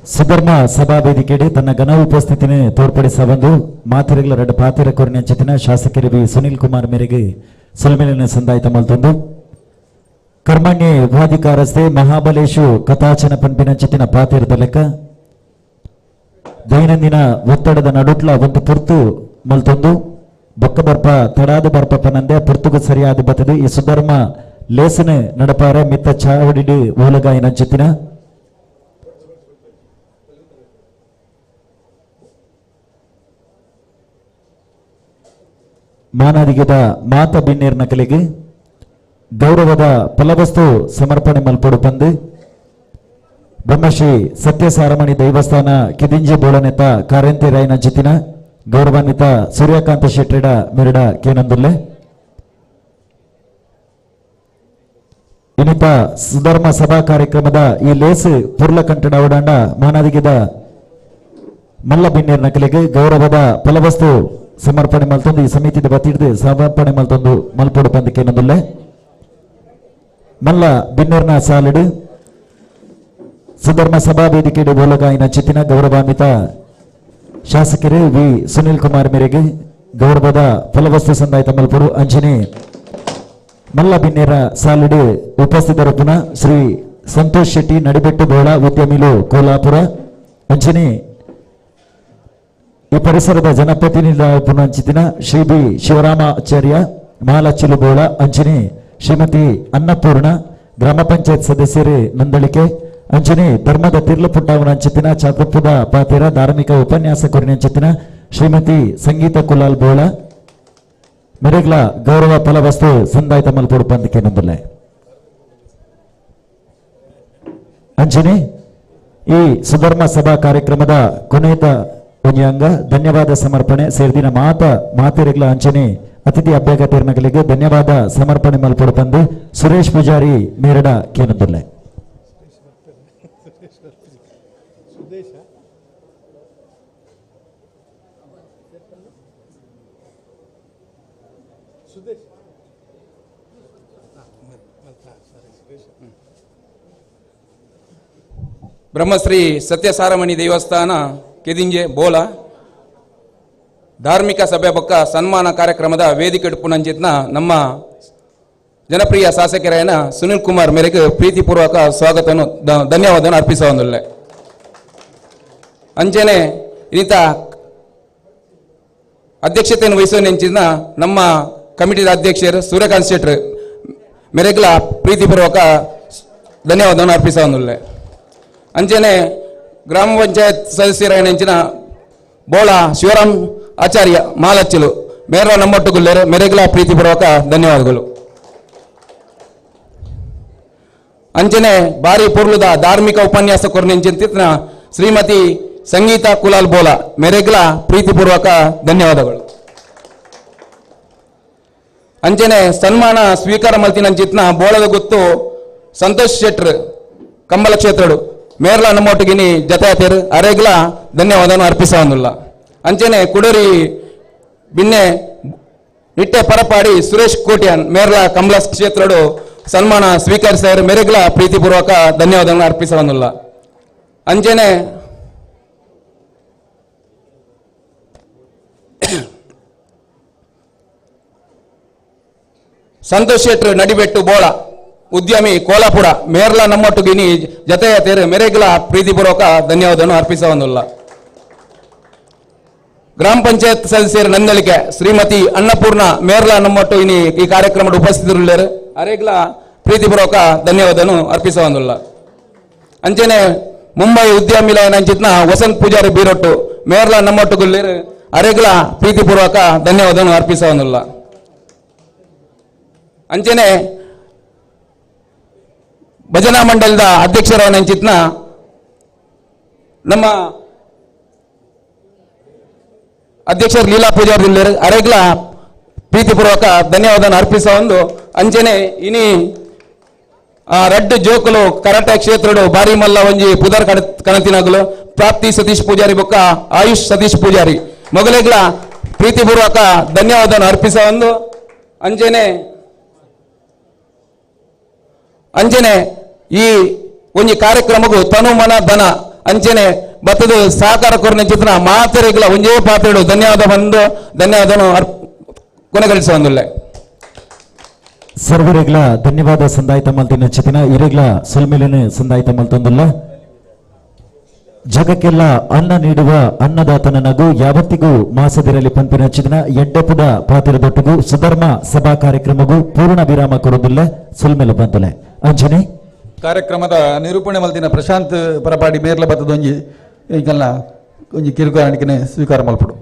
ಸುಧರ್ಮ ಸಭಾ ವೇದಿಕೆಡೆ ತನ್ನ ಘನ ಉಪಸ್ಥಿತಿನೇ ತೋರ್ಪಡಿಸ ಬಂದು ಮಾತಿರಗಳ ರಡ್ಡ ಪಾತಿರ ಕೊರಿನಂಚಿತಿನ ಶಾಸಕರು ವಿ ಸುನಿಲ್ ಕುಮಾರ್ ಮೇರೆಗೆ ಸೊಲ್ಮೆಲಿನ ಸಂದಾಯಿತ ಮಲ್ತೊಂದು. ಕರ್ಮಣ್ಯ ಉಪಾಧಿಕಾರಸ್ಥೆ ಮಹಾಬಲೇಶು ಕಥಾಚನ ಪನ್ಪಿನಂಚಿತಿನ ಪಾತಿರದ ಲೆಕ್ಕ ದೈನಂದಿನ ಒತ್ತಡದ ನಡುಟ್ಲ ಒಂದು ಪುರ್ತು ಮಲ್ತೊಂದು ಬೊಕ್ಕ ಬರ್ಪ ತಡಾದ ಬರ್ಪ ಪನಂದೆ ಪುರ್ತುಗು ಸರಿಯಾದ ಬತ್ತದು ಈ ಸುಧರ್ಮ ಲೇಸನ ನಡಪಾರ ಮಿತ್ತ ಚಾವಡಿಡು ಓಲಗಾಯಿನಂಚಿತಿನ ಮಾನಾದಿಗೆದ ಮಾತ ಬಿನ್ನೇರ್ ನಕಲಿಗೆ ಗೌರವದ ಫಲವಸ್ತು ಸಮರ್ಪಣೆ ಮಲ್ಪೊಡು ಪಂದು ಬ್ರಹ್ಮಶ್ರೀ ಸತ್ಯಸಾರಮಣಿ ದೇವಸ್ಥಾನ ಕಿದಿಂಜಿ ಬೋಳನೆತ ಕಾರಂತಿ ರಾಯನ ಜಿತಿನ ಗೌರವಾನ್ವಿತ ಸೂರ್ಯಕಾಂತ ಶೆಟ್ಟಿಡ ಮಿರಡ ಕೇನಂದುಲ್ಲೆ. ಇನ್ನಿತ ಸುಧರ್ಮ ಸಭಾ ಕಾರ್ಯಕ್ರಮದ ಈ ಲೇಸು ಪುರ್ಲಕಂಠಡ ಓಡಾಂಡ ಮಾನಾದಿಗೆದ ಮಲ್ಲ ಬಿನ್ನೇರ್ ನಕಲಿಗೆ ಗೌರವದ ಫಲವಸ್ತು ಸಮರ್ಪಣೆ ಮಲ್ತೊಂದು ಈ ಸಮಿತಿದ ಬತ್ತಿಡ್ದು ಸಮರ್ಪಣೆ ಮಲ್ತೊಂದು ಮಲ್ಪೊಡು ಪಂದು ಕೇನಂದುಲ್ಲೆ. ಮಲ್ಲ ಬಿನ್ನೇರ್ನ ಸಾಲಿಡು ಸುಧರ್ಮ ಸಭಾ ವೇದಿಕೆ ಬೋಲಗಾಯಿನ ಚಿತ್ತಿನ ಗೌರವಾನ್ವಿತ ಶಾಸಕರು ವಿ ಸುನಿಲ್ ಕುಮಾರ್ ಮೇರೆಗೆ ಗೌರವದ ಫಲವಸ್ತು ಸಂದಾಯಿತ ಮಲ್ಪೊಡು. ಅಂಜನೆ ಮಲ್ಲ ಬಿನ್ನೇರ ಸಾಲಿಡು ಉಪಸ್ಥಿತರು ಪುನಃ ಶ್ರೀ ಸಂತೋಷ್ ಶೆಟ್ಟಿ ನಡಿಬೆಟ್ಟು ಬೋಳ ಉದ್ಯಮಿಲು ಕೋಲಾಪುರ. ಅಂಜನೆ ಈ ಪರಿಸರದ ಜನಪ್ರತಿನಿಧಿ ಪುನಂಚಿತಿನ ಶ್ರೀ ಬಿ ಶಿವರಾಮಾಚಾರ್ಯ ಮಹಾಲಚ್ಚಿಲು ಬೋಳ. ಅಂಜನೆ ಶ್ರೀಮತಿ ಅನ್ನಪೂರ್ಣ ಗ್ರಾಮ ಪಂಚಾಯತ್ ಸದಸ್ಯರು ನಂದಳಿಕೆ. ಅಂಜನೆ ಧರ್ಮದ ತಿರ್ಲು ಪುಟ್ಟವನ ಅಂಚಿತಿನ ಚಾತುಪ್ಪದ ಪಾತಿರ ಧಾರ್ಮಿಕ ಉಪನ್ಯಾಸ ಕೊರಿನಂಚಿತಿನ ಶ್ರೀಮತಿ ಸಂಗೀತ ಕುಲಾಲ್ ಬೋಳ ಮೆರೆಗ್ಲ ಗೌರವ ಫಲವಸ್ತು ಸಂದಾಯಿತ ಮಲ್ಪೊಡು ಪಂದಿಕೆ ನಂಬುಲ್ಲೆ. ಅಂಜನೆ ಈ ಸುಧರ್ಮ ಸಭಾ ಕಾರ್ಯಕ್ರಮದ ಕೊನೆಯ ಒಂಜಿ ಧನ್ಯವಾದ ಸಮರ್ಪಣೆ ಸೇರ್ದಿನ ಮಾತ ಮಾತಿರಗ್ಲ ಅಂಚನೆ ಅತಿಥಿ ಅಭ್ಯಾಗತಿರ್ನಗಲಿಗೆ ಧನ್ಯವಾದ ಸಮರ್ಪಣೆ ಮಲ್ಪೊಡು ಪಂದು ಸುರೇಶ್ ಪೂಜಾರಿ ಮೇರಡ ಕೇನಂದುಲ್ಲೆ. ಬ್ರಹ್ಮಶ್ರೀ ಸತ್ಯಸಾರಮಣಿ ದೇವಸ್ಥಾನ ಕೆದಿಂಜೆ ಬೋಲ ಧಾರ್ಮಿಕ ಸಭೆ ಬೊಕ್ಕ ಸನ್ಮಾನ ಕಾರ್ಯಕ್ರಮದ ವೇದಿಕೆ ಪುನಂಚಿತ್ನ ನಮ್ಮ ಜನಪ್ರಿಯ ಶಾಸಕರಾಯನ ಸುನಿಲ್ ಕುಮಾರ್ ಮೇರೆಗೆ ಪ್ರೀತಿಪೂರ್ವಕ ಸ್ವಾಗತವನ್ನು ಧನ್ಯವಾದವನ್ನು ಅರ್ಪಿಸುವಂದುಲ್ಲೆ. ಅಂಚನೆ ಇನ್ನಿತ ಅಧ್ಯಕ್ಷತೆಯನ್ನು ವಹಿಸುವ ನೆಂಚಿನ ನಮ್ಮ ಕಮಿಟಿದ ಅಧ್ಯಕ್ಷರು ಸೂರ್ಯಕಾಂತ್ ಶೆಟ್ರು ಮೇರೆಗ್ಲ ಪ್ರೀತಿಪೂರ್ವಕ ಧನ್ಯವಾದವನ್ನು ಅರ್ಪಿಸುವಂದುಲ್ಲೆ. ಅಂಚನೆ ಗ್ರಾಮ ಪಂಚಾಯತ್ ಸದಸ್ಯರ ನೆಂಚಿನ ಬೋಳ ಶಿವರಾಮ್ ಆಚಾರ್ಯ ಮಾಲಚ್ಚಿಲು ಮೇರ ನಮ್ಮೊಟ್ಟುಗುಲ್ಲೇರು ಮೆರೆಗ್ಲ ಪ್ರೀತಿಪೂರ್ವಕ ಧನ್ಯವಾದಗಳು. ಅಂಚನೆ ಬಾರಿ ಪೊರ್ಲುದ ಧಾರ್ಮಿಕ ಉಪನ್ಯಾಸ ಕೊರ್ನೆಂಚಿನ ಶ್ರೀಮತಿ ಸಂಗೀತ ಕುಲಾಲ್ ಬೋಲ ಮೆರೆಗ್ಲ ಪ್ರೀತಿಪೂರ್ವಕ ಧನ್ಯವಾದಗಳು. ಅಂಚನೆ ಸನ್ಮಾನ ಸ್ವೀಕಾರ ಮಲ್ತಿನಂಚಿತ್ನ ಬೋಳದ ಗುತ್ತು ಸಂತೋಷ್ ಶೆಟ್ರ್ ಕಂಬಳ ಕ್ಷೇತ್ರಡು ಮೇರ್ಲ ನಮ್ಮೊಟ್ಟಿಗಿನಿ ಜತೆಯಾತೇರು ಅರೆಗ್ಲ ಧನ್ಯವಾದವನ್ನು ಅರ್ಪಿಸವನ್ನುಲ್ಲ. ಅಂಚನೆ ಕುಡೂರಿ ಬಿನ್ನೆ ನಿಟ್ಟೆ ಪರಪಾಡಿ ಸುರೇಶ್ ಕೋಟ್ಯಾನ್ ಮೇರ್ಲ ಕಮಲ ಕ್ಷೇತ್ರಡು ಸನ್ಮಾನ ಸ್ವೀಕರಿಸಿದರು ಮೇರೆಗ್ಲ ಪ್ರೀತಿಪೂರ್ವಕ ಧನ್ಯವಾದವನ್ನು ಅರ್ಪಿಸವನ್ನುಲ್ಲ. ಅಂಚನೆ ಸಂತೋಷ್ ಶೆಟ್ರು ನಡಿಬೆಟ್ಟು ಬೋಳ ಉದ್ಯಮಿ ಕೋಲಾಪುರ ಮೇರ್ಲ ನಮ್ಮೊಟ್ಟುಗಿನಿ ಜತೆಯ ಮೇರೆಗ್ಲ ಪ್ರೀತಿಪೂರ್ವಕ ಧನ್ಯವಾದವನ್ನು ಅರ್ಪಿಸವನ್ನುಲ್ಲ. ಗ್ರಾಮ ಪಂಚಾಯತ್ ಸದಸ್ಯರ ನಂದಳಿಕೆ ಶ್ರೀಮತಿ ಅನ್ನಪೂರ್ಣ ಮೇರ್ಲ ನಮ್ಮೊಟ್ಟು ಇನಿ ಈ ಕಾರ್ಯಕ್ರಮದ ಉಪಸ್ಥಿತರುಳ್ಳರು ಅರೆಗ್ಲ ಪ್ರೀತಿಪೂರ್ವಕ ಧನ್ಯವಾದವನ್ನು ಅರ್ಪಿಸವನ್ನುಲ್ಲ. ಅಂಚನೆ ಮುಂಬೈ ಉದ್ಯಮಿ ನಂಚಿತ್ನ ವಸಂತ್ ಪೂಜಾರಿ ಬೀರೊಟ್ಟು ಮೇರ್ಲ ನಮ್ಮೊಟ್ಟುಗುಲ್ಲೇರು ಅರೆಗ್ಲ ಪ್ರೀತಿಪೂರ್ವಕ ಧನ್ಯವಾದವನ್ನು ಅರ್ಪಿಸವನ್ನುಲ್ಲ. ಅಂಚನೆ ಭಜನಾ ಮಂಡಲದ ಅಧ್ಯಕ್ಷರ ನಂಚಿತ್ನ ನಮ್ಮ ಅಧ್ಯಕ್ಷರು ಲೀಲಾ ಪೂಜಾರಿ ಅರೆಗ್ಲ ಪ್ರೀತಿಪೂರ್ವಕ ಧನ್ಯವಾದವನ್ನು ಅರ್ಪಿಸ ಒಂದು. ಅಂಚನೆ ಇನಿ ರಡ್ಡು ಜೋಕುಲು ಕರಾಟೆ ಕ್ಷೇತ್ರಡು ಬಾರಿ ಮಲ್ಲ ಒಂಜಿ ಪುದರ್ ಕಣತಿನಗುಲು ಪ್ರಾಪ್ತಿ ಸತೀಶ್ ಪೂಜಾರಿ ಬೊಕ್ಕ ಆಯುಷ್ ಸತೀಶ್ ಪೂಜಾರಿ ಮೊಗಲೆಗ್ಲ ಪ್ರೀತಿಪೂರ್ವಕ ಧನ್ಯವಾದವನ್ನು ಅರ್ಪಿಸ ಒಂದು. ಅಂಚನೆ ಅಂಚನೆ ಈ ಒಂಜಿ ಕಾರ್ಯಕ್ರಮಕ್ಕೂ ತನು ಮನ ಧನ ಅಂಚನೆ ಬತ್ತದ ಸಹಕಾರ ಕೊರನೆ ಚಿತ್ರ ಮಾತೆರೆಗ್ಲ ಒಂಜೇ ಪಾತ್ರೆಡು ಧನ್ಯವಾದ ಬಂದು ಧನ್ಯವಾದವನ್ನು ಕೊನೆಗಳಿಸುವಂದುಲ್ಲೆ. ಸರ್ವರೆಗ್ಲ ಧನ್ಯವಾದ ಸಂದಾಯ್ತ ಮಲ್ತಿನ ಚಿತಿನ ಇರೆಗ್ಲ ಸೊಲ್ಮೆಲಿನ ಸಂದಾಯ್ತ ಮಲ್ತೊಂದುಲ್ಲ. ಜಗಕ್ಕೆಲ್ಲ ಅನ್ನ ನೀಡುವ ಅನ್ನದಾತನ ನಗು ಯಾವತ್ತಿಗೂ ಮಾಸದಿರಲಿ ಪಂಪಿನ ಚಿತಿನ ಎಡ್ಡೆಪುದ ಪಾತಿರದೊಟ್ಟಿಗೂ ಸುಧರ್ಮ ಸಭಾ ಕಾರ್ಯಕ್ರಮಗೂ ಪೂರ್ಣ ವಿರಾಮ ಕೊಡುವುದಿಲ್ಲ ಸೊಲ್ಮೆಲು ಬಂದುಲೆ. ಅಂಜನೆ ಕಾರ್ಯಕ್ರಮದ ನಿರೂಪಣೆ ಮಲ್ತಿನ ಪ್ರಶಾಂತ್ ಪರಪಾಡಿ ಮೇರ್ಲ ಬತ್ತದೊಂಜಿ ಈಗಲ್ಲ ಒಂಜಿ ಕಿರುಕಾಣಿಕೆನೆ ಸ್ವೀಕಾರ ಮಲ್ಪಡು.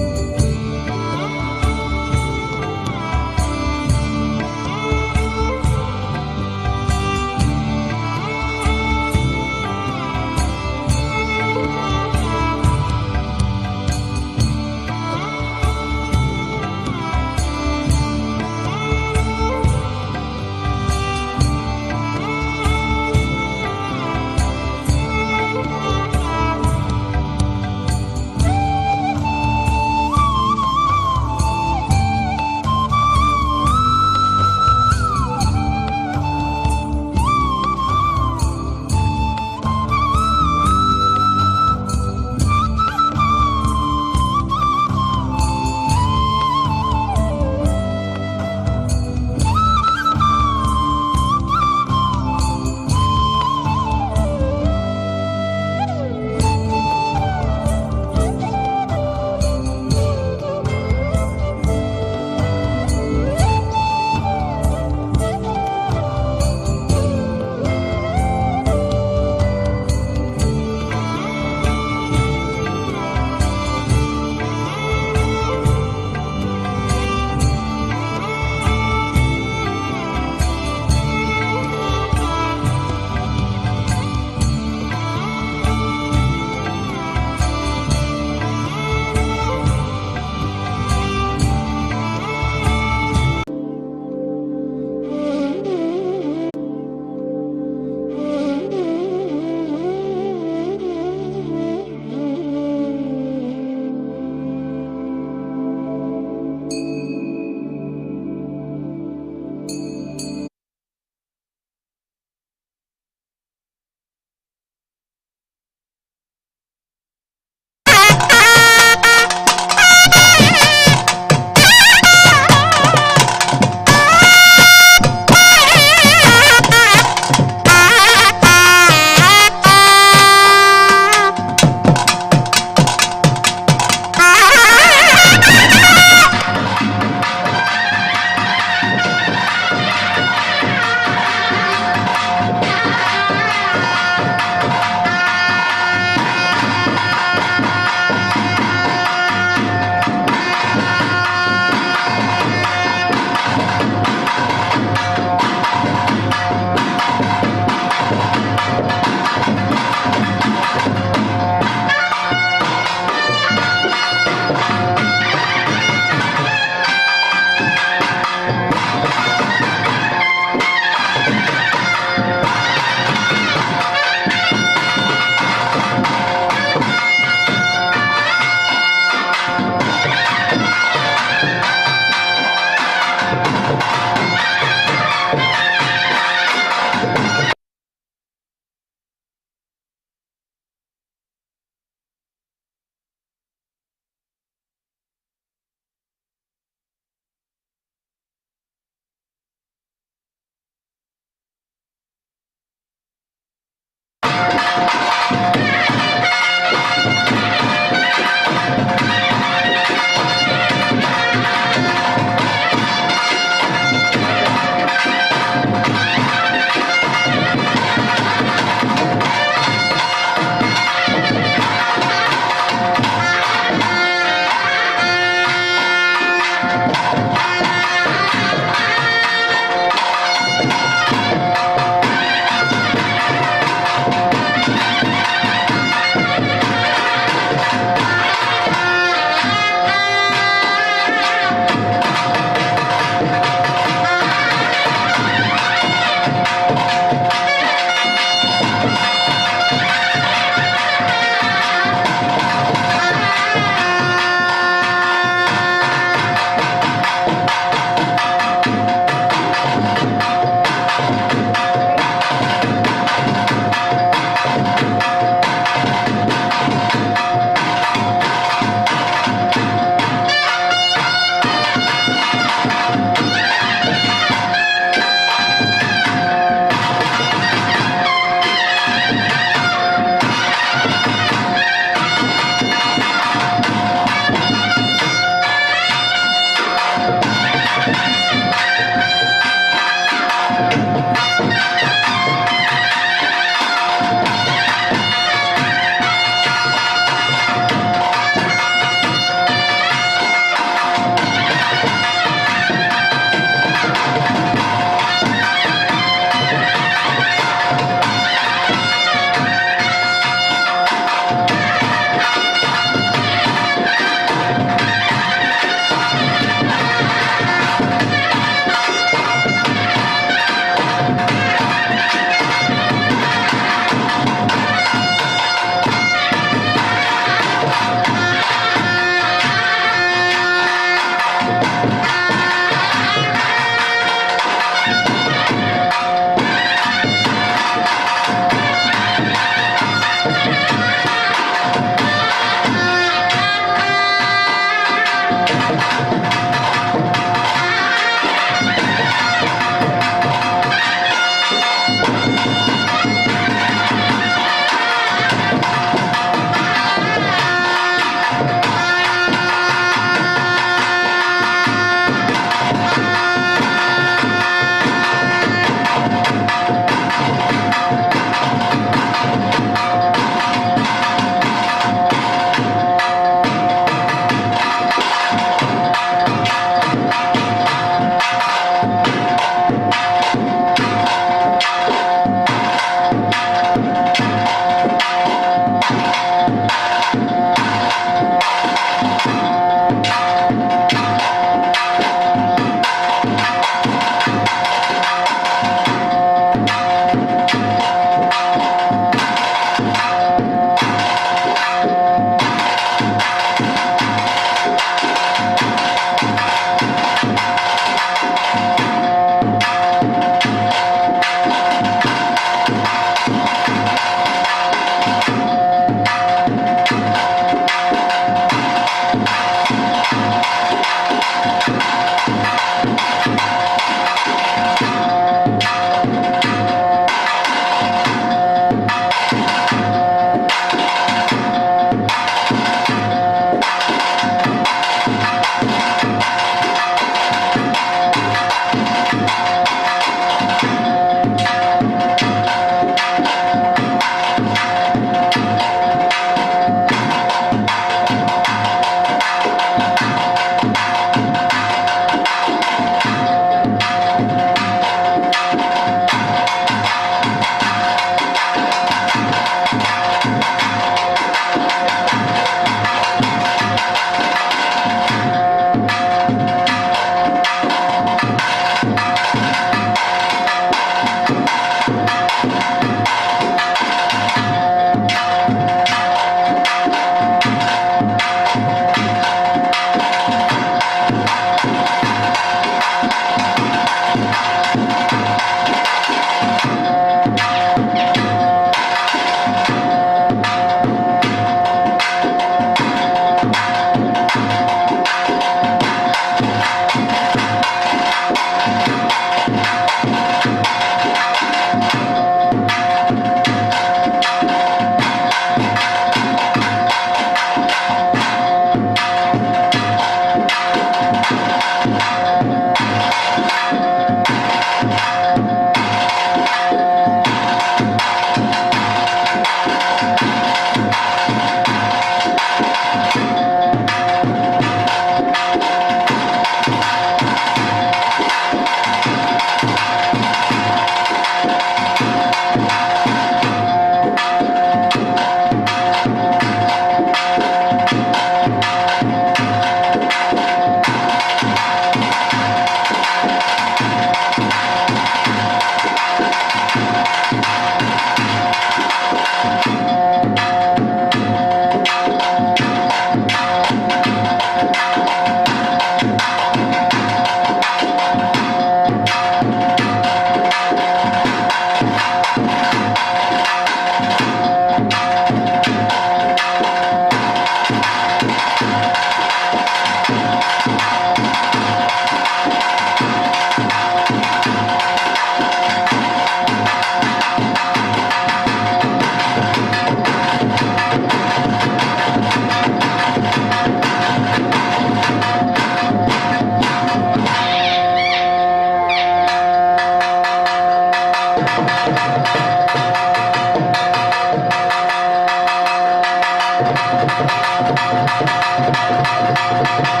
Thank you.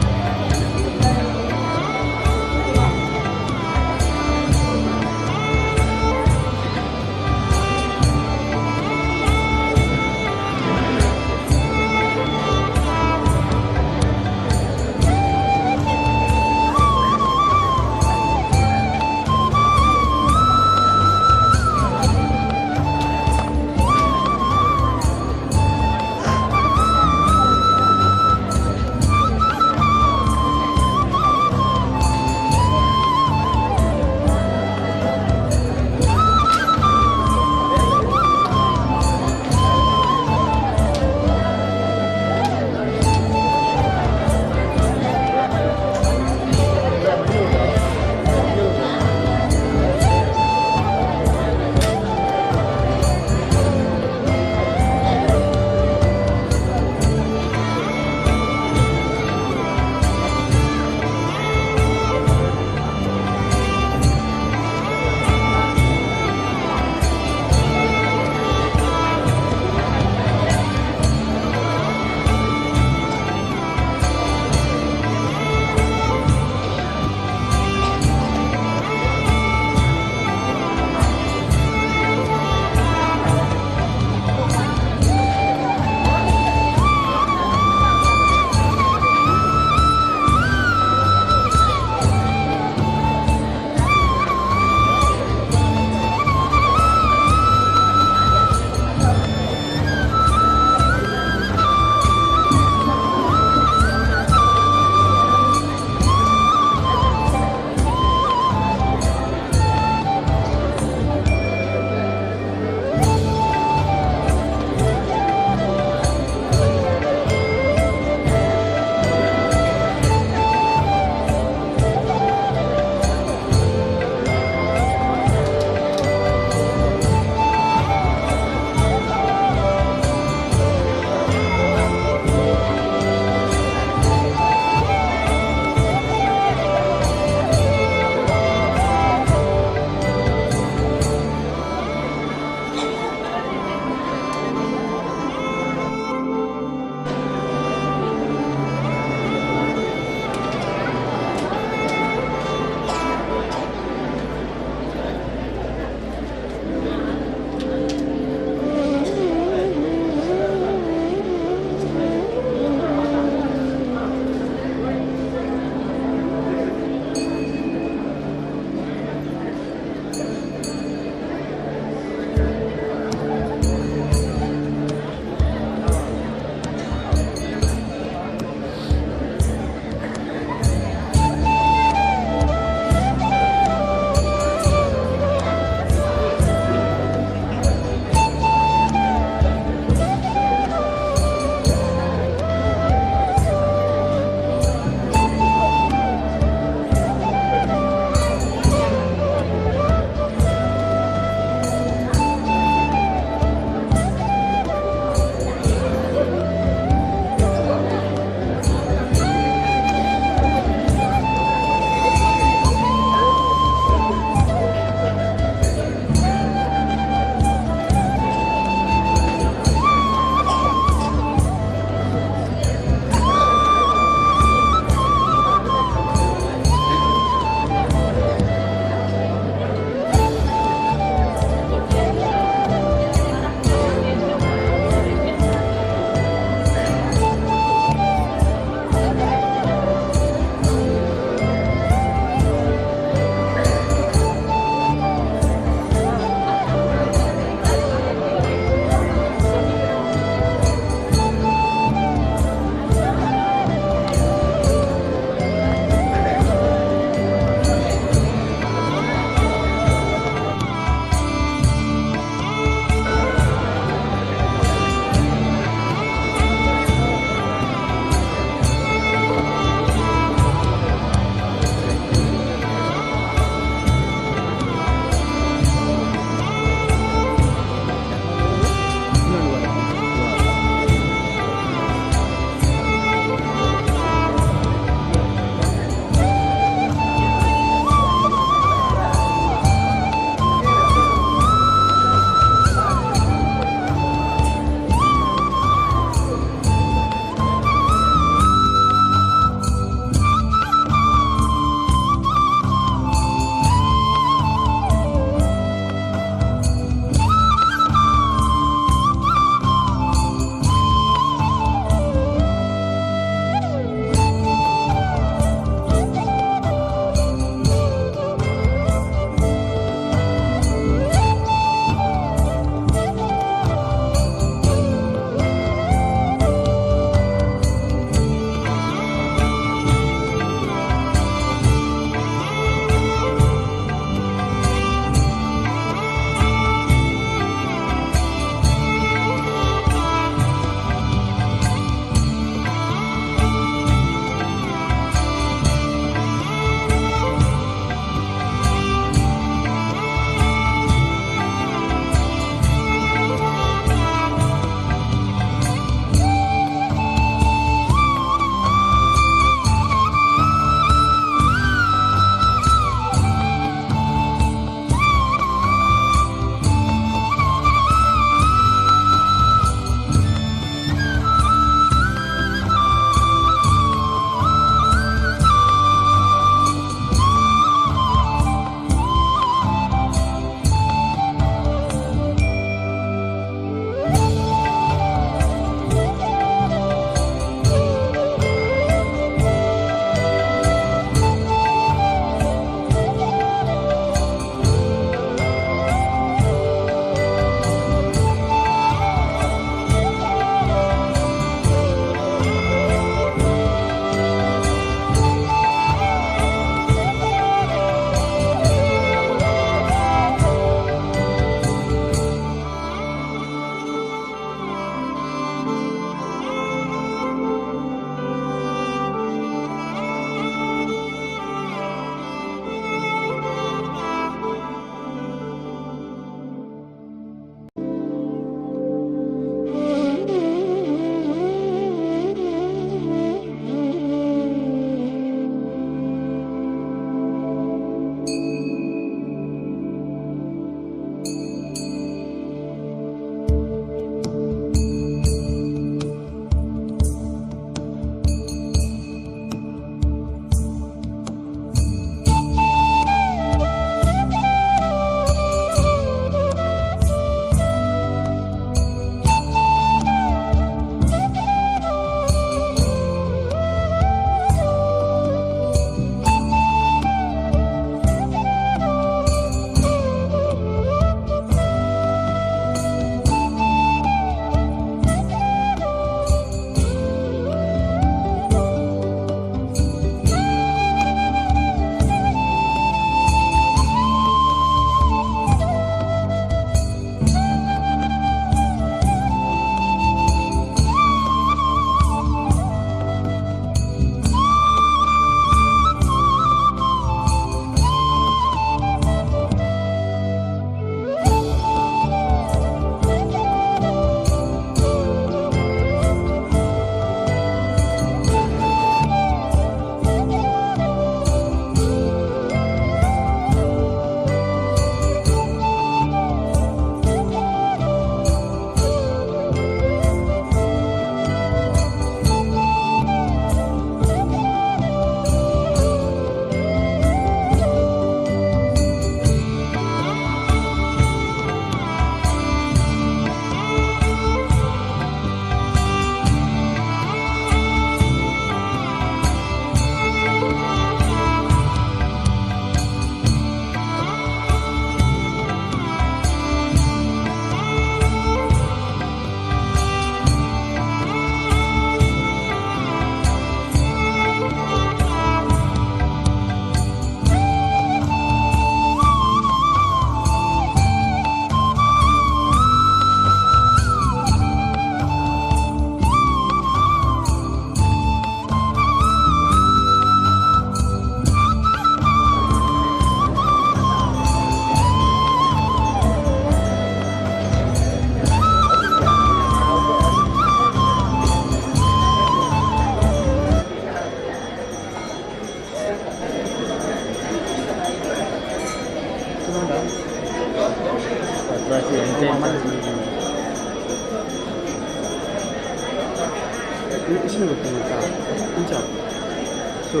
ಸೊ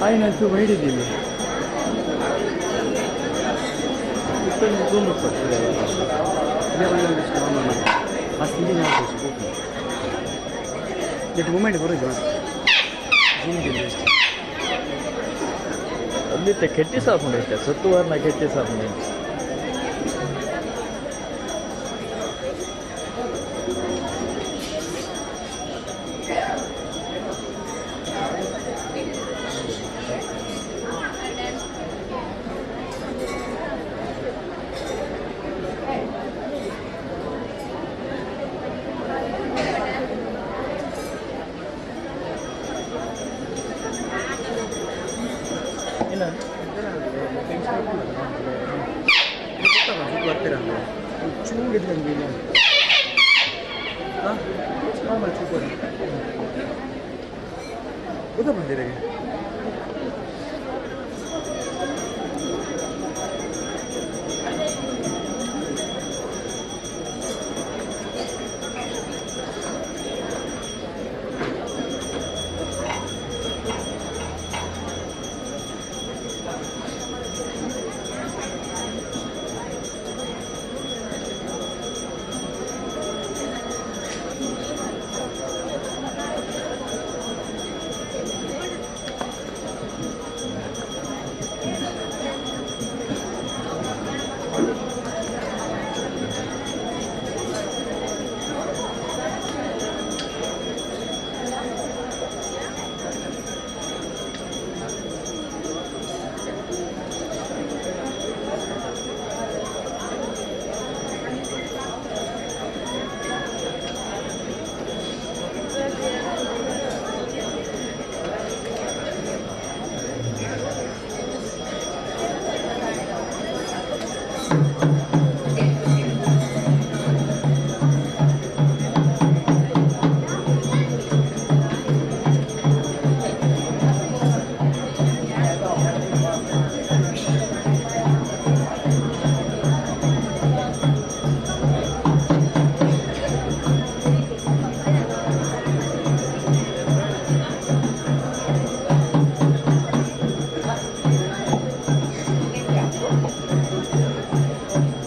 ಆಯ್ನಂತೂ ವೈಡಿದ್ದೀನಿ ಮೂಮೆಂಟ್ ಬರೋದು ಅಂದಿತ್ತೆ ಕೆಟ್ಟಿ ಸಾಪುಂಡು ಇಷ್ಟೆ ಸತ್ತುವಾರನ ಕೆಟ್ಟಿ ಸಾಪುಂಡು. Thank you.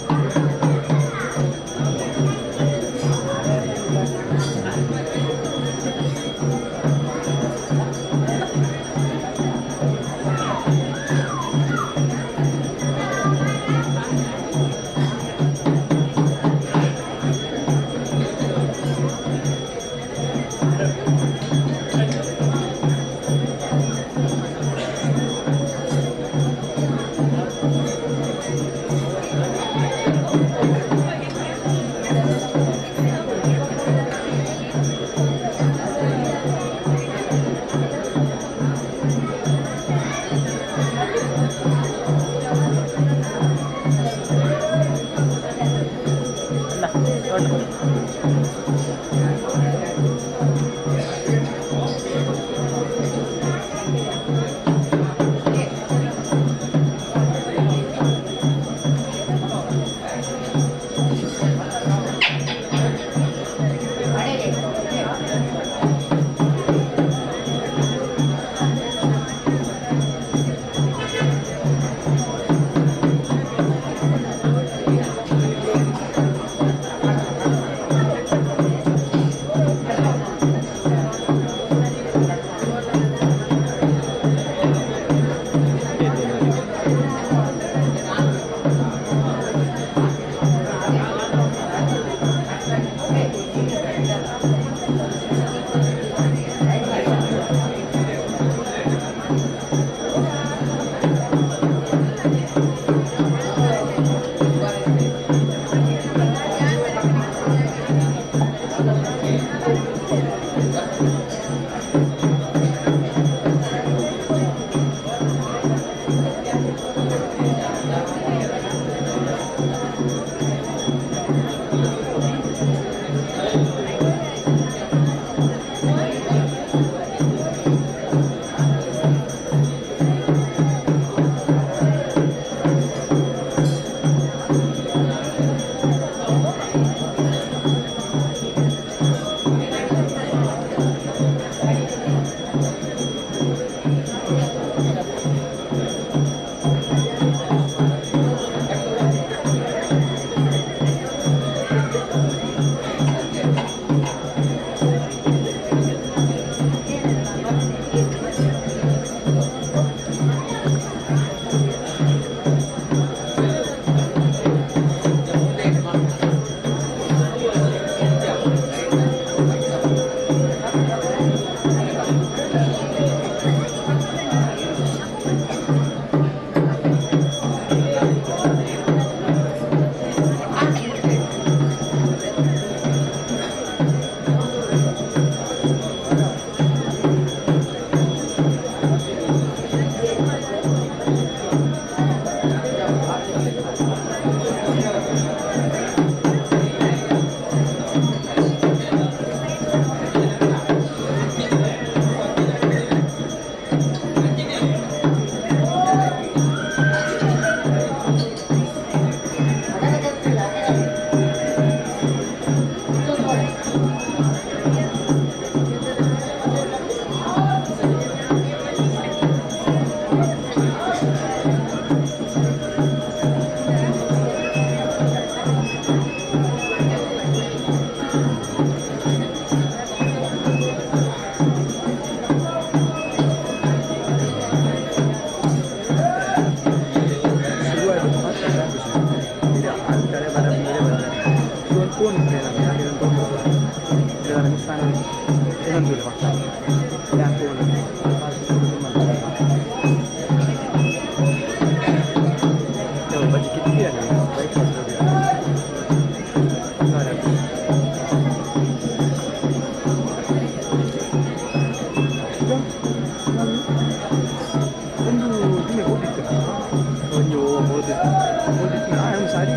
ನಾನು ಸಾರಿ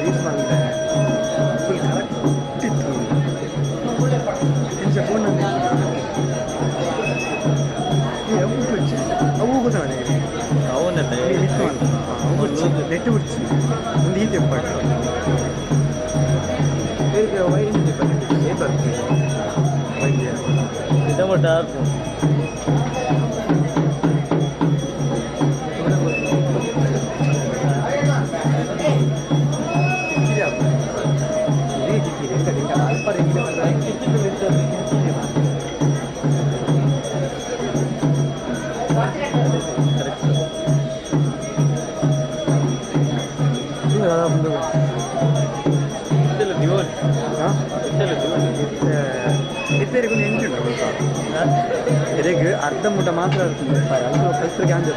ರೀಸ್ ಬಂದೆ ಫುಲ್ ಕರೆಕ್ಟ್ ಇತ್ತು. ಎಂಚ ಫೋನ್ ಅವು ಬಚ್ಚಿ ಅವು ಗೊತ್ತಾನೆ ನೆಟ್ ಬಿಡ್ಸಿ ಒಂದು ಈತೆ ಪಾಠ ವೈರ್ ಅರ್ಧ ಮುಟ ಮಾತ್ರ ಕಲ್ತ್ರಗೆ ಅಂತ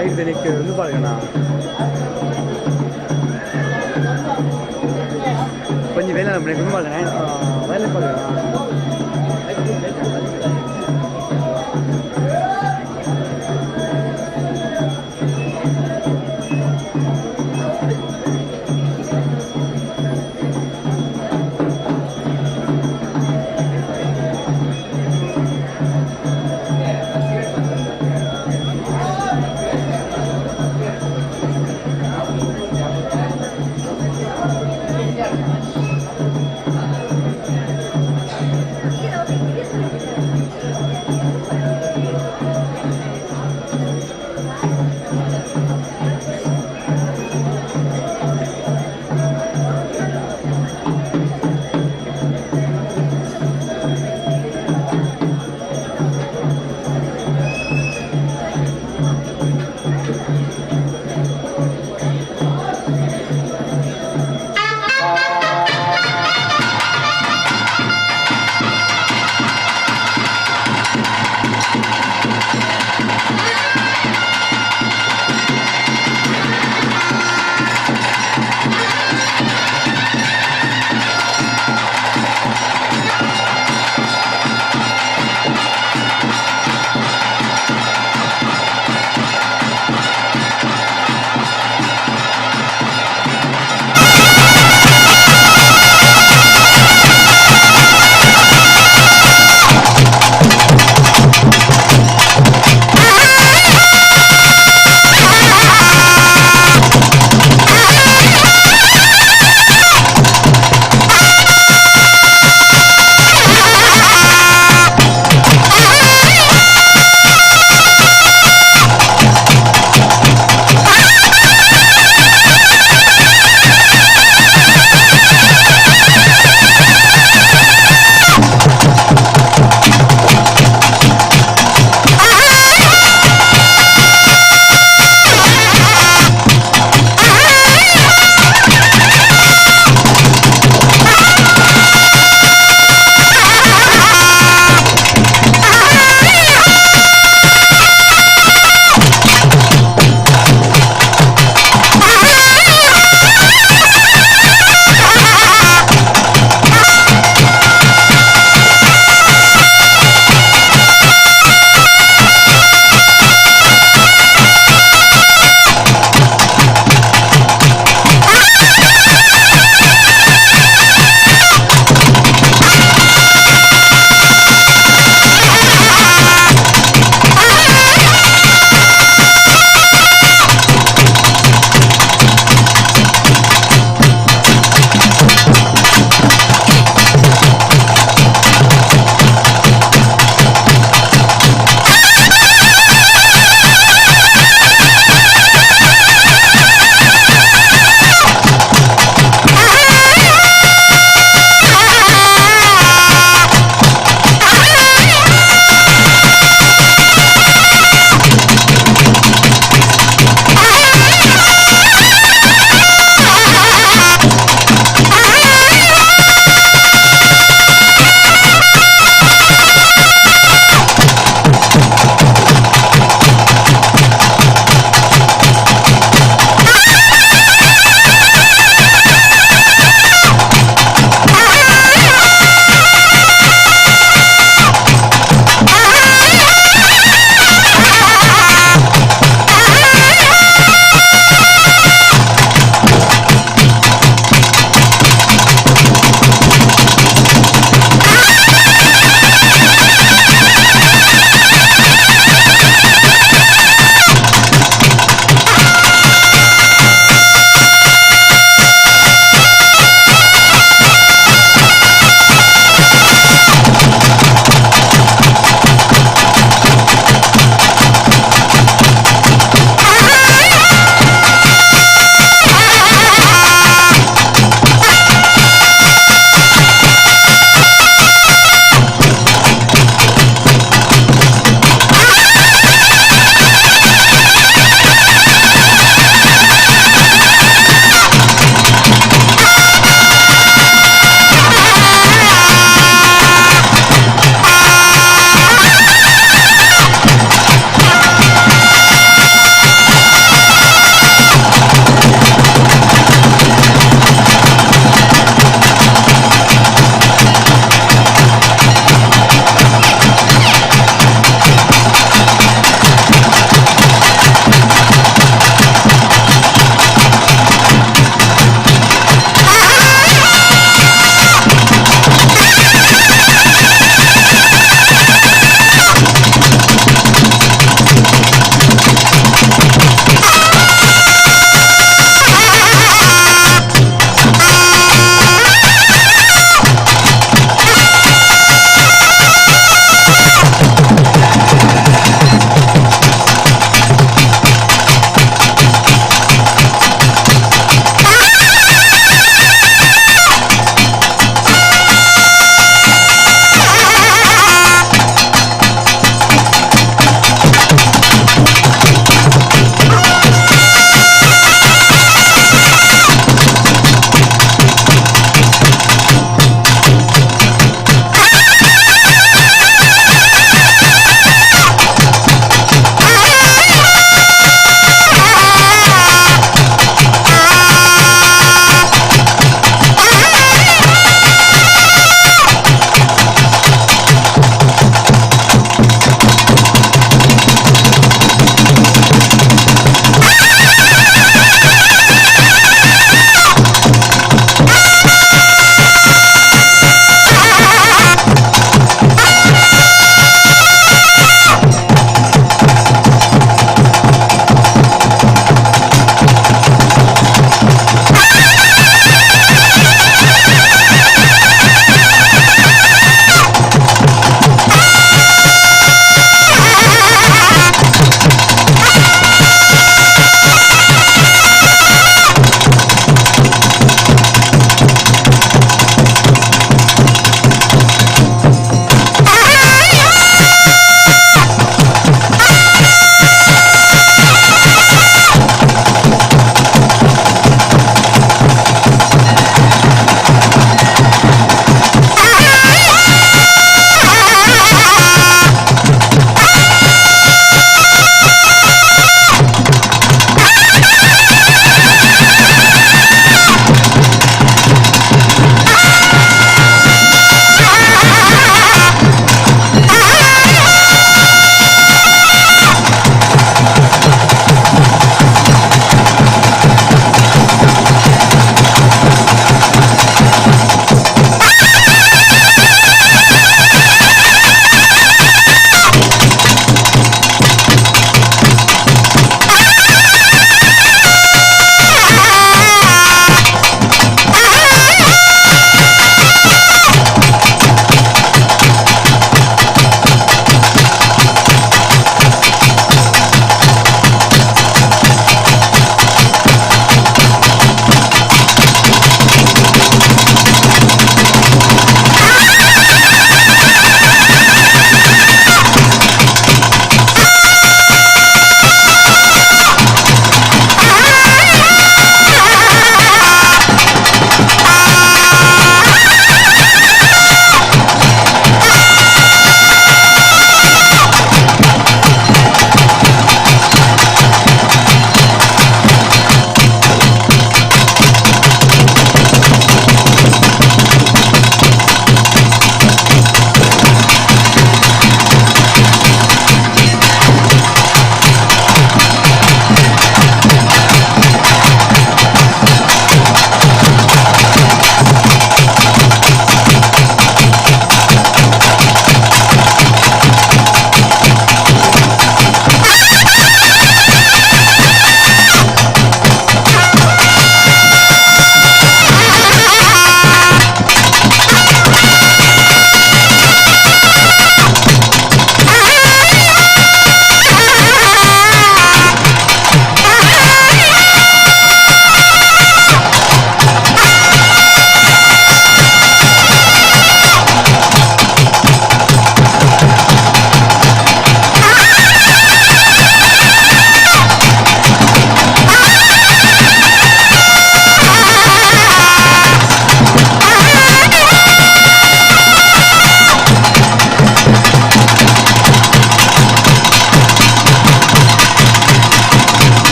ಐದು ಪಾಡ್ಗಣ ಒಂಜಿ ವೇಲೆ ನಮ್ಮ ಪಾಡ್ಗಣ ವೇಲೆ ಪಾಡ್ಗಣ.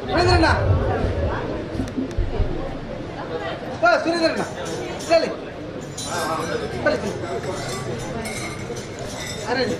ಸುರೇಂದ್ರಣ್ಣ, ಬಾ ಸುರೇಂದ್ರಣ್ಣ, ಬನ್ನಿ ಬನ್ನಿ, ಅರೆ ಬನ್ನಿ.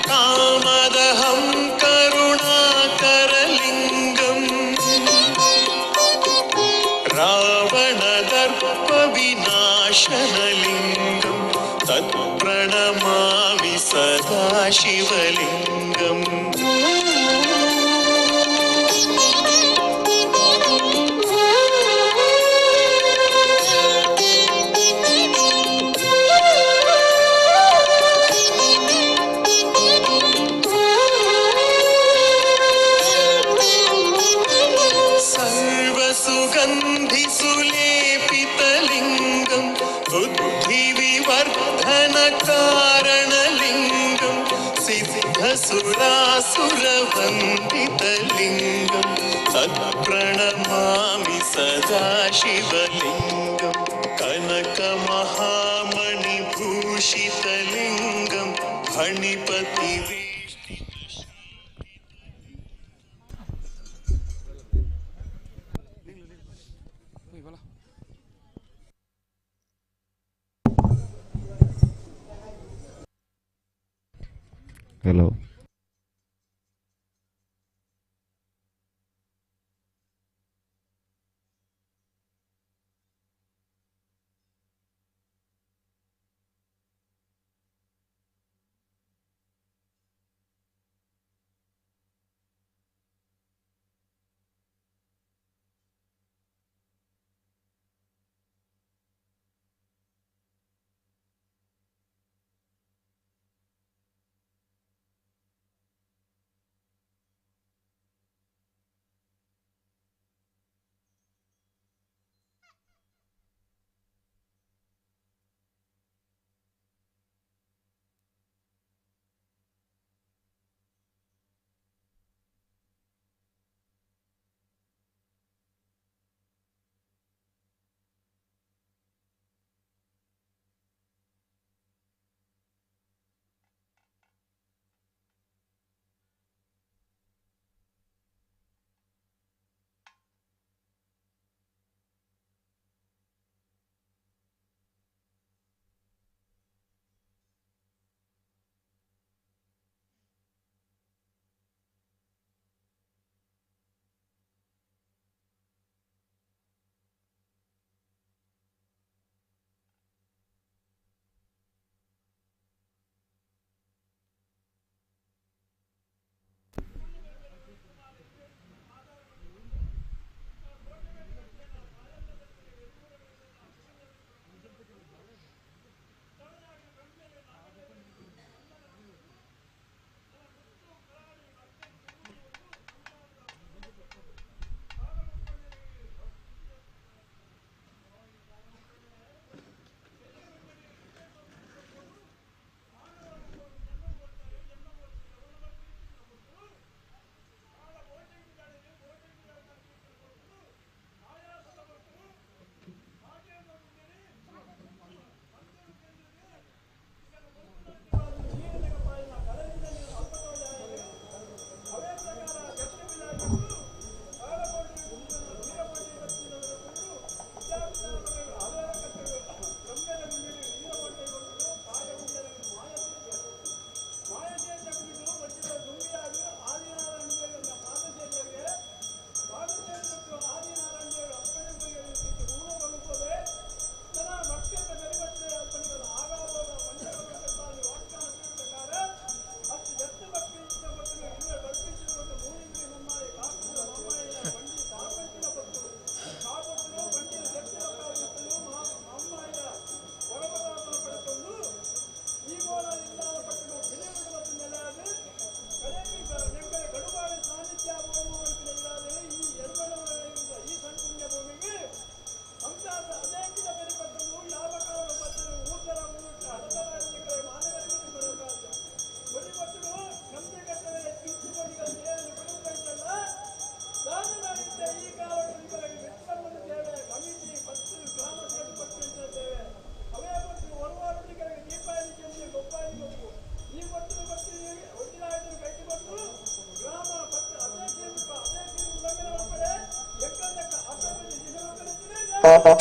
कामदहं करुणाकरलिङ्गम् रावणदर्पविनाशनलिङ्गं तत्प्रणमामि सदा शिवलिङ्गम्। सर्वसुगन्धिसुलेपितलिङ्गं बुद्धिविवर्धनकारणलिङ्गं सिद्धसुरासुरवन्दितलिङ्गं तत्प्रणमामि सदा शिवलिङ्गं कनकमहामणिभूषितलिङ्गं फणिपतिवे। Hello. ಆ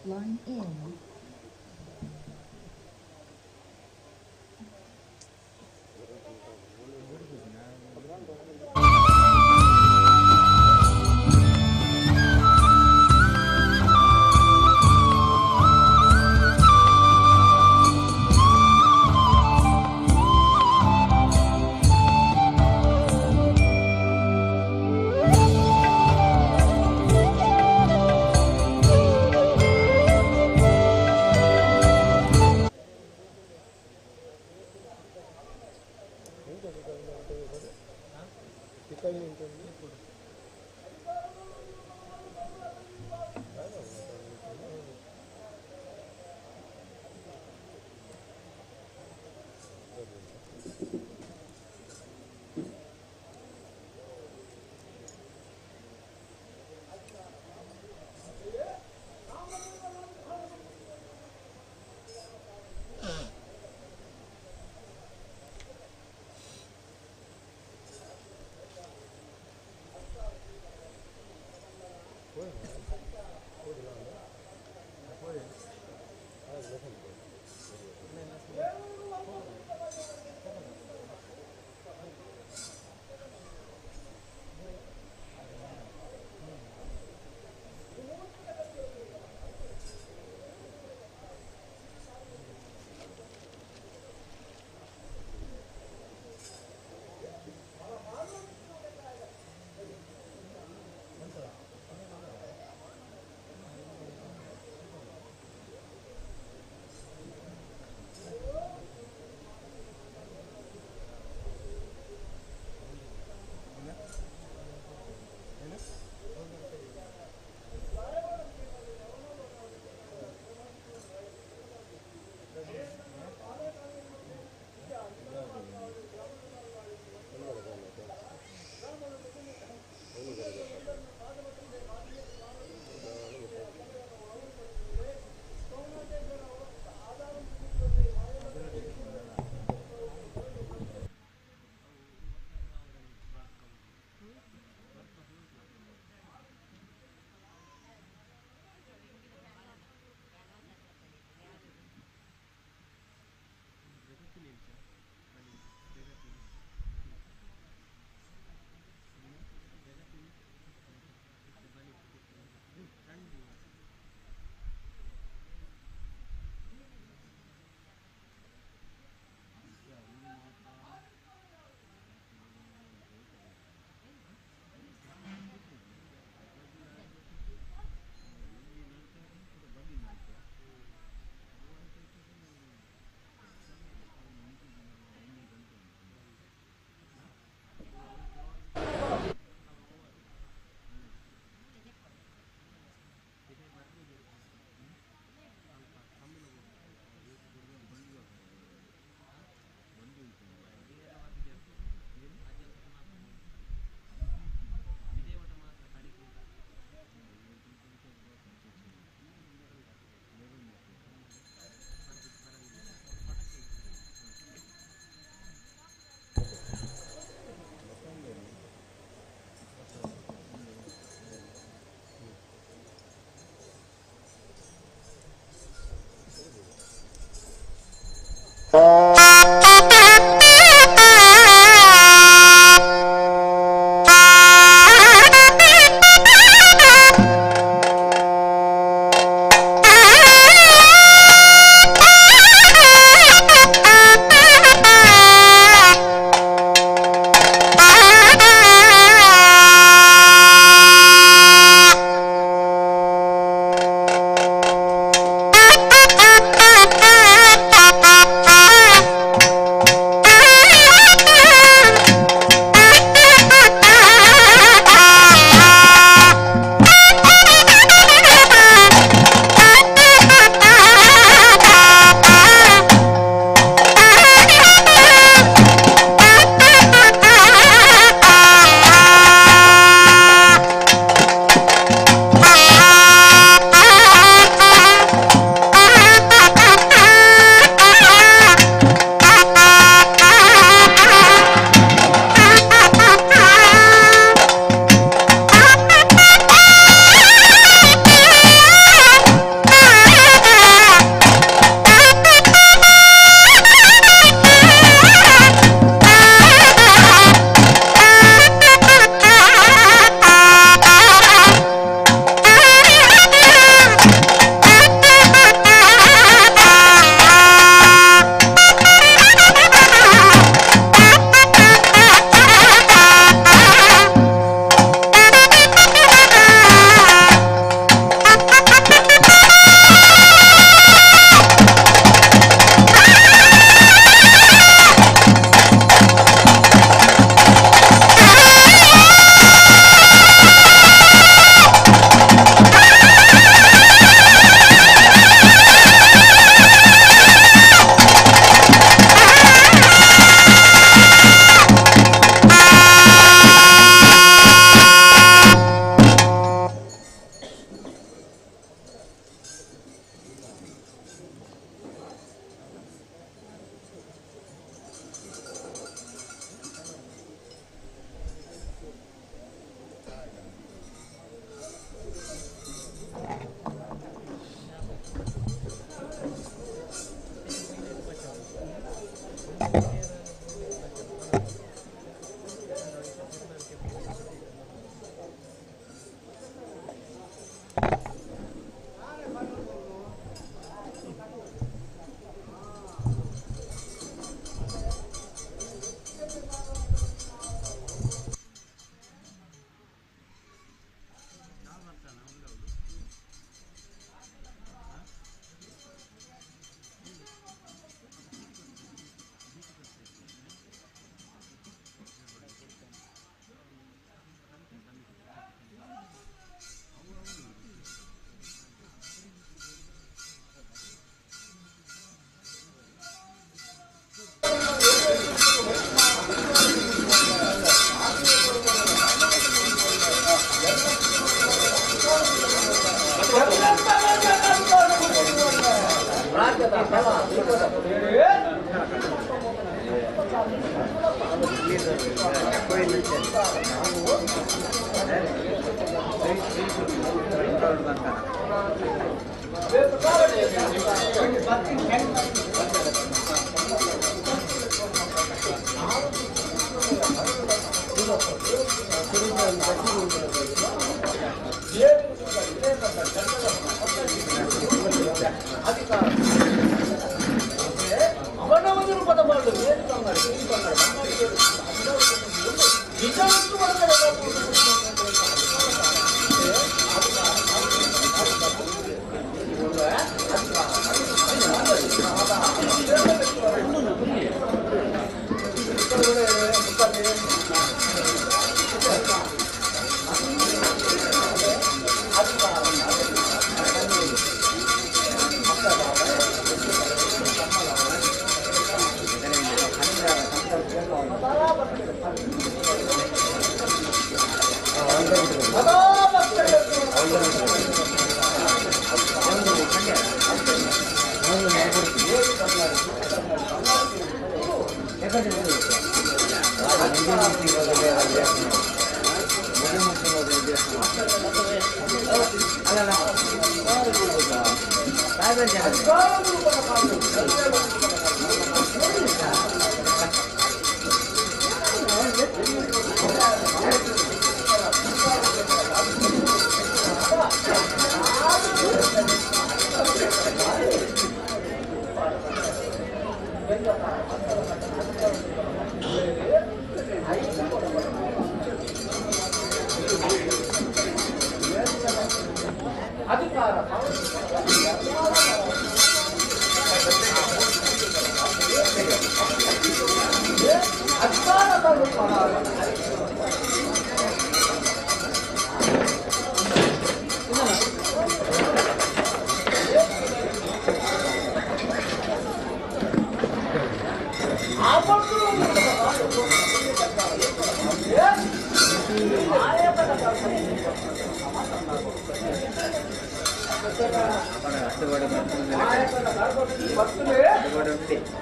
Line in.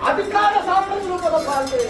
ಅಧಿಕಾರ ಸಾಮಾನ್ಯ ರೂಪದ ಪಾಲ್ಗೆ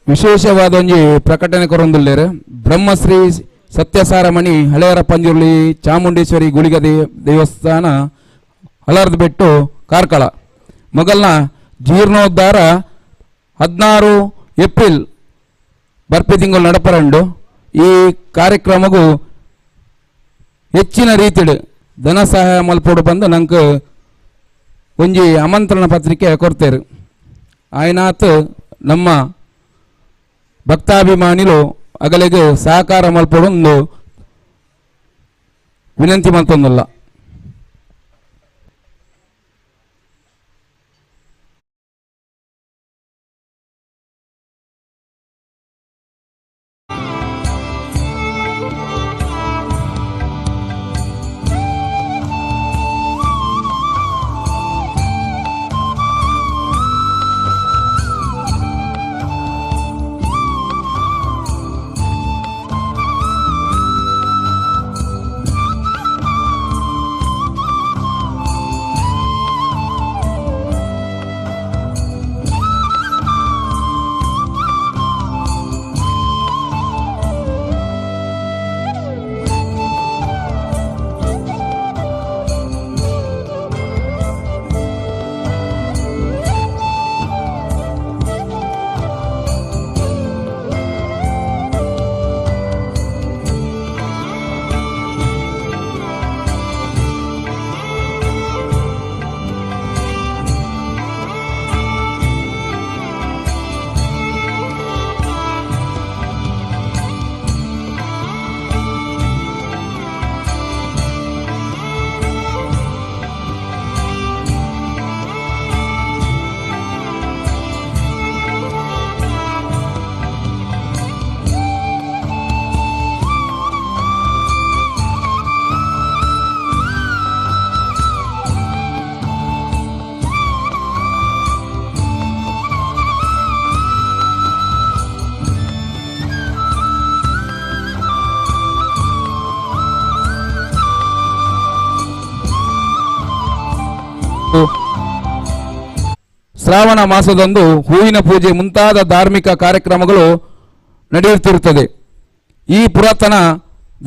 ವಿಶೇಷವಾದ ಒಂಜಿ ಪ್ರಕಟಣೆ ಕೊರೊಂದುಲ್ಲೆರ್. ಬ್ರಹ್ಮಶ್ರೀ ಸತ್ಯಸಾರಮಣಿ ಹಳೆಯರ ಪಂಜುರ್ಲಿ ಚಾಮುಂಡೇಶ್ವರಿ ಗುಳಿಗ ದೇವಸ್ಥಾನ ಹಲರ್ದು ಬೆಟ್ಟು ಕಾರ್ಕಳ ಮೊಗಲ್ನ ಜೀರ್ಣೋದ್ಧಾರ 16 ಏಪ್ರಿಲ್ ಬರ್ಪಿ ತಿಂಗಳು ನಡಪರಂಡು. ಈ ಕಾರ್ಯಕ್ರಮಗೂ ಹೆಚ್ಚಿನ ರೀತಿಡು ಧನ ಸಹಾಯ ಮಲ್ಪೋಡು ಬಂದು ನಂಗೆ ಒಂಜಿ ಆಮಂತ್ರಣ ಪತ್ರಿಕೆ ಕೊಡ್ತೇರು. ಆಯ್ನಾತ್ ನಮ್ಮ ಭಕ್ತಾಭಿಮಾನಿಲು ಅಗಲಿಗೆ ಸಹಕಾರ ಮಲ್ಪೊಡೊಂದು ವಿನಂತಿ ಮಲ್ತೊಂದಲ್ಲ. ಶ್ರಾವಣ ಮಾಸದಂದು ಹೂವಿನ ಪೂಜೆ ಮುಂತಾದ ಧಾರ್ಮಿಕ ಕಾರ್ಯಕ್ರಮಗಳು ನಡೆಯುತ್ತಿರುತ್ತದೆ. ಈ ಪುರಾತನ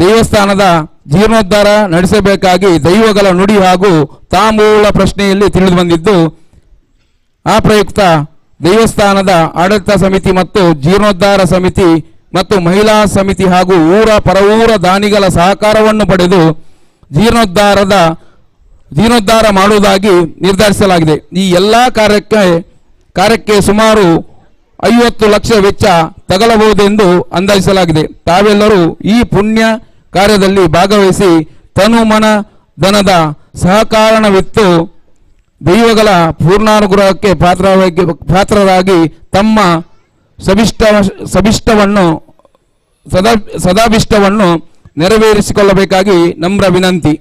ದೇವಸ್ಥಾನದ ಜೀರ್ಣೋದ್ಧಾರ ನಡೆಸಬೇಕಾಗಿ ದೈವಗಳ ನುಡಿ ಹಾಗೂ ತಾಂಬೂಲ ಪ್ರಶ್ನೆಯಲ್ಲಿ ತಿಳಿದು ಬಂದಿದ್ದು, ಆ ಪ್ರಯುಕ್ತ ದೇವಸ್ಥಾನದ ಆಡಳಿತ ಸಮಿತಿ ಮತ್ತು ಜೀರ್ಣೋದ್ಧಾರ ಸಮಿತಿ ಮತ್ತು ಮಹಿಳಾ ಸಮಿತಿ ಹಾಗೂ ಊರ ಪರವೂರ ದಾನಿಗಳ ಸಹಕಾರವನ್ನು ಪಡೆದು ಜೀರ್ಣೋದ್ಧಾರ ಮಾಡುವುದಾಗಿ ನಿರ್ಧರಿಸಲಾಗಿದೆ. ಈ ಎಲ್ಲ ಕಾರ್ಯಕ್ಕೆ ಸುಮಾರು 50 ಲಕ್ಷ ವೆಚ್ಚ ತಗಲಬಹುದೆಂದು ಅಂದಾಜಿಸಲಾಗಿದೆ. ತಾವೆಲ್ಲರೂ ಈ ಪುಣ್ಯ ಕಾರ್ಯದಲ್ಲಿ ಭಾಗವಹಿಸಿ ತನು ಮನ ಧನದ ಸಹಕಾರಣವಿತ್ತು ದೈವಗಳ ಪೂರ್ಣಾನುಗ್ರಹಕ್ಕೆ ಪಾತ್ರರಾಗಿ ತಮ್ಮ ಸದಾಭಿಷ್ಟವನ್ನು ನೆರವೇರಿಸಿಕೊಳ್ಳಬೇಕಾಗಿ ನಮ್ರ ವಿನಂತಿ.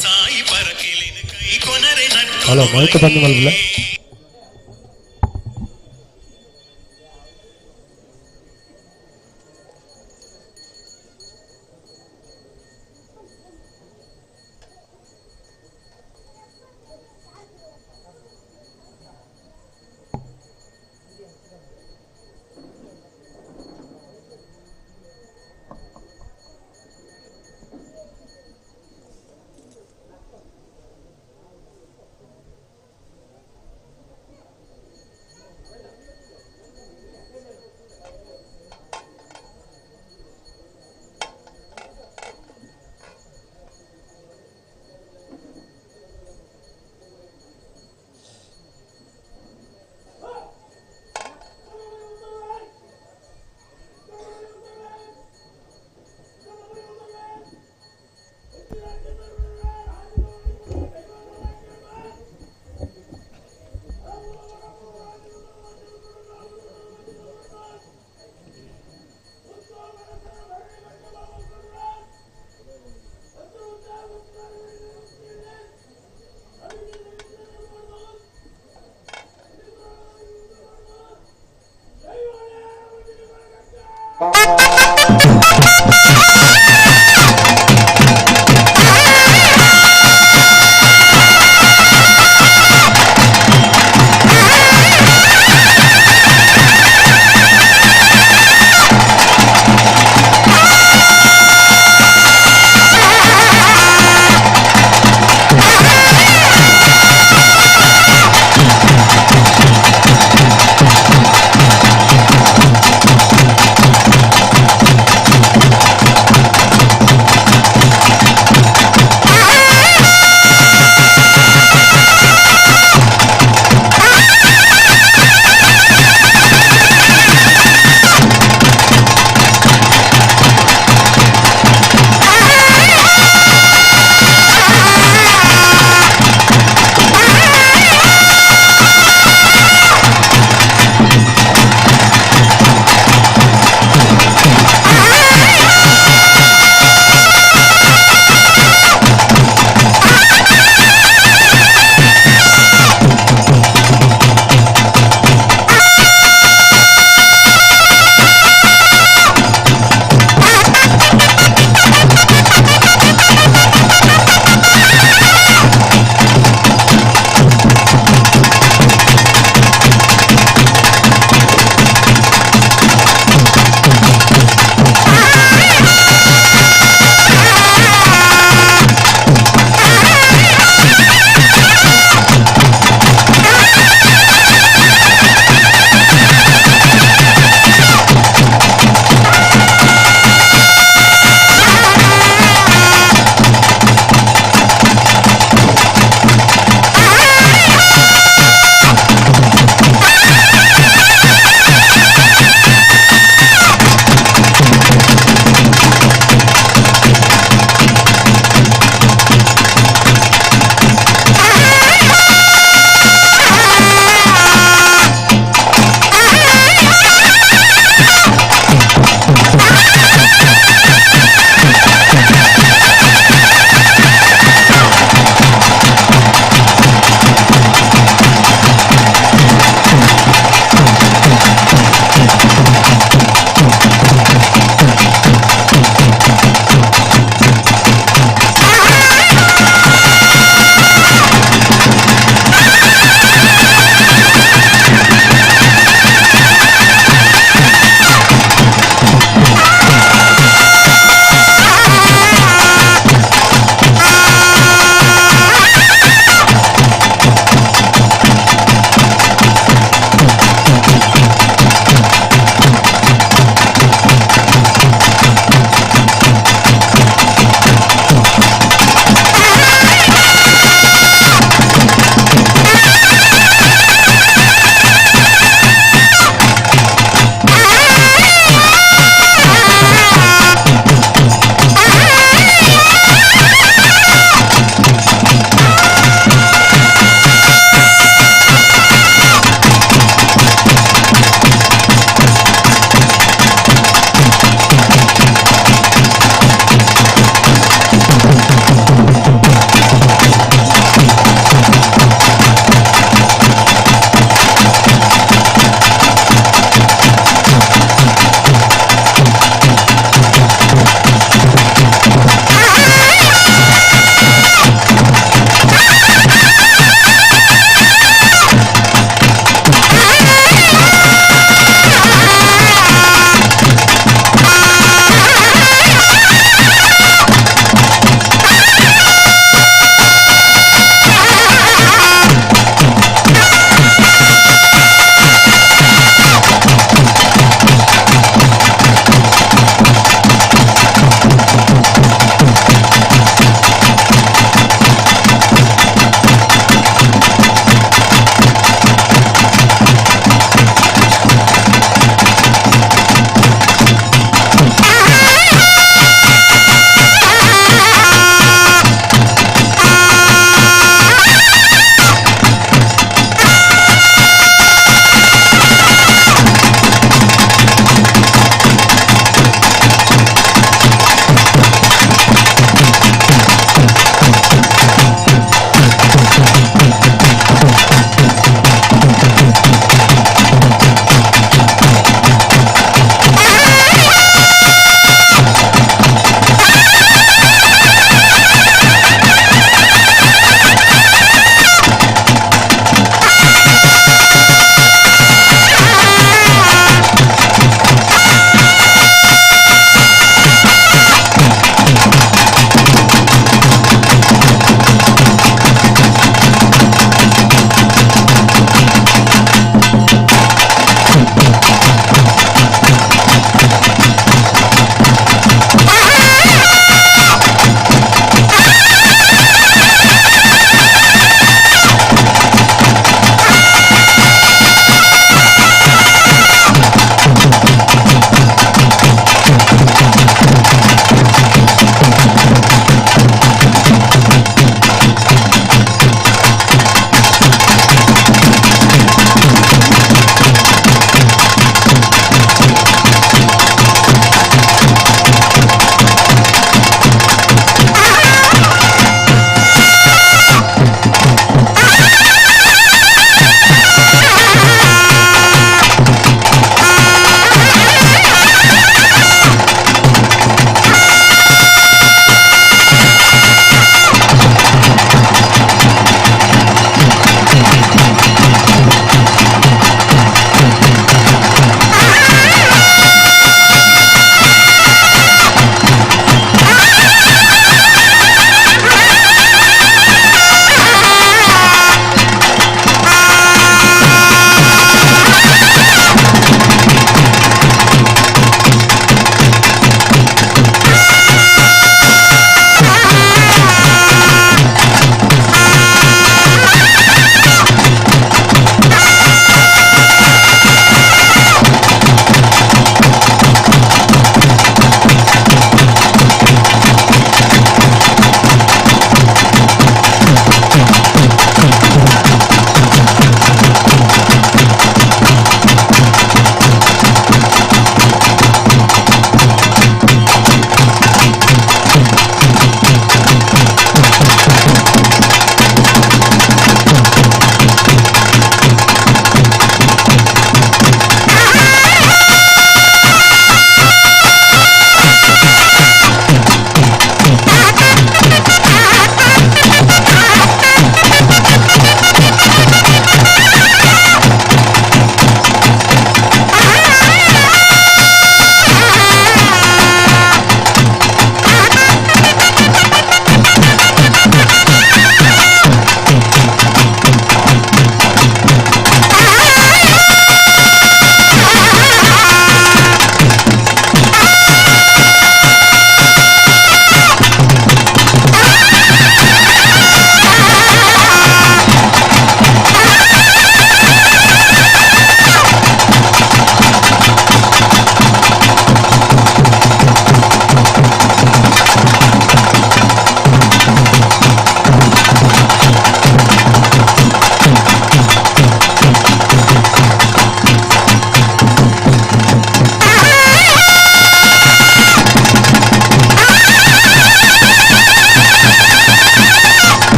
ಸಾಯಿ ಪರಕೆಲಿನ ಕೈ Konare nut hello mic bandh ಮಲ್ಪುಲೆ.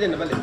ತೇಜಣ್ಣ ಬಲೆ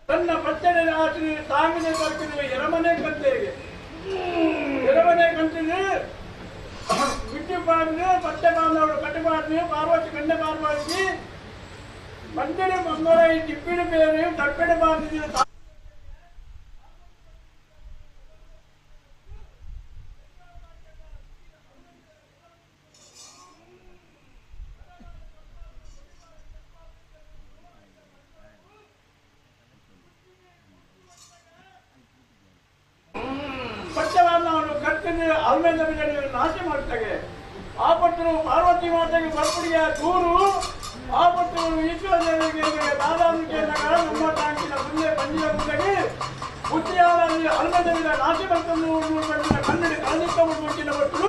ತನ್ನ ಪಚ್ಚನೆ ರಾತ್ರಿ ತಾಂಗನೆ ಬರ್ತಿರುವ ಎರಮನೆ ಕಂತೆಗೆ ಎರಮನೆ ಕಂತಿಗೆ ಬಿಟ್ಟು ಬಾರ್ದು ಬಟ್ಟೆ ಬಾಂಧವರು ಕಟ್ಟಬಾರ್ದು ಪಾರ್ವತಿ ಕಂಡೆ ಪಾರ್ವತಿ ಮಂದಿರ ಮಂಗಳ ಟಿಪ್ಪಿನ ಬೇರೆ ತಪ್ಪೆಡೆ ಬಾರ್ದಿದ್ದೀರ. ನಾಶ ಮಾಡ್ತಾಗೆ ಆ ಪಟ್ಟರು ಪಾರ್ವತಿ ಮಾತೆಗೆ ಬರ್ಪಡಿಯ ದೂರು ಆ ಪಟ್ಟರು ಈಶ್ವರನಿಗೆ ದಾದಾನುಗೆ ನಮ್ಮ ಟ್ಯಾಂಕಿನ ಮುಂದೆ ಬಂದಿನ ಮುಂದೆಗೆ ಬುದ್ಧಿಯಾರಲ್ಲಿ ಅಲ್ಮದವಿನ ನಾಶ ಮಾಡ್ತಂದು ಕನ್ನಡ ಕಳನಿತ್ತ ಮುಂಚಿನ ಪಟ್ಟರು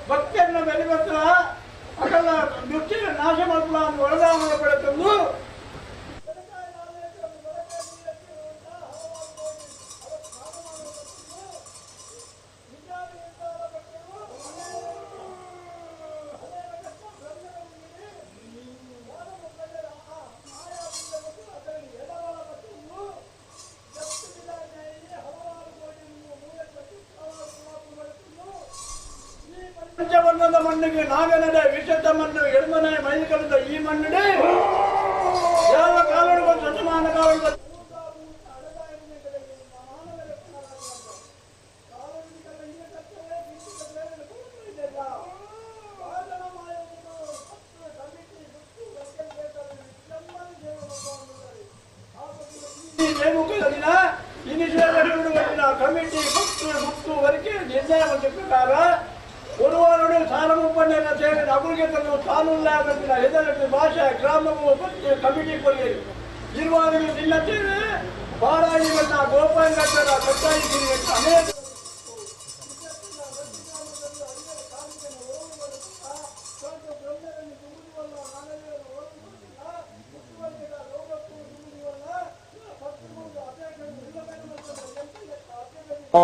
ಭಕ್ತರನ್ನ ಬೆಲೆ ಅಕಲ್ಲ ನಾಶ ಮಾಡ್ಕೊಳ ವರದಾನ ಪಡೆತಂದು ಪಂಚವರ್ಣದ ಮಣ್ಣಿಗೆ ನಾಗನಡೆ ವಿಷದ ಮಣ್ಣು ಎಡಮನೆ ಮೈಕಲದ ಈ ಮಣ್ಣಿಡೆ ಯಾವ ಕಾಲೊಳಗ ಶತಮಾನ ಕಾಲೊಳಗ ಕಮಿಟಿ ಮುಕ್ತು ಮುಕ್ತು ವರೆಗೆ ನಿರ್ಣಯ ಪ್ರಕಾರ ಒರುವಾರುಡು ಸಾರಮುಪ್ಪಣ್ಣ ಸೇರಿ ಅಗುಳಿಗೆ ತಂದು ಕಾನೂನು ಹೆದರಟ್ಟು ಭಾಷೆ ಗ್ರಾಮವು ಕಮಿಟಿ ಕೊಲ್ಲಿ ಇರುವಾರು ನಿಲ್ಲತ್ತೇವೆ ಬಾರಾಯಿ ಬಣ್ಣ ಗೋಪಾಲ ಗಟ್ಟರ ಕಟ್ಟಾಯಿ ಅನೇಕ ಆ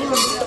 Thank you.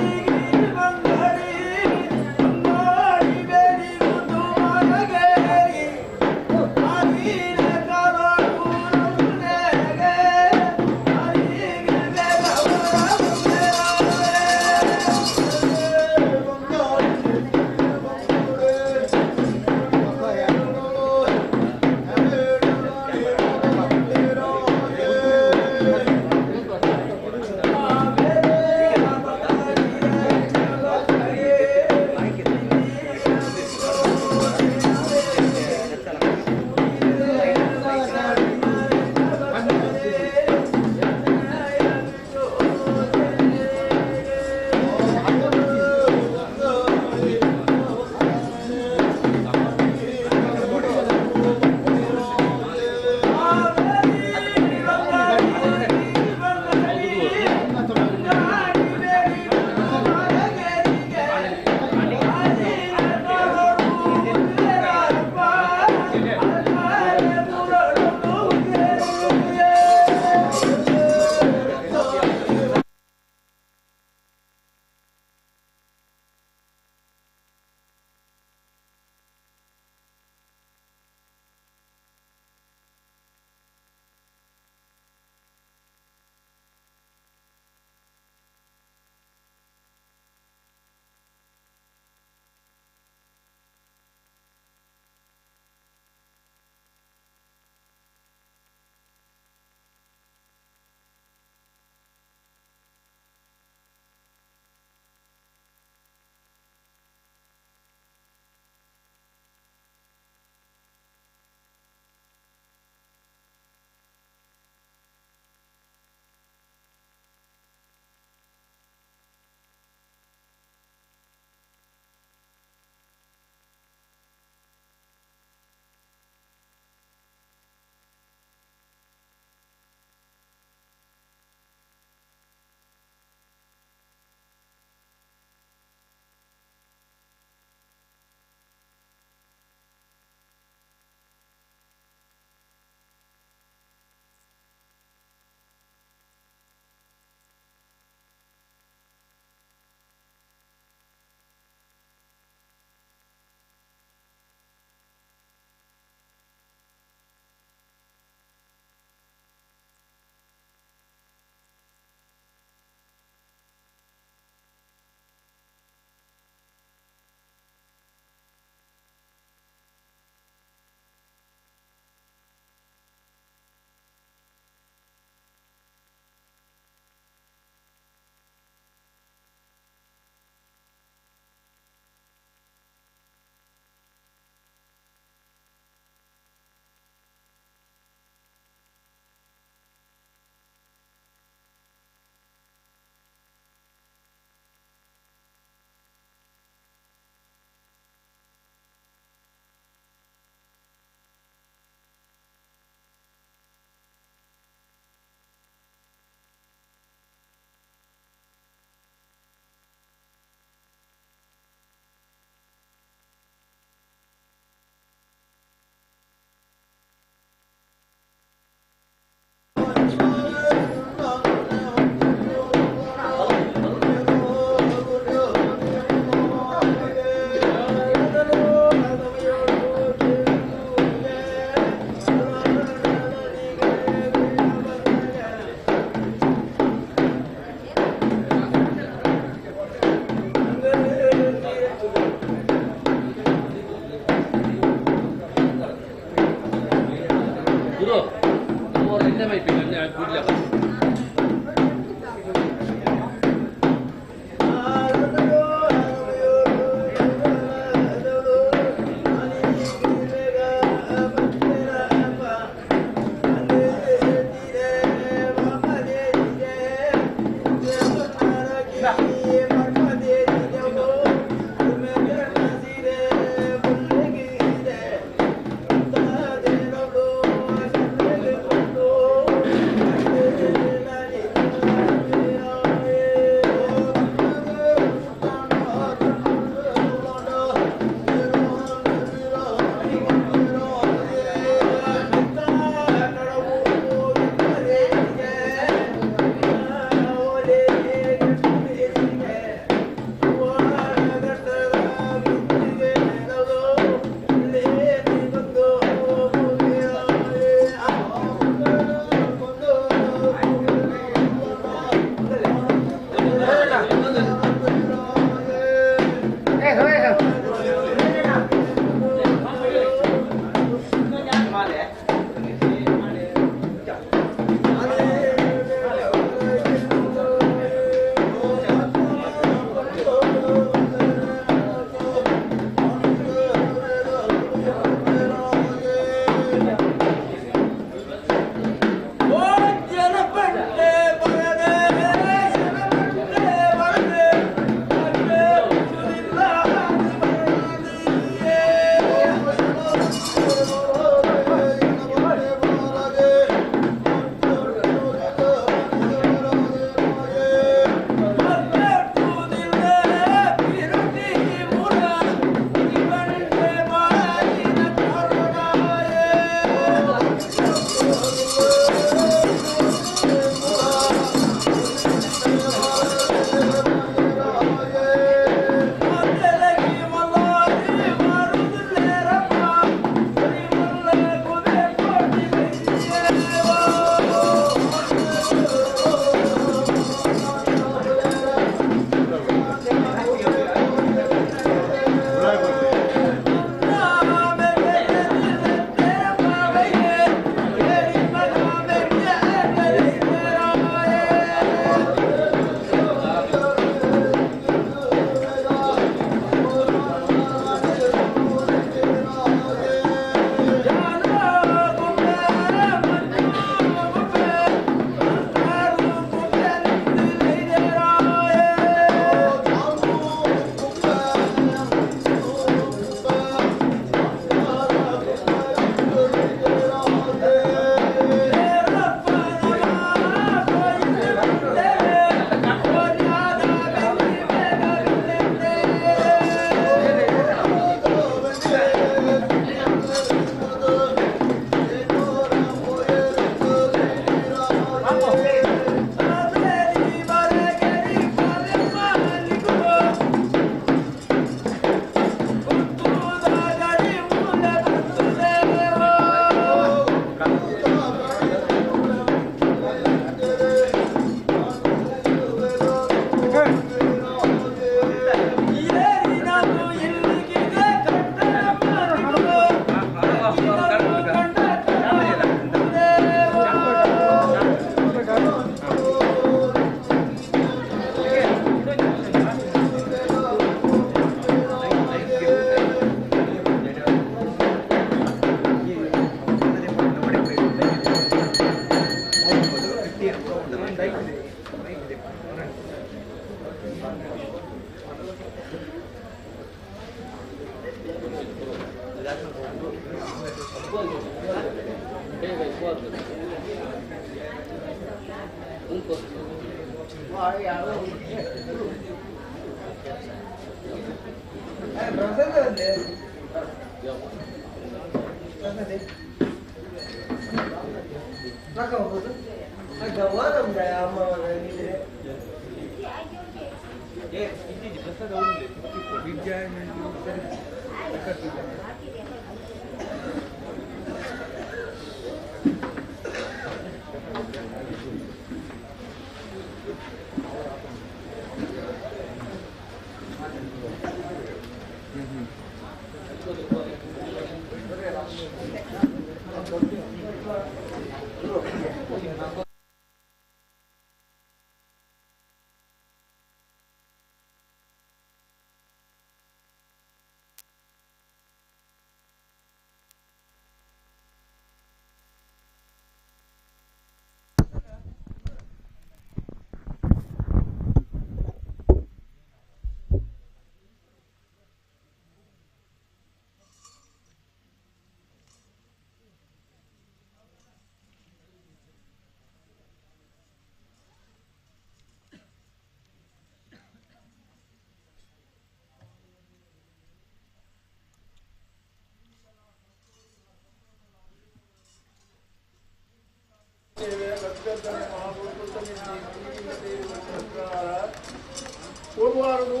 ಪೂರ್ವಾರುಡು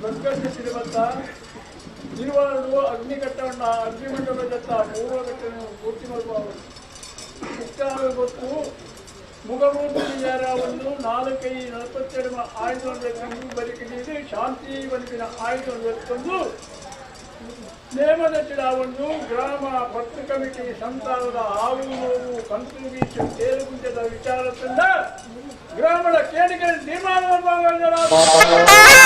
ಗಂಗನ್ನು ಸಿರಿವಂತ ತಿರುವಾರುಡು ಅಗ್ನಿಘಟ್ಟವನ್ನು ಅಗ್ನಿಮಂಡಲದತ್ತ ಪೂರ್ವಘಟ್ಟವನ್ನು ಪೂರ್ತಿ ಮಾಡುವವರು ಮುಕ್ತಾರ ಗೊತ್ತು ಮುಗಮೂರ್ತಿಯಾರ ಒಂದು ನಾಲ್ಕೈ ನಲವತ್ತೆರಡು ಆಯುಧವನ್ನು ಬದುಕಿದ್ದು ಶಾಂತಿ ಬದುಕಿನ ಆಯುಧವನ್ನು ಎತ್ಕೊಂಡು ನೇಮದ ಚಿಡಾವನ್ನು ಗ್ರಾಮ ಪತ್ರ ಕಮಿಟಿ ಸಂತಾನದ ಹಾವು ನೋವು ಕಂತು ಬೀಚು ತೇಲುಗುಂಜದ ವಿಚಾರದಿಂದ ಗ್ರಾಮದ ಕೇಳಿಗಳ ತೀರ್ಮಾನವನ್ನು Ah!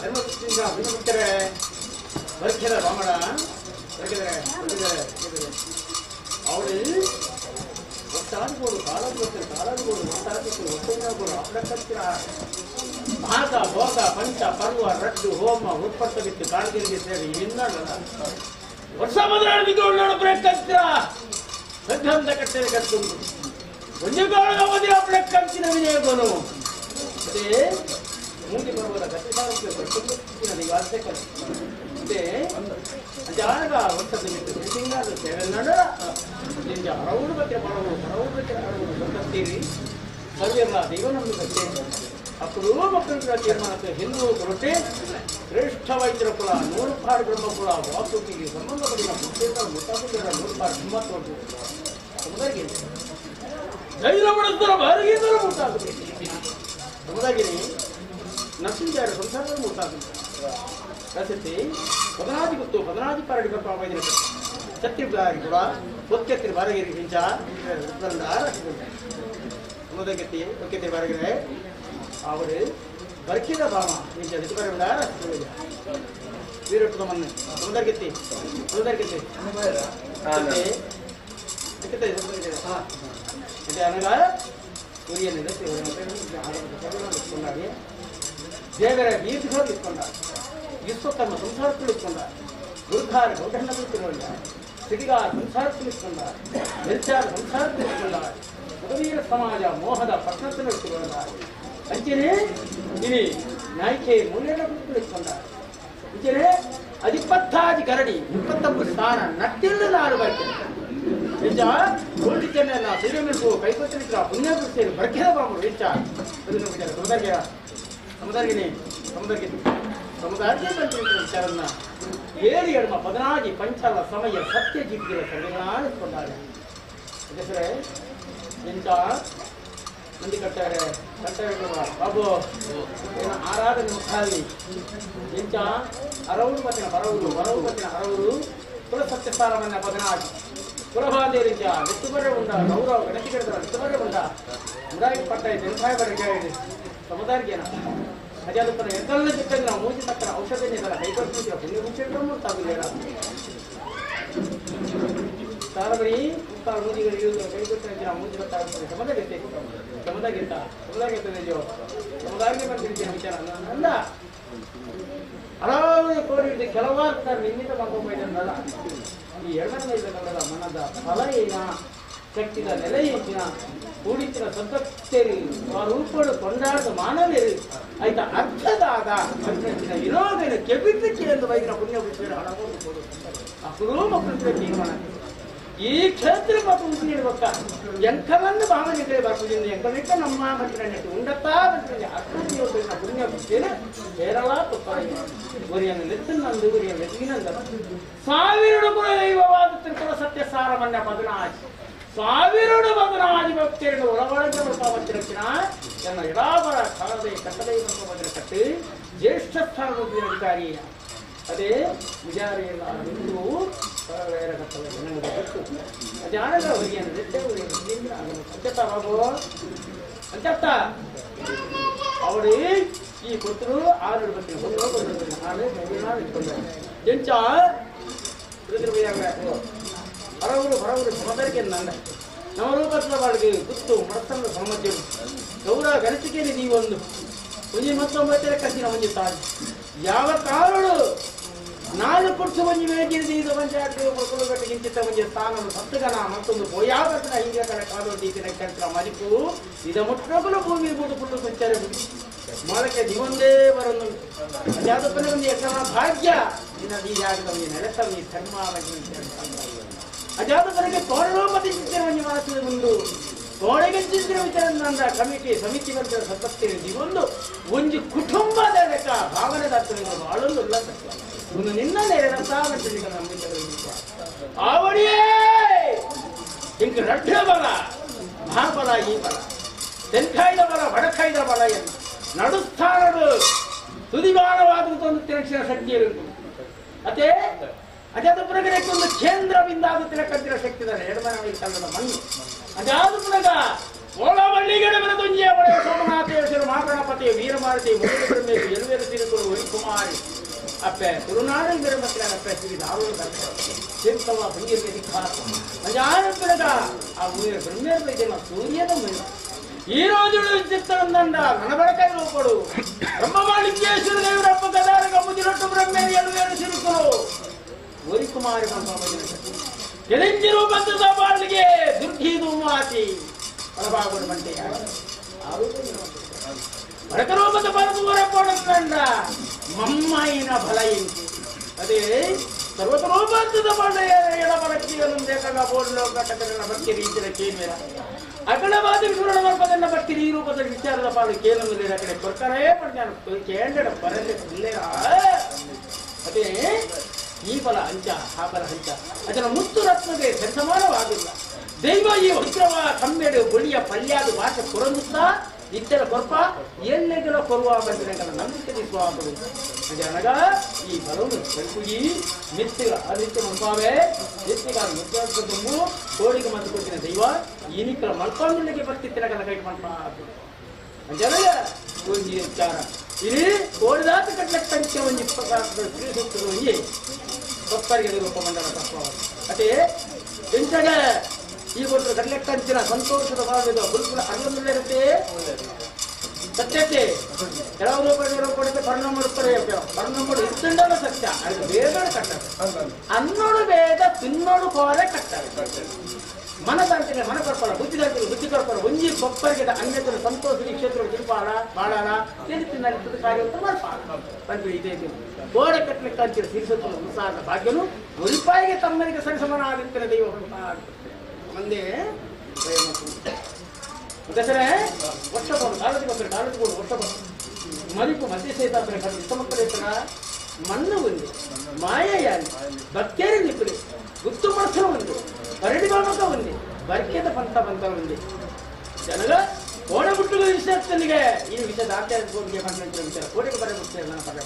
ಧರ್ಮಪುತ್ರ ಧರ್ಮಪುತ್ರರೇ ಬರ್ಕಿದ ರಾಮಣ ಬರ್ಕಿದರೆ ಬರ್ಕಿದರೆ ಬರ್ಕಿದರೆ ಅವಳು ಒಟ್ಟಾದ್ಗೋಡು ಕಾಲಾದ್ಗೋಡು ಕಾಲಾದ್ಗೋಡು ಒಟ್ಟಾದ್ಗೋಡು ಒಟ್ಟೈನಾಗೋಡು ಅಪ್ಪಡಕ್ಕತ್ತಿರ ಭಾಗ ಭೋಗ ಪಂಚ ಪರ್ವ ರಡ್ಡು ಹೋಮ ಉತ್ಪತ್ತ ಬಿತ್ತು ಕಾಡ್ಗಿರಿಗೆ ಸೇರಿ ಇವಿಂದ ವರ್ಷ ಮೊದಲಾಡಿದ ಬ್ರೇಕ್ ಹತ್ತಿರ ಸದ್ಯಂತ ಕಟ್ಟೆ ಕಟ್ಕೊಂಡು ಒಂಜುಗಾಳದ ಮೊದಲ ಬ್ರೇಕ್ ಹಚ್ಚಿನ ವಿಜಯಗೋನು ಅದೇ ಮೂಗಿ ಬರುವುದ ಕಟ್ಟೆ ಮತ್ತೆ ಜಾಗ ವರ್ಷದ ಬಿಟ್ಟು ತಿಂಗಾದ ಸೇವೆ ನಡ ಹರವು ಬತ್ತೆ ಬರವು ಹರವು ಬತ್ತೆ ಹರವು ಬರ್ತೀರಿ ಸರ್ವೆಲ್ಲ ದೈವ ನಂಬಿಕೆ అప్పుడు మక్కలు తీర్మానతో హిందూ కొరటే శ్రేష్ఠ వైద్యుల కుల నూరుపారు బ్రహ్మ కుల వాసుకి సంబంధపడిన ముట్టేంద్ర ముట్టాపుల నూరుపారు బ్రహ్మత్వం సముదాయి జైల పడుతున్న భార్గీంద్ర ముట్టాకు సముదాయిని నర్సించారు సంసారంలో ముట్టాకు రసతి పదనాది గుర్తు పదనాది పారడి వైద్యుల சத்திரி கூட ஒக்கத்திரி வரகிருக்கின்றா முதகத்தி ஒக்கத்திரி வருகிற ಅವರು ಬರ್ಕಿದ ಭಾವ ನಿಜ ಬರಬೇಡ ವೀರಟ್ಟದ ಮಣ್ಣು ಸಮುದರ್ಗತಿ ಸಮುದರ್ಗತಿ అనగా దేవర వీధిగా తీసుకున్నారు విశ్వకర్మ సంసారకులు ఇస్తున్నారు గురుధార గౌడన్నలు తిరుగున్నారు ಸಿಟಿಗಾರ ಸಂಸಾರಕ್ಕೆ ಇಟ್ಕೊಂಡಾರೆ ನೆಲ್ಚಾರ ಸಂಸಾರಕ್ಕೆ ಇಟ್ಕೊಂಡಾರೆ ಉದವೀರ ಸಮಾಜ ಮೋಹದ ಪಟ್ಟಣದಲ್ಲಿ ಇಟ್ಟುಕೊಂಡಾರೆ ಅಂಚನೆ ಇನಿ ನಾಯ್ಕೆ ಮೂಲೆಯ ಕುರಿತು ಇಟ್ಕೊಂಡಾರೆ ಅಂಚನೆ ಅದಿಪ್ಪತ್ತಾಜಿ ಗರಡಿ 29 ಸ್ಥಾನ ನಟ್ಟಿಲ್ಲದಾರು ಬರ್ತೇನೆ ನಿಜ ಗೋಲ್ಡಿ ಚೆನ್ನ ಸೂರ್ಯಮಿಲ್ಪು ಕೈಕೊತ್ತಿರ ಪುಣ್ಯ ಸೇರಿ ಬರ್ಕೆದ ಬಾಬು ಹೆಚ್ಚ ಸಮುದಾಯ ಸಮುದಾಯನೇ ಸಮುದಾಯ ಸಮುದಾಯಕ್ಕೆ ವಿಚಾರನ್ನ ಏಳು ಎಡಮ ಪದನಾಜಿ ಪಂಚಲ ಸಮಯ ಸತ್ಯ ಜೀವಿಗಳ ಸಂವಿಧಾನಿಸಿಕೊಂಡಾರೆ ಹೆಸರೇ ಎಂತ ಮಂದಿ ಕಟ್ಟಾರೆ ಕಟ್ಟಾರೆ ಬಾಬು ಏನು ಆರಾಧನೆ ಮುಖಾಲಿ ಎಂತ ಅರವರು ಪತ್ತಿನ ಬರವರು ಬರವು ಪತ್ತಿನ ಅರವರು ಕುಲ ಸತ್ಯಸ್ಥಾನವನ್ನ ಪದನಾಜಿ ಕುಲಬಾಂಧೇರಿಂಚ ನೆತ್ತುಬರ್ರೆ ಉಂಡ ಗೌರವ ಗಣತಿ ಕಡಿದ್ರ ನೆತ್ತುಬರ್ರೆ ಉಂಡ ಮುದಾಯಿ ಪಟ್ಟ ತೆಂಕಾಯ ಬರಗೆ ಸಮುದಾಯಕ್ಕೇನ ಅಜಾದಪ್ಪನ ಎಂತೆಲ್ಲ ಚಿಕ್ಕಂದ್ರೆ ನಾವು ಮೂಜಿ ತಕ್ಕನ ಔಷಧಿ ಇದಲ್ಲ ಕೈಗೊಳ್ತಿದ್ರ ಪುಣ್ಯ ಮುಚ್ಚ ಸಾರಬರಿ ಮುಕ್ತಾರ ಮೂಜಿಗಳು ಕೈಗೊಳ್ತಿದ್ರೆ ಮೂಜಿ ಗೊತ್ತಾಗ್ತದೆ ಸಮುದಾಯ ಸಮುದಾಯ ಸಮುದಾಯ ಸಮುದಾಯಕ್ಕೆ ಬಂದಿದ್ದ ವಿಚಾರ ಅಲ್ಲ ಹಲವಾರು ಕೋರಿ ಕೆಲವಾರು ನಿನ್ನಿಂದ ಮಾಡ್ಕೊಂಡ್ಬಲ್ಲ ಈ ಎರಡನೇ ಮನದ ಫಲ ಏನ ಶಕ್ತಿದ ನೆಲೆಯಿನ ಕೂಡಿತ್ತಿನ ಸದ್ಭಕ್ತರು ಸ್ವರೂಪಗಳು ಕೊಂಡಾಡದ ಮಾನವರು ಆಯ್ತ ಅರ್ಥದಾದ ವಿನೋದನ ಕೆಬಿದ್ದಕ್ಕೆ ಎಂದು ವೈದ್ಯನ ಪುಣ್ಯ ಬಿಟ್ಟರೆ ಹಣ ಅಪರೂ ಮಕ್ಕಳು ತೀರ್ಮಾನ ಈ ಕ್ಷೇತ್ರ ಮಾತು ನೀಡಬೇಕ ಎಂಕವನ್ನು ಭಾವನೆ ಬರ್ಪುದಿಂದ ಎಂಕವಿಟ್ಟ ನಮ್ಮ ಮಂತ್ರಿ ಉಂಡತ್ತಾ ಮಂತ್ರಿ ಅರ್ಥ ಪುಣ್ಯ ಬಿಟ್ಟೇನೆ ಕೇರಳ ಗುರಿಯನ್ನು ನೆತ್ತಿನಂದು ಗುರಿಯನ್ನು ನೆತ್ತಿನಂದ ಸಾವಿರ ಗುಣ ದೈವವಾದ ತ್ರಿಪುರ ಸತ್ಯ ಸಾರವನ್ನ ಪದನಾಜಿ ಸಾವಿರ ಬದನಾಜಿ ಭಕ್ತರನ್ನು ಒಳಗೊಳಗೆ ಬರ್ಪಾವತ್ತಿರಚಿನ ತನ್ನ ಎಡಾಬರ ಕಾಲದ ಕಟ್ಟಲೈ ಬಂದ ಕಟ್ಟು ಜ್ಯೇಷ್ಠ ಸ್ಥಾನದ ಅಧಿಕಾರಿ ಅದೇ ವಿಚಾರಿಯಲ್ಲ ನಿಂತು ಅಜಾನದ ಹುರಿಯನ್ನು ನೆಟ್ಟೆ ಅಂಚತ್ತ ಬಾಬು ಅಂಚತ್ತ ಅವರು ಈ ಕೊಟ್ಟರು ಆರು ಬರ್ತೀನಿ ಆರು ಇಟ್ಕೊಂಡ ಎಂಚ ಹರವರು ಹೊರವರು ಸಮದರಿಗೆ ನನ್ನ ನವರೂಪದ ಬಾಳಿಗೆ ಗುತ್ತು ಮಡತನ ಸಾಮರ್ಥ್ಯ ಗೌರ ಗಣತಿಕೆಯಲ್ಲಿ ನೀವೊಂದು ಒಂಜಿ ಮತ್ತೊಂಬತ್ತರ ಕಸಿನ ಒಂಜಿ ತಾಳಿ ಯಾವ ಕಾರಣ ನಾಲ್ಕು ಪುರುಷ ಒಂಜಿ ಮೇಗಿರಿದ ಇದು ಪಂಚಾಯತ್ ಗಿಂಚಿತ ಒಂಜಿ ಸ್ಥಾನವನ್ನು ಸತ್ತುಗನ ಮತ್ತೊಂದು ಪೋಯಾಗತನ ಹಿಂಗೆ ಕಡೆ ಕಾಲು ದೀಪಿನ ಕಂತ್ರ ಮರಿಪು ಇದ ಮುಟ್ಟೊಗಲು ಭೂಮಿ ಬೂದು ಪುಲ್ಲು ಸಂಚಾರ ಮೊಳಕೆ ದಿವಂದೇ ಬರೊಂದು ಅಜಾದಪ್ಪನೇ ಒಂದು ಯಶನ ಭಾಗ್ಯ ಇನ್ನ ಈ ಜಾಗದ ಒಂದು ನೆಲೆಸ ಈ ಧರ್ಮ ಅಜಾದಪ್ಪನಿಗೆ ಕೋರಲೋ ಮತ್ತೆ ಚಿತ್ರ ಮನಸ್ಸಿನ ಮುಂದು ಕೋಣೆಗೆ ಚಿತ್ರ ವಿಚಾರ ಕಮಿಟಿ ಸಮಿತಿ ಬಂದ ಸತ್ತೇನೆ ಒಂದು ಒಂದು ಕುಟುಂಬದ ಲೆಕ್ಕ ಭಾವನೆ ದಾಖಲೆ ಬಾಳೊಂದು ಇಲ್ಲ ಒಂದು ನಿನ್ನ ಆವಡಿಯೇ ಇಂಕ ರಡ್ಡ ಬಲ ಮಹಾಬಲ ಈ ಬಲ ತೆನ್ಕಾಯ್ದ ಬಲ ಬಡಕಾಯ್ದ ಬಲ ಎಂದು ನಡುಸ್ಥಾನಡು ತುದಿಬಾಣವಾದಂತ ಒಂದು ತಿರಕ್ಷಣ ಶಕ್ತಿ ಇರುವುದು ಅದೇ ಅದಾದ ಪುನಗರಕ್ಕೊಂದು ಕೇಂದ್ರ ಬಿಂದಾದ ತಿರಕಂತಿರೋ ಶಕ್ತಿ ಇದ್ದಾರೆ ಎಡಮನ ಕನ್ನಡ ಮಣ್ಣು ಅದಾದ ಪುನಗ ಓಲವಳ್ಳಿಗಡೆ ಬರದೊಂಜಿಯ ಒಡೆಯ ಸೋಮನಾಥೇಶ್ವರ ಮಹಾಗಣಪತಿ ವೀರಮಾರತಿ ಮುರುಘಬ್ರಹ್ಮೇಶು ಎಲುವೇರು ತಿರುಕುಳು ವೈಕುಮಾರಿ ಅಪ್ಪೆ ತುಳುನಾಡು ವೀರಮಕ್ಕಿನ ಅಪ್ಪೆ ಶ್ರೀ ದಾರುಣ ತೀರ್ಥವ ಬಂಗಿರ್ಗೆ ದಿಕ್ಕಾತ ಮಂಜಾನಂತರಗ ಆ ವೀರ ಬ್ರಹ್ಮೇರ ಇದನ್ನ ಸೂರ್ಯನ ಮಹಿಮ ಈ రోజు ಚಿತ್ತనంದಂಡ ನನಬಳಕೈ ರೂಪಡು ಬ್ರಹ್ಮಮಾಳಿಂಗೇಶ್ವರ ದೇವರಪ್ಪ ಗದಾರಗ ಮುದಿರೊಟ್ಟು ಬ್ರಹ್ಮೇರು ಎಲುವೇರು ಸಿರುಕುಳು ವೈಕುಮಾರಿ ಕೆಳಿಂಜಿ ರೂಪದ ಬಾಳಿಗೆ ದುರ್ಗೀದು ಮಾತಿ ಪ್ರಭಾಗುడు ಮಂಟೆಯ ಬಡಕರೂಪದ ಬರದೂರ ಕೊಡಂಡ ಮಮ್ಮಾಯಿನ ಬಲ ಇಂಕು ಅದೇ ಸರ್ವತರೂಪದ ಬಾಳೆಯ ಎಡಬಲಕ್ಕಿಯನ್ನು ಬೇಕಾಗ ಬೋಡ್ಲೋ ಕಟಕರನ್ನ ಭಕ್ತಿ ರೀತಿಯ ಕೇಮೇರ ಅಕಡವಾದ ವಿಶ್ವರಣ ವರ್ಪದನ್ನ ಭಕ್ತಿ ಈ ರೂಪದ ವಿಚಾರದ ಪಾಡು ಕೇನೊಂದು ಕಡೆ ಕೊರ್ಕರೇ ಪಡ್ಯಾನು ಕೇಂದ್ರ ಬರಲೆ ಅದೇ ಈ ಬಲ ಹಂಚ ಆ ಬಲ ಹಂಚ ಅದರ ಮುತ್ತು ರತ್ನಗೆ ಸರಿಸಮಾನವಾಗಿಲ್ಲ. ದೈವ ಈ ವಜ್ರವ ಕಮ್ಮೆಡು ಬಳಿಯ ಪಲ್ಯಾದು ಭಾಷೆ ಕೊರಂದುತ್ತಾ ಇತ್ತರ ಕೊರ್ಪ ಎಲ್ಲೆಗಳ ಕೊರುವ ಬಂದಿರಗಳ ನಂಬಿಕೆ ಸ್ವಾಮಿಗಳು ಜನಗ ಈ ಬಲವನ್ನು ಕಲ್ಪುಗಿ ಮಿತ್ತಿಗ ಅದಿತ್ಯ ಮಲ್ಪಾವೆ ಮಿತ್ತಿಗ ಮುದ್ದ ತುಂಬು ಕೋಡಿಗೆ ಮದ್ದು ಕೊಟ್ಟಿನ ದೈವ ಈನಿಕರ ಮಲ್ಪಾಂದಿಗೆ ಬರ್ತಿತ್ತಿನ ಕೈ ಮಲ್ಪ ಜನಗ ಒಂದು ವಿಚಾರ ಇಲ್ಲಿ ಕೋಡಿದಾತ ಕಟ್ಲಕ್ಕೆ ಕಂಚೆ ಒಂಜಿ ಶ್ರೀ ಸೂಕ್ತದ ಒಂಜಿ ಭಕ್ತರಿಗೆ ರೂಪ ಮಂಡಲ ತತ್ವ ಅದೇ ಎಂಚಾಗ ಈ ಒಂದು ಕಡ್ಲೆಕ್ಕಂಚಿನ ಸಂತೋಷದ ಭಾವದ ಬುಲ್ಬುಲ ಅಲ್ಲೊಂದಿರುತ್ತೆ ಸತ್ಯಕ್ಕೆ ಕೆಲವು ರೂಪಾಯಿ ಕೊಡುತ್ತೆ ಪರ್ಣಮುಡುತ್ತಾರೆ ಪರ್ಣಮುಡು ಇತ್ತಂಡಲ್ಲ ಸತ್ಯ ಅದು ಬೇಗ ಕಟ್ಟರೆ ಅನ್ನೋಡು ಬೇಗ ತಿನ್ನೋಡು ಕೋರೆ ಕಟ್ಟರೆ ಮನದಾಂತಿಗೆ ಮನ ಕರ್ಪರ ಬುದ್ಧಿದಾಂತಿಗೆ ಬುದ್ಧಿ ಕರ್ಪರ ಒಂಜಿ ಕೊಪ್ಪರಿಗೆ ಅನ್ಯತರ ಸಂತೋಷ ಈ ಕ್ಷೇತ್ರ ತಿರುಪಾಡ ಬಾಳಾರ ತಿರುತಿನಲ್ಲಿ ಕಾರ್ಯ ಮಾಡ್ಪಾಡ ಬಂದು ಇದೇ ಗೋಡೆ ಕಟ್ಟಲಿಕ್ಕೆ ಅಂಚಿನ ಸಿರಿಸತ್ತು ಉತ್ಸಾಹದ ಭಾಗ್ಯನು ಒಲಿಪಾಯಿಗೆ ತಮ್ಮನಿಗೆ ಸರಿಸಮಾನ ಆಗಿರ್ತಾರೆ ದೈವ ಒಂದೇ ದಸರೆ ವರ್ಷ ಕೊಡು ಕಾಲದ ಕಾಲದ ಕೊಡು ವರ್ಷ ಕೊಡು ಮರಿಪು ಮಧ್ಯ ಸೇತಾದ್ರೆ ಇಷ್ಟ ಮಕ್ಕಳ ಮಣ್ಣು ఉంది మాయయాలి బక్కేరి నిప్పులు గుర్తు మనసులో ఉంది పరడి బామక ఉంది బర్కేత పంత పంత ఉంది ಜನಗ ಕೋಣಗುಟ್ಟುಗ ವಿಷಯಕ್ಕೆ ಈ ವಿಷಯದ ಆಚಾರ್ಯ ಪಂಡ ವಿಚಾರ ಕೋಟೆಗೆ ಬರಬಿಡ್ತಾರೆ ನನ್ನ ಪದ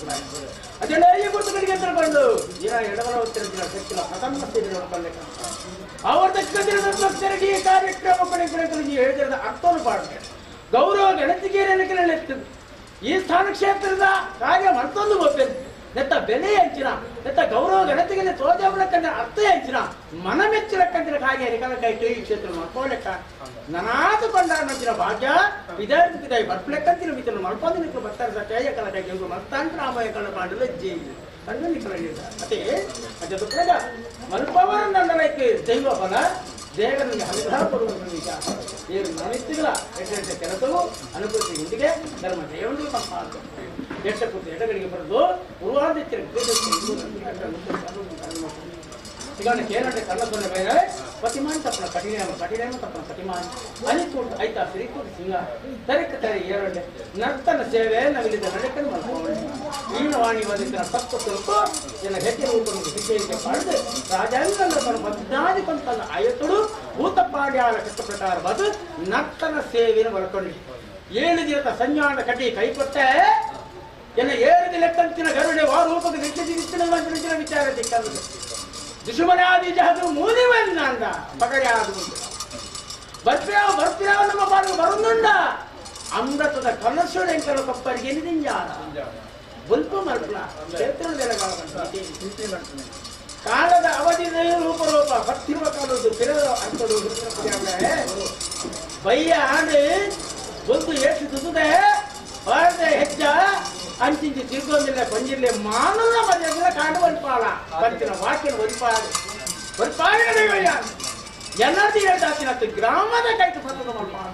ಅದೆಲ್ಲ ಈ ಗುರ್ತುಗಳಿಗೆ ತಿಳ್ಕೊಂಡು ದಿನ ಎಡಬಲ ಉತ್ತರ ಶಕ್ತಿಲ ಪ್ರಥಮ ಸ್ಥಿತಿ ಅವರ ತಕ್ಕ ಈ ಕಾರ್ಯಕ್ರಮ ಹೇಳಿದ ಅರ್ಥವನ್ನು ಪಾಡ ಗೌರವ ಗಣತಿಗೆ ಈ ಸ್ಥಾನ ಕ್ಷೇತ್ರದ ಕಾರ್ಯ ಮತ್ತೊಂದು ಗೊತ್ತಿದೆ ನೆತ್ತ ಬೆಲೆ ಹಂಚಿನ ನೆತ್ತ ಗೌರವ ಗಣತಿಗೆ ತೋಜಾಬಲಕ್ಕಂದ್ರೆ ಅರ್ಥ ಹಂಚಿನ ಮನ ಮೆಚ್ಚಿರಕ್ಕಂತಿನ ಕಾರ್ಯ ಕೈಟು ಈ ಕ್ಷೇತ್ರ ಮಲ್ಕೋಲೆಕ್ಕ ನನಾದು ಕೊಂಡಾಡಿನ ಭಾಗ್ಯ ಇದಾಯಿ ಬರ್ಪ್ಲೆಕ್ಕಂತಿನ ಮಿತ್ರ ಮಲ್ಪಂದು ನಿಕ್ಕು ಬರ್ತಾರೆ ಸತ್ಯ ಕಲ ಕೈ ಮಲ್ತಾಂತ್ರ ಆಮಯ ಕಳ್ಳ ಪಾಂಡಲ ಜಿ ಕಣ್ಣು ನಿಕ್ಕಲ ಅದೇ ಅದೇ ಪ್ರಜ ಮಲ್ಪವರ ನಂದಲಕ್ಕೆ ದೈವ ಫಲ ದೇವರಲ್ಲಿ ಅನುಗ್ರಹ ಕೊಡುವ ವಿಚಾರ ಏನು ನಾನಿತ್ತಿಗಳ ಎಷ್ಟೆಷ್ಟ ಕೆಲಸವು ಅನುಕೂಲತೆ ಹಿಂದಿಗೆ ಧರ್ಮ ಜಯವಂತಿಗೆ ಪಂಪ ಎಷ್ಟ ಕೂತು ಎಡಗಡೆಗೆ ಬರೆದು ಪೂರ್ವಾದಿತ್ಯ ಈಗ ಕೇರಳ ಕಳ್ಳ ಸೊನ್ನೆ ಬೇರೆ ಪತಿಮಾನ್ ತಪ್ಪನ ಕಠಿಣ ಕಠಿಣ ತಪ್ಪನ ಪತಿಮಾನ್ ಅನಿಕೂಟ ಆಯ್ತಾ ಸಿರಿಕೂಟ ಸಿಂಗ ತರಕ ತರೆ ಏರೊಂಡೆ ನರ್ತನ ಸೇವೆ ನವಿಲಿದ ನಡೆಕನ್ನು ಮಲ್ಪೋಣ ವೀಣವಾಣಿ ವದಿತನ ತತ್ವ ಸ್ವಲ್ಪ ಜನ ಹೆಚ್ಚಿನ ರೂಪವನ್ನು ವಿಜಯಕ್ಕೆ ಪಡೆದು ರಾಜಾಂಗನ ತನ್ನ ಬದ್ದಾದಿ ತನ್ನ ಆಯತುಡು ಭೂತಪಾಡ್ಯಾಲ ಕಷ್ಟ ಪ್ರಕಾರವಾದ ನರ್ತನ ಸೇವೆಯನ್ನು ಬರ್ಕೊಂಡು 7 ದಿನದ ಸಂಜ್ಞಾನ ಕಟ್ಟಿ ಕೈ ಕೊಟ್ಟೆ ಎಲ್ಲ ಏರಿದ ಲೆಕ್ಕಂತಿನ ಗರುಡೆ ವಾರೂಪದ ನಿತ್ಯ ವಿಚಾರ ದಿಕ್ಕಂದು ದುಶ್ಮನಾದಿ ಜಹದು ಮೂಲಿವಂದ ಪಗರ್ಯಾದು ಬರ್ಪಿರಾವ್ ಬರ್ಪಿರಾವ್ ನಮ್ಮ ಪಾಲು ಬರುಂದುಂಡ ಅಮೃತದ ಕನಸು ಎಂಕಲ ಕೊಪ್ಪರಿಗೆ ನಿಂಜಾರ ಬುಲ್ಪು ಮಲ್ಪಲ ಕ್ಷೇತ್ರ ಕಾಲದ ಅವಧಿ ರೂಪರೂಪ ಭಕ್ತಿರುವ ಕಾಲದ್ದು ಪಿರದ ಅರ್ಥದು ಬಯ್ಯ ಆಂಡು ಒಂದು ಎಷ್ಟು ತುಸುದೆ ಬಾರದೆ ಹೆಚ್ಚ ಅಂಚಿಂಚಿ ತಿರ್ಗೊಂದಿಲ್ಲ ಕೊಂಜಿಲ್ಲೆ ಮಾನವ ಮರ್ಯಾದೆ ಕಾಡು ಒಲ್ಪಾಳ ಬರ್ತಿನ ವಾಕ್ಯನ ಒಲ್ಪಾಳ ಒಲ್ಪಾಳ ಎಲ್ಲದೂ ಹೇಳ್ತಾತಿನ ಗ್ರಾಮದ ಕೈತು ಪತ್ತದ ಮಲ್ಪಾಳ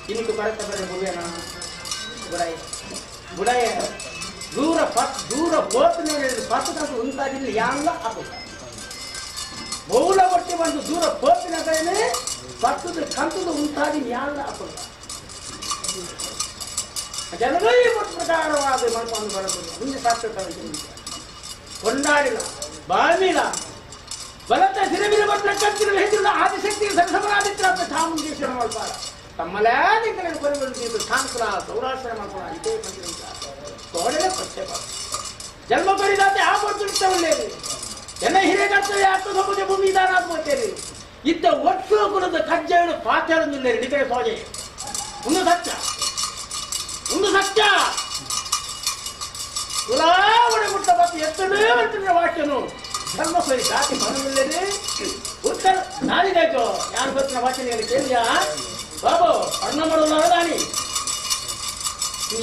ಇನ್ನು ಬರತ್ತ ಬರ ಬುಡೇನ ಬುಡಾಯ ಬುಡಾಯ ದೂರ ಪತ್ ದೂರ ಬೋತನೆ ಪತ್ತದ ಉಂಟಾಗಿಲ್ಲ ಯಾಂಗ ಅಪು ಬಹುಳ ಬಟ್ಟೆ ಬಂದು ದೂರ ಬೋತಿನ ಕೈನೇ ಪತ್ತದ ಕಂತದ ಉಂಟಾಗಿ ಯಾಂಗ ಅಪು ಜನಗೈ ಪ್ರಕಾರವಾದ ಮನಸ್ಸನ್ನು ಬರಬಹುದು ಮುಂದೆ ಸಾಕ್ಷಾತ್ ಕೊಂಡಾಡಿಲ್ಲ ಬಾಳ್ಮಿಲ್ಲ ಬಲತ ಸಿರಬಿರ ಬರ್ತಕ್ಕಂತಿರುವ ಹೆಚ್ಚಿನ ಆದಿಶಕ್ತಿ ಸರಸಮರಾದಿತ್ರ ಚಾಮುಂಡೇಶ್ವರ ಮಲ್ಪಾರ ತಮ್ಮಲೇ ಕೊನೆಗಳು ಸಾಂಕುಲ ಸೌರಾಷ್ಟ್ರ ಮಲ್ಪಾರ ಇದೇ ಬಂದಿರುವಂತ ಕೋಡಲೆ ಪ್ರಕ್ಷೇಪ ಜನ್ಮ ಪರಿದಾತೆ ಆ ಒಳ್ಳೆಯದು ಎಲ್ಲ ಹಿರಿಯ ಕರ್ತವ್ಯ ಆತ್ಮ ಭೂಮಿ ದಾನ ಆತ್ಮಹತ್ಯೆ ಇತ್ತ ಒಟ್ಟು ಕುಲದ ಕಜ್ಜಾಯನು ಪಾಚಾರೊಂದಿಲ್ಲ ನಿಕಡೆ ಸೋಜೆ ಒಂದು ಸತ್ಯ ಒಂದು ಸತ್ಯ ಕುಲಾವಣೆ ಮುಟ್ಟ ಮತ್ತು ಎತ್ತಡೇ ಅಂತಿದ್ರೆ ವಾಕ್ಯನು ಧರ್ಮ ಸರಿ ಜಾತಿ ಮನವಿಲ್ಲದೆ ಉತ್ತರ ನಾನಿದಾಯ್ತು ಯಾರು ಗೊತ್ತಿನ ವಾಕ್ಯ ಕೇಳಿಯಾ ಬಾಬು ಅಣ್ಣ ಮಾಡೋಲ್ಲ ದಾನಿ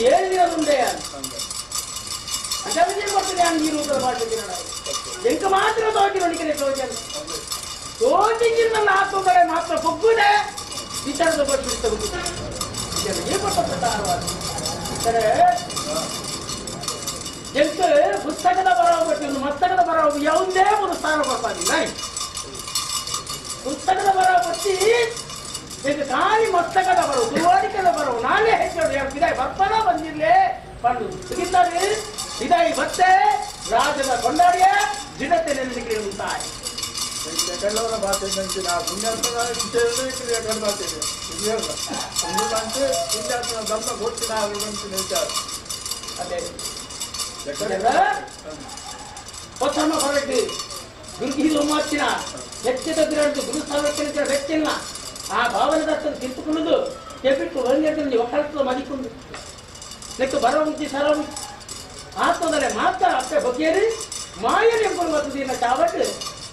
ಏನು ದಿನದುಂಡೆ ಅಜಾವಿಜಯ ಕೊಡ್ತದೆ ಆ ನೀರು ಉತ್ತರ ಮಾಡ್ತಿದ್ದೀರ ಎಂಕ ಮಾತ್ರ ತೋಟಿ ನೋಡಿಕೆ ತೋಜನ್ ತೋಟಿಗಿನ್ನ ಹಾಕುಗಳೇ ಮಾತ್ರ ಪೊಗ್ಗುದೆ ವಿಚಾರದ ಕೊಟ್ಟು ಸರಿ ಎಂತ ಪುಸ್ತಕದ ಬರಹ ಕೊಟ್ಟು ಮಸ್ತಕದ ಬರಹ ಯಾವುದೇ ಒಂದು ಸ್ಥಾನ ಕೊಡ್ತಾರಿಲ್ಲ. ಪುಸ್ತಕದ ಬರಹ ಕೊಟ್ಟು ಇದು ಖಾಲಿ ಮಸ್ತಕದ ಬರವು ತುರುವಾಡಿಕೆದ ಬರವು ನಾನೇ ಹೆಚ್ಚು ಇದಾಯಿ ಬರ್ಪದ ಬಂದಿರ್ಲೆ ಬಂದು ಸಿಗಿದ್ದಾರೆ ಇದಾಯಿ ಬತ್ತೆ ರಾಜದ ಕೊಂಡಾಡಿಯ ಜಿಡತೆ ನೆನಪಿಗೆ ಉಂಟಾಯಿ. ಕಳ್ಳವರ ಭಾಷೆ ನಂಚಿನ ಪುಣ್ಯಾತ್ಮನ ವಿಷಯದಲ್ಲಿ ಕಡ್ದಾತೇನೆ ಒಂದು ಪುಣ್ಯಾತ್ಮನ ಧರ್ಮ ಗೊತ್ತಿನ ವಿಚಾರ ಅದೇ ಹೊಸಮ ಹೊರಟು ದುರ್ಗಿ ಮಾತಿನ ಹೆಚ್ಚದ ಬಿರಡು ಗುರುಸ್ಥಾನಕ್ಕೆ ವ್ಯಕ್ತಿಲ್ಲ ಆ ಭಾವನೆ ದತ್ತನ್ನು ತಿಂತುಕೊಳ್ಳುದು ಕೆಬಿಟ್ಟು ಒಂದೆರಡು ಒಕ್ಕಲತ್ತ ಮದಿಕೊಂಡು ನೆಕ್ಕು ಬರ ಮುಂಚೆ ಸರ ಆತ್ಮದಲ್ಲೇ ಮಾತ್ರ ಅತ್ತೆ ಬಗ್ಗೆಯರಿ ಮಾಯನೆ ಎಂಬುವ ಚಾವಟ್ಟು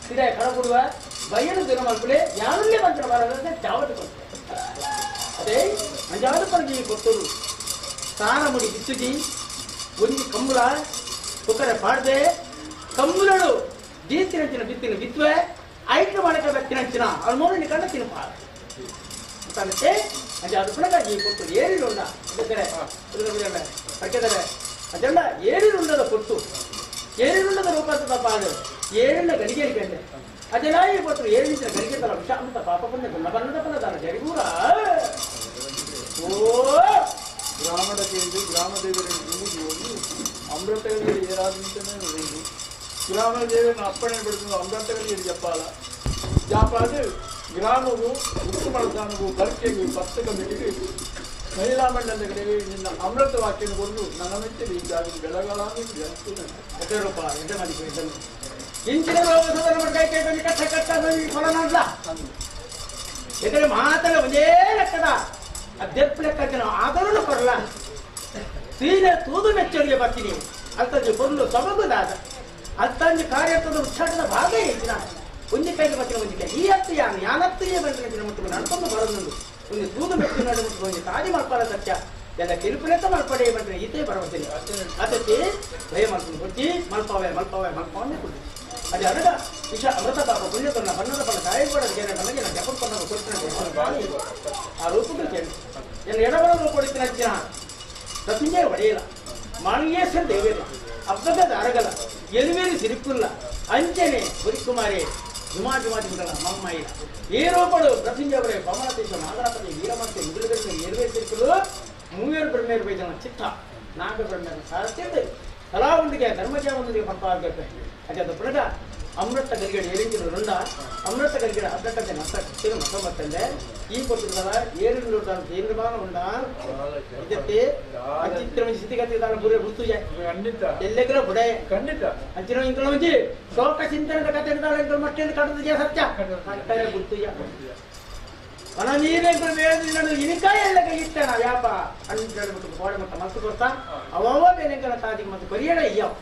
ಇದೇ ಕಡಕೊಡುವ ಬಯಲು ದಿನ ಮಕ್ಕಳೇ ಯಾರಲ್ಲೇ ಬಂದ್ರೆ ಬರದಂತೆ ಚಾವಟ್ಟು ಕೊಡ್ತಾರೆ. ಅದೇ ಅಂಜಾದ ಪರಗಿ ಕೊಟ್ಟರು ಸಾರ ಮುಡಿ ಬಿತ್ತುಜಿ ಒಂಜಿ ಕಂಬಳ ಕುಕ್ಕರೆ ಪಾಡ್ದೆ ಕಂಬುಲಡು ದೀತಿನಂಚಿನ ಬಿತ್ತಿನ ಬಿತ್ತುವೆ ಐಕ್ಯ ಮಾಡಕ ವ್ಯಕ್ತಿನಂಚಿನ ಅವ್ರ ಮೂರನೇ ಕಂಡ ತಿನ್ನಪ ಅಂತಾನೆ ಅಂಜ ಅದು ಪುನಃ ಈ ಕೊಟ್ಟು ಏರಿರುಂಡ ಅದಕ್ಕೆ ಅಕ್ಕೆದರೆ ಅದೆಲ್ಲ ಏರಿರುಂಡದ ಕೊಟ್ಟು ಏರಿರುಂಡದ ರೂಪಾಂತರ ಪಾಡು ಏಳಿನ ಗಡಿಗೆಯಲ್ಲಿ ಕಂಡೆ ಅದೆಲ್ಲ ಈ ಕೊಟ್ಟರು ಏಳಿನ ಗಡಿಗೆ ತರ ವಿಷ ಅಂತ ಪಾಪ ಪುಣ್ಯ ಗುಣ ಬಣ್ಣದ ಪದ ಜರಿಗೂರ ಓ ಗ್ರಾಮದ ಕೇಂದ್ರ ಗ್ರಾಮ ದೇವರನ್ನು ಹೋಗಿ ಅಮೃತಗಳಿಗೆ ಏರಾದಂತನೇ ಉಂಟು. ಗ್ರಾಮ ದೇವರನ್ನು ಅಪ್ಪಣೆ ಪಡೆದು ಅಮೃತಗಳಿಗೆ ಜಪ್ಪಾಲ ಜಾಪಾದು ಗ್ರಾಮವು ಉಕ್ಕು ಮಳಸಾನವು ಬರ್ಕೆಗೂ ಪತ್ತು ಕಮಿಟಿಗೆ ಮಹಿಳಾ ಮಂಡಲಗಳಿಗೆ ನಿನ್ನ ಅಮೃತ ವಾಕ್ಯನ ಕೊಡಲು ನನ್ನ ಮೆಚ್ಚಲಿ ಈ ಜಾಗ ಬೆಳಗಾವಿ ಎಡ್ಡರೂಪ ಎಡ್ಡೆ ಮಾಡಿಕೊ ಇದನ್ನು ಇಂಚಿನ ಕಟ್ಟ ಕಟ್ಟ ಕೊಡನಲ್ಲ ಎಕರೆ ಮಾತಲ್ಲ ಒಂದೇ ಲೆಕ್ಕದ ಅದ್ದೆಪ್ಪು ಲೆಕ್ಕ ಆದರೂ ಕೊರಲ್ಲ ಸೀನೆ ತೂದು ಮೆಚ್ಚರಿಗೆ ಬರ್ತೀನಿ ಅಂತಂದು ಕೊರಲು ಸೊಬಗುದಾದ ಅಂತಂದು ಕಾರ್ಯತ್ವದ ಉಚ್ಚಾಟದ ಭಾಗ ಇದ್ದಿನ ಒಂಜಿ ಕೈಗೆ ಬರ್ತೀನಿ ಒಂಜಿ ಕೈ ಈ ಅತ್ತು ಯಾನು ಯಾನತ್ತಿಯೇ ಬಂದ್ರೆ ಮತ್ತು ನಡ್ಕೊಂಡು ಬರೋದು ಒಂದು ತೂದು ಮೆಚ್ಚು ನಡು ಮತ್ತು ಒಂಜಿ ತಾದಿ ಮಾಡ್ಪಾರ ಸತ್ಯ ಎಲ್ಲ ಕಿರುಪುಲೆತ್ತ ಮಲ್ಪಡೆ ಬಂದ್ರೆ ಈತೇ ಬರವತ್ತಿಲ್ಲ ಅದಕ್ಕೆ ಭಯ ಮಾಡ್ಕೊಂಡು ಕೊಡ್ತಿ ಮಲ್ಪಾವೆ ಮಲ್ಪಾವೆ ಮಲ್ಪಾವನ್ನೇ ಕೊಡ್ತಿ ಅದೇ ಅರಗ ವಿಷ ಅಮೃತ ಪಾಪ ಪುಣ್ಯತನ್ನ ಬಣ್ಣದ ಫಲ ಕಾಯಬೇಡ ನಮಗೆ ಜಪಕ್ಕೊಂಡ ಕೊಡ್ತಾನೆ ಆ ರೂಪಕ್ಕೆ ಕೇಳಿ ಎನ್ನು ಎಡಬಲ ರೂಪಡಿಸಿನ ಅಂಚಿನ ಪ್ರತಿಂಜೆ ಒಡೆಯಲ್ಲ ಮಾಣಿಯೇಶ್ವರ ದೇವಿಲ್ಲ ಅಬ್ಬಗದ ಅರಗಲ ಎಲುವೇರಿ ಸಿರಿಪುಲ್ಲ ಅಂಚನೆ ಗುರಿಕುಮಾರಿ ಜುಮಾ ಜುಮಾ ತಿಂಗಳ ಮಮ್ಮಾಯಿನ ಈ ರೂಪಡು ಪ್ರತಿಂಜವರೇ ಪವನತೇಶ ನಾಗರಾಪತಿ ವೀರಮಂತೆ ಮುಗುಳುಗರಿಗೆ ಎಲುವೇರಿ ಸಿರಿಪುಲು ಮೂವೇರು ಬ್ರಹ್ಮೇರು ಬೈದನ ಚಿತ್ತ ನಾಗ ಬ್ರಹ್ಮೇರು ಸಾರಥ್ಯತೆ ತಲಾ ಒಂದಿಗೆ ಧರ್ಮಜಾವೊಂದಿಗೆ ಪಂಪಾಗಬೇಕು ಅದೇ ಪುನಃ ಅಮೃತ ಗರಿಗಡೆ ಏರಿಂಚಿನ ರುಂಡ ಅಮೃತ ಗರಿಗಡೆ ಅರ್ಧಕ್ಕಂತೆ ನಷ್ಟ ತಿರು ಮತ ಮತ್ತಂದೆ ಈ ಕೊಟ್ಟಿದ್ದಲ್ಲ ಏರಿನ ಏರು ಉಂಡ ಇದಕ್ಕೆ ಅಂಚಿತ್ರ ಸ್ಥಿತಿಗತಿ ಬುರೆ ಗುರ್ತು ಖಂಡಿತ ಎಲ್ಲೆಗ್ರ ಬುಡೆ ಖಂಡಿತ ಅಂಚಿನ ಇಂಕಲ ಮಂಜಿ ಶೋಕ ಚಿಂತನದ ಕತೆ ಇಂಕಲ ಮಟ್ಟೆಂದು ಕಟ್ಟದ ಸತ್ಯ ಕಟ್ಟರೆ ಗುರ್ತು ಮನ ನೀನೇ ಮೇಳದ ಇನಿಕ ಎಲ್ಲ ಇಟ್ಟಣ ವ್ಯಾಪ ಅಂತ ಹೇಳ್ಬಿಟ್ಟು ಗೋಡೆ ಮಟ್ಟ ಮಸ್ತು ಕೊಡ್ತಾ ಅವವ ಬೇನೆಂಕಲ ತಾದಿಗೆ ಮತ್ತು ಕೊರಿಯಡ ಇಯ್ಯವ್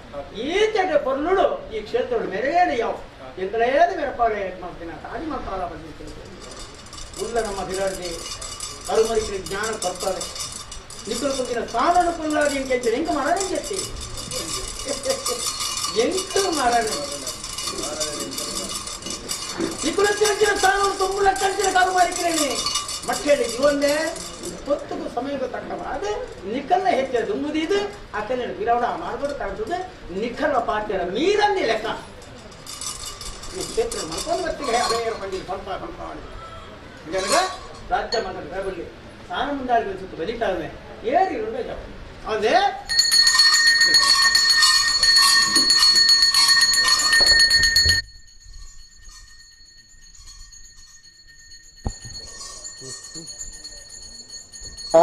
ಈಚೆಗೆ ಪೊರ್ಲುಡು ಈ ಕ್ಷೇತ್ರಗಳು ಮೆರೆಯಡ ಇಯ್ಯವ್ ಎಂತಲೇದ ಮೆರಪಾರೆ ಮಾಡ್ತೀನಿ ತಾದಿ ಮಾಡ್ತಾರ ಬಂದಿರ್ತೀನಿ ಉಲ್ಲ ನಮ್ಮ ಬಿರಾಡ್ದಿ ಕರುಮರಿಕೆ ಜ್ಞಾನ ಕೊಡ್ತಾರೆ ನಿಕ್ಕಲು ಕುಂತಿನ ಸ್ಥಾನನು ಕುಲ್ಲಾದಿ ಇಂಕೆಂಚ ಎಂಕ ಮರಣ చెತ್ತಿ ಎಂಕ ಮರಣ ನಿಕ್ಕಲು ತಿಳಿచిన ಸ್ಥಾನವನ್ನು ತುಂಬುಲ ಕಂಚಿನ ಕರುಮರಿಕೆ ಮಕ್ಕಳಿ ಜೀವನ್ನೇ ಹೊತ್ತುಕು ಸಮಯಕ್ಕೆ ತಕ್ಕವಾದ ನಿಖಲ್ನ ಹೆಚ್ಚ ದುಮ್ಮುದಿದು ಅಕ್ಕನ ವಿರವಣ ಮಾರ್ಗಡು ಕಾಣ್ತದೆ ನಿಖಲ ಪಾಠ್ಯರ ಮೀರಂದಿ ಲೆಕ್ಕ ಈ ಕ್ಷೇತ್ರ ಮಲ್ಕೊಂಡು ಬರ್ತೀವಿ ಅದೇ ಬಂದಿದ್ದು ಸ್ವಲ್ಪ ಸ್ವಲ್ಪ ಜನಗ ರಾಜ್ಯ ಮಗನ ಬರಲಿ ನಾನು ಮುಂದಾಗಿ ಸುತ್ತ ಬಲಿತಾವೆ ಏರಿ ರುಂಡ ಜಾವ ಅದೇ ಆ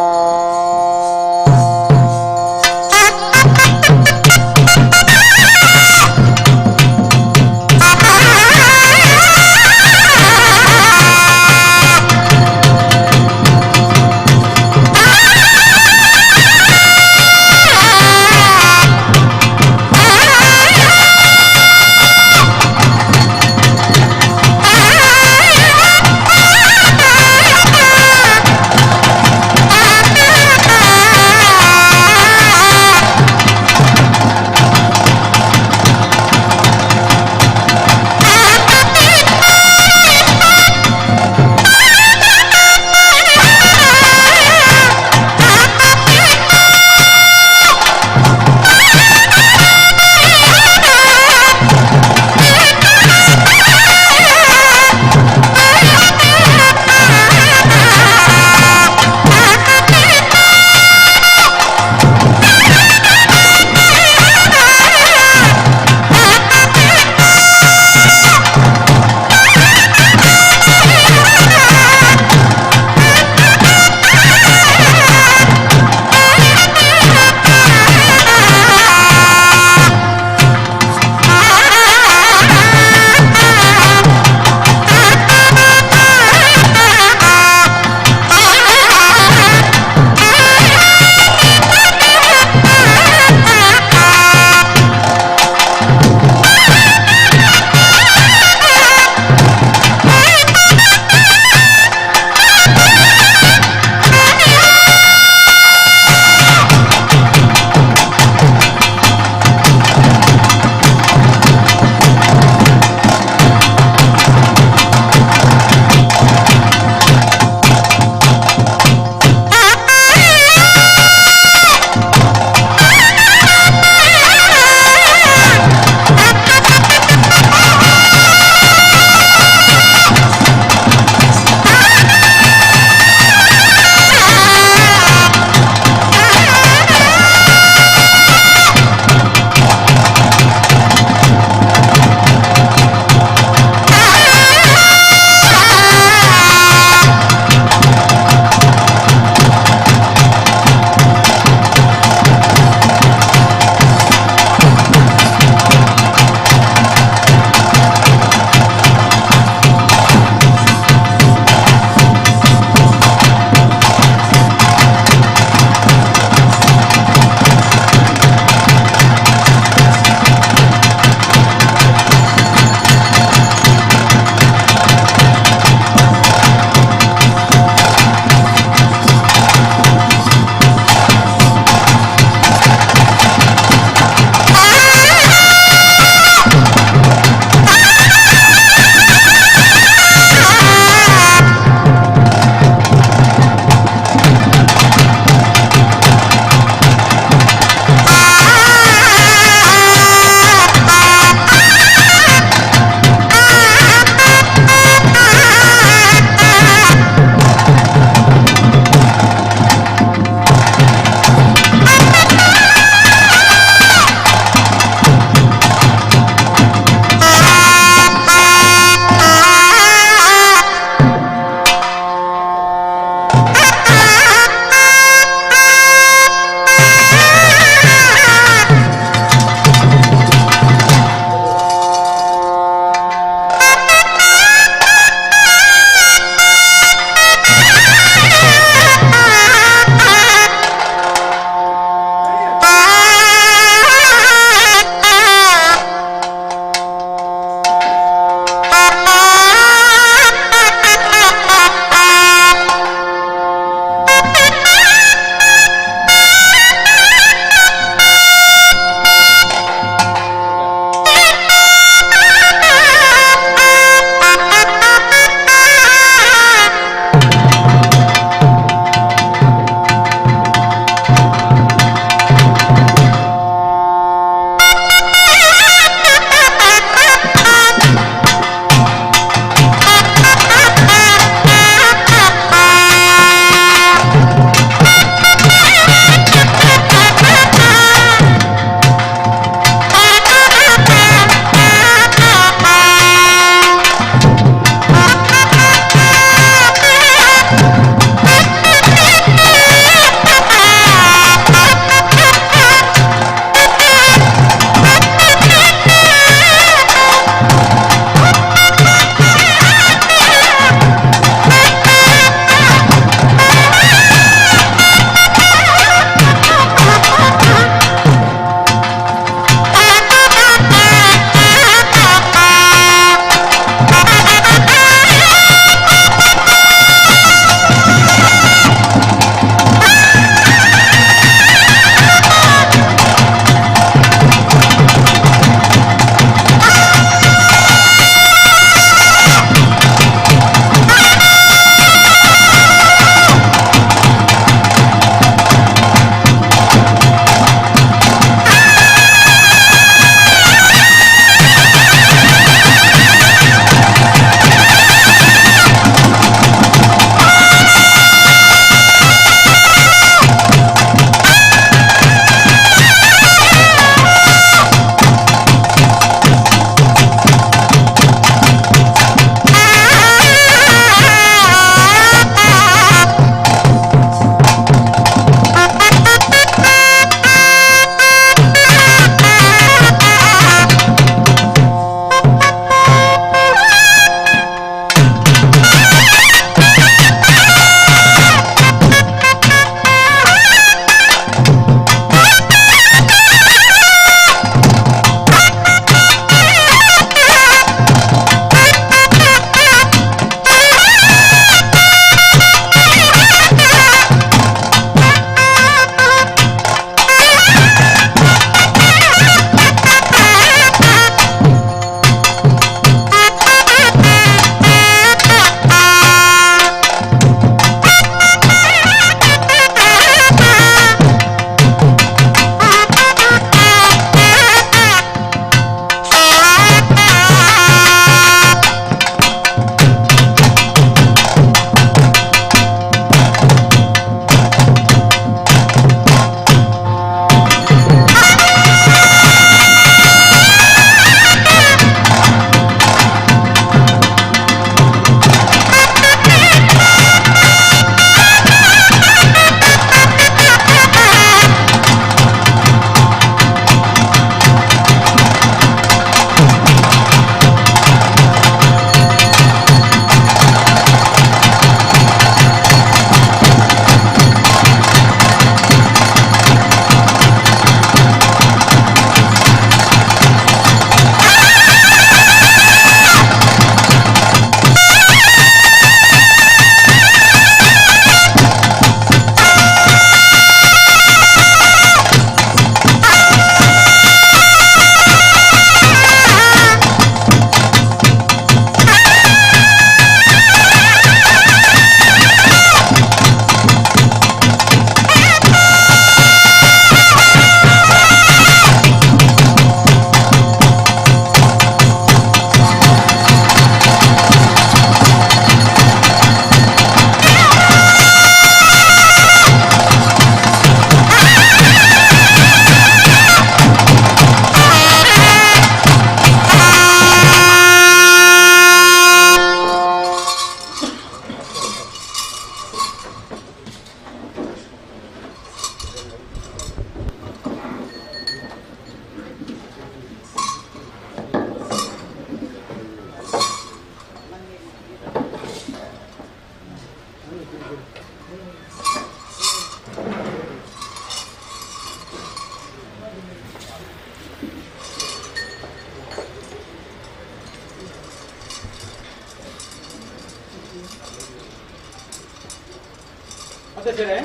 ಅಧ್ಯಕ್ಷರೇ,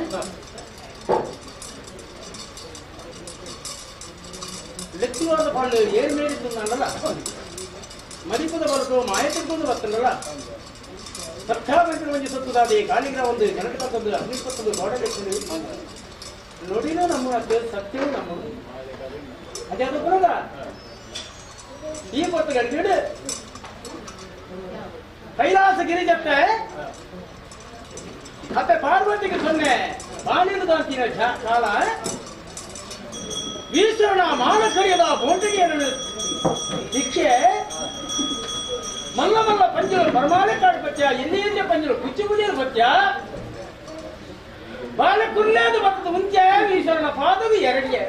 ಲೆಕ್ಕವಾದ ಪಾಳು ಏರ್ ಮೇಲಿದ್ದುಂದಲ್ಲ, ಮದಿಪದ ಬರಟು ಮಾಯತಿರ್ಕೊಂಡು ಬರ್ತಂಡಲ್ಲ, ಸತ್ಯಾಪರಿಸರ ಒಂಜಿ ಸತ್ತುದಾದೆ ಕಾಲಿಗ್ರ ಒಂದು ಕರ್ನಾಟಕ ಅಗ್ನಿಪತ್ತೊಂದು ಗೋಡೆ ನುಡಿನೂ ನಮ್ಮ ಸತ್ಯವೂ ನಮ್ಮ ಅದೇ ಅದು ಬರಲ್ಲ. ಈ ಪೊತ್ತು ಗಂಟೆ ಕೈಲಾಸ ಗಿರಿಜತ್ತೆ ಅತ್ತೆ ಪಾರ್ವತಿಗೆ ಸೊನ್ನೆ ಬಾಣಿಲು ದಾಂತಿನ ಕಾಲ ಈಶ್ವರನ ಮಾನಕರಿಯದ ಬೋಂಟಗಿಯನ್ನು ಶಿಕ್ಷೆ ಮಲ್ಲ ಮಲ್ಲ ಪಂಜರು ಪರಮಾಲೆ ಕಾಡು ಪತ್ಯ ಎಲ್ಲಿ ಎಲ್ಲಿ ಪಂಜರು ಕುಚ್ಚಿ ಪುಜಿಯರು ಪತ್ಯ ಬಾಲ ಕುರ್ಲೇದು ಬರ್ತದ ಮುಂಚೆ ಈಶ್ವರನ ಪಾದವು ಎರಡಿಗೆ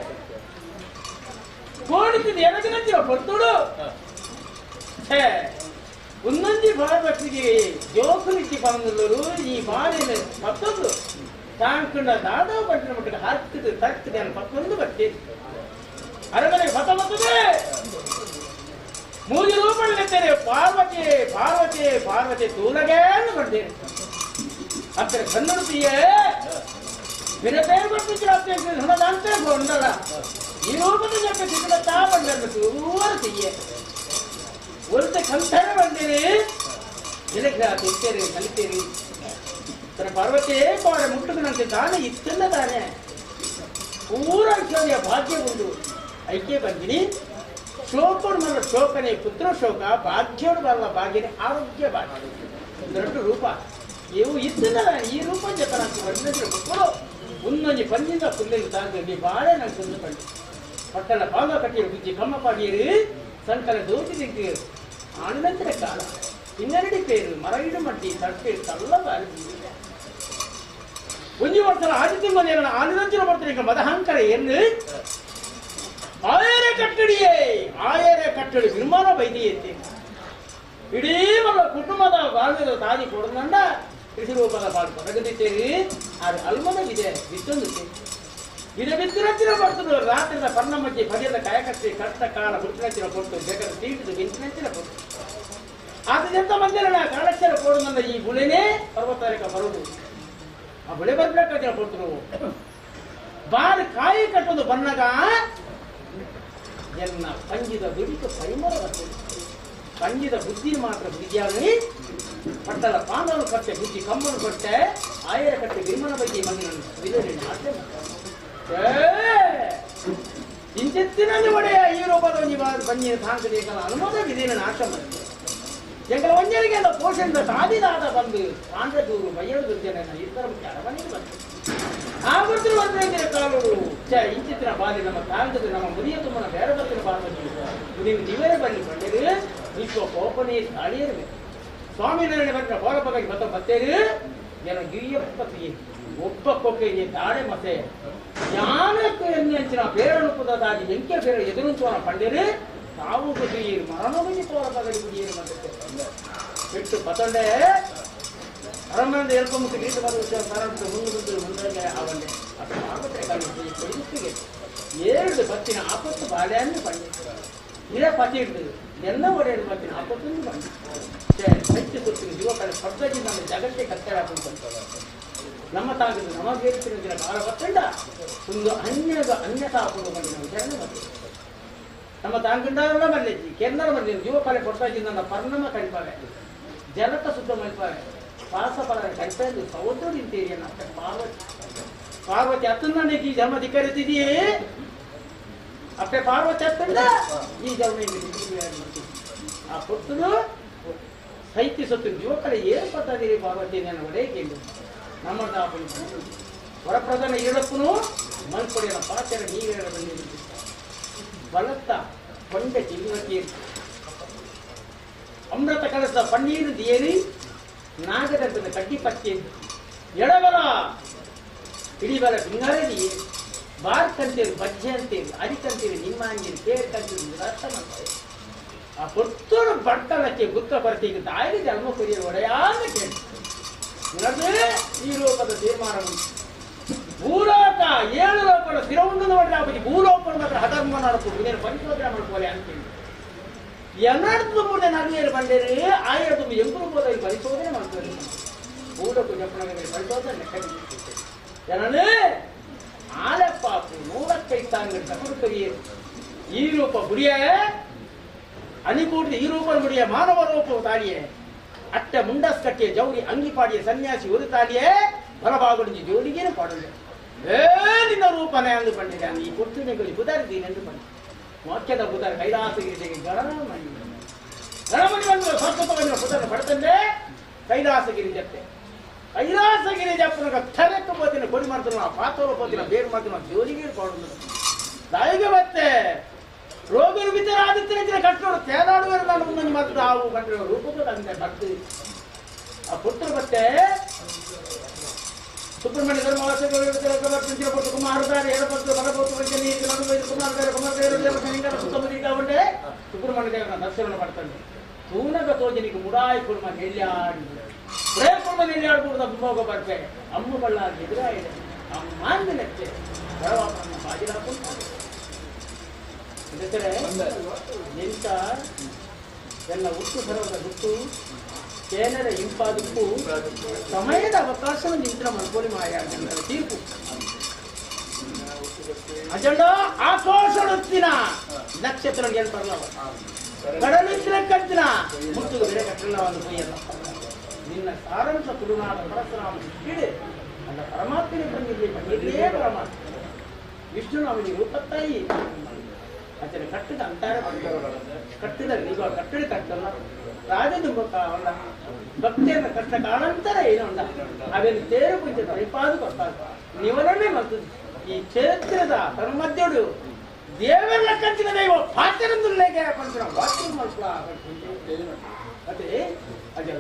ಕೋಡಿಸಿದ ಎರಡು ನಂಚಿನ ಪೊರ್ತುಡು ಛೇ ಒಂದೊಂದಿ ಪಾರ್ವತಿಗೆ ಜೋಕುಲಿಕ್ಕಿ ಬಂದಲ್ಲರು ಈ ಬಾಳಿನ ಮತ್ತೊಂದು ತಾಂಕಂಡ ದಾದೋ ಪಟ್ಟಿನ ಮಟ್ಟಿಗೆ ಹರ್ತದೆ ತರ್ತದೆ ಅನ್ನೋ ಪತ್ತೊಂದು ಬಟ್ಟೆ ಅರಮನೆಗೆ ಬತ್ತ ಬರ್ತದೆ ಮೂರು ರೂಪದಲ್ಲಿದ್ದೇನೆ ಪಾರ್ವತಿ ಪಾರ್ವತಿ ಪಾರ್ವತಿ ತೂಲಗೆ ಬಂದೇನೆ ಅತ್ತರ ಕನ್ನಡತಿಯೇ ಬೇರೆ ಬರ್ತಿದ್ರೆ ಗೊಂಡಲ್ಲ ಈ ರೂಪದ ಜೊತೆ ಸಿಗಲತ್ತಾ ಬಂದ ತೂರ ತೀಯೆ ಒರತೆ ಕಂಠರ ಬಂದಿರಿ ಇಲಗ ತಿಂತೇರಿ ಕಲಿತೀರಿ ಪಾರ್ವತಿ ಪಾಡ ಮುಟ್ಟುಗನಂತೆ ತಾನೇ ಇತ್ತಲ್ಲ ತಾನೆ ಪೂರ ಐಶ್ವರ್ಯ ಭಾಗ್ಯ ಉಂಟು ಐಕ್ಯ ಬಂದಿನಿ ಶೋಕಡು ಮಲ್ಲ ಶೋಕನೇ ಪುತ್ರ ಶೋಕ ಭಾಗ್ಯೋಡು ಬಲ್ಲ ಭಾಗ್ಯನೇ ಆರೋಗ್ಯ ಭಾಗ್ಯ ಎರಡು ರೂಪ ಇವು ಇತ್ತಲ್ಲ ಈ ರೂಪ ಜೊತೆ నాకు ವರ್ಣಿಸಿದ ಮಕ್ಕಳು ಒಂದೊಂದು ಪಂಜಿಂದ ಪುಲ್ಲೆಗೆ ತಾಂಗಿ ಬಾಳೆ ನಾನು ತಂದುಕೊಂಡು ಪಟ್ಟಣ ಪಾದ ಕಟ್ಟಿರು ಬುಜ್ಜಿ ಕಮ್ಮ ಪಾಡಿಯರು ಸಂಕಲ ದೋಚಿ ತಿಂತೀರು ಆನಂತರ ಕಾಲ ಇನ್ನೆರಡು ಪೇರು ಮರಗಿಡು ಮಟ್ಟಿ ತಡ್ಪೇರು ತಲ್ಲ ಬಾರಿ ಒಂಜಿ ವರ್ಷ ಆದಿ ತಿಂಗಳ ಆನಂತರ ಬರ್ತಾರೆ ಮದಹಂಕರ ಎಂದು ಆಯರೆ ಕಟ್ಟಡಿಯೇ ಆಯರೆ ಕಟ್ಟಡಿ ನಿರ್ಮಾಣ ಬೈದಿಯೈತೆ ಇಡೀ ಮಗಳ ಕುಟುಂಬದ ಬಾಳ್ವೆದ ತಾದಿ ಕೊಡದಂಡ ಕೃಷಿ ರೂಪದ ಬಾಳು ಹೊರಗದಿತ್ತೇರಿ ಅದು ಅಲ್ಮದವಿದೆ ಬಿತ್ತೊಂದು ಇದು ಬಿತ್ತಿನಚ್ಚಿನ ಬರ್ತದೆ ರಾತ್ರಿದ ಪರ್ಣಮಜ್ಜಿ ಪಗೆದ ಕಾಯಕತ್ತಿ ಕಟ್ಟ ಕಾಲ ಹುಟ್ಟಿನಚ್ಚಿನ ಕೊಟ್ಟು ಬೇಕಾದ ತೀಟದ ಬೆಂಚಿನಚ್ಚಿನ ಕೊಟ್ಟು ಆತದೆಂತ ಮಂದಿರನ ಕಾಲಕ್ಷರ ಕೊಡದಂಡ ಈ ಬುಳೆನೇ ಪರ್ವತಾರಿಕ ಬರುವುದು ಆ ಬುಳೆ ಬರ್ಬೇಕಾದ್ರೆ ಕೊಟ್ಟರು ಬಾರು ಕಾಯಿ ಕಟ್ಟೋದು ಬನ್ನಗ ಎನ್ನ ಪಂಜಿದ ದುಡಿತು ಪರಿಮಳ ಬರ್ತದೆ ಪಂಜಿದ ಬುದ್ಧಿ ಮಾತ್ರ ಬುದ್ಧಿಯಾಗಲಿ ಪಟ್ಟಲ ಪಾಂಡವರು ಕಟ್ಟೆ ಬುದ್ಧಿ ಕಮ್ಮನು ಕೊಟ್ಟೆ ಆಯರ ಕಟ್ಟೆ ವಿಮನ ಬಗ್ಗೆ ಮಗನ ಇಂಚಿತ್ತಿನಲ್ಲಿ ಒಡೆಯ ಈ ರೂಪದ ಬನ್ನಿ ತಾಂತ್ರಿಕನ ಅನುಮೋದ ವಿಧಿನ ನಾಶ ಮಾಡಿದೆ ಎಂಗಳ ಒಂಜರಿಗೆ ಪೋಷಣದ ಸಾದಿದಾದ ಬಂದು ತಾಂಡ್ರ ದೂರು ಬಯ್ಯಳು ದುರ್ಜನ ಇತರ ಅರಮನೆಗೆ ಬಂತು ಆ ಗೊತ್ತಿರು ಬಂದ್ರೆ ಕಾಲು ಚ ಇಂಚಿತ್ತಿನ ಬಾಲಿ ನಮ್ಮ ತಾಂಗದ ನಮ್ಮ ಮುದಿಯ ತುಂಬನ ಬೇರೆ ಬರ್ತಿನ ಬಾರ್ಬಿ ಮುದಿನ ನೀವೇ ಬರಲಿ ಬಂದಿರು ವಿಶ್ವ ಕೋಪನೇ ತಾಳಿಯರು ಸ್ವಾಮಿ ನಾರಾಯಣ ಬಂದ್ರೆ ಹೋರಪಗಾಗಿ ಬತ್ತ ಬತ್ತೇರು ಏನೋ ಗಿರಿಯಪ್ಪತಿ ಒಬ್ಬ ಕೊಕ್ಕೆ ತಾಡೆ ಮತ್ತೆ ಜ್ಞಾನಕ್ಕೆ ಎನ್ನಿಂಚಿನ ಬೇರನುಕುದ ದಾದಿ ಎಂಕೆ ಬೇರೆ ಎದುರುಂಚುವನ ಪಂಡಿರು ತಾವು ಗುಡಿಯರು ಮರಣವಾಗಿ ಪೋರಪಗಡಿ ಗುಡಿಯರು ಮತ್ತೆ ಬಿಟ್ಟು ಬತ್ತೊಂಡೆ ಅರಮನೆಯಿಂದ ಹೇಳ್ಕೊಂಬತ್ತು ಗೀತ ಬರುತ್ತೆ ಸರಂತ ಮುಂದೆ ಮುಂದೆ ಅವನ್ನೇ ಅದು ಪಾರ್ವತಿ ಕೊಡಿಗೆ ಏಳು ಬತ್ತಿನ ಆಪತ್ತು ಬಾಳೆಯನ್ನು ಬಂಡಿ ಇದೇ ಪತಿ ಹಿಡಿದು ಎಲ್ಲ ಒಡೆಯಲು ಬತ್ತಿನ ಆಪತ್ತನ್ನು ಬಂಡಿ ಹೆಚ್ಚು ಸುತ್ತಿನ ಯುವಕರ ಪದ್ಧತಿ ನಮ್ಮ ಜಗತ್ತೇ ಕತ್ತರ ನಮ್ಮ ತಾಗಿದ್ದು ನಮಗೆ ದಿನ ಕಾಲ ಬತ್ತಂಡ ಒಂದು ಅನ್ಯದ ಅನ್ಯತಾ ಬಂದು ನಾವು ಜನ ಬರ್ತೇವೆ ನಮ್ಮ ತಾಂಗಂಡಾರಲ್ಲ ಬರಲಿ ಕೇಂದ್ರ ಬರಲಿ ಯುವಕರ ಕೊಡ್ತಾ ಇದ್ದ ಪರ್ಣಮ ಕಣಿಪಾವೆ ಜಲತ ಶುದ್ಧ ಮಲ್ಪಾವೆ ಪಾಸ ಫಲ ಕಣಿಪಾದು ಸೌದ್ರ ನಿಂತೀರಿ ಅನ್ನೋ ಪಾರ್ವತಿ ಪಾರ್ವತಿ ಅತ್ತಂದ ಈ ಜನ್ಮ ಧಿಕ್ಕರಿತಿದೆಯೇ ಅಪ್ಪೆ ಪಾರ್ವತಿ ಅತ್ತಂದ ಈ ಜನ್ಮ ಆ ಪುತ್ತನು ಸೈತ್ಯ ಸತ್ತು ಯುವಕರ ಏನು ಪಡ್ತಾದೀರಿ ಪಾರ್ವತಿ ನನ್ನ ಒಡೆ ಕೇಳಿ ನಮ್ಮ ವರಪ್ರಧಾನ ಇರಕ್ಕೂ ಮನ್ಕೊಡಿಯನ ಪಾಚರ ನೀವೇರ ಬಂದಿದ್ದೀರಿ ಬಲತ್ತ ಕೊಂಡೆ ತಿರುವತಿ ಅಮೃತ ಕಲಸದ ಪನ್ನೀರು ದಿಯರಿ ನಾಗದಂತದ ಕಡ್ಡಿ ಪತ್ತಿ ಎಡಬಲ ಇಡೀಬಲ ಬಿಂಗಾರದಿ ಬಾರ್ ಕಂತೀರಿ ಬಜ್ಜೆ ಅಂತೀರಿ ಅರಿಕಂತೀರಿ ನಿಮ್ಮ ಅಂಗಿರಿ ತೇರ್ ಕಂತೀರಿ ನಿರಾಶ ಮಾಡ್ತಾರೆ ಆ ಪೊತ್ತೂರು ಬಟ್ಟಲಕ್ಕೆ ಗುತ್ತ ಬರ್ತೀಗ ತಾಯಿ ಜನ್ಮ ಕುರಿಯ ಒಡೆಯಾದ ಕೇಳಿ ನಡುವೆ ಈ ರೂಪದ ತೀರ್ಮಾನ ಭೂಲೋಕ ಏಳು ಲೋಕದ ಸ್ಥಿರವನ್ನು ನೋಡಿದ್ರೆ ಭೂಲೋಕ ಮಾತ್ರ ಹಧರ್ಮ ನಡಪು ಇದೇನು ಪರಿಶೋಧನೆ ಮಾಡ್ಕೋಲೆ ಅಂತೇಳಿ ಎಲ್ಲರದ್ದು ಮೂರನೇ ನಡುವೆ ಬಂದೇರಿ ಆಯರದ್ದು ಎಂಕುರು ಹೋದ ಪರಿಶೋಧನೆ ಮಾಡ್ತಾರೆ ಭೂಲೋಕ ಜಪ್ಪನ ಪರಿಶೋಧನೆ ಲೆಕ್ಕ ಜನನೇ ಆಲಪ್ಪಾಪು ನೂರಕ್ಕೈತಾಂಗ ತಗುರು ಈ ರೂಪ ಬುಡಿಯ ಅನಿಕೂಡಿದ ಈ ರೂಪ ಮುಡಿಯ ಮಾನವ ರೂಪ ತಾಳಿಯೇ ಅಟ್ಟ ಮುಂಡಸ್ ಕಟ್ಟಿಯ ಜೌರಿ ಅಂಗಿಪಾಡಿಯ ಸನ್ಯಾಸಿ ஒரு ತಾಳಿಯೇ ಬಲಬಾಗುಡಿಂಜಿ ಜೋಡಿಗೇನು ಪಾಡಲ್ಲ ಏ ನಿನ್ನ ರೂಪನೇ ಅಂದು ಪಂಡಿದೆ ಈ ಪುರ್ತುನೆಗಳು ಬುದಾರಿದ್ದೀನಿ ಎಂದು ಪಂಡಿ ಮೋಕ್ಷದ ಬುಧಾರ ಕೈಲಾಸಗಿರಿಗೆ ಗಣಮಣಿ ಗಣಮಣಿ ಬಂದು ಸ್ವರ್ಗದ ಬಂದ ಬುಧನ ಪಡ್ತಂದೆ ಕೈಲಾಸಗಿರಿ ಜಪ್ಪೆ ಕೈಲಾಸಗಿರಿ ಜಪ್ಪನ ಥರಕ್ಕೆ ಹೋತಿನ ಕೊಡಿ ಮಾಡ್ತಾನ ಪಾತೋಲ ಹೋತಿನ ಬೇರು ಮಾಡ್ತಾನ ಜೋಲಿಗೆ ಪಾಡೋದು ತಾಯಿಗೆ ಮತ್ತೆ ರೋಗರು ಬಿದ್ದರಾದಿತ್ಯನ ಕಟ್ಟೋಡು ತೇಲಾಡುವರು ನಾನು ಮುಂದೊಂದು ಮಾತ್ರ ಆವು ಕಂಡ್ರೆ ರೂಪಕ್ಕೆ ತಂದೆ ಬರ್ತೀವಿ ಆ ಪುತ್ರ ಮತ್ತೆ ಸುಬ್ರಹ್ಮಣ್ಯ ಕುಮಾರದಾರೆ ಕುಮಾರದಾರೆ ಸುಬ್ರಹ್ಮಣ್ಯ ದೇವರ ದರ್ಶನ ಪಡ್ತಾನೆ ತೂನಗ ತೋಜನಿಗೆ ಮುಡಾಯಿ ಕುರ್ಮ ನೆಲ್ಲಾಡಿ ಪ್ರೇ ಕುರ್ಮ ನೆಲ್ಲಾಡ್ಕೂಡ್ದ ಅಮ್ಮೋಗ ಬರ್ತೆ ಅಮ್ಮ ಬಳ್ಳಾಗಿ ಎದುರಾಯಿದೆ ಅಮ್ಮ ಅಂದಲೆಕ್ಕೆ ಬರವಾಪನ್ನ ಬಾಜಿಲ ಎಂತ ಎಲ್ಲ ಹುಟ್ಟು ಬರೋದ ಹುಟ್ಟು ಕೇನರ ಇಂಪಾದಕ್ಕೂ ಸಮಯದ ಅವಕಾಶವನ್ನು ನಿಂತರ ಮನ್ಕೋಲಿ ಮಾಯ ತೀರ್ಪು ಅಜಂಡ ಆಕಾಶಡುತ್ತಿನ ನಕ್ಷತ್ರ ಏನು ಬರಲವ ಕಡಲಿತ್ತಿನ ಕತ್ತಿನ ಮುತ್ತು ಬೇರೆ ಕಟ್ಟಲ್ಲ ಒಂದು ಪೊಯ್ಯಲ್ಲ ನಿನ್ನ ಸಾರಂಶ ತುಳುನಾಡ ಪರಶುರಾಮ ಸಿಕ್ಕಿಡು ಅಂದ ಪರಮಾತ್ಮನೇ ಬಂದಿರಲಿ ಬಂದಿರಲೇ ಪರಮಾತ್ಮ ವಿಷ್ಣು ಅವನಿಗೆ ರೂಪತ್ತಾಯಿ ಅಚನೆ ಕಟ್ಟಿದ ಅಂತಾರೆ ಕಟ್ಟಿದ ಈಗ ಕಟ್ಟಡಿ ಕಟ್ಟಲ್ಲ ರಾಜದುಂಬ ಭಕ್ತಿಯನ್ನು ಕಷ್ಟ ಕಾಣಂತರ ಏನು ಉಂಡ ಅವೇನು ತೇರು ಪೂಜೆ ಪರಿಪಾದು ಕೊಡ್ತಾರೆ ನಿವರನ್ನೇ ಮತ್ತು ಈ ಕ್ಷೇತ್ರದ ತನ್ಮಧ್ಯಡು ದೇವರ ಕಂಚಿನ ದೈವ ಪಾತ್ರರಂದುಲ್ಲೇಗೆ ಪಂಚನ ವಾಕ್ಯ ಮಲ್ಪಲ ಮತ್ತೆ ಅದೇ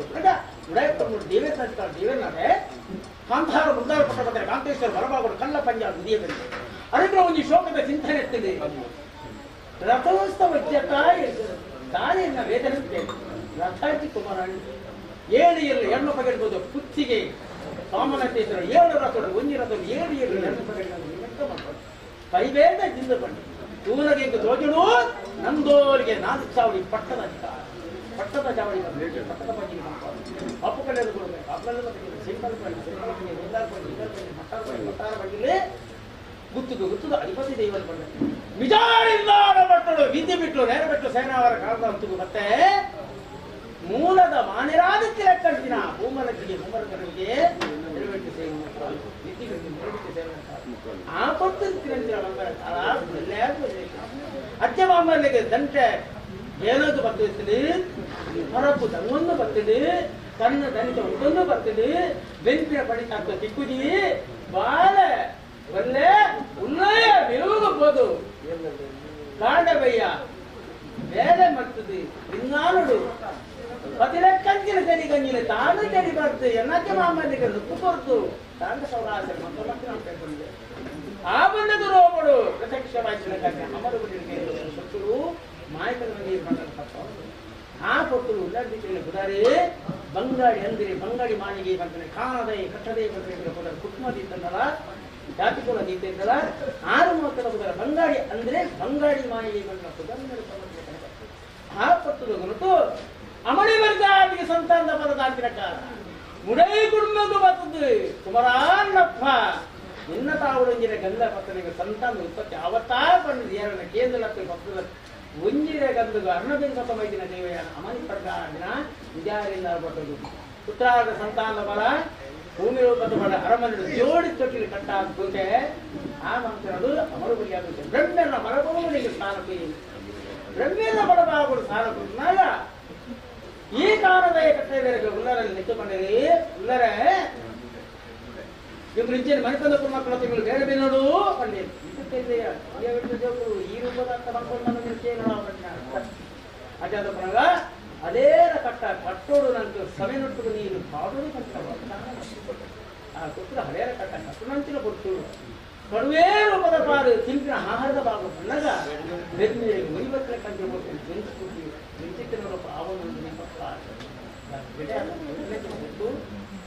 ಉಡಾಯ ದೇವರ ಸಂಸ್ಕಾರ ದೇವರನ್ನಾರೆ ಕಾಂತಾರ ಮುಂದಾರ ಪಟ್ಟ ಬಂದರೆ ಕಾಂತೇಶ್ವರ ಬರಬಾಗಡು ಕಲ್ಲ ಪಂಜಾಬ್ ಉದಿಯ ಬಂದೆ ಅದಕ್ಕೆ ಒಂದು ಶೋಕದ ಚಿಂತನೆ ಇರ್ತದೆ ರಥೋತ್ಸವ ತಾಯಿಯನ್ನ ವೇದನೆ ರಥಾಜಿ ಕುಮಾರ ಏಳು ಏಳು ಹೆಣ್ಣು ಪಗಡ್ಬೋದು ಕುತ್ತಿಗೆ ಸಾಮಾನ್ಯತೇಶ್ವರ ಏಳು ರಥಗಳು ಒಂಜಿ ರಥ ಏಳು ಏಳು ಹೆಣ್ಣು ಪಗಡಿದ ಮಾಡ್ಕೊಂಡು ಕೈಬೇದ ಜಿಂದ ಬಂಡು ತೂನಗೆ ತೋಜಡು ನಂದೋರಿಗೆ ನಾಲ್ಕು ಚಾವಡಿ ಪಟ್ಟದ ಅಧಿಕಾರ ಪಟ್ಟದ ಚಾವಡಿ ಪಟ್ಟದ ಪಂಜಿಗೆ ಅಪ್ಪು ಕಡೆಯದು ಕೊಡಬೇಕು ಅಪ್ಪಲೆಲ್ಲ ಸಿಂಪಲ್ ಪಂಡಿ ಸಿಂಪಲ್ ಪಂಡಿ ಒಂದಾರು ಪಂಡಿ ಇನ್ನೊಂದು ಪಂಡಿ ಮಟ್ಟಾರು ಪಂಡಿ ಮಟ್ಟಾರ ಪಂಡಿಲೇ ಗುತ್ತದು ಗುತ್ತದು ಅಧಿಪತಿ ದೈವನ ಬಂದ ವಿಜಾಳಿಂದಾಡ ಭಟ್ಟಳು ವಿದ್ಯೆ ಬಿಟ್ಟು ನೇರ ಬಿಟ್ಟು ಸೇನಾವರ ಕಾಲದ ಅಂತೂ ಮತ್ತೆ ಮೂಲದ ಮಾನಿರಾದಿತ್ಯ ಲೆಕ್ಕಂಟಿನ ಭೂಮಲಕ್ಕಿಗೆ ಭೂಮಲಕನಿಗೆ ನೆರವೇರಿಸಿ ಸೇವೆ ವಿದ್ಯೆಗಳಿಗೆ ಸೇವೆ ಆ ಕೊಟ್ಟು ತಿರಂತಿರ ಬಂಬರ ಕಾಲ ಅಜ್ಜ ಮಾಮಲ್ಲಿಗೆ ದಂಟೆ ಏನದು ಬರ್ತದೆ ಹೊರಪು ತಂಗೊಂದು ಬರ್ತದೆ ತನ್ನ ದನಿತ ಒಂದೊಂದು ಬರ್ತದೆ ಬೆಂಪಿನ ಪಡಿತಾಕ್ತ ತಿಕ್ಕುದಿ ಬಾಳೆ ಒಳ್ಳೆ ಉನ್ನಯ ಬೋದು ಕಾಂಡಬಯ್ಯ ಬೇರೆ ಮರ್ತದೆ ಇನ್ನಾನುಡು ಪತಿಲಕ್ಕಂಚಿನ ಸರಿ ಗಂಜಿನ ತಾನು ಚಡಿ ಬರ್ತು ಎನ್ನಕ್ಕೆ ಮಾಮಲ್ಲಿಗೆ ನುಕ್ಕು ಕೊರ್ತು ತಾಂಡ ಸೌರಾಸರ ಮತ್ತೆ ಮತ್ತೆ ನಾವು ಕೈಗೊಂಡೆ ಆ ಬಂದದ್ದು ರೋಮಡು ಪ್ರತ್ಯಕ್ಷವಾಗಿ ಅಮರು ಸೊತ್ತುರು ಮಾಯಕದ ನೀರು ಬಂದ ಆ ಕೊಟ್ಟರು ಉಲ್ಲಾಡ್ದಿಕ್ಕಿನ ಬುದಾರಿ ಬಂಗಾಡಿ ಅಂದಿರಿ ಬಂಗಾಡಿ ಮಾಣಿಗೆ ಬಂತಾನೆ ಕಾಣದೆ ಕಟ್ಟದೆ ಬಂದ್ರೆ ಬುದಾರಿ ಕುಟುಂಬ ಇತ್ತಂದಲ್ಲ ಜಾತಿ ಕುಲ ದೀತ ಇದ್ದಲ್ಲ ಆರು ಮೂವತ್ತರ ಬುದಾರ ಬಂಗಾಡಿ ಅಂದ್ರೆ ಬಂಗಾಡಿ ಮಾಣಿಗೆ ಬಂದ ಬುಧಾರಿ ಆ ಕೊಟ್ಟರು ಗುರುತು ಅಮಣಿ ವರ್ಗಾದಿಗೆ ಸಂತಾನದ ಪದದಾಂತಿನ ಕಾಲ ಮುಡೈ ಕುಟುಂಬದ್ದು ಬರ್ತದ್ದು ಕುಮರಾನ್ನಪ್ಪ ನಿನ್ನ ತಾವುಡೊಂಜಿನ ಗಂಧ ಪತ್ತನಿಗೆ ಸಂತಾನ ಉತ್ಪತ್ತಿ ಅವತಾ ಬಂದಿದೆ ಏನನ್ನ ಕೇಂದ್ರ ಭಕ್ತದ ಒಂಜಿರ ಗಂಧಗ ಅರ್ಣಬಿನ್ ಸತಮೈದಿನ ದೇವಯಾನ ಅಮನಿ ಪ್ರಕಾರದಿನ ವಿಜಾರಿಂದ ಬಟ್ಟದು ಪುತ್ರಾದ ಸಂತಾನ ಬಲ ಭೂಮಿ ರೂಪದ ಬಲ ಅರಮನೆ ಜೋಡಿ ತೊಟ್ಟಿಲು ಕಟ್ಟ ಕೂತೆ ಆ ಮಂತ್ರದು ಅಮರು ಬಲಿಯಾಗುತ್ತೆ ಬ್ರಹ್ಮನ ಬಲಭೂಮಿಗೆ ಸ್ಥಾನ ಬ್ರಹ್ಮನ ಬಲಭಾಗಗಳು ಸ್ಥಾನ ಕೊಟ್ಟಾಗ ಈ ಕಾರಣದ ಕಟ್ಟೆಗೆ ಉಲ್ಲರಲ್ಲಿ ನಿಂತುಕೊಂಡಿರಿ ಉಲ್ಲರೆ ಇವ್ರು ಇಂಚಿನ ಮಣಿಪಂದ ಮಕ್ಕಳು ತಿಂಗಳು ಬೇಡ ಬೇನೋಡು ಪಂಡಿ ಈ ರೂಪದ ಅಜಾದ ಪಣಗ ಅದೇರ ಕಟ್ಟ ಕಟ್ಟೋಡು ನಂತು ಸವೆನೊಟ್ಟು ನೀರು ಪಾಡೋಡು ಕಟ್ಟ ಆ ಕೊಟ್ಟರು ಹಳೇರ ಕಟ್ಟ ಕಟ್ಟುನಂತಿನ ಕೊಟ್ಟು ಕಡುವೇ ರೂಪದ ಪಾರು ತಿಂಪಿನ ಆಹಾರದ ಭಾಗ ಬಣ್ಣಗ ಬೆನ್ನೆ ಮುಯ್ಬತ್ತಲ ಕಂಡು ಬೆಂಚಿ ಬೆಂಚಿತ್ತಿನ ರೂಪ ಆವೊಂದು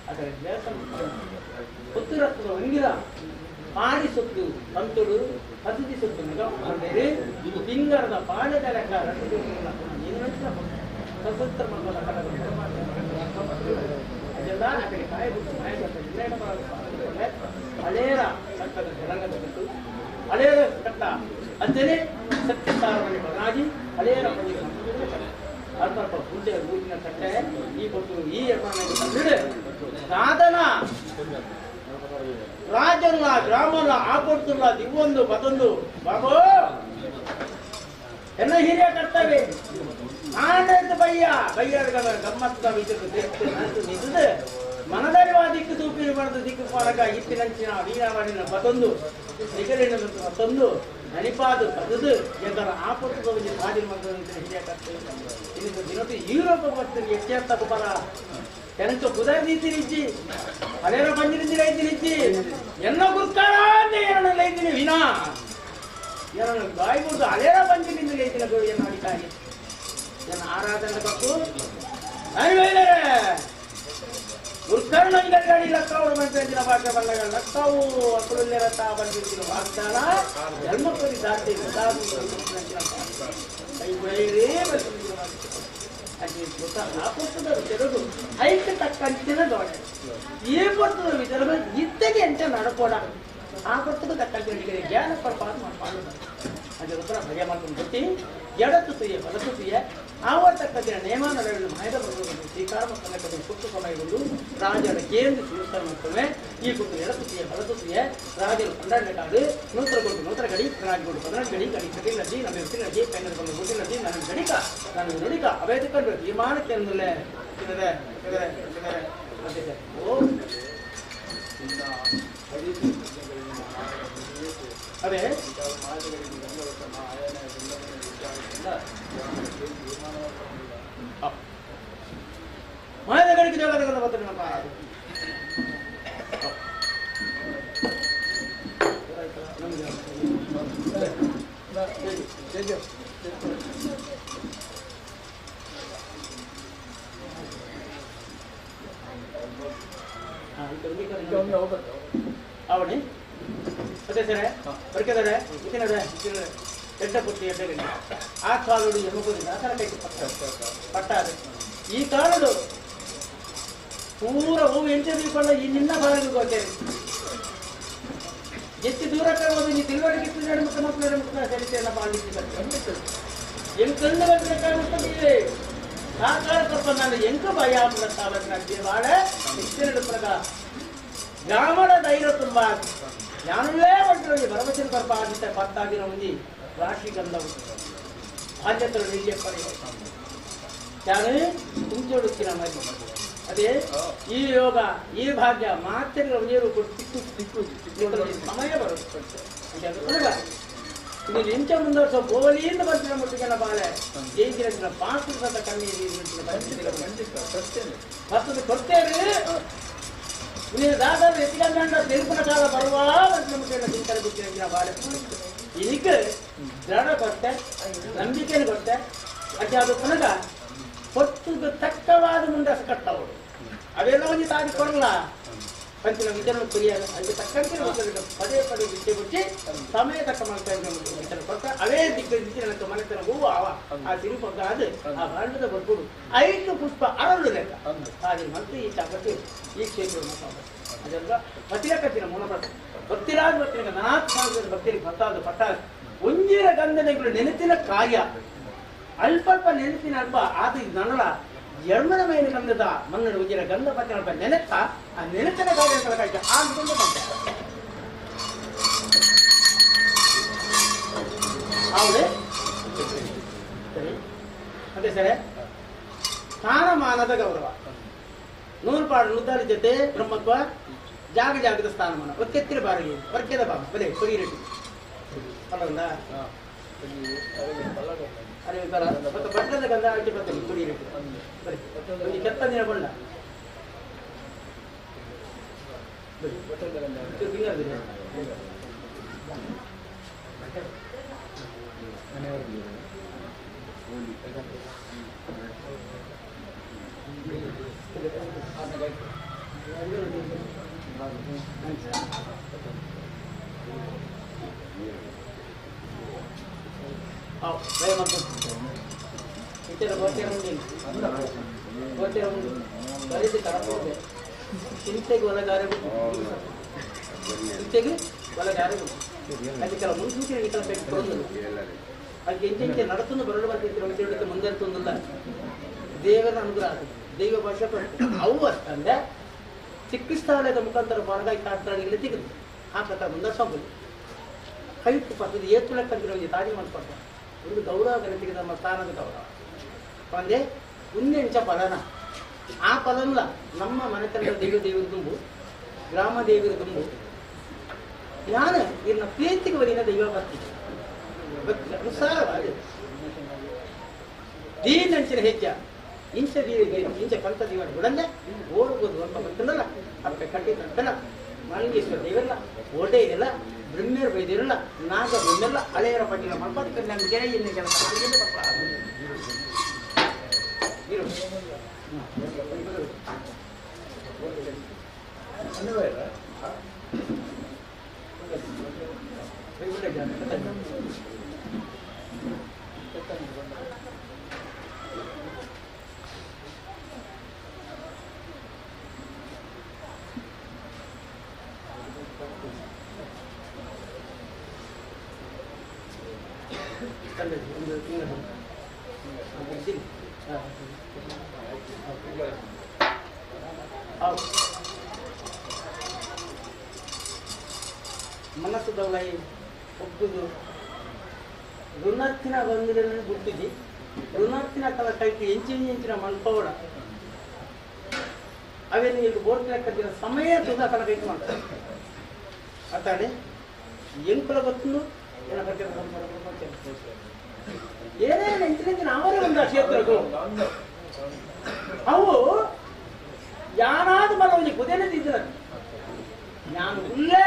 ಅದರ ಕೊತ್ತು ರಕ್ತದ ಉಂಗಿರ ಪಾಡಿ ಸೊತ್ತು ತಂತುಡು ಹಸಿದಿ ಸೊತ್ತು ನಗ ತಿಂಗರದ ಪಾಳೆದ ಲೆಕ್ಕ ಸಶಸ್ತ್ರ ಅದೆಲ್ಲ ಆ ಕಡೆ ಕಾಯಿ ಬಿಟ್ಟು ಹಳೇರ ಕಟ್ಟದ ಜನಾಂಗದ ಕಟ್ಟು ಹಳೇರ ಕಟ್ಟ ಅಂಚನೆ ಸತ್ಯಸಾರವನ್ನೇ ಬದಲಾಗಿ ಹಳೇರ ಅಲ್ಪ ಪೂಜೆ ಊರಿನ ಕಟ್ಟೆ ಈ ಕೊಟ್ಟು ಈ ಯಜಮಾನ ಸಾಧನ ರಾಜಲ್ಲ ಗ್ರಾಮಲ್ಲ ಆ ಕೊಡ್ತಿಲ್ಲ ದಿವ್ವೊಂದು ಮತ್ತೊಂದು ಬಾಬು ಎಲ್ಲ ಹಿರಿಯ ಕರ್ತವ್ಯ ಆನಂದ ಬಯ್ಯ ಬಯ್ಯ ಗಮ್ಮತ್ತದ ವಿಚಾರ ಮನದರಿವ ದಿಕ್ಕು ತೂಪಿನ ಬರೆದು ದಿಕ್ಕು ಪಾಲಕ ಇತ್ತಿನಂಚಿನ ವೀಣಾವಾಣಿನ ಮತ್ತೊಂದು ನಿಗಲಿನ ಮತ್ತೊಂದು ನನಿಪಾದು ಬದುದು ಎಂದರ ಆಪತ್ತು ಒಂದು ಸಾಧಿನ ಮಂತ್ರ ಹಿರಿಯ ಕರ್ತವ್ಯ ಇನ್ನೊಂದು ದಿನಕ್ಕೆ ಯೂರೋಪ ಬರ್ತೀನಿ ಎಚ್ಚೆತ್ತ ಪರ எனக்கு புதர் நீச்சி ಅದೇನೋ ಬಂದಿರಿದ್ದಿರ ಇದ್ದಿರಿಚ್ಚಿ ಎನ್ನ ಗುರ್ಕಾರ ಏನನ್ನ ವಿನಾ ಏನನ್ನು ಗಾಯಿ ಗುರ್ದು ಅಲೇರ ಬಂದಿರಿಂದ ಐತಿನ ಗುರು ಅಡಿಕಾಗಿ ನನ್ನ ಆರಾಧನೆ ಕಪ್ಪು ಗುರ್ಕರ್ಣ ಗಡಿ ಲಕ್ಕವು ಮಂತ್ರಿನ ಭಾಷೆ ಬಲ್ಲಗಳ ಲಕ್ಕವು ಅಕುಲುಲ್ಲೆರತ ಬಂದಿರ್ತಿನ ವಾಗ್ದಾನ ಧರ್ಮಪುರಿ ದಾಟಿ ಕೈ ಬೈರೇ ಬಂದಿರ್ತಿನ ತೆರಗು ಐಕ್ಕೆ ತಕ್ಕಂತಿನ ದೊಡೆ ಈ ಪೊರ್ತದ ವಿಚಾರ ಇತ್ತಗೆ ಎಂತ ನಡ್ಕೋಡ ಆ ಪೊರ್ತದ ತಕ್ಕಂತಿನ ಜ್ಞಾನ ಪ್ರಪಾತ ಮಾಡ್ಕೊಂಡು ಅದಕ್ಕೋಸ್ಕರ ಭಯ ಮಾಡ್ಕೊಂಡು ಗೊತ್ತಿ ಎಡತ್ತು ತುಯ್ಯ ಬಲತ್ತು ತುಯ್ಯ ಆವ ತಕ್ಕಂತಿನ ನೇಮ ನಡೆಯಲು ಮಾಯದ ಬರಬಹುದು ಸ್ವೀಕಾರ ಮತ್ತು ಕುಟ್ಟು ಸಮಯಗೊಂಡು ರಾಜರ ಕೇಂದ್ರ ಶಿವಸ್ಥಾನ ಮತ್ತೊಮ್ಮೆ ಈ ಕುಟ್ಟು ಎಡತ್ತು ತುಯ್ಯ ಬಲತ್ತು ತುಯ್ಯ ರಾಜರು ಪನ್ನೆರಡು ಕಾಡು ನೂತರ ಕೊಟ್ಟು ನೂತರ ಗಡಿ ರಾಜಗೊಂಡು 14 ಗಡಿ ಗಡಿ ಕಟಿ ನದಿ ನಮ್ಮ ನದಿ ಪೈನರ್ ಬಂದು ಗುಡ್ಡಿ ನದಿ ನನ್ನ ಗಡಿಕ ನನ್ನ ನುಡಿಕ ಅವೇದ ಕಂಡು ತೀರ್ಮಾನಕ್ಕೆ ಅಂದಲೇ ಓ ಅದೇ ಮಾಯದ ಗಡಿಗೆ ಜಗದ ಬರ್ತಾನಪ್ಪ ಅವಣಿ ಅದೇ ಸರ್ ಬರ್ಕೆದರೆ ಇತ್ತಿನದೆ ಎಡ್ಡ ಪುಟ್ಟಿ ಎಡ್ಡ ಆ ಕಾಲುಡು ಎಮ್ಮುವುದಿಲ್ಲ ಆ ಥರ ಕೈ ಪಟ್ಟ ಪಟ್ಟ ಅದೇ ಈ ಕಾಲುಡು ಪೂರ ಹೂವು ಎಂಚ ಈ ನಿನ್ನ ಬಾರಿಗೆ ಗೊತ್ತೇನೆ ಹೆಚ್ಚು ದೂರ ಕರ್ಬೋದು ನೀ ತಿಳುವಳಿಕೆ ಮುಕ್ಕ ಮಕ್ಕಳು ಮುಕ್ಕ ಸರಿತೆಲ್ಲ ಪಾಲಿಸಿದ್ದಾರೆ ಎಂಕಂದು ಬಂದ್ರೆ ಆ ಕಾಲ ಸ್ವಲ್ಪ ನಾನು ಎಂಕ ಭಯ ಆಗ್ಬಿಡುತ್ತ ಬಾಳ ಹೆಚ್ಚಿನ ಗ್ರಾಮದ ಧೈರ್ಯ ತುಂಬ ಜ್ಞಾನವೇ ಬಂದಿರೋ ಭರವಸೆ ಸ್ವಲ್ಪ ಆಗುತ್ತೆ ಪತ್ತಾಗಿರೋ ಮುಂದಿ ರಾಶಿ ಗಂಧವು ಬಾಧ್ಯತೆಗಳು ನಿಜ ಪಡೆಯ ನಾನು ತುಂಚೋಡುತ್ತಿನ ಮರಿ ಅದೇ ಈ ಯೋಗ ಈ ಭಾಗ್ಯ ಮಾತ್ರ ನೀರು ಸಿಕ್ಕು ಸಿಕ್ಕು ಸಮಯ ಬರುತ್ತೆ ಇದು ನಿಂಚ ಮುಂದುವರ್ಸೋ ಗೋಲಿಯಿಂದ ಬರ್ತಿನ ಮುಟ್ಟಿಗೆಲ್ಲ ಬಾಳೆ ಜೈದಿನ ಪಾತ್ರ ಕಮ್ಮಿ ಬರ್ತದೆ ಕೊಡ್ತೇವೆ ನೀನು ದಾದ ಎತ್ತಿಗಂಡ ತೆಲುಪಿನ ಕಾಲ ಬರುವ ಮುಟ್ಟಿನ ಚಿಂತನೆ ಬಿಟ್ಟಿನ ಬಾಳೆ ಇದಕ್ಕೆ ದೃಢ ಕೊಟ್ಟೆ ನಂಬಿಕೆಯನ್ನು ಕೊಟ್ಟೆ ಅದೇ ಅದು ಪುನಃ ಹೊತ್ತು ತಕ್ಕವಾದ ಮುಂದೆ ಕಟ್ಟವರು ಅವೆಲ್ಲ ಒಂದು ತಾಗಿ ಕೊಡಲ್ಲ ಪಂಚಿನ ವಿಚಾರ ಕುರಿಯಾದ ಅದಕ್ಕೆ ತಕ್ಕಂತೆ ಪದೇ ಪದೇ ಬಿಟ್ಟೆ ಬಿಟ್ಟು ಸಮಯ ತಕ್ಕ ಮಾಡ್ತಾ ವಿಚಾರ ಕೊಟ್ಟ ಅವೇ ದಿಕ್ಕ ದಿಕ್ಕಿನ ಮನೆತನ ಹೂವು ಅವ ಆ ತಿರುಪಗ್ಗ ಅದು ಆ ಭಾಂಡದ ಬರ್ಬೋದು ಐದು ಪುಷ್ಪ ಅರಳು ಲೆಕ್ಕ ಹಾಗೆ ಮತ್ತೆ ಈ ಚಾಪಟ್ಟು ಈ ಕ್ಷೇತ್ರ ಅದೆಲ್ಲ ಪತಿರಕತ್ತಿನ ಮೂಲ ಭಕ್ತಿರಾಜ ಭಕ್ತಿನ ನಾಲ್ಕು ಸಾವಿರದ ಭಕ್ತರಿಗೆ ಭತ್ತಾದ ಪಟ್ಟ ಒಂಜಿರ ಗಂಧನೆಗಳು ನೆನಪಿನ ಕಾರ್ಯ ಅಲ್ಪ ಅಲ್ಪ ನೆನಪಿನ ಅಲ್ಪ ಆದ ನನ್ನಳ ಎಳ್ಮನ ಮೈನ ಗಂಧದ ಮನ್ನಡ ಉಜ್ಜಿರ ಗಂಧ ಪತ್ತಿನ ಅಲ್ಪ ನೆನೆತ್ತ ಆ ನೆನಪಿನ ಕಾರ್ಯ ಆ ಬಂದ ಹೌದೇ ಸರಿ ಅದೇ ಸರಿ ಸ್ಥಾನಮಾನದ ಗೌರವ ನೂರು ಪಾಡು ನೂತಾರಿ ಜೊತೆ ಬ್ರಹ್ಮತ್ವ ಜಾಗ ಜಾಗದ ಸ್ಥಾನಮಾನ ಒಕ್ಕೆತ್ತಿರ ಬಾರಿಗೆ ವರ್ಕೆದ ಬಾಬು ಬಲೆ ಕೊರಿಯಿರಟ್ಟು ಅಲ್ಲೊಂದ ಅರೆ ಬರ ಮತ್ತೆ ಬಟ್ಟದ ಗಂಧ ಅಡ್ಡಿ ಬರ್ತದೆ ಕುಡಿಯಿರಟ್ಟು ಬರೀ ಒಂದು ಕೆತ್ತ ದಿನ ಕೊಂಡ ಚಿಂತೆಗೆ ಒಳಗಾರೆ ಇತ್ತೆಗೆ ಒಲಗಾರೆ ಅದಕ್ಕೆಲ್ಲ ಮುನ್ಸೂಚನೆ ಈ ಕಡೆ ಬೇಕು ಕೊಡೋದಿಲ್ಲ. ಅದಕ್ಕೆ ಎಂಚೆಂಚೆ ನಡತನ್ನು ಬರಲು ಬರ್ತಿರ್ತೀರ ಮುಂದೆ ದೇವರ ಅನುಗ್ರಹ ದೈವ ಭಾಷೆ ಅವು ಅಷ್ಟಂದೆ ಚಿಕಿತ್ಸಾಲಯದ ಮುಖಾಂತರ ಬಾರ್ಗಾಯಿ ಕಾಡ್ತಾಳೆ ತೆಗೆದು ಹಾಕತ್ತ ಮುಂದೆ ಸೊಂಬಲು ಕೈತು ಪಕ್ಕದ ಏತುಲಕ್ಕಂತಿರೋ ಒಂದು ತಾಡಿ ಮಾಡ್ಕೊಡ್ತ ಒಂದು ಗೌರವ ಗಣತಿಗೆ ನಮ್ಮ ಸ್ಥಾನದ ಗೌರವ ಒಂದೇ ಉನ್ನೆಂಚ ಫಲನ ಆ ಫಲನಲ್ಲ ನಮ್ಮ ಮನೆತನದ ದೈವ ದೇವರು ತುಂಬು ಗ್ರಾಮ ದೇವರು ತುಂಬು ನಾನು ಇನ್ನ ಪ್ರೀತಿಗೆ ಬರೀನ ದೈವ ಭಕ್ತಿ ಭಕ್ತಿ ಅನುಸಾರವಾಗಿ ದೀನಂಚಿನ ಹೆಜ್ಜ ಇಂಚ ದೀರಿಗೆ ಇಂಚ ಕಂತ ದೀವ ಬಿಡಂದೆ ಓಡುವುದು ಅಂತ ಗೊತ್ತಿಲ್ಲಲ್ಲ ಅಪ್ಪ ಕಟ್ಟಿದಂತಲ್ಲ ಮಲಗೇಶ್ವರ ದೇವರಲ್ಲ ಓಟೆ ಇದೆಲ್ಲ ಬ್ರಹ್ಮೇರು ಬೈದಿರಲ್ಲ ನಾಗ ಬ್ರಹ್ಮೆಲ್ಲ ಹಳೆಯರ ಪಟ್ಟಿನ ಮಾಡ್ಕೊಂಡು ನಮ್ಮ ಗೆರೆ ಇನ್ನು ಕೆಲಸ ಮನಸ್ಸು ದೌಲಾಯಿ ಒಪ್ಪುದು ಋಣತ್ತಿನ ಬಂದಿರಲು ಗುಟ್ಟಿದ್ದಿ ಋಣತ್ತಿನ ಕಲ ಕೈಟಿ ಎಂಚಿನ ಎಂಚಿನ ಮಲ್ಪವಡ ಅವೇನು ಈಗ ಬೋರ್ತಿನ ಕದ್ದಿನ ಸಮಯ ತುದ ಕಲ ಕೈಟಿ ಮಾಡ್ತಾರೆ ಅತ್ತಾಡಿ ಎಂಕುಲ ಗೊತ್ತು ಏನ ಏನೇನು ಎಂಚಿನ ಅವರೇ ಒಂದು ಕ್ಷೇತ್ರಗಳು ಅವು ಯಾರಾದ ಮಲವನಿ ಕುದೇನದಿದ್ರ ನಾನು ಉಲ್ಲೇ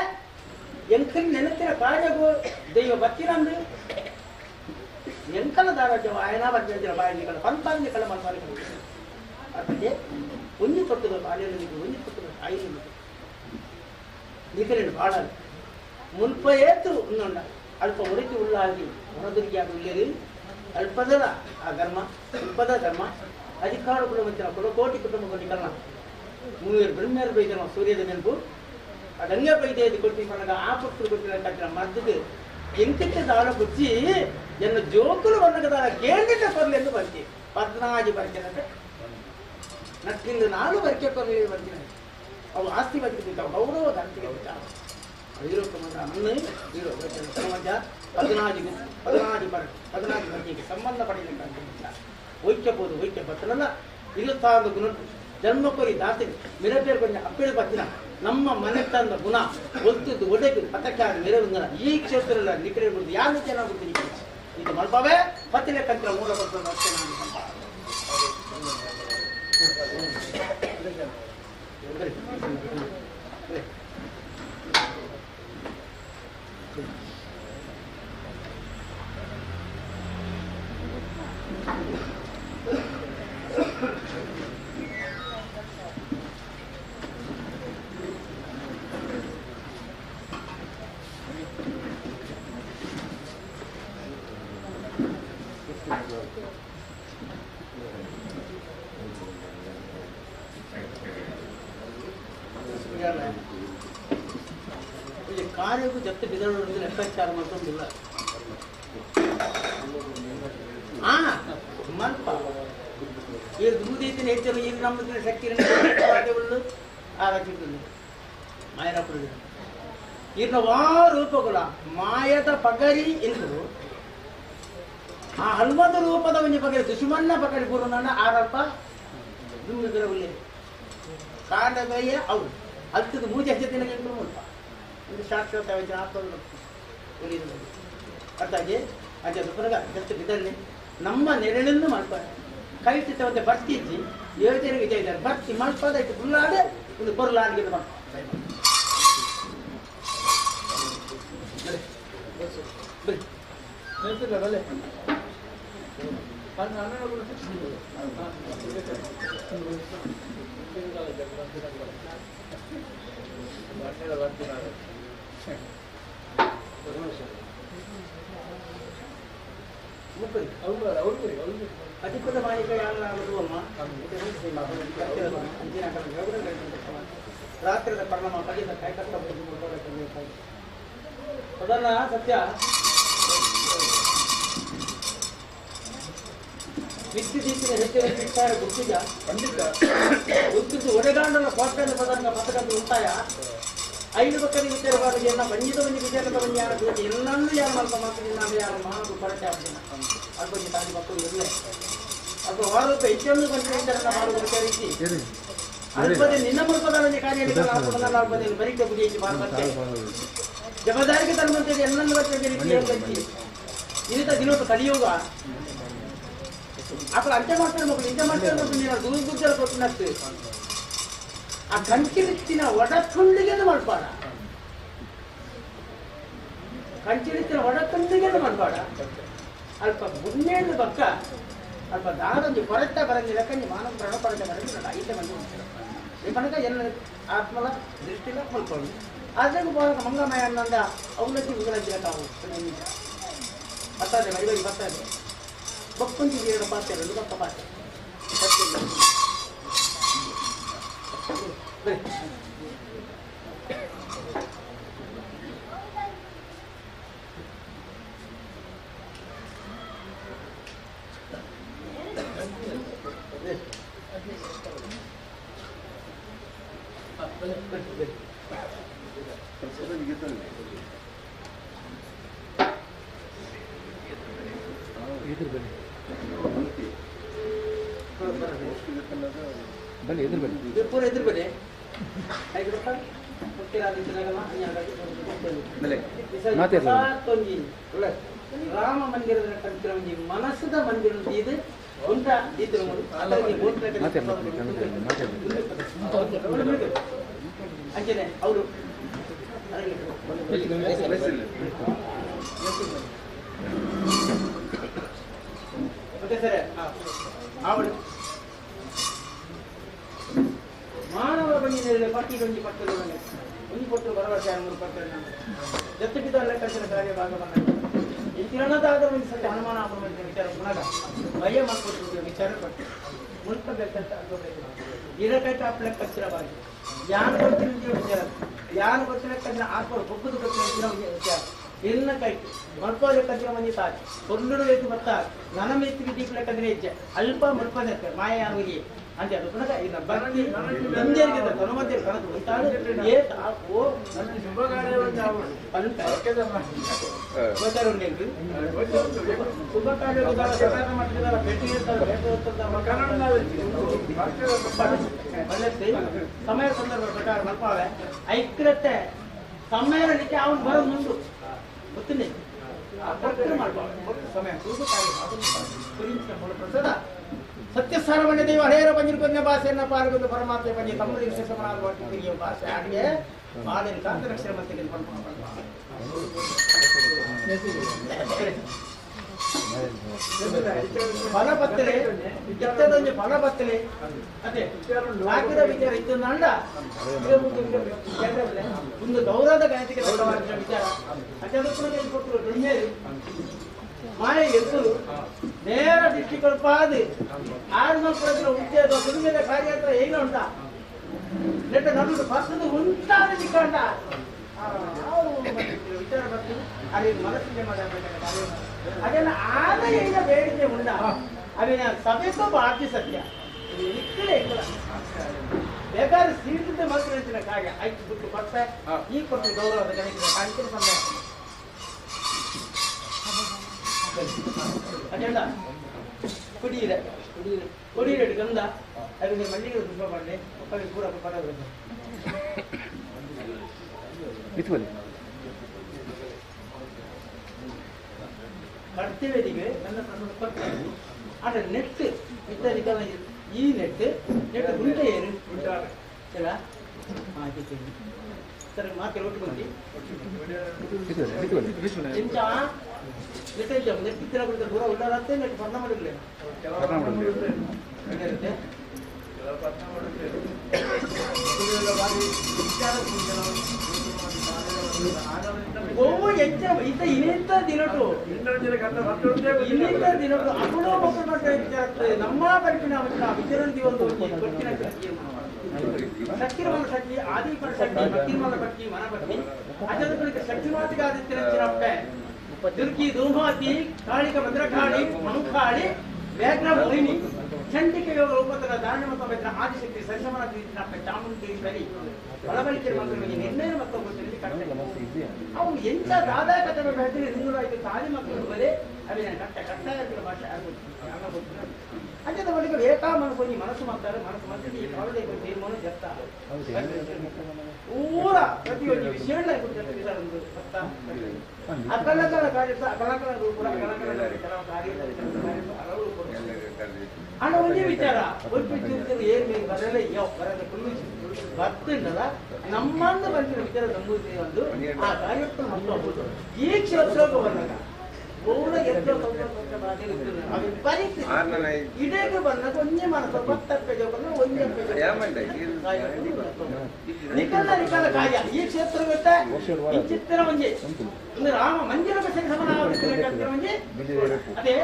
ಎಂಕಲ್ ನೆನತಿನ ಕಾರ್ಯಗೋ ದೈವ ಬತ್ತಿನಂದು ಎಂಕಲ ದಾರಾಜ್ಯ ವಾಯನ ಬರ್ತಿರ ಬಾಯಲ್ಲಿ ಪಂಪಾಂಗಿ ಕಲ ಮಲ್ಪಾಲಿ ಅರ್ಥಕ್ಕೆ ಒಂಜಿ ತೊಟ್ಟದ ಬಾಳೆಯಲ್ಲಿ ಒಂಜಿ ತೊಟ್ಟದ ತಾಯಿ ನಿಕಲಿನ ಬಾಳ ಮುಲ್ಪ ಏತು ಉನ್ನೊಂಡ ಅಲ್ಪ ಒಡಕಿ ಉಳ್ಳಾಗಿ ಹೊರದುರ್ಗಿಯಾಗಿ ಉಳ್ಳೇರಿ ಅಲ್ಪದದ ಆ ಧರ್ಮ ಅಲ್ಪದ ಧರ್ಮ ಅಧಿಕಾರ ಕುಟುಂಬ ಕುಲಕೋಟಿ ಕುಟುಂಬ ನಿಕಲನ ಮೂವರು ಬ್ರಹ್ಮೇರು ಬೈದನ ಸೂರ್ಯದ ನೆನಪು ಅದಂಗೆ ಬೈದೆ ಕೊಡ್ತೀನಿ ಪನ್ನಗ ಆ ಪುತ್ರ ಕೊಟ್ಟಿನ ಕಟ್ಟಿನ ಮದ್ದದು ಎಂಕಿತ್ತ ದಾಳ ಕುಚ್ಚಿ ಎನ್ನ ಜೋಕುಲು ಬಣ್ಣಗದಾಳ ಕೇಂದ್ರಿತ ಕೊರಲೆಂದು ಬರ್ತಿ ಪದ್ನಾಜಿ ಬರ್ತೀನಂತೆ ನಟ್ಟಿಂದ ನಾಲು ಬರ್ಕೆ ಕೊರಲಿ ಬರ್ತೀನಿ ಅವು ಆಸ್ತಿ ಬದುಕಿದ್ದಾವೆ ಗೌರವ ಧರ್ತಿಗೆ ಪದ್ನಾಜಿ ಪದ್ನಾಜಿ ಬರ ಪದ್ನಾಜಿ ಬರ್ತಿಗೆ ಸಂಬಂಧ ಪಡೆಯಲಿಕ್ಕೆ ಒಯ್ಕಬಹುದು ಒಯ್ಕೆ ಬತ್ತನಲ್ಲ ಇರುತ್ತಾದ ಗುಣ ಜನ್ಮ ಕೊರಿ ದಾತಿ ಮಿರಪೇರು ಕೊಂಚ ಅಪ್ಪೇಳು ಬತ್ತಿನ ನಮ್ಮ ಮನೆತನದ ಗುಣ ಒಲ್ತದ್ದು ಒಡೆದು ಪತಕ್ಕಾದ ಮೆರವಂಗನ ಈ ಕ್ಷೇತ್ರದಲ್ಲಿ ನಿಖರೆ ಬಿಡುದು ಯಾರು ಚೆನ್ನಾಗುತ್ತೆ ಇದು ಮಲ್ಪವೇ ಪತ್ತಿನ ಕಂತ್ರ ಮೂಲ ಬರ್ತದೆ ಅಷ್ಟೇ ನಾನು ಕಾರ್ಯಕ್ಕೂ ಜಪ್ತಿ ಬಿದರೋದ್ರಿಂದ ಲೆಕ್ಕಾಚಾರ ಮಾಡ್ಕೊಂಡಿಲ್ಲ. ಆ ಮಲ್ಪ ಈ ದುಂದಿನ ಹೆಚ್ಚು ಈ ನಮ್ಮ ಶಕ್ತಿ ಆ ರಚಿತು ಮಾಯನಪುರ ಇನ್ನು ವಾ ರೂಪಗಳ ಮಾಯದ ಪಗರಿ ಎಂದು ಆ ಹಲ್ಮದ ರೂಪದ ಒಂದು ಪಗರಿ ದುಶ್ಮನ್ನ ಪಗರಿ ಗುರುನನ್ನ ಆರಲ್ಪ ದುಂಬಿದರವುಳ್ಳೆ ಕಾಂಡಗಯ್ಯ ಅವು ಅಲ್ತದ ಮೂಜೆ ಹಚ್ಚ ದಿನ ಮುಲ್ಪ ಒಂದು ಶಾಶ್ವತ ಅರ್ಥಾಗಿ ಅಜ್ಜ ದುಪ್ಪನಗ ಜಸ್ಟ್ ಬಿದ್ದಲ್ಲಿ ನಮ್ಮ ನೆರಳನ್ನು ಮಾಡ್ತಾರೆ ಕೈ ಚಿತ್ತವಂತೆ ಬರ್ತಿಜ್ಜಿ ಯೋಜನೆ ವಿಜಯ ಇದ್ದಾರೆ ಬರ್ತಿ ಮಲ್ಪದಾಯ್ತು ಫುಲ್ಲಾದೆ ಒಂದು ಕೊರ್ಲಾಡಿಗೆ ಮಾಡ್ತಾರೆ. ಅಧಿಕೃತ ಮಾಹಿತಿ ಯಾರು ಅಮ್ಮ. ರಾತ್ರಿದ ಪರಿಣಾಮ ಬಗೆದ ಕೈಕಷ್ಟ ಅದನ್ನ ಸತ್ಯ ವಿದ್ಯುತ್ ದೀಪಿನ ಹೆಚ್ಚಿನ ವಿಚಾರ ಗುರ್ತಿದ ಖಂಡಿತ ಗುರ್ತಿದ್ದು ಒಡೆಗಾಂಡನ ಕೋಟೆಯನ್ನು ಪದರಂಗ ಪಥಕಂದು ಉಂಟಾಯ ಐದು ಪಕ್ಕದ ವಿಚಾರ ಬಾರಿಗೆ ಎಲ್ಲ ಬಂಜಿದ ಬಂಜಿ ವಿಚಾರದ ಬಂಜಿ ಯಾರ ಎಲ್ಲನ್ನೂ ಯಾರು ಮಲ್ಪ ಮಾತ್ರ ನಾನು ಯಾರು ಮಾನದು ಕೊರಟೆ ಆಗ್ತೀನಿ ಅದು ಬಂಜಿ ತಾಯಿ ಮಕ್ಕಳು ಇರಲೇ ಅದು ವಾರದ ಹೆಚ್ಚನ್ನು ಬಂದ ವಿಚಾರ ಮಾಡುವ ವಿಚಾರಿಸಿ ಅಲ್ಪದೆ ನಿನ್ನ ಮುಲ್ಪದ ಕಾರ್ಯ ಅಲ್ಪದೆ ಬರೀಕೆ ಬುಡಿಯೇಸಿ ಬಾರಬತ್ತೆ ಜವಾಬ್ದಾರಿಗೆ ತನ್ನುವಂತೆ ಎಲ್ಲನ್ನು ಬರ್ತದೆ ಇರಿತ ದಿನೋಟ ಕಲಿಯುಗ ಅక్కడ ಅಂಚೆ ಮಾಡ್ತಾರೆ ಮಕ್ಕಳು ಇಂಚೆ ಮಾಡ್ತಾರೆ ಮಕ್ಕಳು ನೀನು ದೂರ ದೂರ ಕೊಟ್ಟಿನತ್ತು ಆ ಕಂಚಿರಿತ್ತಿನ ಒಡತುಂಡಿಗೆ ಮಾಡ್ಬಾಡ ಕಂಚಿರಿತ್ತಿನ ಒಡತುಂಡಿಗೆ ಮಾಡ್ಬಾಡ ಅಲ್ಪ ಮುನ್ನೇಳು ಬಕ್ಕ ಅಲ್ಪ ದಾನೊಂದು ಕೊರತೆ ಬರಂಗಿಲ್ಲ ಕಂಜಿ ಮಾನವ ಪ್ರಾಣ ಕೊರತೆ ಬರಂಗಿಲ್ಲ ಐತೆ ಮಂದಿ ಈ ಕಣಕ ಎಲ್ಲ ಆತ್ಮಲ ದೃಷ್ಟಿಲ ಮಲ್ಕೊಂಡು ಆದ್ರಾಗ ಬೋಳಕ ಮಂಗಮಯ ಅನ್ನಂದ ಅವಲಕ್ಕಿ ಉಗುಳಜ್ಜಿರ ತಾವು ಬರ್ತದೆ ಬರಿ ಬರಿ ಬರ್ತದೆ ಬಕ್ಕೊಂಜಿ ಎರಡು ಪಾತ್ರೆ ಎರಡು ಬಕ್ಕ ಪಾತ್ರೆ ಬನ್ನಿ ಎದುರು ಬನ್ನಿ ಪೂರ ಎದುರು ಬನ್ನಿ ರಾಮ ಮಂದಿರದ ಕಂತಿರ ಒಂಜಿ ಮನಸ್ಸದ ಮಂದಿರ ಇದು ಉಂಟ ಅಂಚನೆ ಅವರು ಓಕೆ ಸರ್ ಅವಳು ಮಾನವ ಬಂದಿದೆ ಪಟ್ಟಿ ಒಂಜಿ ಪಟ್ಟಲು ಒಂಜಿ ಪಟ್ಟು ಭರವಸೆ ಮೂರು ಪಟ್ಟು ಜೊತೆಗಿದ್ದ ಲೆಕ್ಕಾಚಾರ ಕಾರ್ಯ ಭಾಗ ಬಂದ ಈ ಕಿರಣದಾದ ಒಂದು ಸತ್ಯ ಹನುಮಾನ ವಿಚಾರ ಗುಣಗ ಭಯ ಮಾಡ್ಕೊಟ್ಟು ವಿಚಾರ ಪಟ್ಟು ಮುಲ್ಪ ಬೇಕಂತ ಅನ್ಕೋಬೇಕು ಇರಕೈತ ಅಪ್ಲೆ ಕಚ್ಚಿರ ಬಾಗಿ ಯಾರು ಗೊತ್ತಿಲ್ಲ ವಿಚಾರ ಯಾರು ಗೊತ್ತಿಲ್ಲ ಆತ್ಮ ಬೊಕ್ಕದು ಗೊತ್ತಿಲ್ಲ ವಿಚಾರ ಎಲ್ಲ ಕೈಟ್ ಮಲ್ಪಲೆ ಕಚ್ಚಿರ ಮಂದಿ ತಾಚ್ ಕೊಲ್ಲುಡು ಬೇಕು ಮತ್ತ ನನ ಮೇತ್ತಿಗೆ ದೀಪಲೆ ಕದ್ರೆ ಹೆಜ್ಜೆ ಅಲ್ಪ ಮಲ್ಪನೆ ಮಾಯ ಯಾರಿಗೆ ಅಂತ ಅದು ಪುನಃ ಇನ್ನ ಭಕ್ತಿ ನಂಜರಿಗೆ ತನುಮಧ್ಯೆ ಕನಸು ಉಂಟಾಡು ಏ ಓ ಗೋಚಾರ ಉಂಟು ಶುಭ ಕಾರ್ಯ ಭೇಟಿ ಸಮಯ ಸಂದರ್ಭ ಪ್ರಕಾರ ಮಲ್ಪಾವೆ ಐಕ್ಯತೆ ಸಮಯಕ್ಕೆ ಅವನು ಬರೋದು ಮುಂಡು ಗೊತ್ತಿಲ್ಲ ಸಮಯ ಪ್ರಸಾದ ಸತ್ಯಸಾರವಣ್ಯ ದೇವ ಹರೇರ ಪಂಜಿನ ಭಾಷೆಯನ್ನ ಪಾಲ್ಗೊಂಡು ಪರಮಾತ್ಮ ಪಂಜಿ ತಮ್ಮಲ್ಲಿ ವಿಶೇಷ ಭಾಷೆ ಅಡಿಗೆ ಬಾಲಿನ ಕಾಂತರಕ್ಷರ ಮತ್ತೆ ಫಲಪತ್ರೆ ಇತ್ತದೊಂದು ಫಲಪತ್ರೆ ಅದೇ ಹಾಕಿದ ವಿಚಾರ ಇತ್ತು ಅಂಡ ಒಂದು ಗೌರವದ ಗಾಯತಿಗೆ ವಿಚಾರ ಅದೇ ಮಾಯ ಎದ್ದು ನೇರ ದೃಷ್ಟಿ ಕೊಲ್ಪಾದು ಆರು ಮಕ್ಕಳ ಉದ್ಯೋಗ ಕುಟುಂಬದ ಕಾರ್ಯತ್ರ ಏನ ಉಂಟಾ ನೆಟ್ಟ ನಡುವೆ ಫಸಲು ಉಂಟಾದ ನಿಕ್ಕಂಡ ವಿಚಾರ ಬರ್ತದೆ ಅದೇ ಮನಸ್ಸಿಗೆ ಅದೆಲ್ಲ ಆದ ಈಗ ಬೇಡಿಕೆ ಉಂಡ ಅವಿನ ಸಭೆಗೂ ಬಾಕಿ ಸತ್ಯ ಇಕ್ಕಳೆ ಇಲ್ಲ ಬೇಕಾದ್ರೆ ಸೀಟಿದ್ದ ಮಾತ್ರ ಹೇಳ್ತೀನಿ ಹಾಗೆ ಆಯ್ತು ಬಿಟ್ಟು ಕೊಟ್ಟೆ ಈ ಕೊಟ್ಟು ಗೌರವದ ಗಣಿತ ಕಾಣ್ತೀನಿ ಸಮಯ ಅದೆಲ್ಲ ಕುಡಿಯಿದೆ ಕುಡಿಯಿರೆ ಗಂಧ ಅದಕ್ಕೆ ಮಲ್ಲಿಗೆ ತುಂಬ ಮಾಡಿ ಒಕ್ಕಲಿಗೆ ಪೂರ ಪಡೋದು ಕರ್ತವ್ಯದಿಗೆ ನನ್ನ ಪ್ರಸಾದ ಕೊಡ್ತಾರೆ ಆದರೆ ನೆಟ್ ಇತ್ಯಾದಿಗೆಲ್ಲ ಈ ನೆಟ್ ನೆಟ್ ಗುಂಟೆ ಏನು ಇಲ್ಲ ಹಾಗೆ ಸರ್ ಮಾತು ಒಟ್ಟು ಬಂದು ಇಂಚ ನೆಟ್ ಇಂಚ ನೆಟ್ ಇತ್ತಿನ ಕುರಿತ ಪೂರ ಉಳ್ಳಾರತ್ತೆ ನೆಟ್ ಪರ್ಣ ಮಾಡಿರ್ಲಿ ಒವ್ವು ಎಂಚ ಇತ್ತ ಇನ್ನಿಂತ ದಿನಟು ಇನ್ನಿಂತ ದಿನಟು ಅಪುಣೋ ಮಕ್ಕಳು ನಮ್ಮ ಪರಿಪಿನ ವಿಚರಂತಿ ಒಂದು ಗೊತ್ತಿನ ಸಕ್ಕಿರಮನ ಸಖಿ ಆದಿಪರ ಸಖಿ ಭಕ್ತಿರ್ಮಲ ಭಕ್ತಿ ಮನ ಭಕ್ತಿ ಅಜದ ಶಕ್ತಿ ಮಾತಿಗೆ ಆದಿತ್ಯ ದುರ್ಗಿ ಧೂಮಾತಿ ಕಾಳಿಕ ಭದ್ರಕಾಳಿ ಮಂಕಾಳಿ ವ್ಯಾಘ್ರ ಮೋಹಿನಿ ಚಂಡಿಕೆ ಯೋಗ ರೂಪದ ಧಾರಣ ಮತ್ತು ಆದಿಶಕ್ತಿ ಸರಿಸಮನ ಚಾಮುಂಡೇಶ್ವರಿ ಬಳಬಳಿಕೆ ಮಂತ್ರಗಳಿಗೆ ನಿರ್ಣಯ ಮತ್ತು ಗೊತ್ತಿರಲಿ ಕಟ್ಟೆ ಅವು ಎಂತ ದಾದಾ ಕಥೆ ಹೇಳ್ತೀನಿ ಹಿಂದೂ ತಾಳಿ ಮಕ್ಕಳು ಬಲೆ ಅವಿನ ಕಟ್ಟ ಕಟ್ಟಾಯ ಭಾಷೆ ಆಗೋದು ಅಂಜದ ಬಳಿಕ ಏಕಾ ಮನಸ್ಸು ಈ ಮನಸ್ಸು ಮಾಡ್ತಾರೆ ಮನಸ್ಸು ಮಾಡ್ತೀನಿ ಈ ಕಾಲದ ತೀರ್ಮಾನ ಜತ್ತ ಪೂರ ಪ್ರತಿಯೊಂದು ವಿಷಯ ಅಕಲಕಲ ಕಾರ್ಯ ಅಕಲಕಲ ರೂಪ ಅಕಲಕಲ ಕೆಲವು ಕಾರ್ಯ ಹಲವು ರೂಪ ಅಣ್ಣ ಒಂದೇ ವಿಚಾರ ಒಪ್ಪಿದ್ದು ಏನ್ ಮೇಲೆ ಬರಲ್ಲ ಯೋ ಬರಲ್ಲ ಕುಲ್ಲು ಬರ್ತಿಲ್ಲಲ್ಲ ನಮ್ಮಂದ ಬರ್ತಿರೋ ವಿಚಾರ ನಂಬುತ್ತೀವಿ ಒಂದು ಆ ಕಾರ್ಯಕ್ಕೆ ಮಕ್ಕಳು ಈ ಕ್ಷೇತ್ರಕ್ಕೆ ಬಂದಾಗ ಪೂರ ಎದ್ದು ಇಡೀ ಬಂದಾಗ ಒಂದೇ ಮನಸ್ಸು ಬತ್ತಪ್ಪೆ ಜೋಕಂದ್ರೆ ಒಂದೇ ನಿಕಲ ನಿಕಲ ಕಾರ್ಯ ಈ ಕ್ಷೇತ್ರ ಗೊತ್ತ ಇಂಚಿತ್ತರ ಒಂಜಿ ಒಂದು ರಾಮ ಮಂದಿರ ಸರಿ ಸಮಾನ ಒಂಜಿ ಅದೇ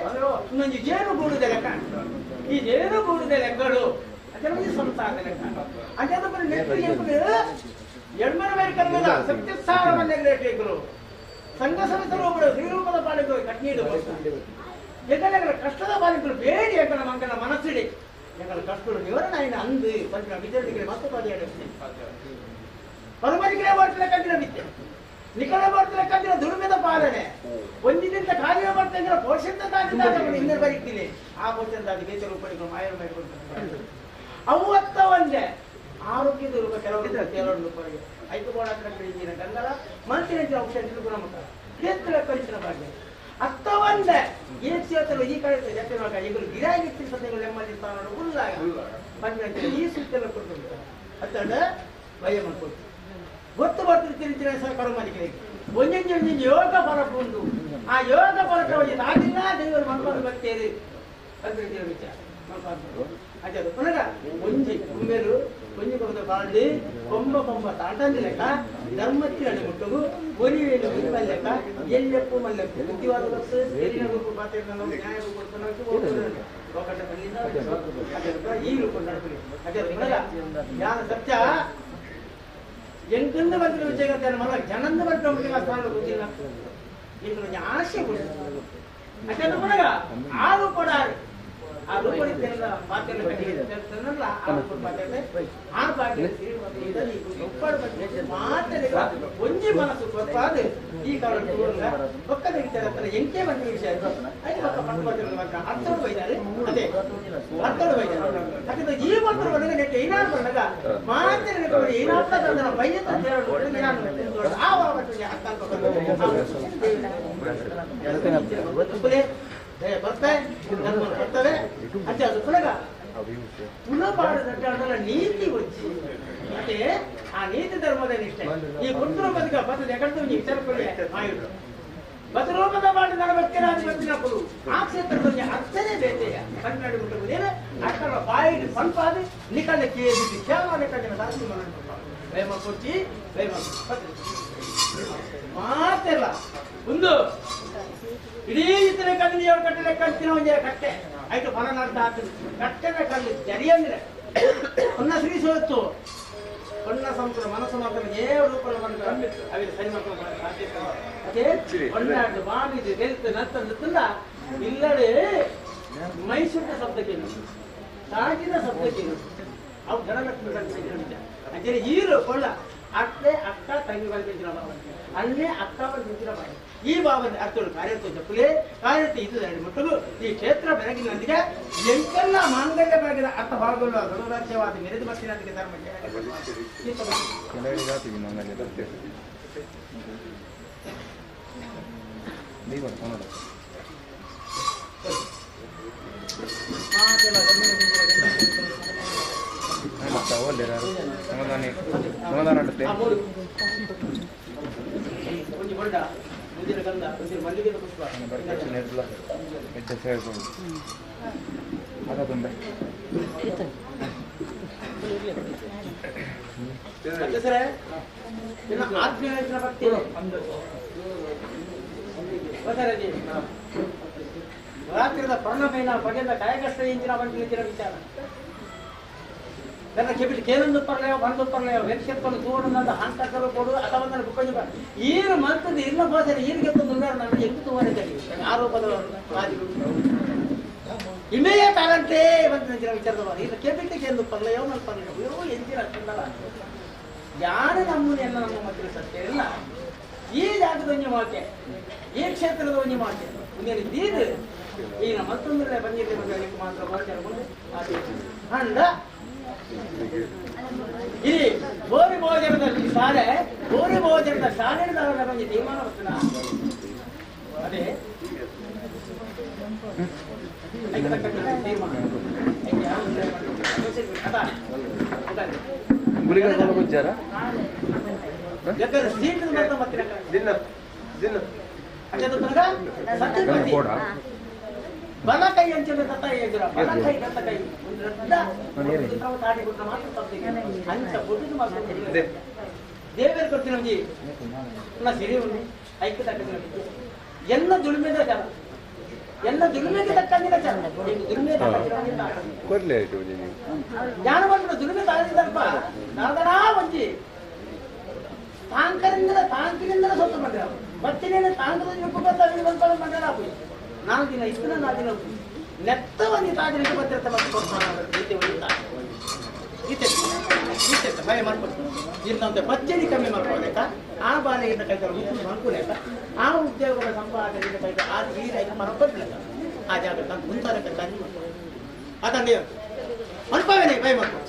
ಇನ್ನೊಂದು ಜೇನು ಗೂಡುದ ಲೆಕ್ಕ ಈ ಜೇನು ಗೂಡುದ ಲೆಕ್ಕಗಳು ಅದೇ ಒಂಜಿ ಸಂಸಾರದ ಲೆಕ್ಕ ಅದೇ ಎಡ್ಮನ ಮೇಲೆ ಕನ್ನಡ ಸತ್ಯಸಾರ ಮನೆಗಳು ಸಂಘ ಸಮಿತಿರು ಶ್ರೀರೂಪದ ಪಾಲಿಕರು ಕಣ್ಣೀರು ಎಕಡೆ ಕಷ್ಟದ ಪಾಲಿಕರು ಬೇಡಿ ಎಕಡ ಮಂಗನ ಮನಸ್ಸಿಡಿ ಎಂಗಳ ಕಷ್ಟಗಳು ನಿವರಣ ಅಂದು ಪಂಚ ವಿದ್ಯಾರ್ಥಿಗಳಿಗೆ ಮತ್ತೆ ಪಾಲಿಯಾಡಿಸ್ತೀನಿ ಪರಮರಿಕೆ ಮಾಡ್ತಿಲ್ಲ ಕಂಡಿನ ವಿದ್ಯೆ ನಿಕಲ ಮಾಡ್ತಿಲ್ಲ ಕಂಡಿನ ದುಡಿಮೆದ ಪಾಲನೆ ಒಂದಿನಿಂದ ಕಾರ್ಯ ಮಾಡ್ತಾ ಪೋಷಣ ತಾಗಿ ಹಿಂದೆ ಬರೀತೀನಿ ಆ ಪೋಷಣ ತಾಗಿ ಬೇರೆ ರೂಪಗಳು ಮಾಯ ಮಾಡಿಕೊಡ್ತಾರೆ ಅವು ಅತ್ತ ಒಂದೇ ಆರೋಗ್ಯದ ರೂಪ ಕೆಲವರು ಕೆಲವರು ರೂಪಗಳಿಗೆ ಐದು ಕೋಣ ಗಂಗಲ ಮನಸ್ಸಿನ ಔಷಧ ಗುಣಮುಖ ಕ್ಷೇತ್ರ ಕಳಿಸಿನ ಭಾಗ್ಯ ಅತ್ತ ಒಂದೇ ಈ ಕ್ಷೇತ್ರ ಈ ಕಡೆ ಜೊತೆ ಇವರು ಗಿರಾಗಿ ಸದ್ಯಗಳು ನೆಮ್ಮದಿ ಸ್ಥಾನ ಉಲ್ಲಾಗ ಪಂಚ ಈ ಸುತ್ತೆಲ್ಲ ಕೊಡ್ತಾರೆ ಅತ್ತಂಡ ಭಯ ಮಾಡ್ಕೊಡ್ತೀವಿ ಗೊತ್ತು ಬರ್ತಿರ್ತೀನಿ ಸಹ ಕರ್ಮಲಿಕ್ಕೆ ಒಂದೊಂದು ಒಂದೊಂದು ಯೋಗ ಫಲಕ ಉಂಟು ಆ ಯೋಗ ಫಲಕ ಆಗಿಲ್ಲ ದೇವರು ಮನ್ಕೊಂಡು ಬರ್ತೇರಿ ಅಂತ ವಿಚಾರ ಅದೇ ಪುನಃ ಒಂಜಿ ಕುಮ್ಮೆರು ಒಂಜಿ ಕೊಬ್ಬದ ಬಾಳಿ ಕೊಂಬ ಕೊಂಬ ತಾಟಂದಿ ಲೆಕ್ಕ ಧರ್ಮತ್ತಿನ ಮುಟ್ಟುಗು ಒಲಿವೇನು ಲೆಕ್ಕ ಎಲ್ಲೆಪ್ಪು ಮಲ್ಲೆಪ್ಪು ಬುದ್ಧಿವಾದ ಬಸ್ ಎಲ್ಲಿನ ರೂಪ ಪಾತ್ರ ನ್ಯಾಯ ರೂಪ ಈ ರೂಪ ನಡಪಲಿ ಅದೇ ಪುನಃ ಯಾರ ಸತ್ಯ ಎಂಕಂದು ಬಂದ ವಿಜಯ ಮಲ್ಲ ಜನಂದ ಬಂದ ಸ್ಥಾನ ಗೊತ್ತಿಲ್ಲ ಇಂದು ಆಸೆ ಅದೇ ಪುನಃ ಆರು ಕೊಡಾರು ಆ ರೂಪದ ಪಾತ್ರ ಆ ಪಾತ್ರ ಒಂಜಿ ಮನಸ್ಸು ಗೊತ್ತಾದ ಈ ಕಾಲ ಪಕ್ಕದ ವಿಚಾರ ಹತ್ರ ಎಂಕೆ ಬಂದ ವಿಷಯ ಐದು ಪಕ್ಕ ಪಟ್ಟು ಅರ್ಥೋಡು ಬೈದಾರೆ ಅದೇ ಅರ್ಥೋಡು ಬೈದಾರೆ ಯಾಕಂದ್ರೆ ಈ ಮಾತ್ರ ಬಂದಾಗ ನೆಟ್ಟು ಏನಾದ್ರು ಬಂದಾಗ ಮಾತ್ರ ಏನಾಗ್ತದೆ ಬೈಯತ್ತ ಆ ಬರ್ತಾರೆ ಬರ್ತವೆ ಅದೇ ಅದು ಪುನಃ ಪುನಃ ನೀತಿ వచ్చి అంటే ಆ ನೀತಿ ಧರ್ಮದ ನಿಷ್ಠೆ ಈ ಪುತ್ರೂಪದ ಬತ್ತದ ಎಕಡ್ದು ನೀವು ವಿಚಾರಕೊಳ್ಳಿ ಮಾಯುడు ಬತರೂಪದ ಮಾಡಿ ನಡಬತ್ತಿನ వచ్చినప్పుడు ಆ ಕ್ಷೇತ್ರದಲ್ಲಿ ಅರ್ಥನೇ ಬೇತೆಯ ಕನ್ನಡ ಮುಟ್ಟುವುದೇನೆ ಅಕ್ಕಳ ಬಾಯಿಗೆ ಪಂಪಾದಿ ನಿಕಲ ಕೇಳಿ ಕೇವಲ ಕಣ್ಣಿನ ಸಾಕ್ಷಿ ಪ್ರೇಮ ಕೊಚ್ಚಿ ಪ್ರೇಮ ಮಾತೆಲ್ಲ ಒಂದು ಇಡೀ ಇತರ ಕಣ್ಣು ಏಳು ಕಟ್ಟಲೆ ಕಟ್ಟಿನ ಒಂದೇ ಕಟ್ಟೆ ಆಯ್ತು ಫಲನಾರ್ಥ ಆಗ್ತದೆ ಕಟ್ಟೆನ ಕಲ್ಲು ಜರಿಯಂದ್ರೆ ಹೊನ್ನ ಶ್ರೀ ಸೋತ್ತು ಹೊನ್ನ ಸಂಪೂರ್ಣ ಮನಸ್ಸು ಮಾತ್ರ ಏಳು ರೂಪದ ಅವಿದ ಸರಿ ಮಾಡ್ಕೊಂಡು ಸಾಧ್ಯತೆ ಅದೇ ಹೊನ್ನಾಡು ಬಾವಿದು ಗೆಲ್ತು ನತ್ತ ನತ್ತಲ್ಲ ಇಲ್ಲಡೆ ಮೈಸೂರಿನ ಶಬ್ದಕ್ಕೇನು ಸಾಗಿನ ಶಬ್ದಕ್ಕೇನು ಅವು ಗಣಲಕ್ಷ್ಮಿ ಅಂದರೆ ಈರು ಕೊಳ್ಳ ಅತ್ತೆ ಅಕ್ಕ ತಂಗಿ ಬಂದಿನ ಭಾವ ಅಣ್ಣೆ ಅಕ್ಕ ಬಂದಿನ ಭಾವ ಈ ಭಾವನೆ ಅರ್ಥಗಳು ಕಾರ್ಯತ್ವ ಚಪ್ಪಲೆ ಕಾರ್ಯತ್ವ ಇದು ಮುಟ್ಟಲು ಈ ಕ್ಷೇತ್ರ ಬೆಳಗಿನೊಂದಿಗೆ ಎಂತೆಲ್ಲ ಮಾಂಗಲ್ಯ ಬೆಳಗಿನ ಅರ್ಥ ಭಾಗಗಳು ಗಣರಾಜ್ಯವಾದ ಮೆರೆದು ಬಸ್ಸಿನೊಂದಿಗೆ ಧರ್ಮ ಬಸರಜಿ ರಾತ್ರಿದ ಪ್ರಣಮೇನ ಪಗೆದ ಕಾಯಕಷ್ಟ ಇಂಜಿನ ಬಂದಿನ ವಿಚಾರ ನನ್ನ ಕೆಬಿಟ್ ಕೇಳೊಂದು ಪರ್ಲೆಯೋ ಬಂದು ಪರ್ಲೆಯೋ ಹೆಕ್ಷೆತ್ಕೊಂಡು ದೂರದಿಂದ ಹಾಂಕಲು ಕೊಡು ಅಥವಾ ನನ್ನ ಬುಕ್ಕಂಜಿ ಈರು ಮಂತದ ಇರ್ನ ಭಾಷೆ ಈರಿಗೆ ತಂದು ನನಗೆ ಎಂಟು ತೂವರೆ ಆರೋಪದ ಇಮೆಯ ಟ್ಯಾಲೆಂಟೇ ಬಂದ ವಿಚಾರದ ಇಲ್ಲ ಕೆಬಿಟ್ ಕೇಂದು ಪರ್ಲೆಯೋ ನನ್ನ ಪರ್ಲೆಯೋ ಎಂಜಿನ ಚಂದಲ್ಲ ಯಾರು ನಮ್ಮನ್ನೆಲ್ಲ ನಮ್ಮ ಮಕ್ಕಳು ಸತ್ಯ ಇಲ್ಲ ಈ ಜಾಗದ ಒಂಜಿ ಮಾತೆ ಈ ಕ್ಷೇತ್ರದ ಒಂಜಿ ಮಾತೆ ಮುಂದೆ ದೀದು ಈಗ ಮತ್ತೊಂದರೇ ಬಂದಿದ್ದೆ ಮಾತ್ರ ಅಂಡ ಇಲ್ಲಿ ಬೋರಿ ಭೋಜನದ ಶಾಲೆ ಬೋರಿ ಭೋಜನದ ಶಾಲೆ ಒಂಜಿ ತೀರ್ಮಾನ ಬರ್ತದ ಅದೇ ತೀರ್ಮಾನ ಬಲ ಕೈ ಅಂಚಿನ ದತ್ತ ಎದುರ ಬಲ ಕೈ ದತ್ತ ಕೈ ಅಂಚ ಬುಡ್ಡು ಮಾತ್ರ ದೇವರು ಕೊಡ್ತೀನಿ ಒಂಜಿ ಸಿರಿ ಉಂಡು ಐಕ್ಯ ತಕ್ಕ ಎಲ್ಲ ದುಡಿಮೆದ ಜನ ಎಲ್ಲ ದುಡಿಮೆಗೆ ತಕ್ಕಂದಿನ ಜನ ದುಡಿಮೆ ಜ್ಞಾನ ಬಂದ್ರು ದುಡಿಮೆ ತಾಳಿದಲ್ಪ ನಾದನಾ ಒಂಜಿ ತಾಂಕರಿಂದ ತಾಂಕಿನಿಂದ ಸೊತ್ತು ಬಂದ್ರೆ ಬತ್ತಿನ ತಾಂಕದ ಮಂಡಲ ನಾಲ್ಕು ದಿನ ಇತ್ತು ನಾಲ್ಕು ದಿನ ನೆತ್ತ ಒಂದು ತಾಗಿನ ಭದ್ರತೆ ಮತ್ತು ಈತೆ ಭಯ ಮಾಡ್ಕೊಡ್ತಾರೆ ಇರ್ನಂತೆ ಪಚ್ಚಡಿ ಕಮ್ಮಿ ಮಾಡ್ಕೊಳ್ಬೇಕ ಆ ಬಾಲೆಗಿಂತ ಕೈತಾರೆ ಮುಖ್ಯ ಮಾಡ್ಕೊಲೇಕ ಆ ಉದ್ಯೋಗಗಳ ಸಂಪಾದನೆಯಿಂದ ಕೈತ ಆ ನೀರಾಗಿ ಮರಕೊಡ್ಲಿಲ್ಲ ಆ ಜಾಗ ತಂದು ಮುಂತಾದ ಕೈತಾಗಿ ಅದನ್ನೇ ಅನ್ಪವೇನೆ ಭಯ ಮಾಡ್ಕೊ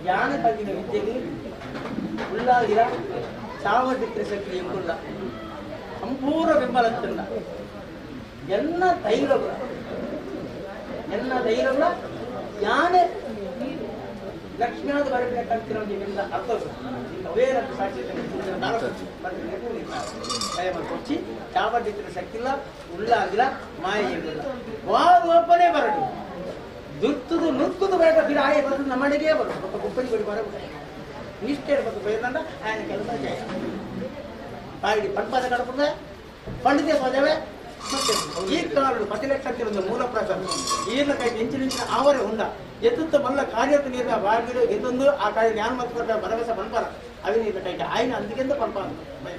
ಜ್ಞಾನ ಕಲ್ತಿನ ವಿದ್ಯೆಗೆ ಉಳ್ಳಾಗಿರ ಚಾವಡಿತ್ರ ಶಕ್ತಿ ಎಂಬುಲ್ಲ ಸಂಪೂರ್ಣ ಬೆಂಬಲ ಎಲ್ಲ ಧೈರ್ಯಗಳ ಎಲ್ಲ ಧೈರ್ಯಗಳ ಯಾನೆ ಲಕ್ಷ್ಮೀನಾಥ ಬರಬೇಕ ಕಲ್ತಿರೋ ನಿಮ್ಮಿಂದ ಅರ್ಥ ಅವೇ ನಮ್ಮ ಸಾಕ್ಷಿ ಕೊಚ್ಚಿ ಚಾವಡಿತ್ರ ಶಕ್ತಿ ಇಲ್ಲ ಉಳ್ಳಾಗಿಲ್ಲ ಮಾಯ ಎಂಬುಲ್ಲ ವಾರೋಪನೆ ಬರಡು ದುರ್ತದು ನುರ್ತದು ಬೇಡ ಬಿಡ ಆಯೆ ಬರೋದು ನಮ್ಮನೆಗೆ ಬರೋದು ಒಬ್ಬ ಗುಪ್ಪನಿ ಬಡಿ ಬರಬೇಕು ನಿಷ್ಠೆ ಇರಬೇಕು ಬೈದಂಡ ఆయన ಕೆಲಸ ಜಯ ತಾಯಿ ಪಂಪಾದ ಕಡಪುದ ಪಂಡಿತ ಸೋಜವೇ ಮತ್ತೆ ಈ ಕಾಲಡು ಪತಿಲಕ್ಷ ಮೂಲ ಪ್ರಕಾರ ಈರ್ನ ಕೈ ಇಂಚಿನಿಂಚಿನ ಆವರೆ ಉಂಡ ಎತ್ತುತ್ತ ಮಲ್ಲ ಕಾರ್ಯಕ್ಕೆ ನೀರಿನ ಬಾಗಿಲು ಎತ್ತೊಂದು ಆ ಕಾರ್ಯ ಜ್ಞಾನ ಮತ್ತು ಭರವಸೆ ಪಂಪಾರ ಅವಿ ನೀರಿನ ಕೈಗೆ ಆಯ್ನ ಅಂದಿಗೆಂದ ಪಂಪ ಈ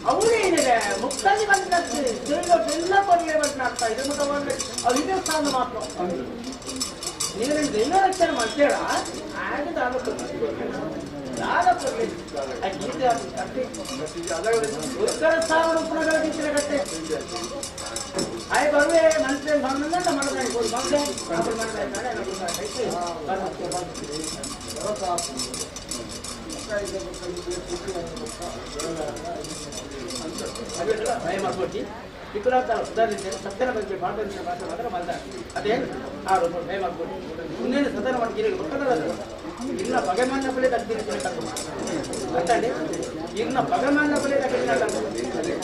ಅವರೇನಿದೆ ಮುಕ್ತಾಗಿ ಬಂದ ಎಲ್ಲ ಕೊರಲೆ ಬಂದ ಆಗ್ತಾ ಇದೆ ಮತ್ತೆ ಸ್ಥಾನ ಮಾತ್ರ ನೀರಿನ ದೈವ ರಕ್ಷಣೆ ಮಾಡ್ತೇಳ ಆಗ ತಾಲೂಕು ಉತ್ತರ ಸ್ಥಾನ ಉಪನಗರ ಕಟ್ಟೆ. ಆಯ್ ಬರುವೆ ಮನಸ್ಸೇ ಬಂದಂತ ಮನದಾಗಿ ಹೋಗಿ ಬಂದೆ ಅప్పుడు ಮನದಾಗಿ ನಾಳೆ ಭಯ ಮಾಡ್ಕೊಟ್ಟಿ ವಿಕುಲಾತ ಸುಧಾರಿಸಿದರೆ ಸತ್ಯನ ಬಗ್ಗೆ ಮಾತಾಡಿದ ಮಾತ್ರ ಮಾತ್ರ ಬಂದ ಅದೇ ಆ ರೂಪ ಭಯ ಮಾಡ್ಕೊಟ್ಟಿ ಇನ್ನೇನು ಸದನ ಮಾಡ್ತೀರಿ ಗೊತ್ತಲ್ಲ ಇನ್ನ ಬಗೆಮಾನ ಬಲೆ ತಗ್ತೀನಿ ಗೊತ್ತಾಡಿ ಇನ್ನ ಬಗೆಮಾನ ಬಲೆ ತಗ್ತೀನಿ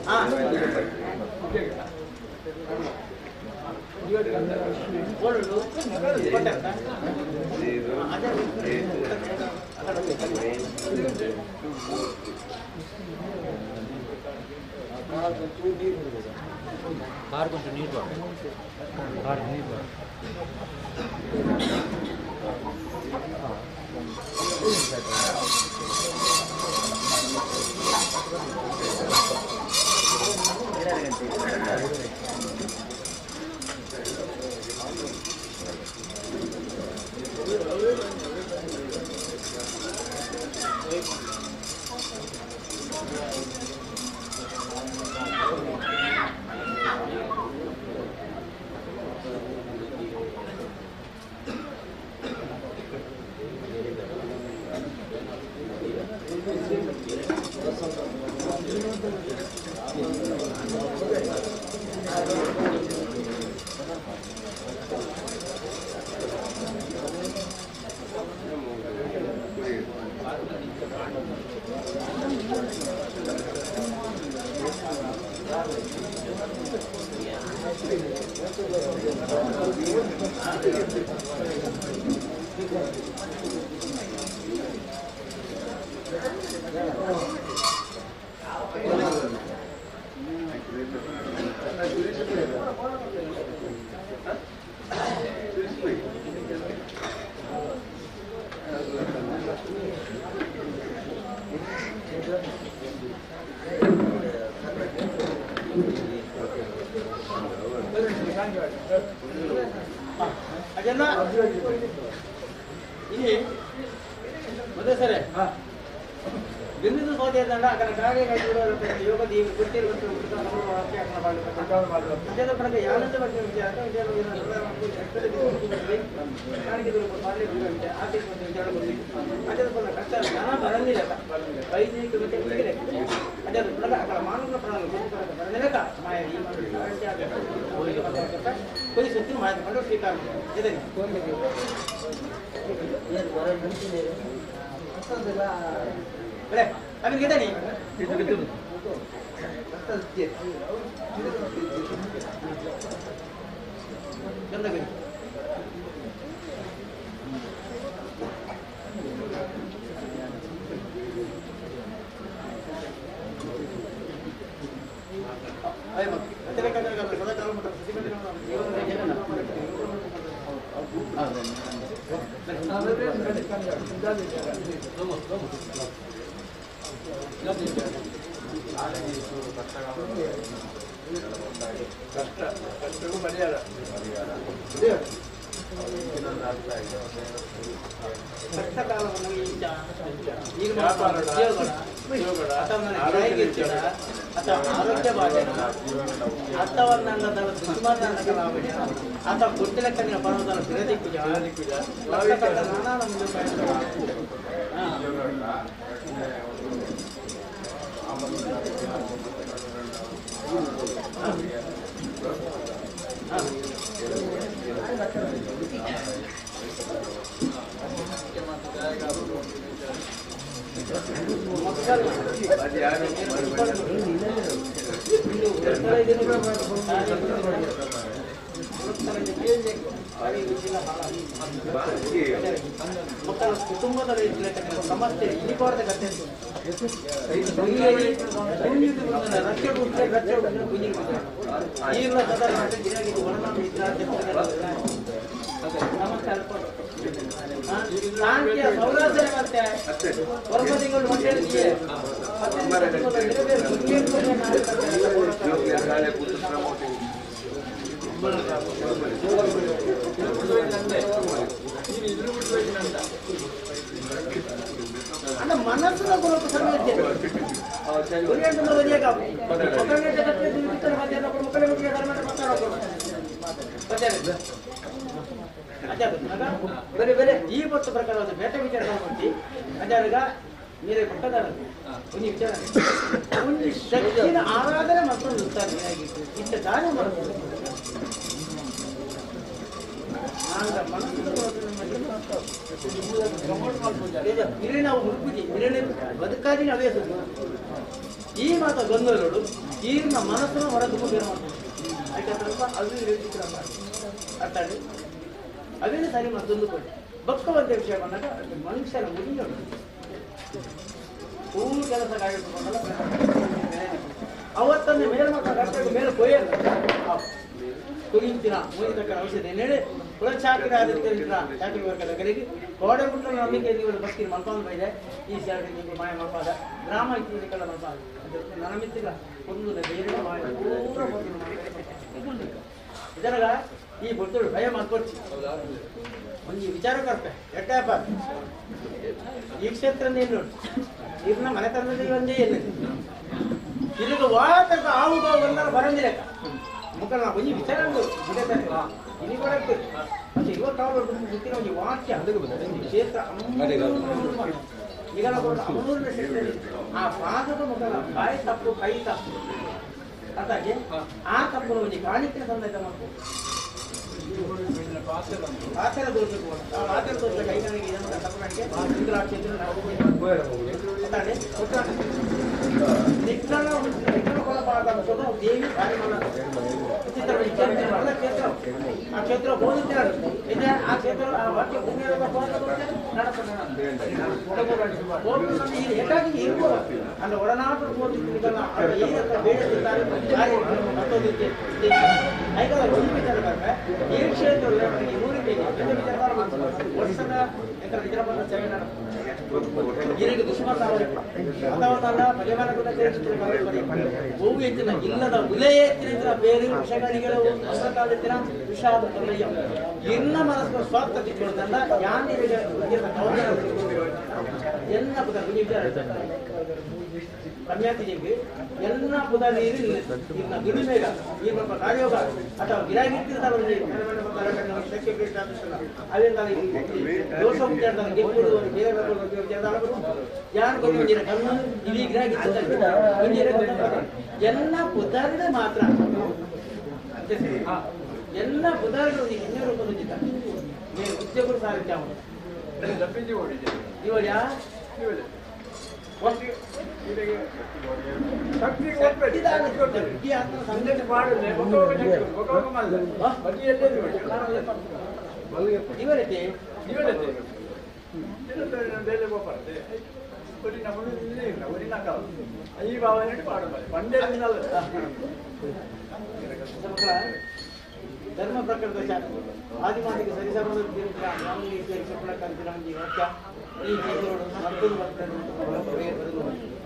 ಹಾಂ ಕಾರ್ ಕೊಂಚ ನೀರು ಕಾರ್ ನೀರು. ಅದೆಲ್ಲ ಇಲ್ಲಿ ಮೊದಲ ಸರಿ ಬಿಂದು ಸೋದೆ ದಂಡ ಅಕನ ಕಾರ್ಯ ಯೋಗ ದೀಪ ಗುರ್ತಿರು ಯಾನಂದ ಕಷ್ಟ ಕಷ್ಟಕ್ಕೂ ಪರಿಹಾರ. ಆರೋಗ್ಯ ಆತ ಗೊತ್ತಿಲ್ಲ ಪರ್ವತ ಮಕ್ಕಳ ಕುಟುಂಬದ ಸಮಸ್ಯೆ ಇಲ್ಲಿಬಾರ್ದ ಕತೆ. ಅಣ್ಣ ಮನಸ್ಸಿನ ಗುರುತು. ಬೇರೆ ಬೇರೆ ಈ ಹೊತ್ತು ಪ್ರಕಾರವಾದ ಬೇಟೆ ವಿಚಾರ ಮಾಡ್ತಿ ಅಜಾರಗ ನೀರೇ ಕೊಟ್ಟದಾರ ಒಂದು ವಿಚಾರ ಒಂದು ಶಕ್ತಿನ ಆರಾಧನೆ ಮಾಡ್ಕೊಂಡು ಇರ್ತಾರೆ ಇಷ್ಟ ದಾನ ಮಾಡ್ಕೊಂಡು ಇಲ್ಲಿ ನಾವು ಹುಡುಕುಜಿ ಇಲ್ಲಿ ಬದುಕಾದಿನ ಅವೇ ಈ ಮಾತ ಗೊಂದಲಗಳು ಈಗಿನ ಮನಸ್ಸನ್ನು ಹೊರ ತುಂಬ ಬೇರೆ ಮಾಡ್ತಾರೆ ಯಾಕಂದ್ರೆ ಅದು ಅರ್ಥ ಅವೇನು ಸರಿ ಮತ್ತೊಂದು ಕೊಡಿ ಬಕ್ಕವಂತ ವಿಷಯ ಬಂದಾಗ ಮನುಷ್ಯನ ಮುಗಿಯೋದು ಹೂ ಕೆಲಸ ಕಾಯಿಟ್ಟುಕೊಂಡಲ್ಲ ಅವತ್ತನ್ನು ಮೇಲೆ ಮಕ್ಕಳ ಮೇಲೆ ಕೊಯ್ಯಲ್ಲ ಕುರಿತಿನ ಮುಗಿತಕ್ಕನ ಔಷಧಿ ಏನೇಳಿ ಕುಲಚಾಕರಿ ಆದಿತ್ಯ ಚಾಕರಿ ವರ್ಗದ ಕಡೆಗೆ ಕೋಡೆ ಬಿಟ್ಟು ನಂಬಿಕೆ ನೀವು ಬಸ್ಕಿನ ಮಲ್ಕೊಂಡು ಬೈದೆ ಈ ಶಾಲೆ ನೀವು ಮಾಯ ಮಲ್ಪಾದ ಗ್ರಾಮ ಇತ್ತೀಚೆಲ್ಲ ಮಲ್ಪಾದ ನನ್ನ ಮಿತ್ತಿಲ್ಲ ಒಂದು ಬೇರೆ ಮಾಯ ಪೂರ ಇದರಾಗ ಈ ಬೊತ್ತಳು ಭಯ ಮಾಡ್ಕೊಡ್ಸಿ ಒಂದು ವಿಚಾರ ಕರ್ಪೆ ಎಟ್ಟಪ್ಪ ಈ ಕ್ಷೇತ್ರ ನೀನು ನೋಡಿ ಇರ್ನ ಮನೆತನದಲ್ಲಿ ಒಂದೇ ಎಲ್ಲಿ ಇಲ್ಲಿಗೆ ವಾತಕ ಆವು ಬಂದಾಗ ಬರಂದಿಲ್ಲ ಮುಖ ನಾ ಒಂಜಿ ವಿಚಾರ ಇಲ್ಲಿ ಕೂಡ ಮತ್ತೆ ಇವತ್ತು ಗೊತ್ತಿರೋ ಒಂದು ವಾಕ್ಯ ಕ್ಷೇತ್ರ ಈಗ ಅಮೂಲ್ಯ ಆ ಪಾದದ ಮುಖ ಬಾಯಿ ತಪ್ಪು ಕೈ ತಪ್ಪು ಅದಾಗೆ ಆ ತಪ್ಪು ಒಂಜಿ ಕಾಣಿಕೆ ಸಂದರ್ಭ ಮಾಡ್ಬೋದು ಪಾತ್ರ ದೋಷಕ್ಕೆ ಆ ಪಾತ್ರ ದೋಷ ಕೈ ನನಗೆ ಏನೋ ತಪ್ಪು ನನಗೆ ಕ್ಷೇತ್ರ ನಿಕ್ಕಳ ದೇವಿ ಕ್ಷೇತ್ರ ಆ ಕ್ಷೇತ್ರ ಹೋಗುತ್ತಾರೆ ಆ ಕ್ಷೇತ್ರ ಆ ವಾಕ್ಯ ಹೆಚ್ಚಾಗಿ ಇರ್ಬೋದು ಅಂದ್ರೆ ಒಡನಾಟ ಈ ಕ್ಷೇತ್ರ ವರ್ಷದ ಇದಕ್ಕೆ ದುಶ್ಮನ ಹೂವು ಎತ್ತಿನ ಇಲ್ಲದ ಉಲೆಯೇ ಎತ್ತಿನ ಬೇರೆ ವಿಷಗಳಿಗಳು ಅಮೃತಾದಿತ್ತಿನ ವಿಷಾದ ತೊಲೆಯ ಇನ್ನ ಮನಸ್ಸು ಸ್ವಾರ್ಥ ತಿಕ್ಕೊಳ್ಳೋದಲ್ಲ ಯಾನಿಗೆ ಎಲ್ಲ ಪುದ ಕನ್ಯಾತಿಗೆ ಎಲ್ಲ ಪುದ ನೀರು ಇನ್ನ ದುಡಿಮೆಗ ಈ ಸ್ವಲ್ಪ ಕಾರ್ಯೋಗ ಅಥವಾ ಗಿರಾಗಿರ್ತಿರ್ತಾರೆ ದೋಷ ಬೇರೆ ಯಾರು ಕಣ್ಣು ಇಲ್ಲಿ ಗಿರಾಗಿ ಎಲ್ಲ ಪುದಾರ್ಗಳೇ ಮಾತ್ರ ಎಲ್ಲ ಪುದಾರ್ಗಳು ಇನ್ನೂರು ರೂಪಾಯಿ ನೀವು ಉದ್ಯೋಗರು ಸಾಧ್ಯ ಇವಾಗ ಧರ್ಮ ಪ್ರಕರಣದ ಶಾಸ್ತ್ರ ಆದಿಮಾತಿಗೆ ಸರಿಸಮದ ಈ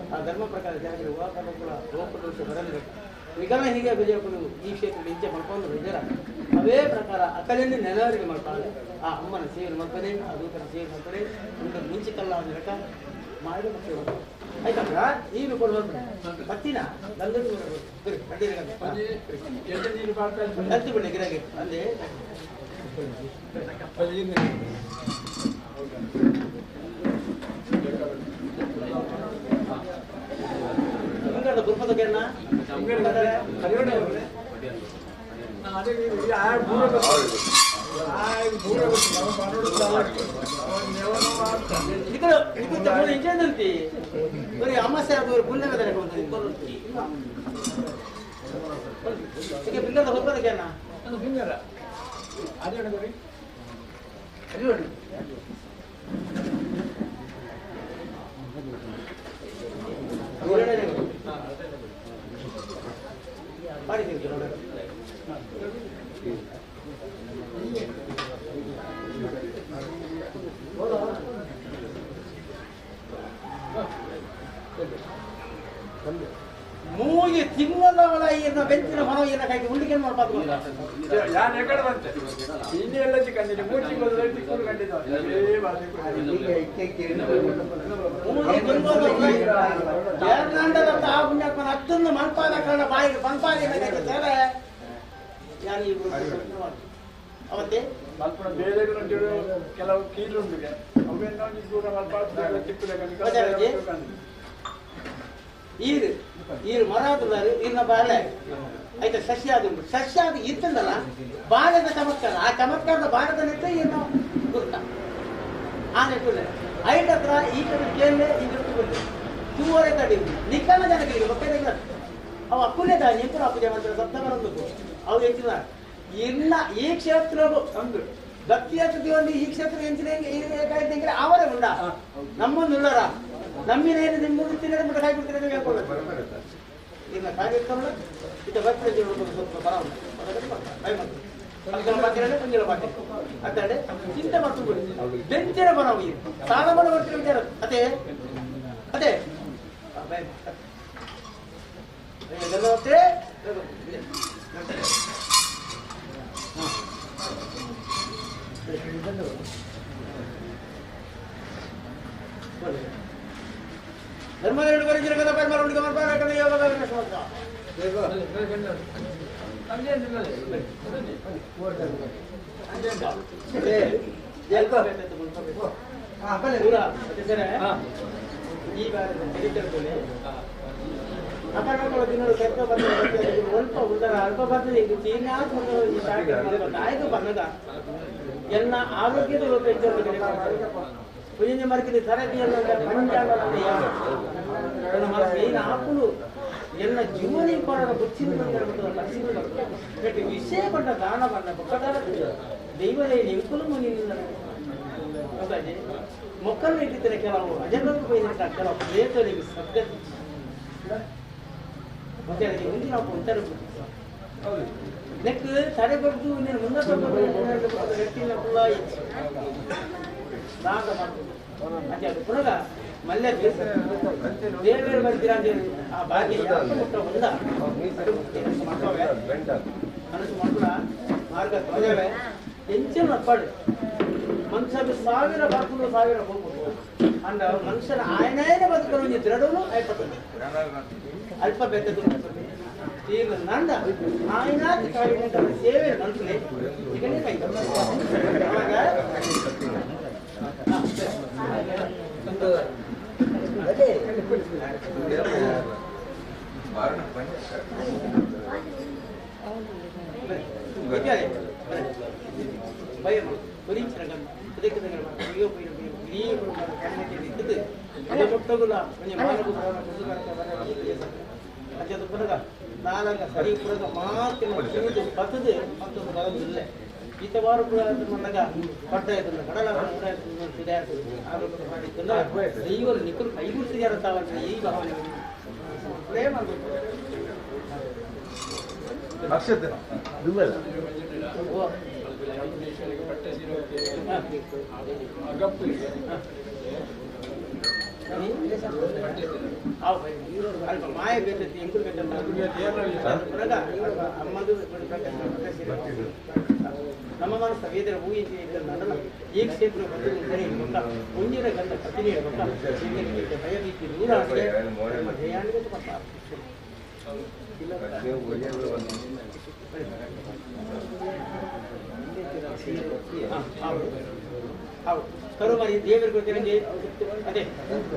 ಆ ಧರ್ಮ ಪ್ರಕಾರ ಜಾಗೃತಿ ಬರಲಿಲ್ಲ ವಿಕಲ ಹೀಗೆ ಬಿಜಯಪುರು ಈ ಕ್ಷೇತ್ರದಲ್ಲಿ ಇಚ್ಛೆ ಮಲ್ಕೊಂಡು ಇದ್ದೀರ ಅವೇ ಪ್ರಕಾರ ಅಕಲೆಯನ್ನು ನೆಲವರಿಗೆ ಮಾಡ್ತಾರೆ ಆ ಅಮ್ಮನ ಸೇವೆ ಮಾಡ್ತಾರೆ ಆ ದೂತನ ಸೇವೆ ಮಾಡ್ತಾರೆ ಒಂದು ಮುಂಚಿತಲ್ಲ ಲೆಕ್ಕ ಮಾಡಿ ಮಕ್ಕಳು ಆಯ್ತಲ್ಲ ಈಗ ಕೊಡುವ ಪತ್ತಿನ ಹತ್ತಿ ಬಿಡಿ ಗಿರಾಗಿ ಅಂದೆ ಮೂಗಿ ತಿಂಗಳವಳ ಈರ್ನ ಬೆಂಚಿನ ಹೊರ ಈರ್ನ ಕೈಗೆ ಉಂಡಿಗೆ ಮಾಡ್ಬಾರ್ದು. ಯಾನ್ ಎಕಡೆ ಬಂತೆ ಇನ್ನೇ ಎಲ್ಲ ಚಿಕ್ಕಂದಿನಿ ಮೂರ್ತಿ ತಿಕ್ಕೂರು ಕಂಡಿದ್ದ ಆ ಪುಣ್ಯಾತ್ಮನ ಅತ್ತನ್ನು ಮನ್ಪಾದ ಕಾರಣ ಬಾಯಿಗೆ ಪಂಪಾದಿ ಸೇರೆ ಯಾರು ಅವತ್ತೇ ಮಲ್ಪುಣ ಬೇರೆ ಕೆಲವು ಕೀಲುಂಡು ಅವೆಲ್ಲ ಕೂಡ ಮಲ್ಪ ತಿಕ್ಕುಲೆ ಈರು ಈರು ಮರ ಆದುಲ್ಲಾರು ಈರ್ನ ಬಾಳೆ ಆಯ್ತಾ ಸಸ್ಯ ಅದು ಸಸ್ಯ ಅದು ಇತ್ತಂದಲ್ಲ ಬಾಳೆದ ಚಮತ್ಕಾರ ಆ ಚಮತ್ಕಾರದ ಬಾಳೆದ ನೆಟ್ಟು ಈರ್ನ ಗುರ್ತ ಆ ನೆಟ್ಟು ಐಟ್ ಹತ್ರ ಈ ಕಡೆ ಕೇಳಲೆ ಈ ಗುರ್ತು ಬಂದು ತೂವರೆ ತಡಿ ನಿಕ್ಕನ ಜನಗಳಿಗೆ ಬೊಕ್ಕದ ಅವು ಅಕ್ಕುಲೇ ದಾನಿ ಎಂಕುಲು ಪೂಜೆ ಮಾಡ್ತಾರೆ ಸಪ್ತ ಬರಂದು ಅವು ಹೆಚ್ಚಿನ ಇಲ್ಲ ಈ ಕ್ಷೇತ್ರ ಅಂದು ಭಕ್ತಿಯ ಸುದ್ದಿ ಈ ಕ್ಷೇತ್ರ ಎಂಚಿನ ಬೇಕಾಯ್ತು ಅವರೇ ಉಂಡ ನಮ್ಮನ್ನುಳ್ಳರ ನಮ್ಮಿನ ಏನು ನಿಮ್ಮ ತಿನ್ನಡ ಮಟ್ಟ ಕಾಯಿ ಬಿಡ್ತೀರ ಹೇಳ್ಕೊಳ್ಳೋದು ಈಗ ಕಾಯಿ ಇರ್ತಲ್ಲ ಇದು ಭಕ್ತಿ ಸ್ವಲ್ಪ ಬರ ಅತ್ತಡೆ ಚಿಂತೆ ಮಾಡ್ಕೊಂಡು ಬೆಂಚಿನ ಬರವು ಸಾಲ ಮಾಡ ಬರ್ತೀರ ವಿಚಾರ ಅದೇ ಅದೇ ಎಲ್ಲ ಆರೋಗ್ಯದ ಪುಣ್ಯ ಮರಕಿದ ಆಪುಲು ಎಲ್ಲ ಜೀವನ ಕೊರಡ ಬುಚ್ಚಿನ ವಿಷಯ ಪಟ್ಟ ದಾನ ಬಣ್ಣ ಬೊಕ್ಕದಾರ ದೈವದೇ ಎಂಕುಲು ಮುನಿಲ್ಲ ಮೊಕ್ಕಲು ಇಟ್ಟಿದ್ದಾರೆ ಕೆಲವು ಅಜಗಕ್ಕೆ ಹೋಗಿದ್ದ ಕೆಲವು ಪ್ರೇತರಿಗೆ ಸದ್ಗತಿ ಮತ್ತೆ ಅದಕ್ಕೆ ಮುಂದಿನ ಒಂಥರ ನೆಕ್ ತಡೆ ಬಡ್ದು ನೀನು ಮುಂದೆ ವ್ಯಕ್ತಿನ ಅದೇ ಅದು ಪುನಃ ಮಲ್ಯ ದೇವರು ಬರ್ತೀರಾ ಅಂತ ಹೇಳಿ ಆ ಭಾಗ್ಯ ಮುಟ್ಟ ಒಂದ ಮನಸ್ಸು ಮಾಡ್ಕೊಳ ಮಾರ್ಗ ತೊಳೆವೆ ಎಂಚಿನ ಅಪ್ಪಾಡು ಮನುಷ್ಯರು ಸಾವಿರ ಬರ್ಕೊಂಡು ಸಾವಿರ ಹೋಗ್ಬೋದು ಅಂಡ ಮನುಷ್ಯನ ಆಯನಾಯನ ಬದುಕಲು ದೃಢನು ಅಲ್ಪ ಅಲ್ಪ ಬೆತ್ತದು ಈಗ ನಂದ ಆಯನಾದ ಕಾಯಿನ ಸೇವೆ ಮನಸ್ಸು ಈಗನೇ ಕೈ ಅವಾಗ ನಮ್ಮ ಮನಸ್ಸು ವೇದರ ಹೂವಿನ ಈ ಕ್ಷೇತ್ರ ಮುಂದಿನ ಗಂಧ ಪತ್ನಿಯ ಭಯಭೀತಿ ದೂರ ಹೌದು ಕರುಮರಿ ದೇವರಿಗೆ ಗೊತ್ತಿರಂಗೆ ಅದೇ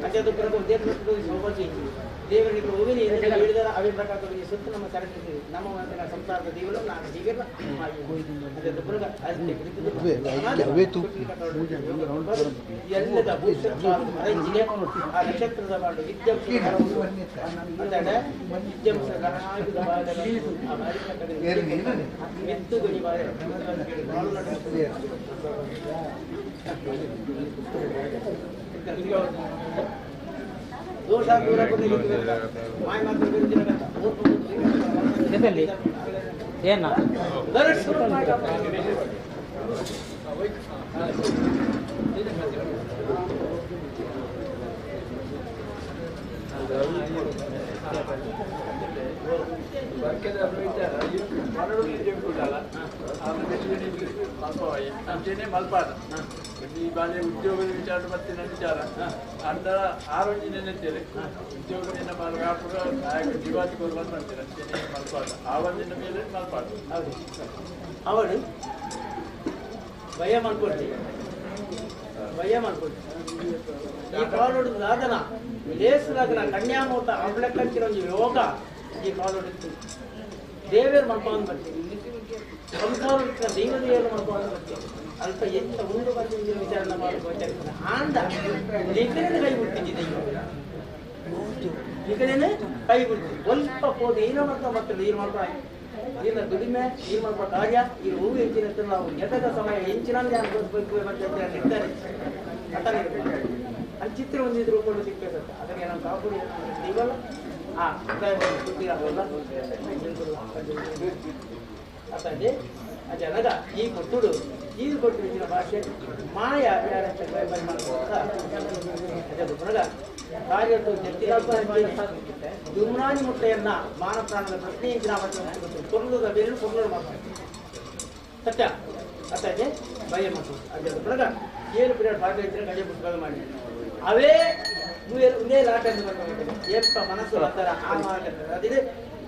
ಅದೇ ದೇವರ ಸೌಭಾಗ್ಯ ದೇವರಿಗೆ ಹೂವಿನ ಹೇಳಿದರ ಅವೇ ಪ್ರಕಾರ ಸುತ್ತ ನಮ್ಮ ಚರಣಿ ನಮ್ಮ ಸಂಸಾರದ ದೇವರು ನಾನು ಹೀಗೆಲ್ಲ ಎಲ್ಲದ ಆ ನಕ್ಷತ್ರದ ಬಾಳು ವಿದ್ಯಾಂಸ ದೋಷ ದೂರ ಮಾಯ ಮಾತ್ರ ಏನ ಅಂಚೆನೆ ಮಲ್ಪಾಡ ಈ ಬಾಲೆ ಉದ್ಯೋಗದ ವಿಚಾರ ಬರ್ತಿನ ವಿಚಾರ ಅಂತರ ಆರೋಗ್ಯ ನೆನೆತ್ತೇವೆ ಉದ್ಯೋಗದಿಂದ ಮಲ್ಪಾಡ ನಾಯಕ ಜೀವಾತಿ ಕೊಡುವ ಮಾಡ್ತಾರೆ ಅಂಚೆನೆ ಮಲ್ಪಾಡ ಆವಂದಿನ ಮೇಲೆ ಮಲ್ಪಾಡ. ಹೌದು, ಅವಳು ಭಯ ಮಾಡ್ಕೊಳ್ತೀವಿ, ಭಯ ಮಾಡ್ಕೊಳ್ತೀವಿ. ಈ ಕಾಲೋಡು ಸಾಧನ ಲೇಸಲಾಗನ ಕನ್ಯಾಮೂತ ಅಂಬ್ಲಕ್ಕಂಚಿನ ಒಂದು ಯೋಗ ಈ ಕಾಲೋಡು ದೇವೇರು ಮಾಡ್ಕೊಂಡು ಬರ್ತೀವಿ, ಸಂಸಾರ ದೈವ ದೇವರು ಮಾಡ್ಕೊಂಡು ಬರ್ತೀವಿ. ಅಲ್ಪ ಎಂತ ಉಂಡು ಬಂದ ವಿಚಾರ ಮಾಡುವ ಆಂದ ನಿಗರೇನೆ ಕೈ ಬಿಡ್ತಿದ್ದಿ ದೈವ, ನಿಗರೇನೆ ಕೈ ಬಿಡ್ತೀವಿ. ಸ್ವಲ್ಪ ಹೋದ ಏನೋ ಮಾಡ್ತಾ ಮತ್ತೆ ನೀರು ಮಾಡ್ಕೊ ನೀರಿನ ದುಡಿಮೆ, ನೀರು ಮಾಡುವ ಕಾರ್ಯ, ಈ ಹೂವು ಹೆಚ್ಚಿನ ನಾವು ಎದಗ ಸಮಯ ಹೆಂಚಿನ ಮತ್ತೆ ಅಟನೆ ಅಲ್ಲಿ ಚಿತ್ರ ಹೊಂದಿದ್ರು ಕೂಡ ಸಿಗ್ಬೇಕಂತ. ಅದಕ್ಕೆ ನಾವು ಕಾಪು ದೈವಲ್ಲ ಆ ಸುದ್ದಿರಾಗಲ್ಲ ಅದೇ ಜನಗ ಈ ಕೊಟ್ಟುಡು ಈ ಕೊಟ್ಟು ಹೆಚ್ಚಿನ ಭಾಷೆ ಮಾಯ ಯಾರಂತ ಕಾರ್ಯದ್ದು ದುಮ್ನಾನಿ ಮುಟ್ಟೆಯನ್ನ ಮಾನ ಪ್ರಾಣದ ಪ್ರಶ್ನೆ ಹೆಚ್ಚಿನ ಕೊಲ್ಲುದ ಬೇರೆ ಕೊಲ್ಲಲು ಮಾಡ್ತಾರೆ ಸತ್ಯ ಅದೇ ಭಯ ಮತ್ತು ಅದೇ ಪ್ರಗ 7 ಪೀರಿಯಡ್ ಭಾಗ ಇದ್ದರೆ ಗಜ ಪುಸ್ತಕ ಮಾಡಿ ಅವೇ ಒಂದೇ ಲಾಟ ಅಂತ ಬರ್ತಾರೆ. ಏಪ್ಪ ಮನಸ್ಸು ಬರ್ತಾರ ಆ ಮಾರ್ಗ ಅದಿದೆ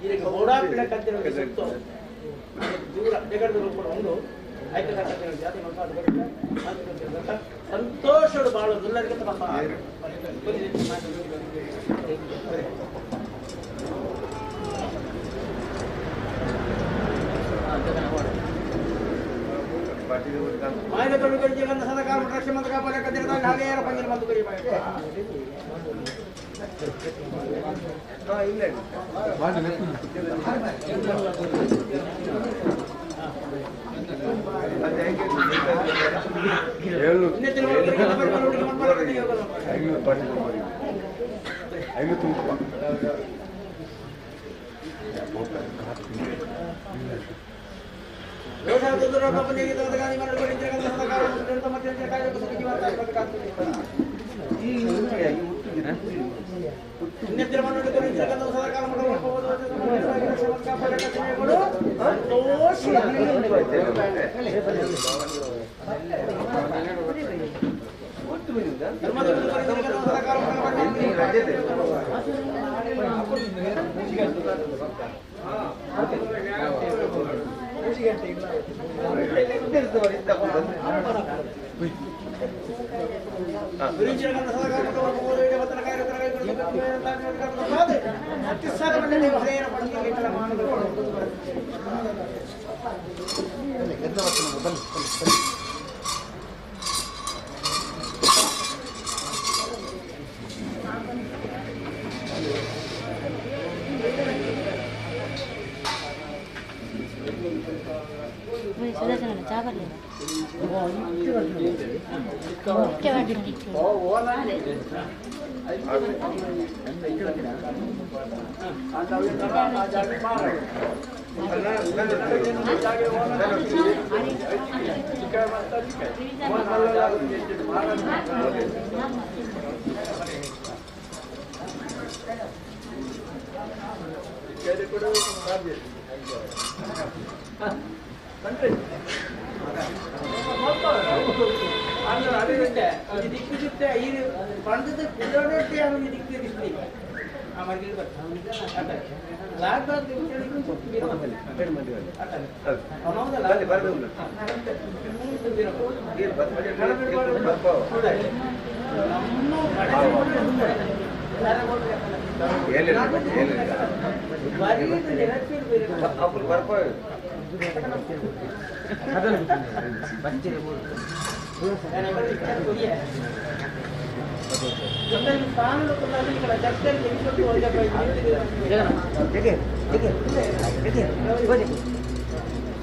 ಇದಕ್ಕೆ ಓಡಾಡ್ಬಿಡಕ್ಕಂತ ಸುತ್ತು ದೂರ ಬೆಗಡದ ಕೂಡ ಉಂಡು ಐತೆ ಜಾತಿ ಮಲ್ಪಾಡು ಬರುತ್ತೆ ಸಂತೋಷಡು ಬಾಳು ಎಲ್ಲರಿಗಿಂತ ಪಾಪ. ಮಾಯದ ಕಡು ಜೀವನ ಸದಾ ಕಾಲ ರಕ್ಷೆ ಮಂತ್ರ ಕಾಪಾಡಕ್ಕೆ ಹಾಗೆ ಯಾರೋ ಪಂಜಿನ ಬಂದು ಕರಿ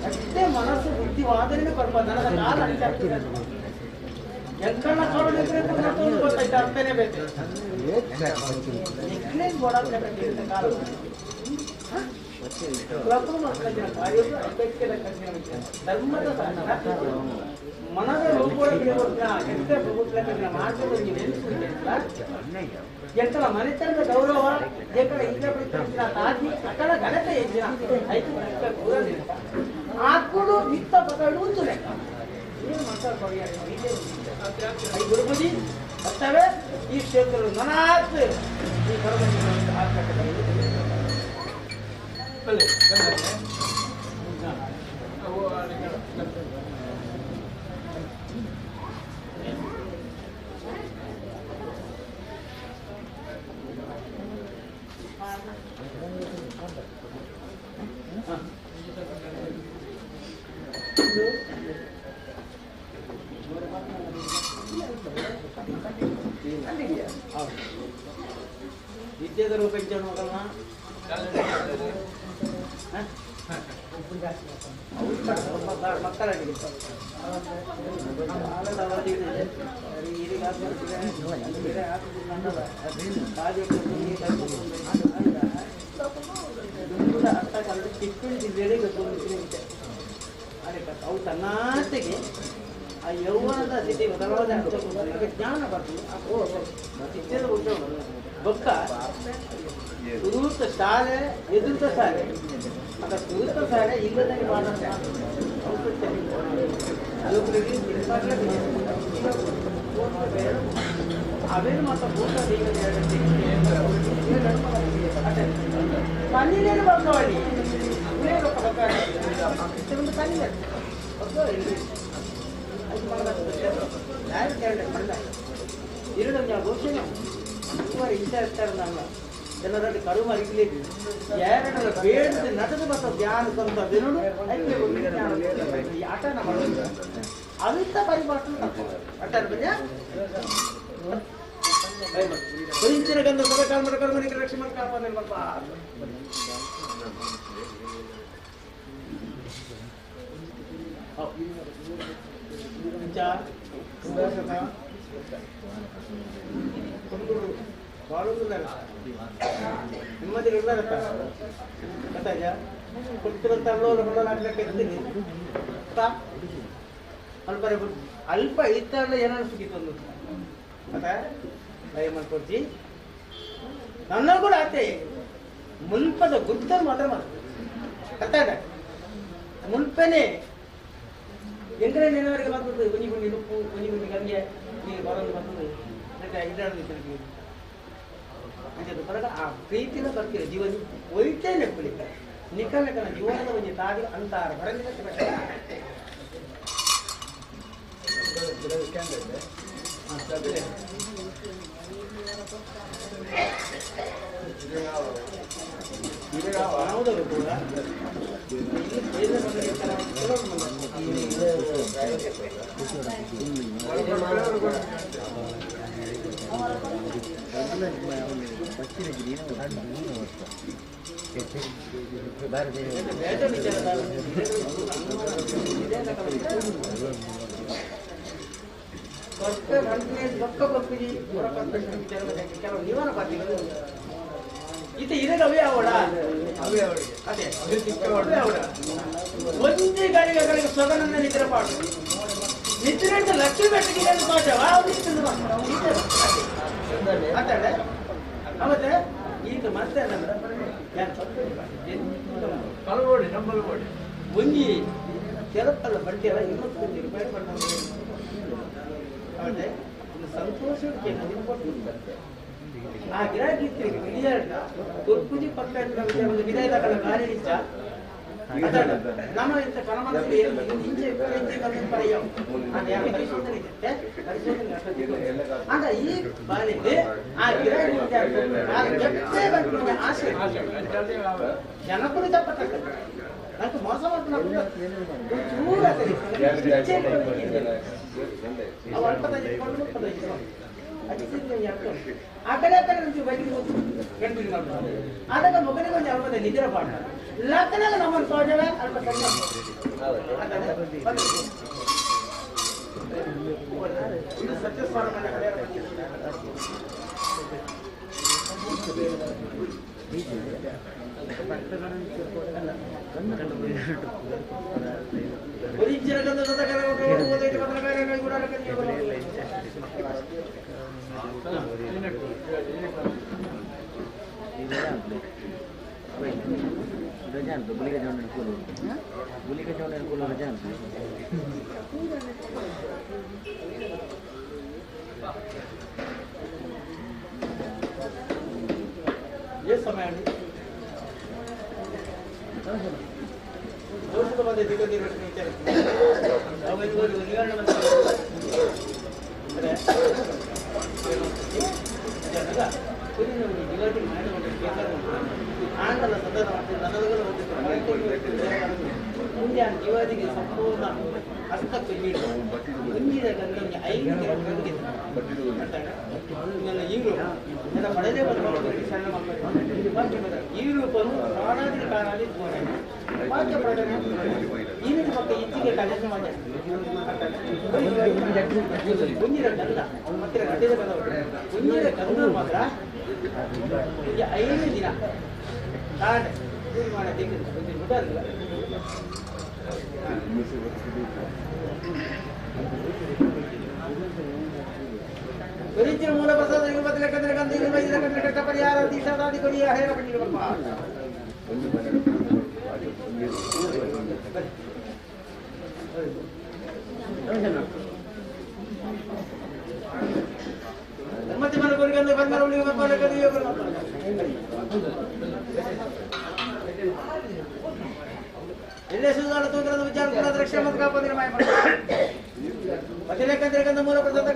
ಅಷ್ಟೇ ಮನಸ್ಸು ಬುದ್ಧಿವಾದನೆ ಬರ್ಬೋದು. ನನಗೆ ಕಾಲ ಎಂಕಣ್ಣ ಗೊತ್ತಾಯ್ತು ಅರ್ಥನೇ ಬೇಕು. ಕಾಲ ಧರ್ಮದ ಮನದ ಎಂಕಲ ಮನೆತನದ ಗೌರವ ಎಂಕಲ ಇಂದ್ರ ತಾಜಿ ಅಕಲ ಘನತೆ ಹೆಚ್ಚಿನ ಐದು ಆಕುಡು ಮಿತ್ತ ಪದಳು ಒಂದು ಲೆಕ್ಕ ಏನು ಮಾತಾಡ್ತಾರೆ ಗುರುಪತಿ ಬರ್ತವೆ ಈ ಕ್ಷೇತ್ರ ನನಾತ್ ಈ ವಿದ್ಯೆದ ರೂಪ ಹೋಗಲ್ಲ ಮಕ್ಕಳ ಅವು ತನ್ನಾತೆಗೆ ಆ ಯೌವನದ ಸ್ಥಿತಿ ಬದಲಾವಣೆ ಜ್ಞಾನ ಬರ್ತದೆ. ಬೊಕ್ಕ ಸುರೂತ ಶಾಲೆ ಎದುರುತ ಶಾಲೆ ಅದ ಸುರೂತ ಶಾಲೆ ಇಲ್ಲದಂಗೆ ಅವೇನು ಮಾತ್ರ ಕಣ್ಣಿನೇನು ಬರ್ತಾವಳಿ ಜನರಲ್ಲಿ ಕರುಮ ಎರಡರ ಬೇಡದ ನಟದ ಮತ್ತು ಧ್ಯಾನ ಸ್ವಂತ ಬೆನುಡು ಆಟನ ಮಾಡೋದು ಅವಿತ ಪರಿಮಾಣ ಅಟ ಇಂಚಿನ ಗಂಧ ಸದಾ ಕಾಲ ಕರ್ಮನಿಗೆ ರಕ್ಷಣೆ ಕಾಪಾಡಪ್ಪ. ನಿಮ್ಮದಿಗೆ ಇರ್ಲಾರತ್ತ ಗೊತ್ತಾಯ್ತಾ? ಅಲ್ಪ ಅಲ್ಪ ಇತ್ತಲ್ಲ ಏನಾದ್ರು ಸುಖಿತ್ತು ಮತ್ತೆ ದಯ ಮಾಡ್ಕೊಡ್ತಿ ನನ್ನ ಕೂಡ ಆತೆ ಮುನ್ಪದ ಗುರ್ತ ಮಾತ್ರ ಮಾಡ್ತೀವಿ ಅರ್ಥ. ಮುನ್ಪನೆ ಎಂಕರೆ ನೆನವರಿಗೆ ಬರ್ತದೆ ಒಂಜಿ ಗುಂಡಿ ಉಪ್ಪು ಒಂಜಿ ಗುಂಡಿ ಗಂಗೆ ನೀರು ಬರೋದು ಬರ್ತದೆ ಇದಾಡ ಆ ಪ್ರೀತಿನ ಬರ್ತೀರ ಜೀವನ ಒಯ್ತೇ ನೆಪ್ಪಲಿಕ್ಕೆ ನಿಖರಕನ ಜೀವನದ ಒಂಜಿ ತಾದಿ ಅಂತಾರ ಬರಂಗಿಲ್ಲ. ಒಂದೇ ಗಾಡಿಗೆ ಸದನನ್ನ ನಿದ್ರೆ ಪಾಡು ನಿದ್ರೆ ಲಕ್ಷ್ಮಿ ಬೆಟ್ಟಕ್ಕೆ ಪಾಠ ಮತ್ತೆ ಈಗ ಮತ್ತೆ ಕಲಗೋಡಿ ಒಂಜಿ ಕೆಲಪ್ಪಲ್ಲ ಬಡ್ಡಿ ಅಲ್ಲ 25 ರೂಪಾಯಿ ಮತ್ತೆ ಸಂತೋಷಕ್ಕೆ ಆ ಗಿರಾಕಿ ತುರ್ಪುಜಿ ಪಕ್ಕ ಒಂದು ವಿದಾಯ ತಗೊಂಡ ಗಾಳಿ ಇಚ್ಚ ನಮ್ಮ ಇಂಥ ಕರಮನಸ್ಸು ಇಂಚೆ ಅಂದ ಈ ಬಾಲಿಗೆ ಆ ಗಿರಾಕಿ ಆಸೆ ಜನಪದ ತಪ್ಪತಕ್ಕ నాకు మోసం ಆ ಕಡೆ ಆ ಕಡೆ నుంచి బయటికి గణపతి ಆದಾಗ ಮೊಗನಿಗೆ ಒಂದು ಅಲ್ಪ ನಿದ್ರೆ ಪಾಠ ಲಕ್ಕನಾಗ ನಮ್ಮನ್ನು ಸೋಜವ ಅಲ್ಪ ಸಣ್ಣ ಇದು ಸತ್ಯಸ್ವರ. ये समय ದೋಷದ ಬಂದ ಜೀವಾದಿಗೆ ಸಂಪೂರ್ಣ ಹಸ್ತಕ್ಕೆ ಮುಂದಿನ ಗಂಧಕ್ಕೆ ಐದು ಈರು ಪಡೆದೇ ಸಣ್ಣ ಮಕ್ಕಳು ಈ ರೂಪನು ಪ್ರಾಣಾದಿ ಕಾರಣಾದಿ ವಾಕ್ಯ ಪ್ರಕಟಣೆ ಈ ರೀತಿ ಪಕ್ಕ ಇಚ್ಚಿಗೆ ಕಲೆಕ್ಷನ್ ಮುಂದಿನ ಗಂಧ ಮತ್ತೆ ಗಡ್ಡೆದ ಗಂಧ ಮುಂದಿನ ಗಂಧ ಮಾತ್ರ ಈಗ 5 ದಿನ ಕಾರಣ ತೀರ್ಮಾನ ತೆಗೆದು ಗುರುಜಿನ ಮೂಲ ಪ್ರಸಾದ ಪರಿಹಾರ ದೀಕ್ಷಾದಾದಿ ಕೊಡಿಯ ಹೇರ ಮತ್ತೆ ಮನೆ ಬಂದ ಎಲ್ಲೇ ಸುಧಾರ ತೂಕರದ ವಿಚಾರ ಕೂಡ ರಕ್ಷೆ ಮತ್ತು ಕಾಪಾಡಿನ ಮಾಯ ಮತ್ತೆ ಮೂಲ ಪ್ರಸಾದ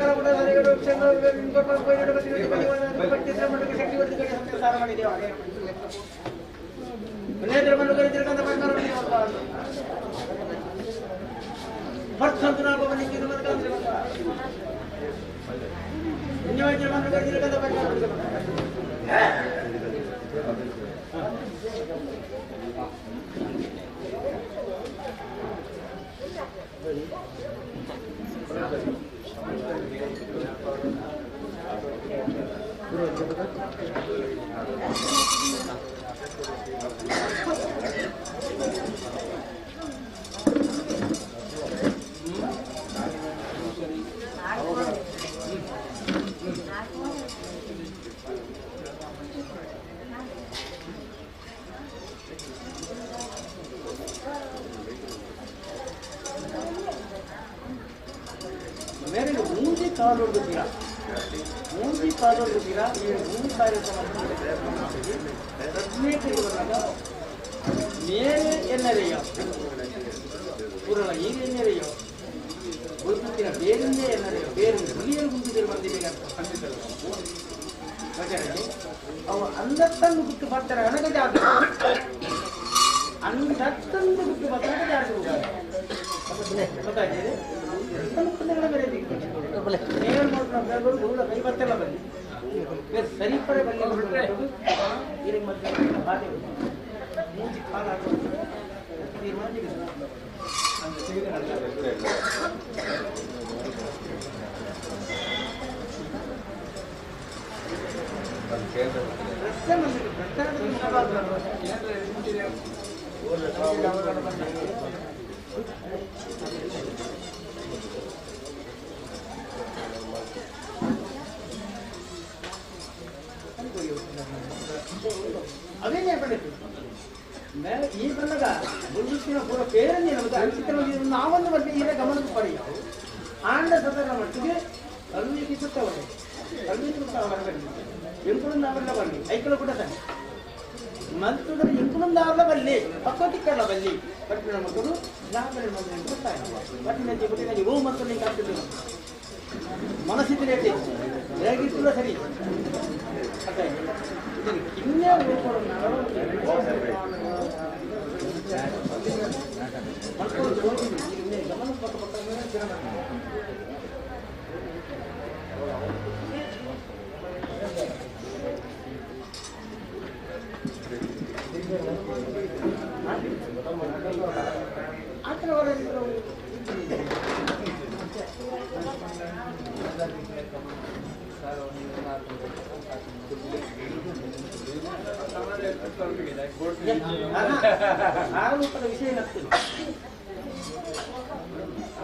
ಆರೋಪದ ವಿಷಯ ನಗ್ತದೆ,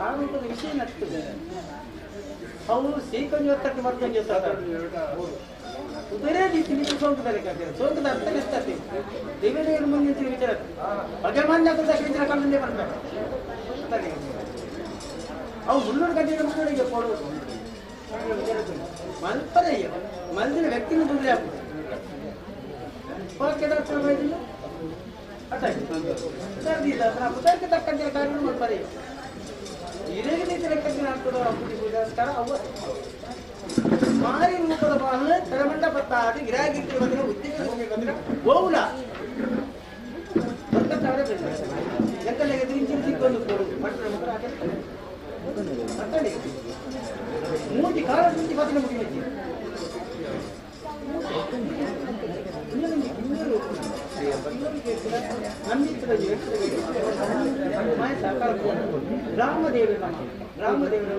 ಆರೋಪದ ವಿಷಯ ನಗ್ತದೆ. ಅವು ಸೀಕೊಂಜಿ ಒತ್ತಟ್ಟು ಮತ್ತೊಂದು ಉದರೇ ರೀತಿ ನೀವು ಸೋಂಕುದಲ್ಲಿ ಕರ್ತೀರ, ಸೋಂಕದ ಅರ್ಥ ಎಷ್ಟಾಗ್ತದೆ? ದೇವೇಂದ್ರ ಮುಂದಿನ ವಿಚಾರ ಭಗವಾನ್ ವಿಚಾರ ಕಣ್ಣೇ ಬರ್ಬೇಕು. ಅವು 300 ಗಂಟೆ ಮುನ್ನೂರಿಗೆ ಕೊಡುವುದು ಮಲ್ಪರಯ್ಯ ಮಲ್ದಿನ ವ್ಯಕ್ತಿನ ದುಡ್ಡು ಆಗ್ತದೆ. ಪುಸ್ತಕ ತಕ್ಕಂತೆ ಕಾರ್ಯ ಮಲ್ಪರಯ್ಯ ಇರೇಗ ರೀತಿ ಲೆಕ್ಕಕ್ಕೆ ನಾಲ್ಕು ಪೂಜಾಸ್ಕಾರ ಅವು ಮಾರಿ ರೂಪದ ಬಾಹು ತರಮಂಡ ಪತ್ತಾದಿ ಗಿರಾಗಿಟ್ಟು ಬಂದ್ರೆ ಉದ್ಯೋಗ ಬಂದ್ರೆ ಗೋವುಲ ಬರ್ಕತ್ತಾವರೆ ಲೆಕ್ಕಲೆಗೆ ಇಂಚಿನ ಸಿಕ್ಕೊಂದು ಕೊಡುದು ಪಟ್ಟಣ ಮುಖ ಮೂಟಿ ಕಾಲ ಮುಂಚೆ ಪತ್ತಿನ ಮುಗಿ ರಾಮದೇವರ ರಾಮದೇವರ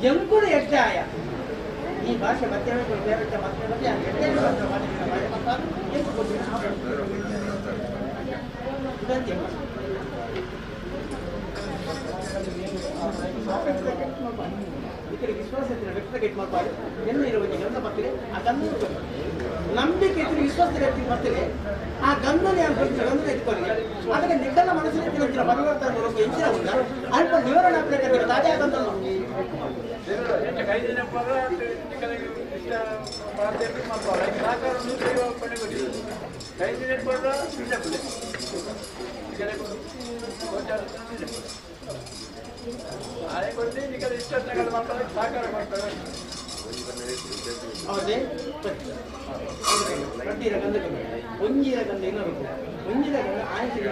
ಎಂಕುಡು ಎಷ್ಟಾಯ ಈ ಭಾಷೆ ಮತ್ತೆ ಬೇರೆ ಮತ್ತೆ ಮತ್ತೆ ವಿಶ್ವಾಸ ವ್ಯಕ್ತ ಮಾಡ್ಬಾರ್ದು. ಎಲ್ಲ ಇರುವ ಗಂಧ ಬರ್ತೀರಿ, ಆ ಗಂಧ ನಂಬಿಕೆ ಇದ್ರೆ ವಿಶ್ವಾಸ ವ್ಯಕ್ತಿ ಬರ್ತೀರಿ. ಆ ಗಂಧನ ಯಾರು ಬರ್ತೀರ ಗಂಧನ ಇಟ್ಕೊಳ್ಳಿ. ಅದಕ್ಕೆ ನಿಖಲ ಮನಸ್ಸಿನ ತಿಳ್ತೀರ ಪರಿವರ್ತನೆ ಬರೋಕೆ ಹೆಚ್ಚಿನ ಉಂಟ ಅಲ್ಪ ವಿವರಣೆ ಹಾಕ್ಬೇಕಂದ್ರೆ ತಾಜಾ ಗಂಧನ ಹೌದೇ ಕಟ್ಟಿರ ಗಂಧ ಒಂಜಿರ ಗಂಧ ಇನ್ನೊಂದು ಒಂಜಿರ ಗಂಧ ಆಯ್ಸಿರ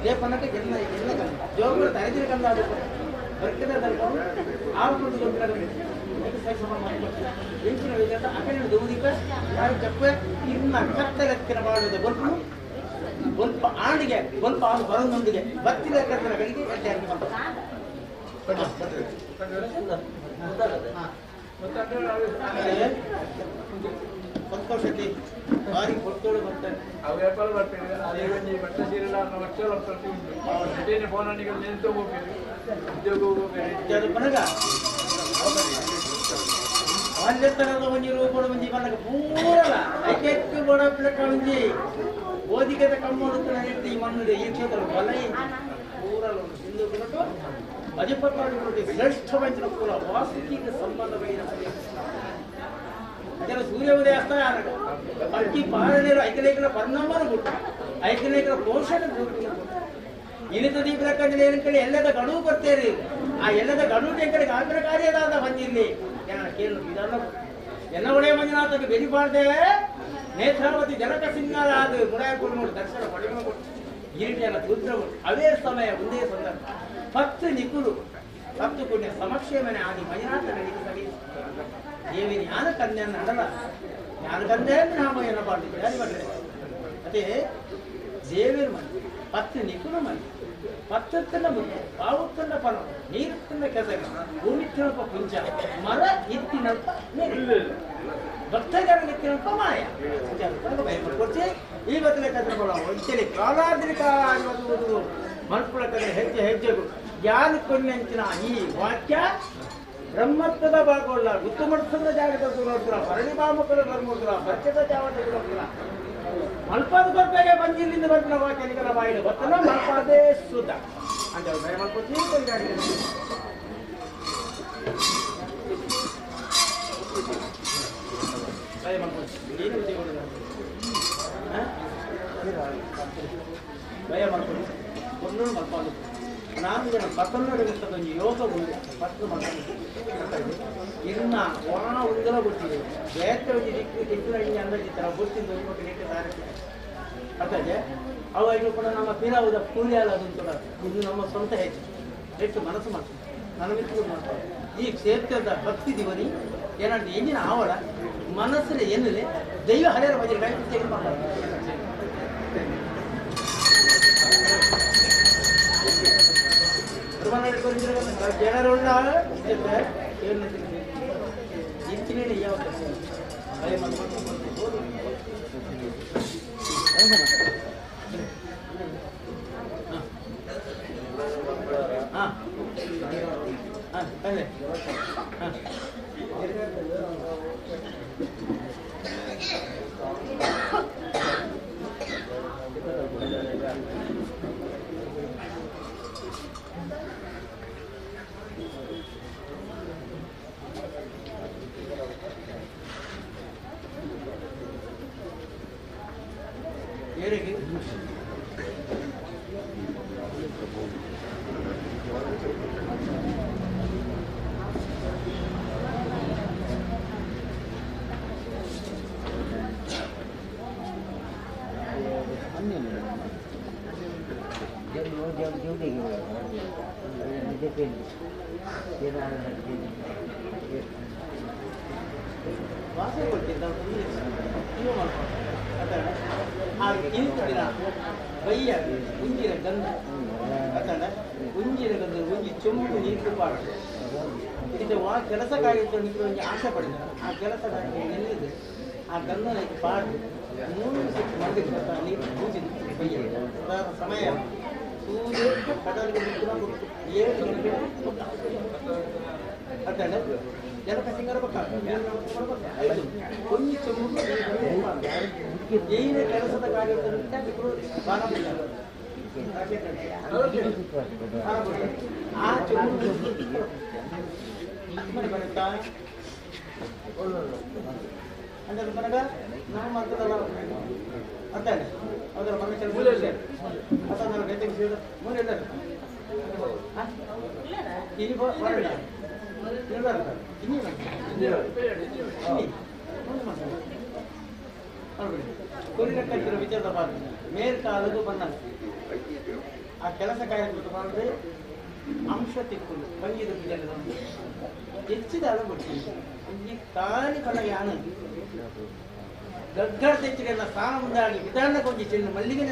ದೇಪನಕ್ಕೆ ಎಲ್ಲ ಎಲ್ಲ ಗಂಧ ಜೋಗರು ತರೆದಿರ ಗಂಧ ಅದು ಬರ್ಕದ ಆರು ಅಕಡೆ ಚಪ್ಪೆ ಇನ್ನ ಕತ್ತಲೆತ್ತಿನ ಮಾಡುವುದು ಬೊಲ್ಪ ಬೊಲ್ಪ ಆಣಿಗೆ ಬೊಲ್ಪ ಆಳು ಬರೋದೊಂದಿಗೆ ಬತ್ತಿದ ಕತ್ತಲ ಗಳಿಗೆ ಸಂತೋಷಕ್ಕೆ ಭಾರಿ ಕೊಡ್ತೋಳು ಬರ್ತಾರೆ. ಅವು ವ್ಯಾಪಾರ ಬರ್ತಾರೆ. ಅದೇ ಒಂಜಿ ಬಟ್ಟ ಸೀರೆಲ್ಲ ವರ್ಷ ಫೋನ್ ನಿಂತು ಹೋಗ್ಬೇಕು, ಉದ್ಯೋಗ ಹೋಗ್ಬೇಕು. ಪನಗ ಬಾಲ್ಯತನದ ಒಂಜಿ ರೂಪಡು ಒಂಜಿ ಪನಗ ಪೂರಲ ಐಕೆಕ್ಕು ಬಡಪ್ಲಕ್ಕ ಒಂಜಿ ಓದಿಗದ ಕಮ್ಮೊಡುತ್ತನ ಈ ಮಣ್ಣು ಈ ಕ್ಷೇತ್ರ ಬಲ ಪೂರಲ ಒಂದು ಸಿಂಧು ಕೊಟ್ಟು ಅಧಿಪತ್ವಾದಿ ಶ್ರೇಷ್ಠವಂಚಿನ ಕುಲ ವಾಸುಕಿಗೆ ಸಂಬಂಧವೈನ ಅದರ ಸೂರ್ಯೋದಯ ಅಸ್ತ ಅಕ್ಕಿ ಪಾರಣೆರು ಐಕಲೇಕರ ಪರ್ಣಮ್ಮನ ಗುಟ್ಟು ಐಕಲೇಕರ ಪೋಷಣ ಗುಟ್ಟು ಇನಿತ ದೀಪದ ಕಂಡಿನ ಕಡೆ ಎಲ್ಲದ ಗಡುವು ಬರ್ತೇರಿ. ಆ ಎಲ್ಲದ ಗಡುವು ಕಡೆಗೆ ಆಗ್ರ ಕಾರ್ಯದಾದ ಬಂದಿಲ್ಲಿ ಜನ ಕೇಳು ಇದಲ್ಲ ಎಲ್ಲ ಒಡೆಯ ಮಂಜುನಾಥಕ್ಕೆ ಬೆರಿಬಾರ್ದೆ ನೇತ್ರಾವತಿ ಜನಕ ಸಿಂಗಾರ ಅದು ಮುಡಾಯ ಕೊಡು ದರ್ಶನ ಪಡೆಯುವ ಇರಿಟಿಯನ್ನ ರುದ್ರವು ಅವೇ ಸಮಯ ಒಂದೇ ಸಂದರ್ಭ ಪತ್ತು ನಿಕುಲು ಪತ್ತು ಪುಣ್ಯ ಸಮಕ್ಷೇಮನೆ ಆದಿ ಮಂಜುನಾಥ ನಡೀತದೆ. ದೇವಿ ಜ್ಞಾನ ಕನ್ಯನ್ನು ಅಡಲ ಜ್ಞಾನ ಕನ್ಯೆ ನಾಮಯ್ಯನ ಪಾಡಿ ಬಿಡಾರಿ ಅದೇ ದೇವಿನ ಮನೆ ಪತ್ತು ನಿಕುಲು ಮನೆ ಪತ್ತತ್ತನ್ನ ಮುದ್ದೆ ಪಾವುತ್ತನ್ನ ಪಣ ನೀರುತ್ತನ್ನ ಕೆಸರು ಭೂಮಿತ್ತಿನಪ್ಪ ಪುಂಜ ಮರ ಇತ್ತಿನಪ್ಪ ನೀರು ಭಕ್ತಜನಗಿತ್ತಿನಪ್ಪ ಮಾಯ ಕೊಡ್ಸಿ ಈ ಬತ್ತಲೆ ಕದ್ರೆ ಒಂಚಲಿ ಕಾಲಾದ್ರಿಕ ಮಲ್ಪುಳ ಕದ್ರೆ ಹೆಜ್ಜೆ ಹೆಜ್ಜೆಗೂ ಯಾರು ಕೊಣ್ಣಂಚಿನ ಈ ವಾಕ್ಯ ಬ್ರಹ್ಮತ್ವದ ಭಾಗವಲ್ಲ ಗುತ್ತು ಮಡಿಸದ ಜಾಗದ ನೋಡ್ತೀರ ಭರಣಿ ಬಾಮುಖರ ಬರ್ಮೋದ್ರ ಬಚ್ಚದ ಜಾವಟ ನೋಡ್ತೀರ ಮಲ್ಪಾದ ಬರ್ಬೇಕೆ ಬಂಜಿಲ್ಲಿಂದ ಬರ್ತಿನ ವಾಕ್ಯ ನಿಗಲ ಬಾಯಿಲು ಬತ್ತನ ಮಲ್ಪಾದೇ ಸುದ್ದ ಅಂತ ಭಯ ಮಾಡ್ಕೊತೀವಿ. ಭಯ ಮಾಡ್ಕೊತೀವಿ ಏನು ಭಯ ಮಾಡ್ಕೊಂಡು ಒಂದು ಮಲ್ಪಾದು ನಾನು ಜನ ಪತನೊಂದು ಯೋಗ ಉಂಟು ಪತ್ತು ಮಕ್ಕಳು ಇನ್ನ ವಾ ಉಂದಲ ಗೊತ್ತಿದೆ ಬೇತೆ ಒಂಜಿ ದಿಕ್ಕು ದಿಕ್ಕು ಅಂದಾಜಿ ತರ ಗೊತ್ತಿದ್ದು ಒಂದು ಮಕ್ಕಳು ನೆಟ್ಟು ದಾರಕ್ಕೆ ಅರ್ಥಾದೆ ಅವಾಗ ಕೂಡ ನಮ್ಮ ಪಿರಾವುದ ಕೂಲಿಯಾಲ ಅದು ಇದು ನಮ್ಮ ಸ್ವಂತ ಹೆಚ್ಚು ಹೆಚ್ಚು ಮನಸ್ಸು ಮಾಡ್ತೀವಿ ನನ್ನ ಮಿತ್ರರು ಮಾಡ್ತಾರೆ. ಈ ಕ್ಷೇತ್ರದ ಭಕ್ತಿ ದಿವನಿ ಏನಾದ್ರು ಎಂಜಿನ ಆವಳ ಮನಸ್ಸಿನ ಎನ್ನಲೆ ದೈವ ಹರಿಹರ ಭಜನೆ ತೆಗೆದು ಮಾಡ್ತಾರೆ. ಜನರುಳ್ಳ ಕೆಲಸ ಕಾರ್ಯ ಆಸೆ ಪಡೆದ ಆ ಕೆಲಸ ಕಾರ್ಯ ಎಲ್ಲಿದೆ ಆ ಗಂಧನ ಪಾಡು 3 ಮಂದಿ ನೀರು ಪೂಜೆ ಸಮಯ ಸೂರ್ಯ ಕಡಲಿಗೆ 7 ಜನಕ ಸಿಂಗರ ಏನು ಕೆಲಸದ ಕಾರ್ಯ ಆ ಬರುತ್ತಾ ಅಂದ್ರೆ ಮನಗ ನಾವು ಮಾಡ್ತದಲ್ಲ ಅರ್ಥ ಅದರ ಮನೆ ಕೆಲಸ ಅಥವಾ ನಾನು ರೈತಗೆ ಸೇರಿದ ಮೂರು ಎಲ್ಲರೂ ಇಲ್ಲಿ ಬರಲ್ಲ ಕೊರಿಲಕ್ಕಿರೋ ವಿಚಾರದ ಬಾರಿ ಮೇಲ್ಕಾಲದು ಬಣ್ಣ ಆ ಕೆಲಸ ಕಾರ್ಯ ಮಾಡಿದ್ರೆ ಅಂಶ ತಿಕ್ಕೊಂಡು ಪಂಜಿದ ಹೆಚ್ಚಿದ ಅಳ ಬಿಡ್ತೀನಿ ಈ ಖಾಲಿ ಬಣ್ಣ ಯಾನ ಗಗ್ಗರ ತೆಚ್ಚಿಗೆಲ್ಲ ಸ್ನಾನ ಮುಂದಾಗಿ ವಿಧಾನ ಕೊಂಚ ಚೆನ್ನ ಮಲ್ಲಿಗೆ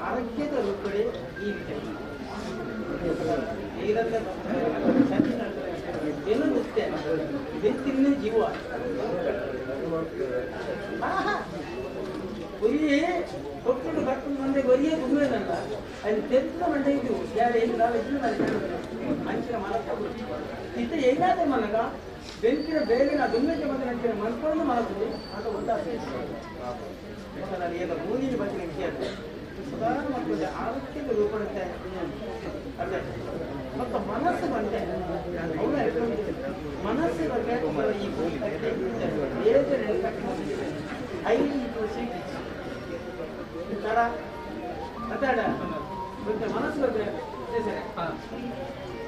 ಆರೋಗ್ಯದ ರೂಪಡೆ ಈ ತಿನ್ನ ಜೀವ ಒರಿಯೇ ಕೊಟ್ಟು ಕಟ್ಟು ಮಂಡೆ ಒರಿಯೇ ಗುಮ್ಮೇನಲ್ಲ ಅಲ್ಲಿ ತೆತ್ತ ಮಂಡೆ ಇದು ಯಾರು ಏನು ಅಂಚಿನ ಮನಸ್ಸು ಇತ್ತ ಏನಾದ ಮನಗ ಬೆಂಕಿನ ಬೇಲಿನ ದುಮ್ಮೆಗೆ ಬಂದ ಅಂಚಿನ ಮನ್ಕೊಂಡು ಮನಸ್ಸು ಅದು ಒಂದಾಸೆ ನಾನು ಈಗ ಮೂಲಿನ ಬಗ್ಗೆ ವಿಷಯ ಸದಾ ಮಕ್ಕಳ ಆರೋಗ್ಯದ ರೂಪಣತೆ ಮತ್ತು ಮನಸ್ಸು ಬಂದೆ ಅವನ ಮನಸ್ಸು ಬಗ್ಗೆ ಈ ತರ ಅತ್ತಾಡ ಮತ್ತೆ ಮನಸ್ಸು ಬಗ್ಗೆ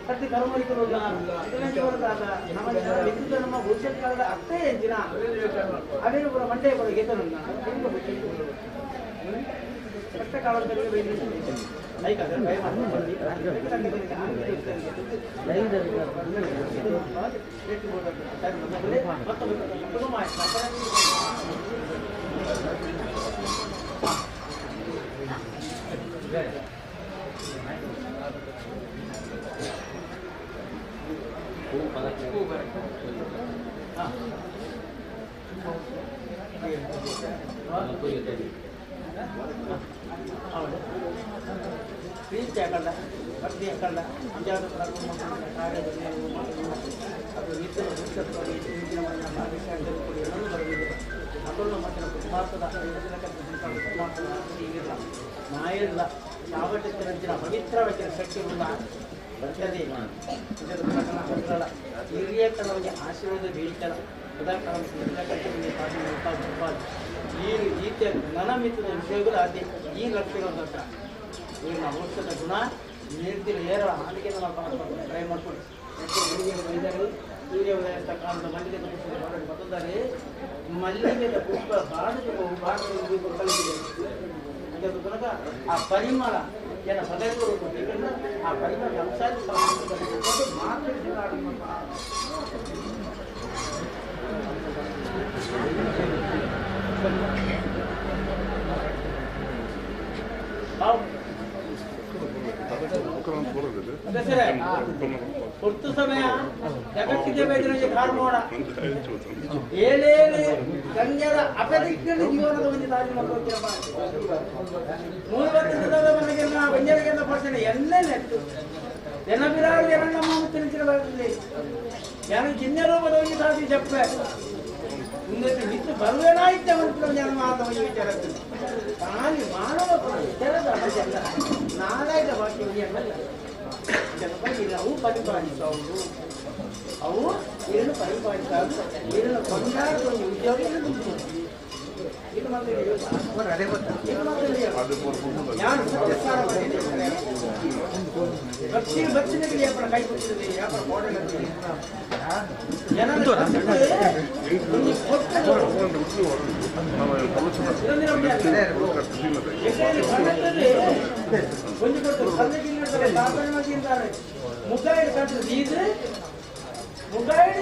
ಮತ್ತೆ ಕರ್ಮರಿಕರು ನಮ್ಮ ನಮ್ಮ ಭವಿಷ್ಯತ್ ಕಾಲದ ಅಷ್ಟೇ ಹೆಚ್ಚಿನ ಅವೇನು ಕೂಡ ಮಂಡೆ ಕೂಡ ಗೆದ್ದನು ಕಷ್ಟ ಕಾಲದಲ್ಲಿ ಪ್ರೀತಿ ಹಾಕಲ್ಲ, ಭಕ್ತಿ ಹಾಕಲ್ಲ, ಅಂಜಾದ ಅದು ನಿತ್ಯದ ಅದನ್ನು ಮತ್ತು ಕುಮಾಸದ ನಾಯಿಲ್ಲ ಸಾವಟ್ಟಿನ ಪವಿತ್ರ ಶಕ್ತಿ ಉಳ್ಳ ಬರ್ತದೆ. ಹಿರಿಯ ಕಲವಿಗೆ ಆಶೀರ್ವಾದ ಬೀಳ್ತಲ್ಲ ಈ ರೀತಿಯ ಜ್ಞಾನಮಿತ್ರದ ವಿಷಯಗಳು ಅದೇ ಈ ಲಕ್ಷಣ ಹತ್ರ ಇವ್ರನ್ನ ಔಷಧ ಗುಣ ನಿರ್ದಿರ ಏರ ಹಾಲಿಗೆ ಟ್ರೈ ಮಾಡ್ಕೊಂಡು ವೈದ್ಯರು ಸೂರ್ಯ ಉದಯ ಕಾಲದ ಮಲ್ಲಿಗೆ ಪುಷ್ಪ ಬರ್ತದ್ದಾರೆ. ಮಲ್ಲಿಗೆದ ಪುಷ್ಪ ಬಾಡಿಗೆ ಕಲಿಸಿದೆ ಕನಕ ಆ ಪರಿಮಳ ಜನ ಸದೈವರು ಆ ಪರಿಮಳ ಮಾತ್ರ. ಹೊರ್ತು ಸಮಯ ಜಗತ್ತಿಗೆ ಬೇದಿನ ಕಾರ್ಮೋಡ ಏಳೇಳು ಗಂಗೆರ ಅಪದಿಕ್ಕಲು ಜೀವನದ ಒಂದು ದಾರಿ ಮಕ್ಕಳು ಮೂರು ವರ್ಷದ ಮನೆಗೆಲ್ಲ ಬಂಜರಿಗೆಲ್ಲ ಪರ್ಸನೆ ಎಲ್ಲ ನೆಟ್ಟು ಜನ ಬಿರಾಳು ಎರಡಮ್ಮ ಮುತ್ತಿನ ಬರ್ತದೆ ಯಾರು ಜಿನ್ನರೋ ಬದೋಗಿ ಸಾಧಿ ಜಪ್ಪೆ ಮುಂದೆ ನಿಂತು ಬರುವೇನಾಯ್ತೆ ಮನುಷ್ಯನ ಜನ್ಮ ಆದ ಒಂದು ವಿಚಾರ ತಾನು ಮಾನವ ವಿಚಾರದ ಅಲ್ಲ ನಾಡಾಯ್ದ ವಾಕ್ಯ ಅಲ್ಲ. ಅವು ಪರಿಪಾಲಿಸವು, ಅವು ಏನು ಪರಿಪಾಲಿಸಾದು ಏನನ್ನು ಕೊಂಡಾಡುವ ಒಂದು ಉದ್ಯೋಗ ಇದು ಮಾತ್ರ ಬಚ್ಚಿ ಬಚ್ಚಿನಲ್ಲಿ ವ್ಯಾಪಾರ ಕೈ ಕೊಟ್ಟಿದೆ, ವ್ಯಾಪಾರ ಮುಗಾಯಿಡು ಇದು ಮುಗಾಯಿಡು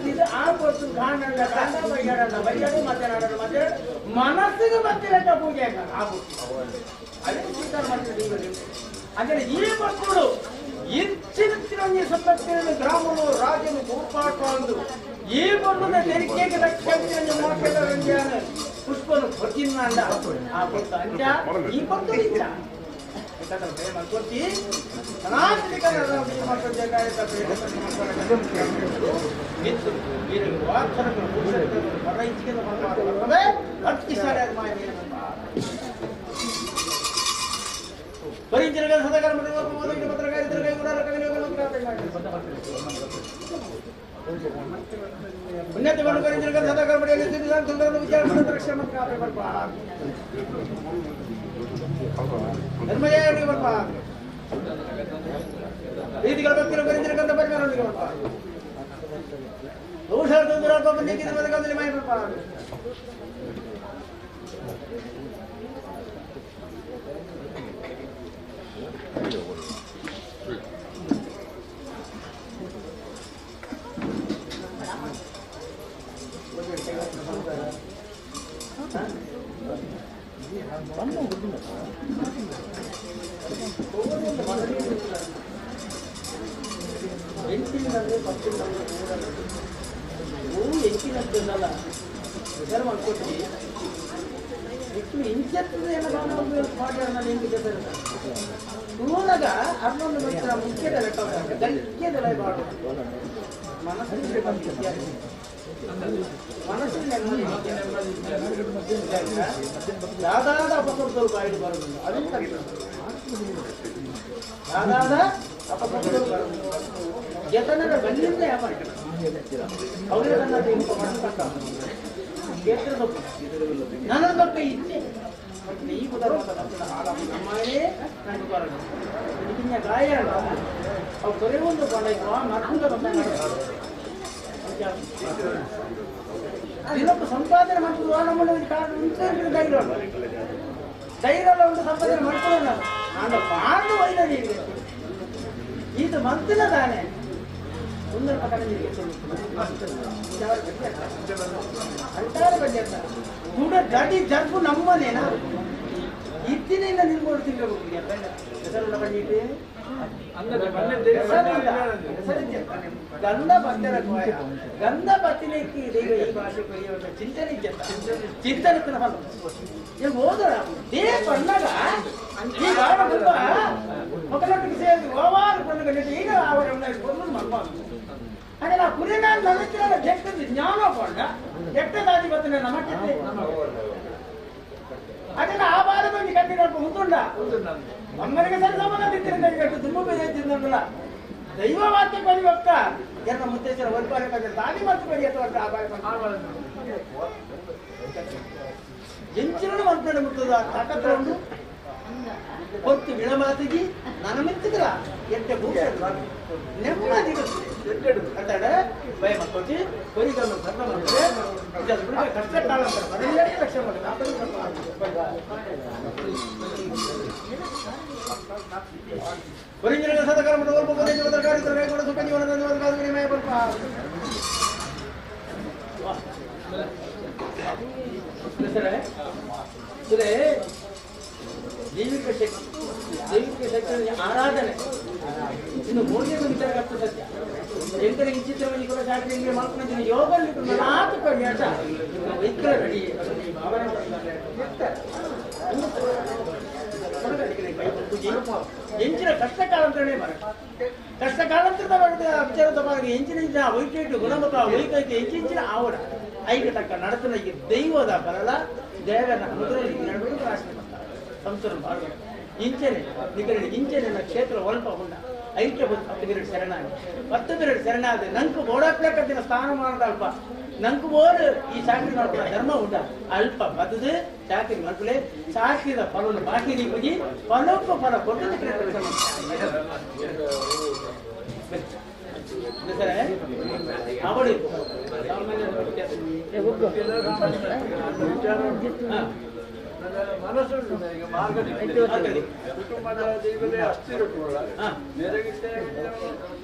ಇದು ಆ ಕೊಟ್ಟು ಕಾಣಲ್ಲ ಕಾಂಡ ಬೈಯಾಡಲ್ಲ ಬೈಯಾಡು ಮಾತನಾಡಲ್ಲ ಮಾತಾಡ ಮನಸ್ಸಿಗೆ ಮತ್ತೆ ಪೂಜೆ ಆ ಅದೇ ಸ್ವೀಕಾರ ಮಾಡ್ತಾರೆ. ಅಂದರೆ ಈ ಮಕ್ಕಳು ಇಂಚಿನ ಸಂಪತ್ತಿನ ಗ್ರಾಮನು ರಾಜನು ಕೂಪಾಟ ಅಂದು ಈ ಮಣ್ಣನ ತೆರಿಕೆಗೆ ಲಕ್ಷ ಮೋಕ್ಷದ ಪುಷ್ಪನು ಕೊಟ್ಟಿನ ಆ ಕೊಟ್ಟ ಅಂಚ ಈ ಕೊಟ್ಟು ಇಚ್ಚ ಕೊಟ್ಟಿ ಸಂಪಾದನೆ ಸಂಪಾದನೆ ಮಾಡ್ಕೊಳ್ಳೋಣ ಇದು ಮಂತಿನ ತಾನೆ ಸುಂದರ ಅಂಟಾರೆ ಬಂದ ಕೂಡ ದಡಿ ಜರ್ಪು ನಮ್ಮನೇನಾ ಇತ್ತಿನಿಂದ ನಿಲ್ಕೊಂಡು ತಿಂಗಳು ಹೆಸರುಳ್ಳ ಬಂದಿಟ್ಟು ಗಂಧ ಪತ್ತೆರ ಕೋಯ ಗಂಧ ಪತ್ತಿನಕ್ಕೆ ದೈವ ಈ ಭಾಷೆ ಕೊರಿಯ ಚಿಂತನೆ ಚಿಂತನೆ ಈಗ ಹೋದ್ರ they ಪಣ್ಣಗ ಈ ಗಾಡ ತುಂಬ ఒకటి ಸೇರಿ ಓವಾರು ಪಣ್ಣಗ ಈಗ ಅವರ ಒಂದು ಮಲ್ಪಾದು ಹಾಗೆ ಆ ಕುರಿನಾಲ್ ನಡಕಿನ ಜೆಟ್ಟದ ಜ್ಞಾನ ಪಂಡ ಎಟ್ಟದಾಧಿಪತಿನ ನಮಕ್ಕೆ ಅದನ್ನ ಆ ಬಾಲದಲ್ಲಿ ಕಟ್ಟಿನ ಉಂಟುಂಡ ಅಮ್ಮನಿಗೆ ಸರಿ ಸಮಾನ ತಿಂದ ತುಂಬ ಬೇರೆ ತಿಂದಲ್ಲ ದೈವ ವಾಕ್ಯ ಬಲಿ ಭಕ್ತ ಎನ್ನ ಮುತ್ತೇಶ್ವರ ಒಲ್ಪಾರೆ ತಾಲಿ ಮತ್ತು ಬಲಿ ಅಥವಾ ಆ ಬಾರಿ ಎಂಚಿನ ಮಂತ್ರಣೆ ಮುತ್ತದ ತಾಕತ್ರ ಉಂಟು ಹೊತ್ತು ವಿಳಮಾತಿಗೆ ನನ್ನ ಮಿತ್ತಿದ್ರ ಎಟ್ಟೆ ಭೂಷ ನೆಮ್ಮದಿ ಅಂತಾಡೆ ಭಯ ಮಕ್ಕೊಚ್ಚಿ ಕೊರಿಗನ್ನು ಸರ್ವ ಮಾಡಿದ್ರೆ ಕಷ್ಟ ಕಾಲ ಅಂತಾರೆ ಲಕ್ಷ ಕೊರಿಂಜನ ಸದಕರ್ಮ ಸುಖ ಜೀವನದ ದೈವಿಕ ಶಕ್ತಿ ದೈವಿಕ ಶಕ್ತಿ ಆರಾಧನೆ ಇನ್ನು ಮೋದಿಯನ್ನು ವಿಚಾರ ಆಗ್ತದೆ ಸತ್ಯ ಎಂಕರೆ ವಿಚಿತ್ರವಾಗಿ ಕೂಡ ಶಾಸ್ತ್ರೀಯ ಮಾಡ್ಕೊಂಡು ಯೋಗ ನಾಲ್ಕು ಪರ್ಯಾಸ ವೈಕರ ರೆಡಿ ಭಾವನೆ ಎಂಚಿನ ಕಷ್ಟ ಕಾಲಂತರೇ ಮರ ಕಷ್ಟ ಕಾಲಂತರದ ವಿಚಾರ ತಪ್ಪಾಗ ಎಂಚಿನ ಇಂಚಿನ ವೈಕೈಟು ಗುಣಮುಖ ವೈಕೈತೆ ಎಂಚಿಂಚಿನ ಆವಡ ಐಕ ತಕ್ಕ ನಡತನ ದೈವದ ಬರಲ ದೇವನ ಅನುಗ್ರಹ ನಡುವೆ ರಾಷ್ಟ್ರ ಸಂಸಾರ ಮಾಡಬೇಕು ಇಂಚನೆ ನಿಗರಣೆ ಇಂಚನೆ ಕ್ಷೇತ್ರ ಒಲ್ಪ ಉಂಡ ಐಕ್ಯ ಹತ್ತು ಬಿರಡು ಶರಣಾಗಿ 10 ಬಿರಡು ಶರಣಾದ ನಂಕು ಬೋಡಾಪ್ಲಕ್ಕತ್ತಿನ ಸ್ಥಾನಮಾನದ ಅಲ್ಪ ನಂಕು ಬೋರು ಈ ಚಾಕರಿ ಮಾಡ್ಕೊಳ್ಳೋ ಧರ್ಮ ಉಂಡ ಅಲ್ಪ ಬದದು ಚಾಕರಿ ಮಲ್ಪಲೆ ಚಾಕರಿದ ಫಲವನ್ನು ಬಾಕಿ ದೀಪಗಿ ಫಲಕ್ಕೂ ಫಲ ಕೊಟ್ಟದ್ದು ಅವಳಿ ಮನಸ್ಸು ಈಗ ಮಾರ್ಗದಿ ಕುಟುಂಬದ ದೈವದೇ ಅಸ್ಥಿರ ಕೂಡ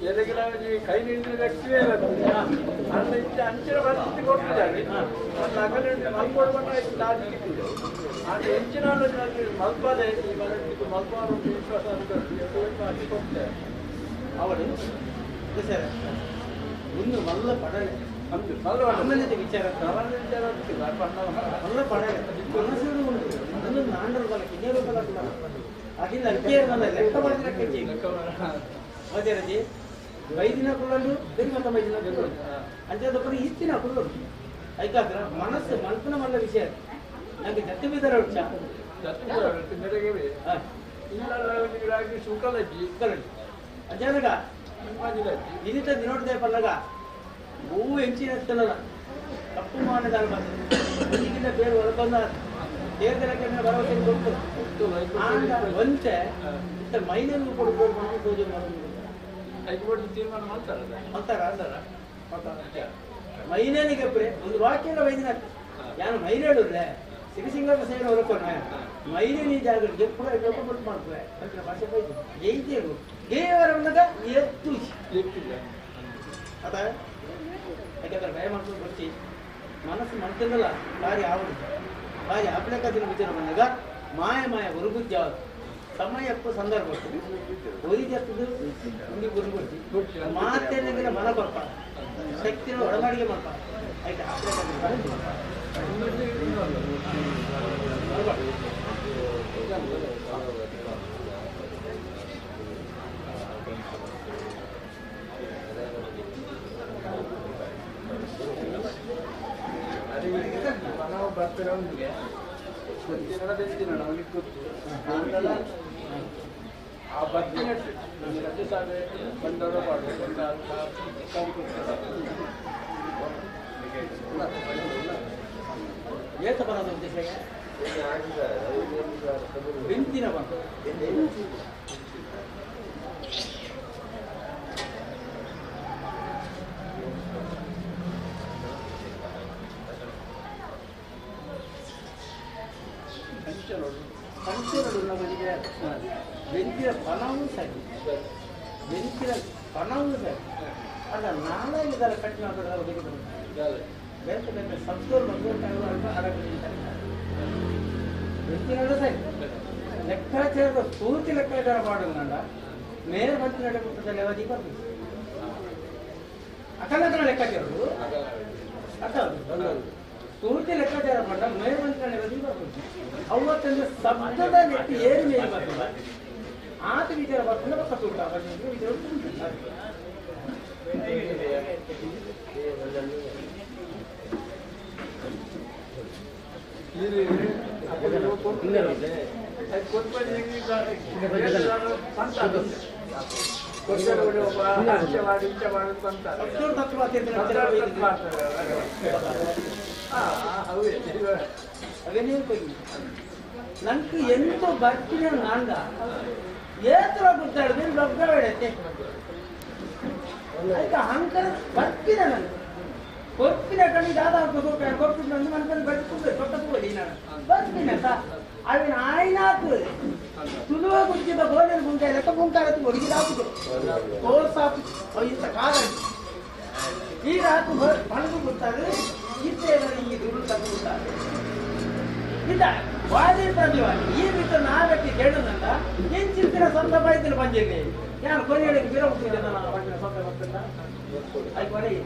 ಎರೆಗಿಲ ಕೈ ನೀಡಿದ ವ್ಯಕ್ತಿಯೇ ಅನ್ನ ಇಚ್ಛೆ ಅಂಚಿನ ಪರಿಸ್ಥಿತಿ ಕೊಟ್ಟಿದ್ದಾರೆ ನನ್ನ ಅಗಲ ಮಲ್ಪೋಡು ಬಣ್ಣ ದಾಟಿಕ್ಕಿದೆ ಆದರೆ ಹೆಚ್ಚಿನ ಮಲ್ಪದೆ ಈ ಮನಸ್ಸಿಗೆ ಮಲ್ಪಾರು ವಿಶ್ವಾಸ ಅಂತ ಕೊಡ್ತೇವೆ ಅವಳು ಸರ್ ಒಂದು ಮಲ್ಲ ಪಡಲೆ ಸಾಮಾನ್ಯತೆ ವಿಚಾರ ಸಾಮಾನ್ಯ ವಿಚಾರ ಮಲ್ಲ ಪಡಲೆ ಮನಸ್ಸು ಉಂಟು ಅದನ್ನು ನಾಂಡರು ಬಲ ಕಿನ್ಯರು ಬಲ ಅದಿಲ್ಲ ಅಕ್ಕಿಯರು ಲೆಕ್ಕ ಮಾಡಿದ್ರೆ ಅದೇ ವೈದಿನ ಕುಳ್ಳಲು ಬೇರೆ ಮತ್ತ ವೈದಿನ ಕುಳ್ಳಲು ಅಂಚದೊಬ್ಬರು ಇತ್ತಿನ ಕುಳ್ಳಲು ಐಕಾದ್ರ ಮನಸ್ಸು ಮಲ್ಪನ ಮಲ್ಲ ವಿಷಯ ನಂಗೆ ಜತ್ತಿ ಬಿದ್ದರ ಉಚ್ಚ ಸುಖಲಜ್ಜಿ ಅಂಚಾನಗ ಇದಿತ ದಿನೋಟದೆ ಪಲ್ಲಗ ಹೂವು ಹೆಂಚಿನ ತಪ್ಪು ಮಾನದ ಈಗಿನ ಬೇರೆ ಹೊರಬಂದ ದೇವದಲಕ್ಕೆ ಭರವಸೆ ಕೊಟ್ಟು ಒಂಚೆ ಇಂಥ ಮೈನನ್ನು ಕೊಡ್ಬೋದು ಪೂಜೆ ಮಾಡೋದು ಹೈಕೋರ್ಟ್ ತೀರ್ಮಾನ ಮಾಡ್ತಾರ ಮಾಡ್ತಾರ ಅಂತಾರ ಮೈನೇನಿಗೆ ಒಂದು ವಾಕ್ಯದ ವೈದ್ಯನ ಯಾನು ಮೈನೇಡುಲ್ಲ ಸಿರಿಸಿಂಗರ ಸೇರ ಹೊರಕೋಣ ಮೈನೇನಿ ಜಾಗೃತಿ ಕೂಡ ಕೊಟ್ಟು ಮಾಡ್ತವೆ ಅಂತ ಭಾಷೆ ಬೈದು ಜೈತೇರು ದೇವರ ಎತ್ತು ಅದ ಯಾಕಂದ್ರೆ ಭಯ ಮಾಡ್ಕೊಂಡು ಬರ್ತಿ ಮನಸ್ಸು ಮಾಡ್ತಿದ್ದಲ್ಲ ಭಾರಿ ಆವಡು ಭಾರಿ ಆಪ್ಲಕತ್ತಿನ ವಿಚಾರ ಬಂದಾಗ ಮಾಯ ಮಾಯ ಗುರುಬುದ್ಧಿ ಯಾವುದು ಸಮಯಕ್ಕೂ ಸಂದರ್ಭ ಒರಿಜತ್ತದು ಉಂಡಿ ಗುರುಬುದ್ಧಿ ಮಾತೇನಿದ್ರೆ ಮನ ಕೊರ್ಪ ಶಕ್ತಿನ ಒಡಮಾಡಿಗೆ ಮಾಡ್ಪ ಆಯ್ತಾ ನಾವು ಬರ್ತಾರೆ ಅವನಿಗೆ ಅವನಿಗೆ ಗೊತ್ತು ಆ ಬತ್ತಿನ ರಜೆ ಸಾವಿರ ಬಂದವರು ಪಾಡು ಏತ ಬರೋದು ಉದ್ದೇಶ ಬೆಂತಿನ ಬಂದು ಕಂಚರೋಡು ನಮಗೆ ಬೆಂಕಿನ ಪಣವೂ ಸರಿ ಬೆಂಕಿನ ಪಣವೂ ಸರಿ ಅಲ್ಲ ನಾಳೆ ಇದರ ಕಟ್ ಮಾಡೋದು ಬೇರೆ ಬೇರೆ ಸಂಸ್ಕೃತ ಬೆಂಕಿನ ಸರಿ ಲೆಕ್ಕಾಚಾರದ ಪೂರ್ತಿ ಲೆಕ್ಕಾಚಾರ ಮಾಡೋಣ ಮೇರೆ ಬಂತು ನಡೆದ ಅವಧಿ ಬರ್ಬೇಕು ಅಕಲಕನ ಲೆಕ್ಕಾಚಾರಗಳು ಅರ್ಥ ಪೂರ್ತಿ ಲೆಕ್ಕಾಚಾರ ಮಾಡ ಮೇರೆ ಬಂತು ಅವಧಿ ಬರ್ಬೇಕು ಅವತ್ತಂದ್ರೆ ಶಬ್ದದ ನೆಟ್ಟು ಏರು ಮೇಲೆ ಬರ್ತದೆ ಆತ ವಿಚಾರ ಬರ್ತದೆ ಕತ್ತು ವಿಚಾರ. ನಂಗೆ ಎಂತ ಬರ್ತೀನಿ ನಾಂದ ಏತರ ಗೊತ್ತಾಡಿದ್ರೆ ಬಗ್ಗಬೇಡತ್ತೆ ಅದಕ್ಕೆ ಅಹಂಕಾರ ಬರ್ತೀನಿ ನನಗೆ ಕೊಪ್ಪಿನ ಕಣ್ಣಿ ದಾದ ಕೊಪ್ಪಿನ ಒಂದು ಮನಸ್ಸಲ್ಲಿ ಬರ್ಕೊಂಡು ಕೊಟ್ಟ ನಾನು ಬರ್ತೀನಿ ಅಂತ ಅವಿನ ಆಯ್ನಾತು ತುಳುವ ಗುಜ್ಜಿದ ಗೋಲಿನ ಗುಂಕ ಲೆಕ್ಕ ಗುಂಕಾರ ಒಡಗಿದ ಹಾಕುದು ಕೋರ್ಸಾಕು ಇಂಥ ಕಾಲ ಈಗ ಹಾಕು ಬಣಗು ಗೊತ್ತಾರೆ ಇತ್ತೆ ಹಿಂಗೆ ದುಡ್ಡು ತಗೊಂಡು ಇಲ್ಲ ವಾದಿ ಪ್ರತಿವಾದಿ ಈ ರೀತಿ ನಾಲ್ಕು ಕೇಳುದಂತ ಏನ್ ಚಿಂತಿನ ಸ್ವಂತ ಬೈತಿನ ಬಂದಿಲ್ಲಿ ಯಾರು ಕೊನೆಯ ಬಿರ ಹುಟ್ಟಿದೆ ನಾನು ಬಂದಿನ ಸ್ವಂತ ಗೊತ್ತಿಲ್ಲ ಅದು ಕೊನೆಗೆ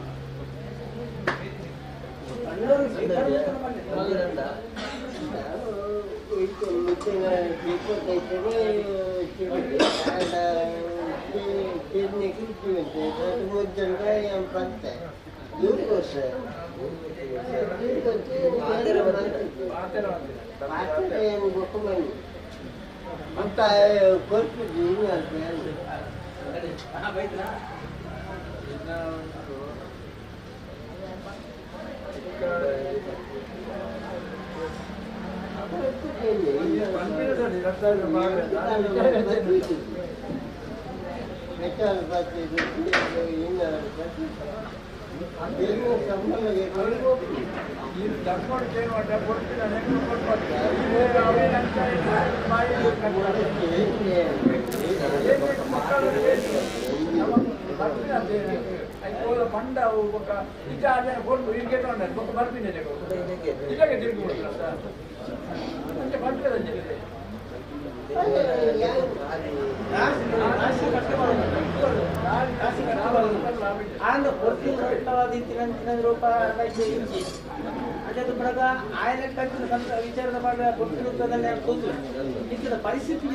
ಪರಿಸ್ಥಿತಿ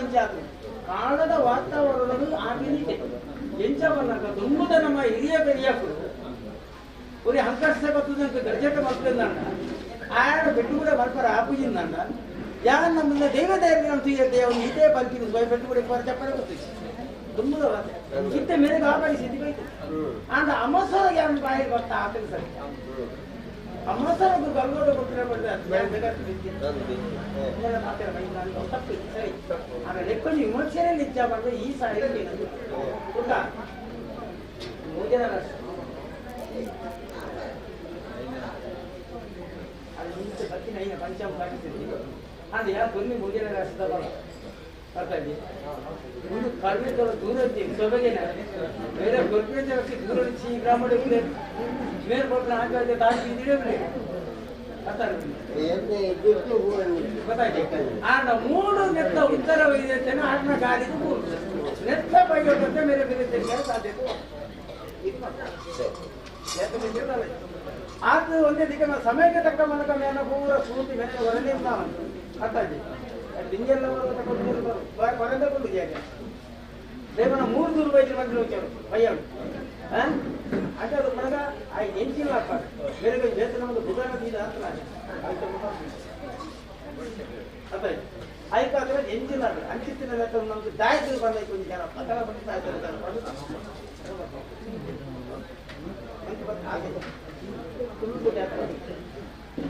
ಕಾಣದ ವಾತಾವರಣಗಳು ಆಗಿನಿದೆ ಎಂಚ ಬನ್ನಾಗ ತುಂಬದ ನಮ್ಮ ಹಿರಿಯ ಪೆರಿಯಕ್ಕರು ಒರಿ ಹಂಕರ್ಷ ಬರ್ತದಂತ ಗರ್ಜಟ ಬರ್ತದಂಡ ಆಡ ಬೆಟ್ಟು ಕೂಡ ಬರ್ಪರ ಆಪುಜಿಂದಂಡ ಯಾರ ನಮ್ಮನ್ನ ದೈವದ ನಮ್ಮ ತೀಯತೆ ಅವನು ಇದೇ ಬಲ್ಕಿನ ಸ್ವಯಂ ಬೆಟ್ಟು ಕೂಡ ಪರ ಚಪ್ಪರ ಗೊತ್ತಿತ್ತು ತುಂಬದ ವಾತ ಕಿತ್ತ ಮೇಲೆ ಆ ಪರಿಸ್ಥಿತಿ ಬೈತು ಅಂದ ಅಮಸರ ಯಾರು ಬಾಯಿ ಬರ್ತಾ ಆತನ ಸರಿ ಅಮಸರ ಗಲ್ಗೋಡ ಕೊಟ್ಟರೆ ತಪ್ಪು ಸರಿ ಆಮೇಲೆ ಲೆಕ್ಕೊಂಡು ವಿಮರ್ಶೆನೇ ನಿಜ ಮಾಡಿದ್ರೆ ಈ ಸಾರಿ ಗೊತ್ತಾ ಮೂಜನ ಅದು ಮುಂಚೆ ಬತ್ತಿನ ಐನ ಪಂಚಾಂಗ ಕಾಣಿಸ್ತಿದ್ವಿ ಅಂದ್ರೆ ಯಾರು ಕೊನ್ನಿ ಮೂಜನ ರಾಷ್ಟ್ರದ ಬಲ ಅರ್ಥ ಆಗಿ ಒಂದು ಕರ್ಮಿಕರು ದೂರ ಸೊಬಗೆನ ಬೇರೆ ಕೊರ್ಪಿನ ದೂರ ಈ ಗ್ರಾಮ ಮೇಲ್ ಕೊಟ್ಟರೆ ಹಾಕಿದ್ರೆ ತಾಯಿ ಇದ್ದೀರಿ ಅರ್ಥ ಗೊತ್ತಾಯ್ತು ಆಗ ಮೂಡು ನೆತ್ತ ಉತ್ತರ ವೈದ್ಯತೆನ ಆಜ್ಞಾ ಗಾಳಿಗೂ ಮೂರು ನೆತ್ತ ಬೈಯೋದಂತೆ ಮೇಲೆ ಬೇರೆ ತೆಗೆಯಲು ಸಾಧ್ಯತೆ ಆತ ಒಂದೇ ದಿಕ್ಕ ಸಮಯಕ್ಕೆ ತಕ್ಕ ಮನಕ ಮೇನ ಪೂರ ಸ್ಫೂರ್ತಿ ಮೇಲೆ ಹೊರನೇ ಅರ್ಥ ಆಯ್ತು ದಿಂಗೆಲ್ಲ ಹೊರಂದ ಕೊಂಡು ದೇವನ ಮೂರು ದೂರು ವೈದ್ಯ ಮಂತ್ರಿ ಹೋಗ್ಯಾರು ಬಯ್ಯರು అంటే ಅದು మనಗ ಆ ಎಂಚಿಲ್ಲ ಬೇರೆ ಬೇರೆ ನಮ್ಮದು ಬುಧನ ಬೀಜ ಅರ್ಥ ಆಯ್ತು ಆಯ್ಕಾದ್ರೆ ಎಂಜಿನ ಅಂಚಿತ್ತಿನ ನಮ್ದು ದಾಯಿತು ಬಂದೈತು ಒಂದು ಜನ ಪತನ ಬಂದು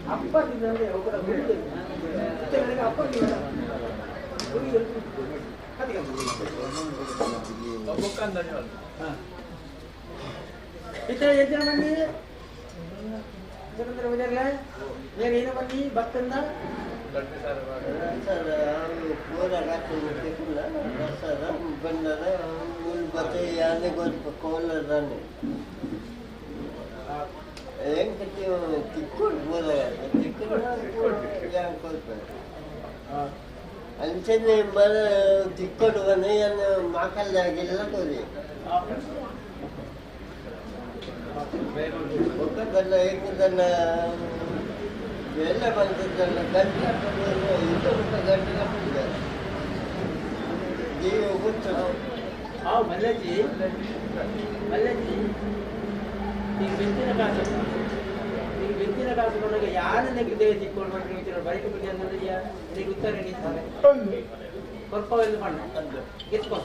ಅಪ್ಪ ತಿಂದ್ರೆ ಹೋಗದ ಅಪ್ಪ ಇತರ ಎಷ್ಟು ಜನ ಬನ್ನಿ ಚಂದ್ರ ಬೇರೆ ಏನು ಬನ್ನಿ ಭಕ್ತಂದ ಅಂಚನೆ ಮರ ತಿಕ್ಕೊಡು ಬಂದು ಮಾಕಲ್ದಾಗೆಲ್ಲ ತೋರಿ ಒಕ್ಕದಲ್ಲ ಏಕದಲ್ಲ ಎಲ್ಲ ಬಂದಿದ್ದಲ್ಲ ಗಂಟೆ ಇದು ಗಂಟೆ ಕಟ್ಟಿದ್ದಾರೆ ಜೀವ ಗೊತ್ತು. ಹಾವು ಮಲ್ಲಜ್ಜಿ ಮಲ್ಲಜ್ಜಿ ಈಗ ಬೆಂಚಿನ ಕಾಸು ಈಗ ಬೆಂಚಿನ ಕಾಸು ಕೊಂಡಾಗ ಯಾರು ನೆಗೆ ತಿಕ್ಕೊಂಡು ಬಂದ್ರೆ ಬೈಕ್ ಬಿಡಿ ಅಂದ್ರೆ ಈಗ ಉತ್ತರ ಸ್ವಲ್ಪ ಇದು ಮಾಡ ಎತ್ಕೊ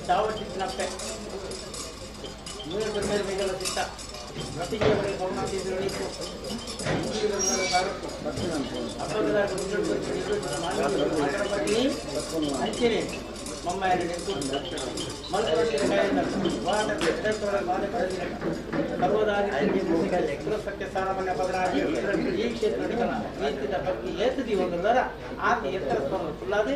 ಚಾವಟ್ಟಿನಪ್ಪೆ ಮೂರು ಮೇಲೆ ಬೇಗಲ ಸಿಟ್ಟ ರತಿಗೆ ಅಂಚೆನೆ ಈ ಕ್ಷೇತ್ರ ಭಕ್ತಿ ಏತದಿ ಒಂದರ ಆತ ಎತ್ತರ ಫುಲ್ಲಾದೆ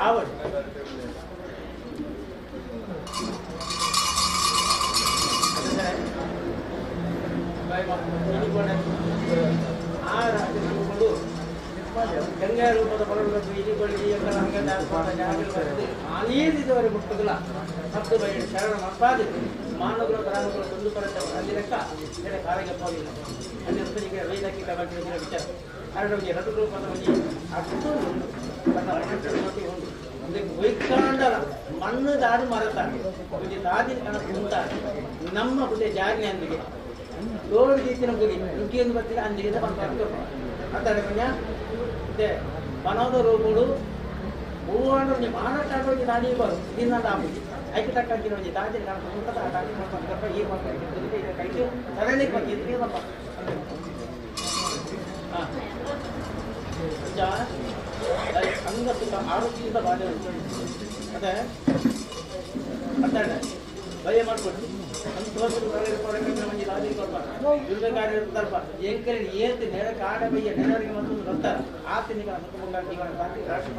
ಆವಡ್ ಗಂಗಾ ರೂಪದ ಆನೇದಿದವರೆ ಮುಟ್ಟುದಿಲ್ಲ ಹತ್ತು ಬೈ ಶರಣ ಮಪ್ಪಾದಿ ಮಾನವರ ತರಾನುಗಳ ಒಂದು ಪರತ ಅಲ್ಲಿ ಲೆಕ್ಕ ಇದರ ಕಾರ್ಯಗತವಾಗಿಲ್ಲ ಅಲ್ಲಿ ರಸ್ತೆಗೆ ವೈದ್ಯಕೀಯ ವಿಚಾರ ಅರಡೊಂದು ಎರಡು ರೂಪದ ಒಂಜಿ ಅಷ್ಟು ಉಂಡು ತನ್ನ ಉಂಡು ಇದಕ್ಕೆ ವೈಕಾಂಡಲ ಮಣ್ಣು ದಾಡು ಮರತಾರೆ ಒಂಜಿ ತಾದಿನ ಕಣ ಕುಂತಾರೆ ನಮ್ಮ ಬುದ್ಧಿ ಜಾಗ್ನೆ ಅಂದಿಗೆ ತೋಳು ದೀತಿನ ಗುರಿ ನುಗ್ಗಿಯನ್ನು ಬರ್ತೀರ ಅಂದಿಗೆ ಬಂತ ಅತ್ತಡೆ ಪಂಜ ಮತ್ತೆ ಬನೋದ ರೂಪಗಳು ಹೂವನ್ನು ಒಂಜಿ ಮಾನಟ ಒಂಜಿ ದಾಡಿ ಬರು ದಿನ ಆಪುಜಿ ಐಕೆ ತಕ್ಕಂಚಿನ ಒಂಜಿ ತಾದಿನ ಕಣ ಕುಂತದ ಆ ತಾದಿನ ಕಣ ಈ ಮಕ್ಕಳು ಕೈಟು ತರಲಿಕ್ಕೆ ಬಂದು ಇದಕ್ಕೆ ಅಂಗ ಸುಖ ಆರೋಗ್ಯದಿಂದ ಬಾಧೆ ಉಂಟು ಅದೇ ಅತ್ತಡೆ ಭಯ ಮಾಡಿಕೊಟ್ಟು ಏತ್ ನೆರ ಕಾಡ ಬಯ್ಯ ನೆರವರಿಗೆ ಮತ್ತೊಂದು ಬರ್ತಾರೆ ಆ ತಿನ್ನಿಗಳ ಮುಖ ಜೀವನ ರಾಷ್ಟ್ರ.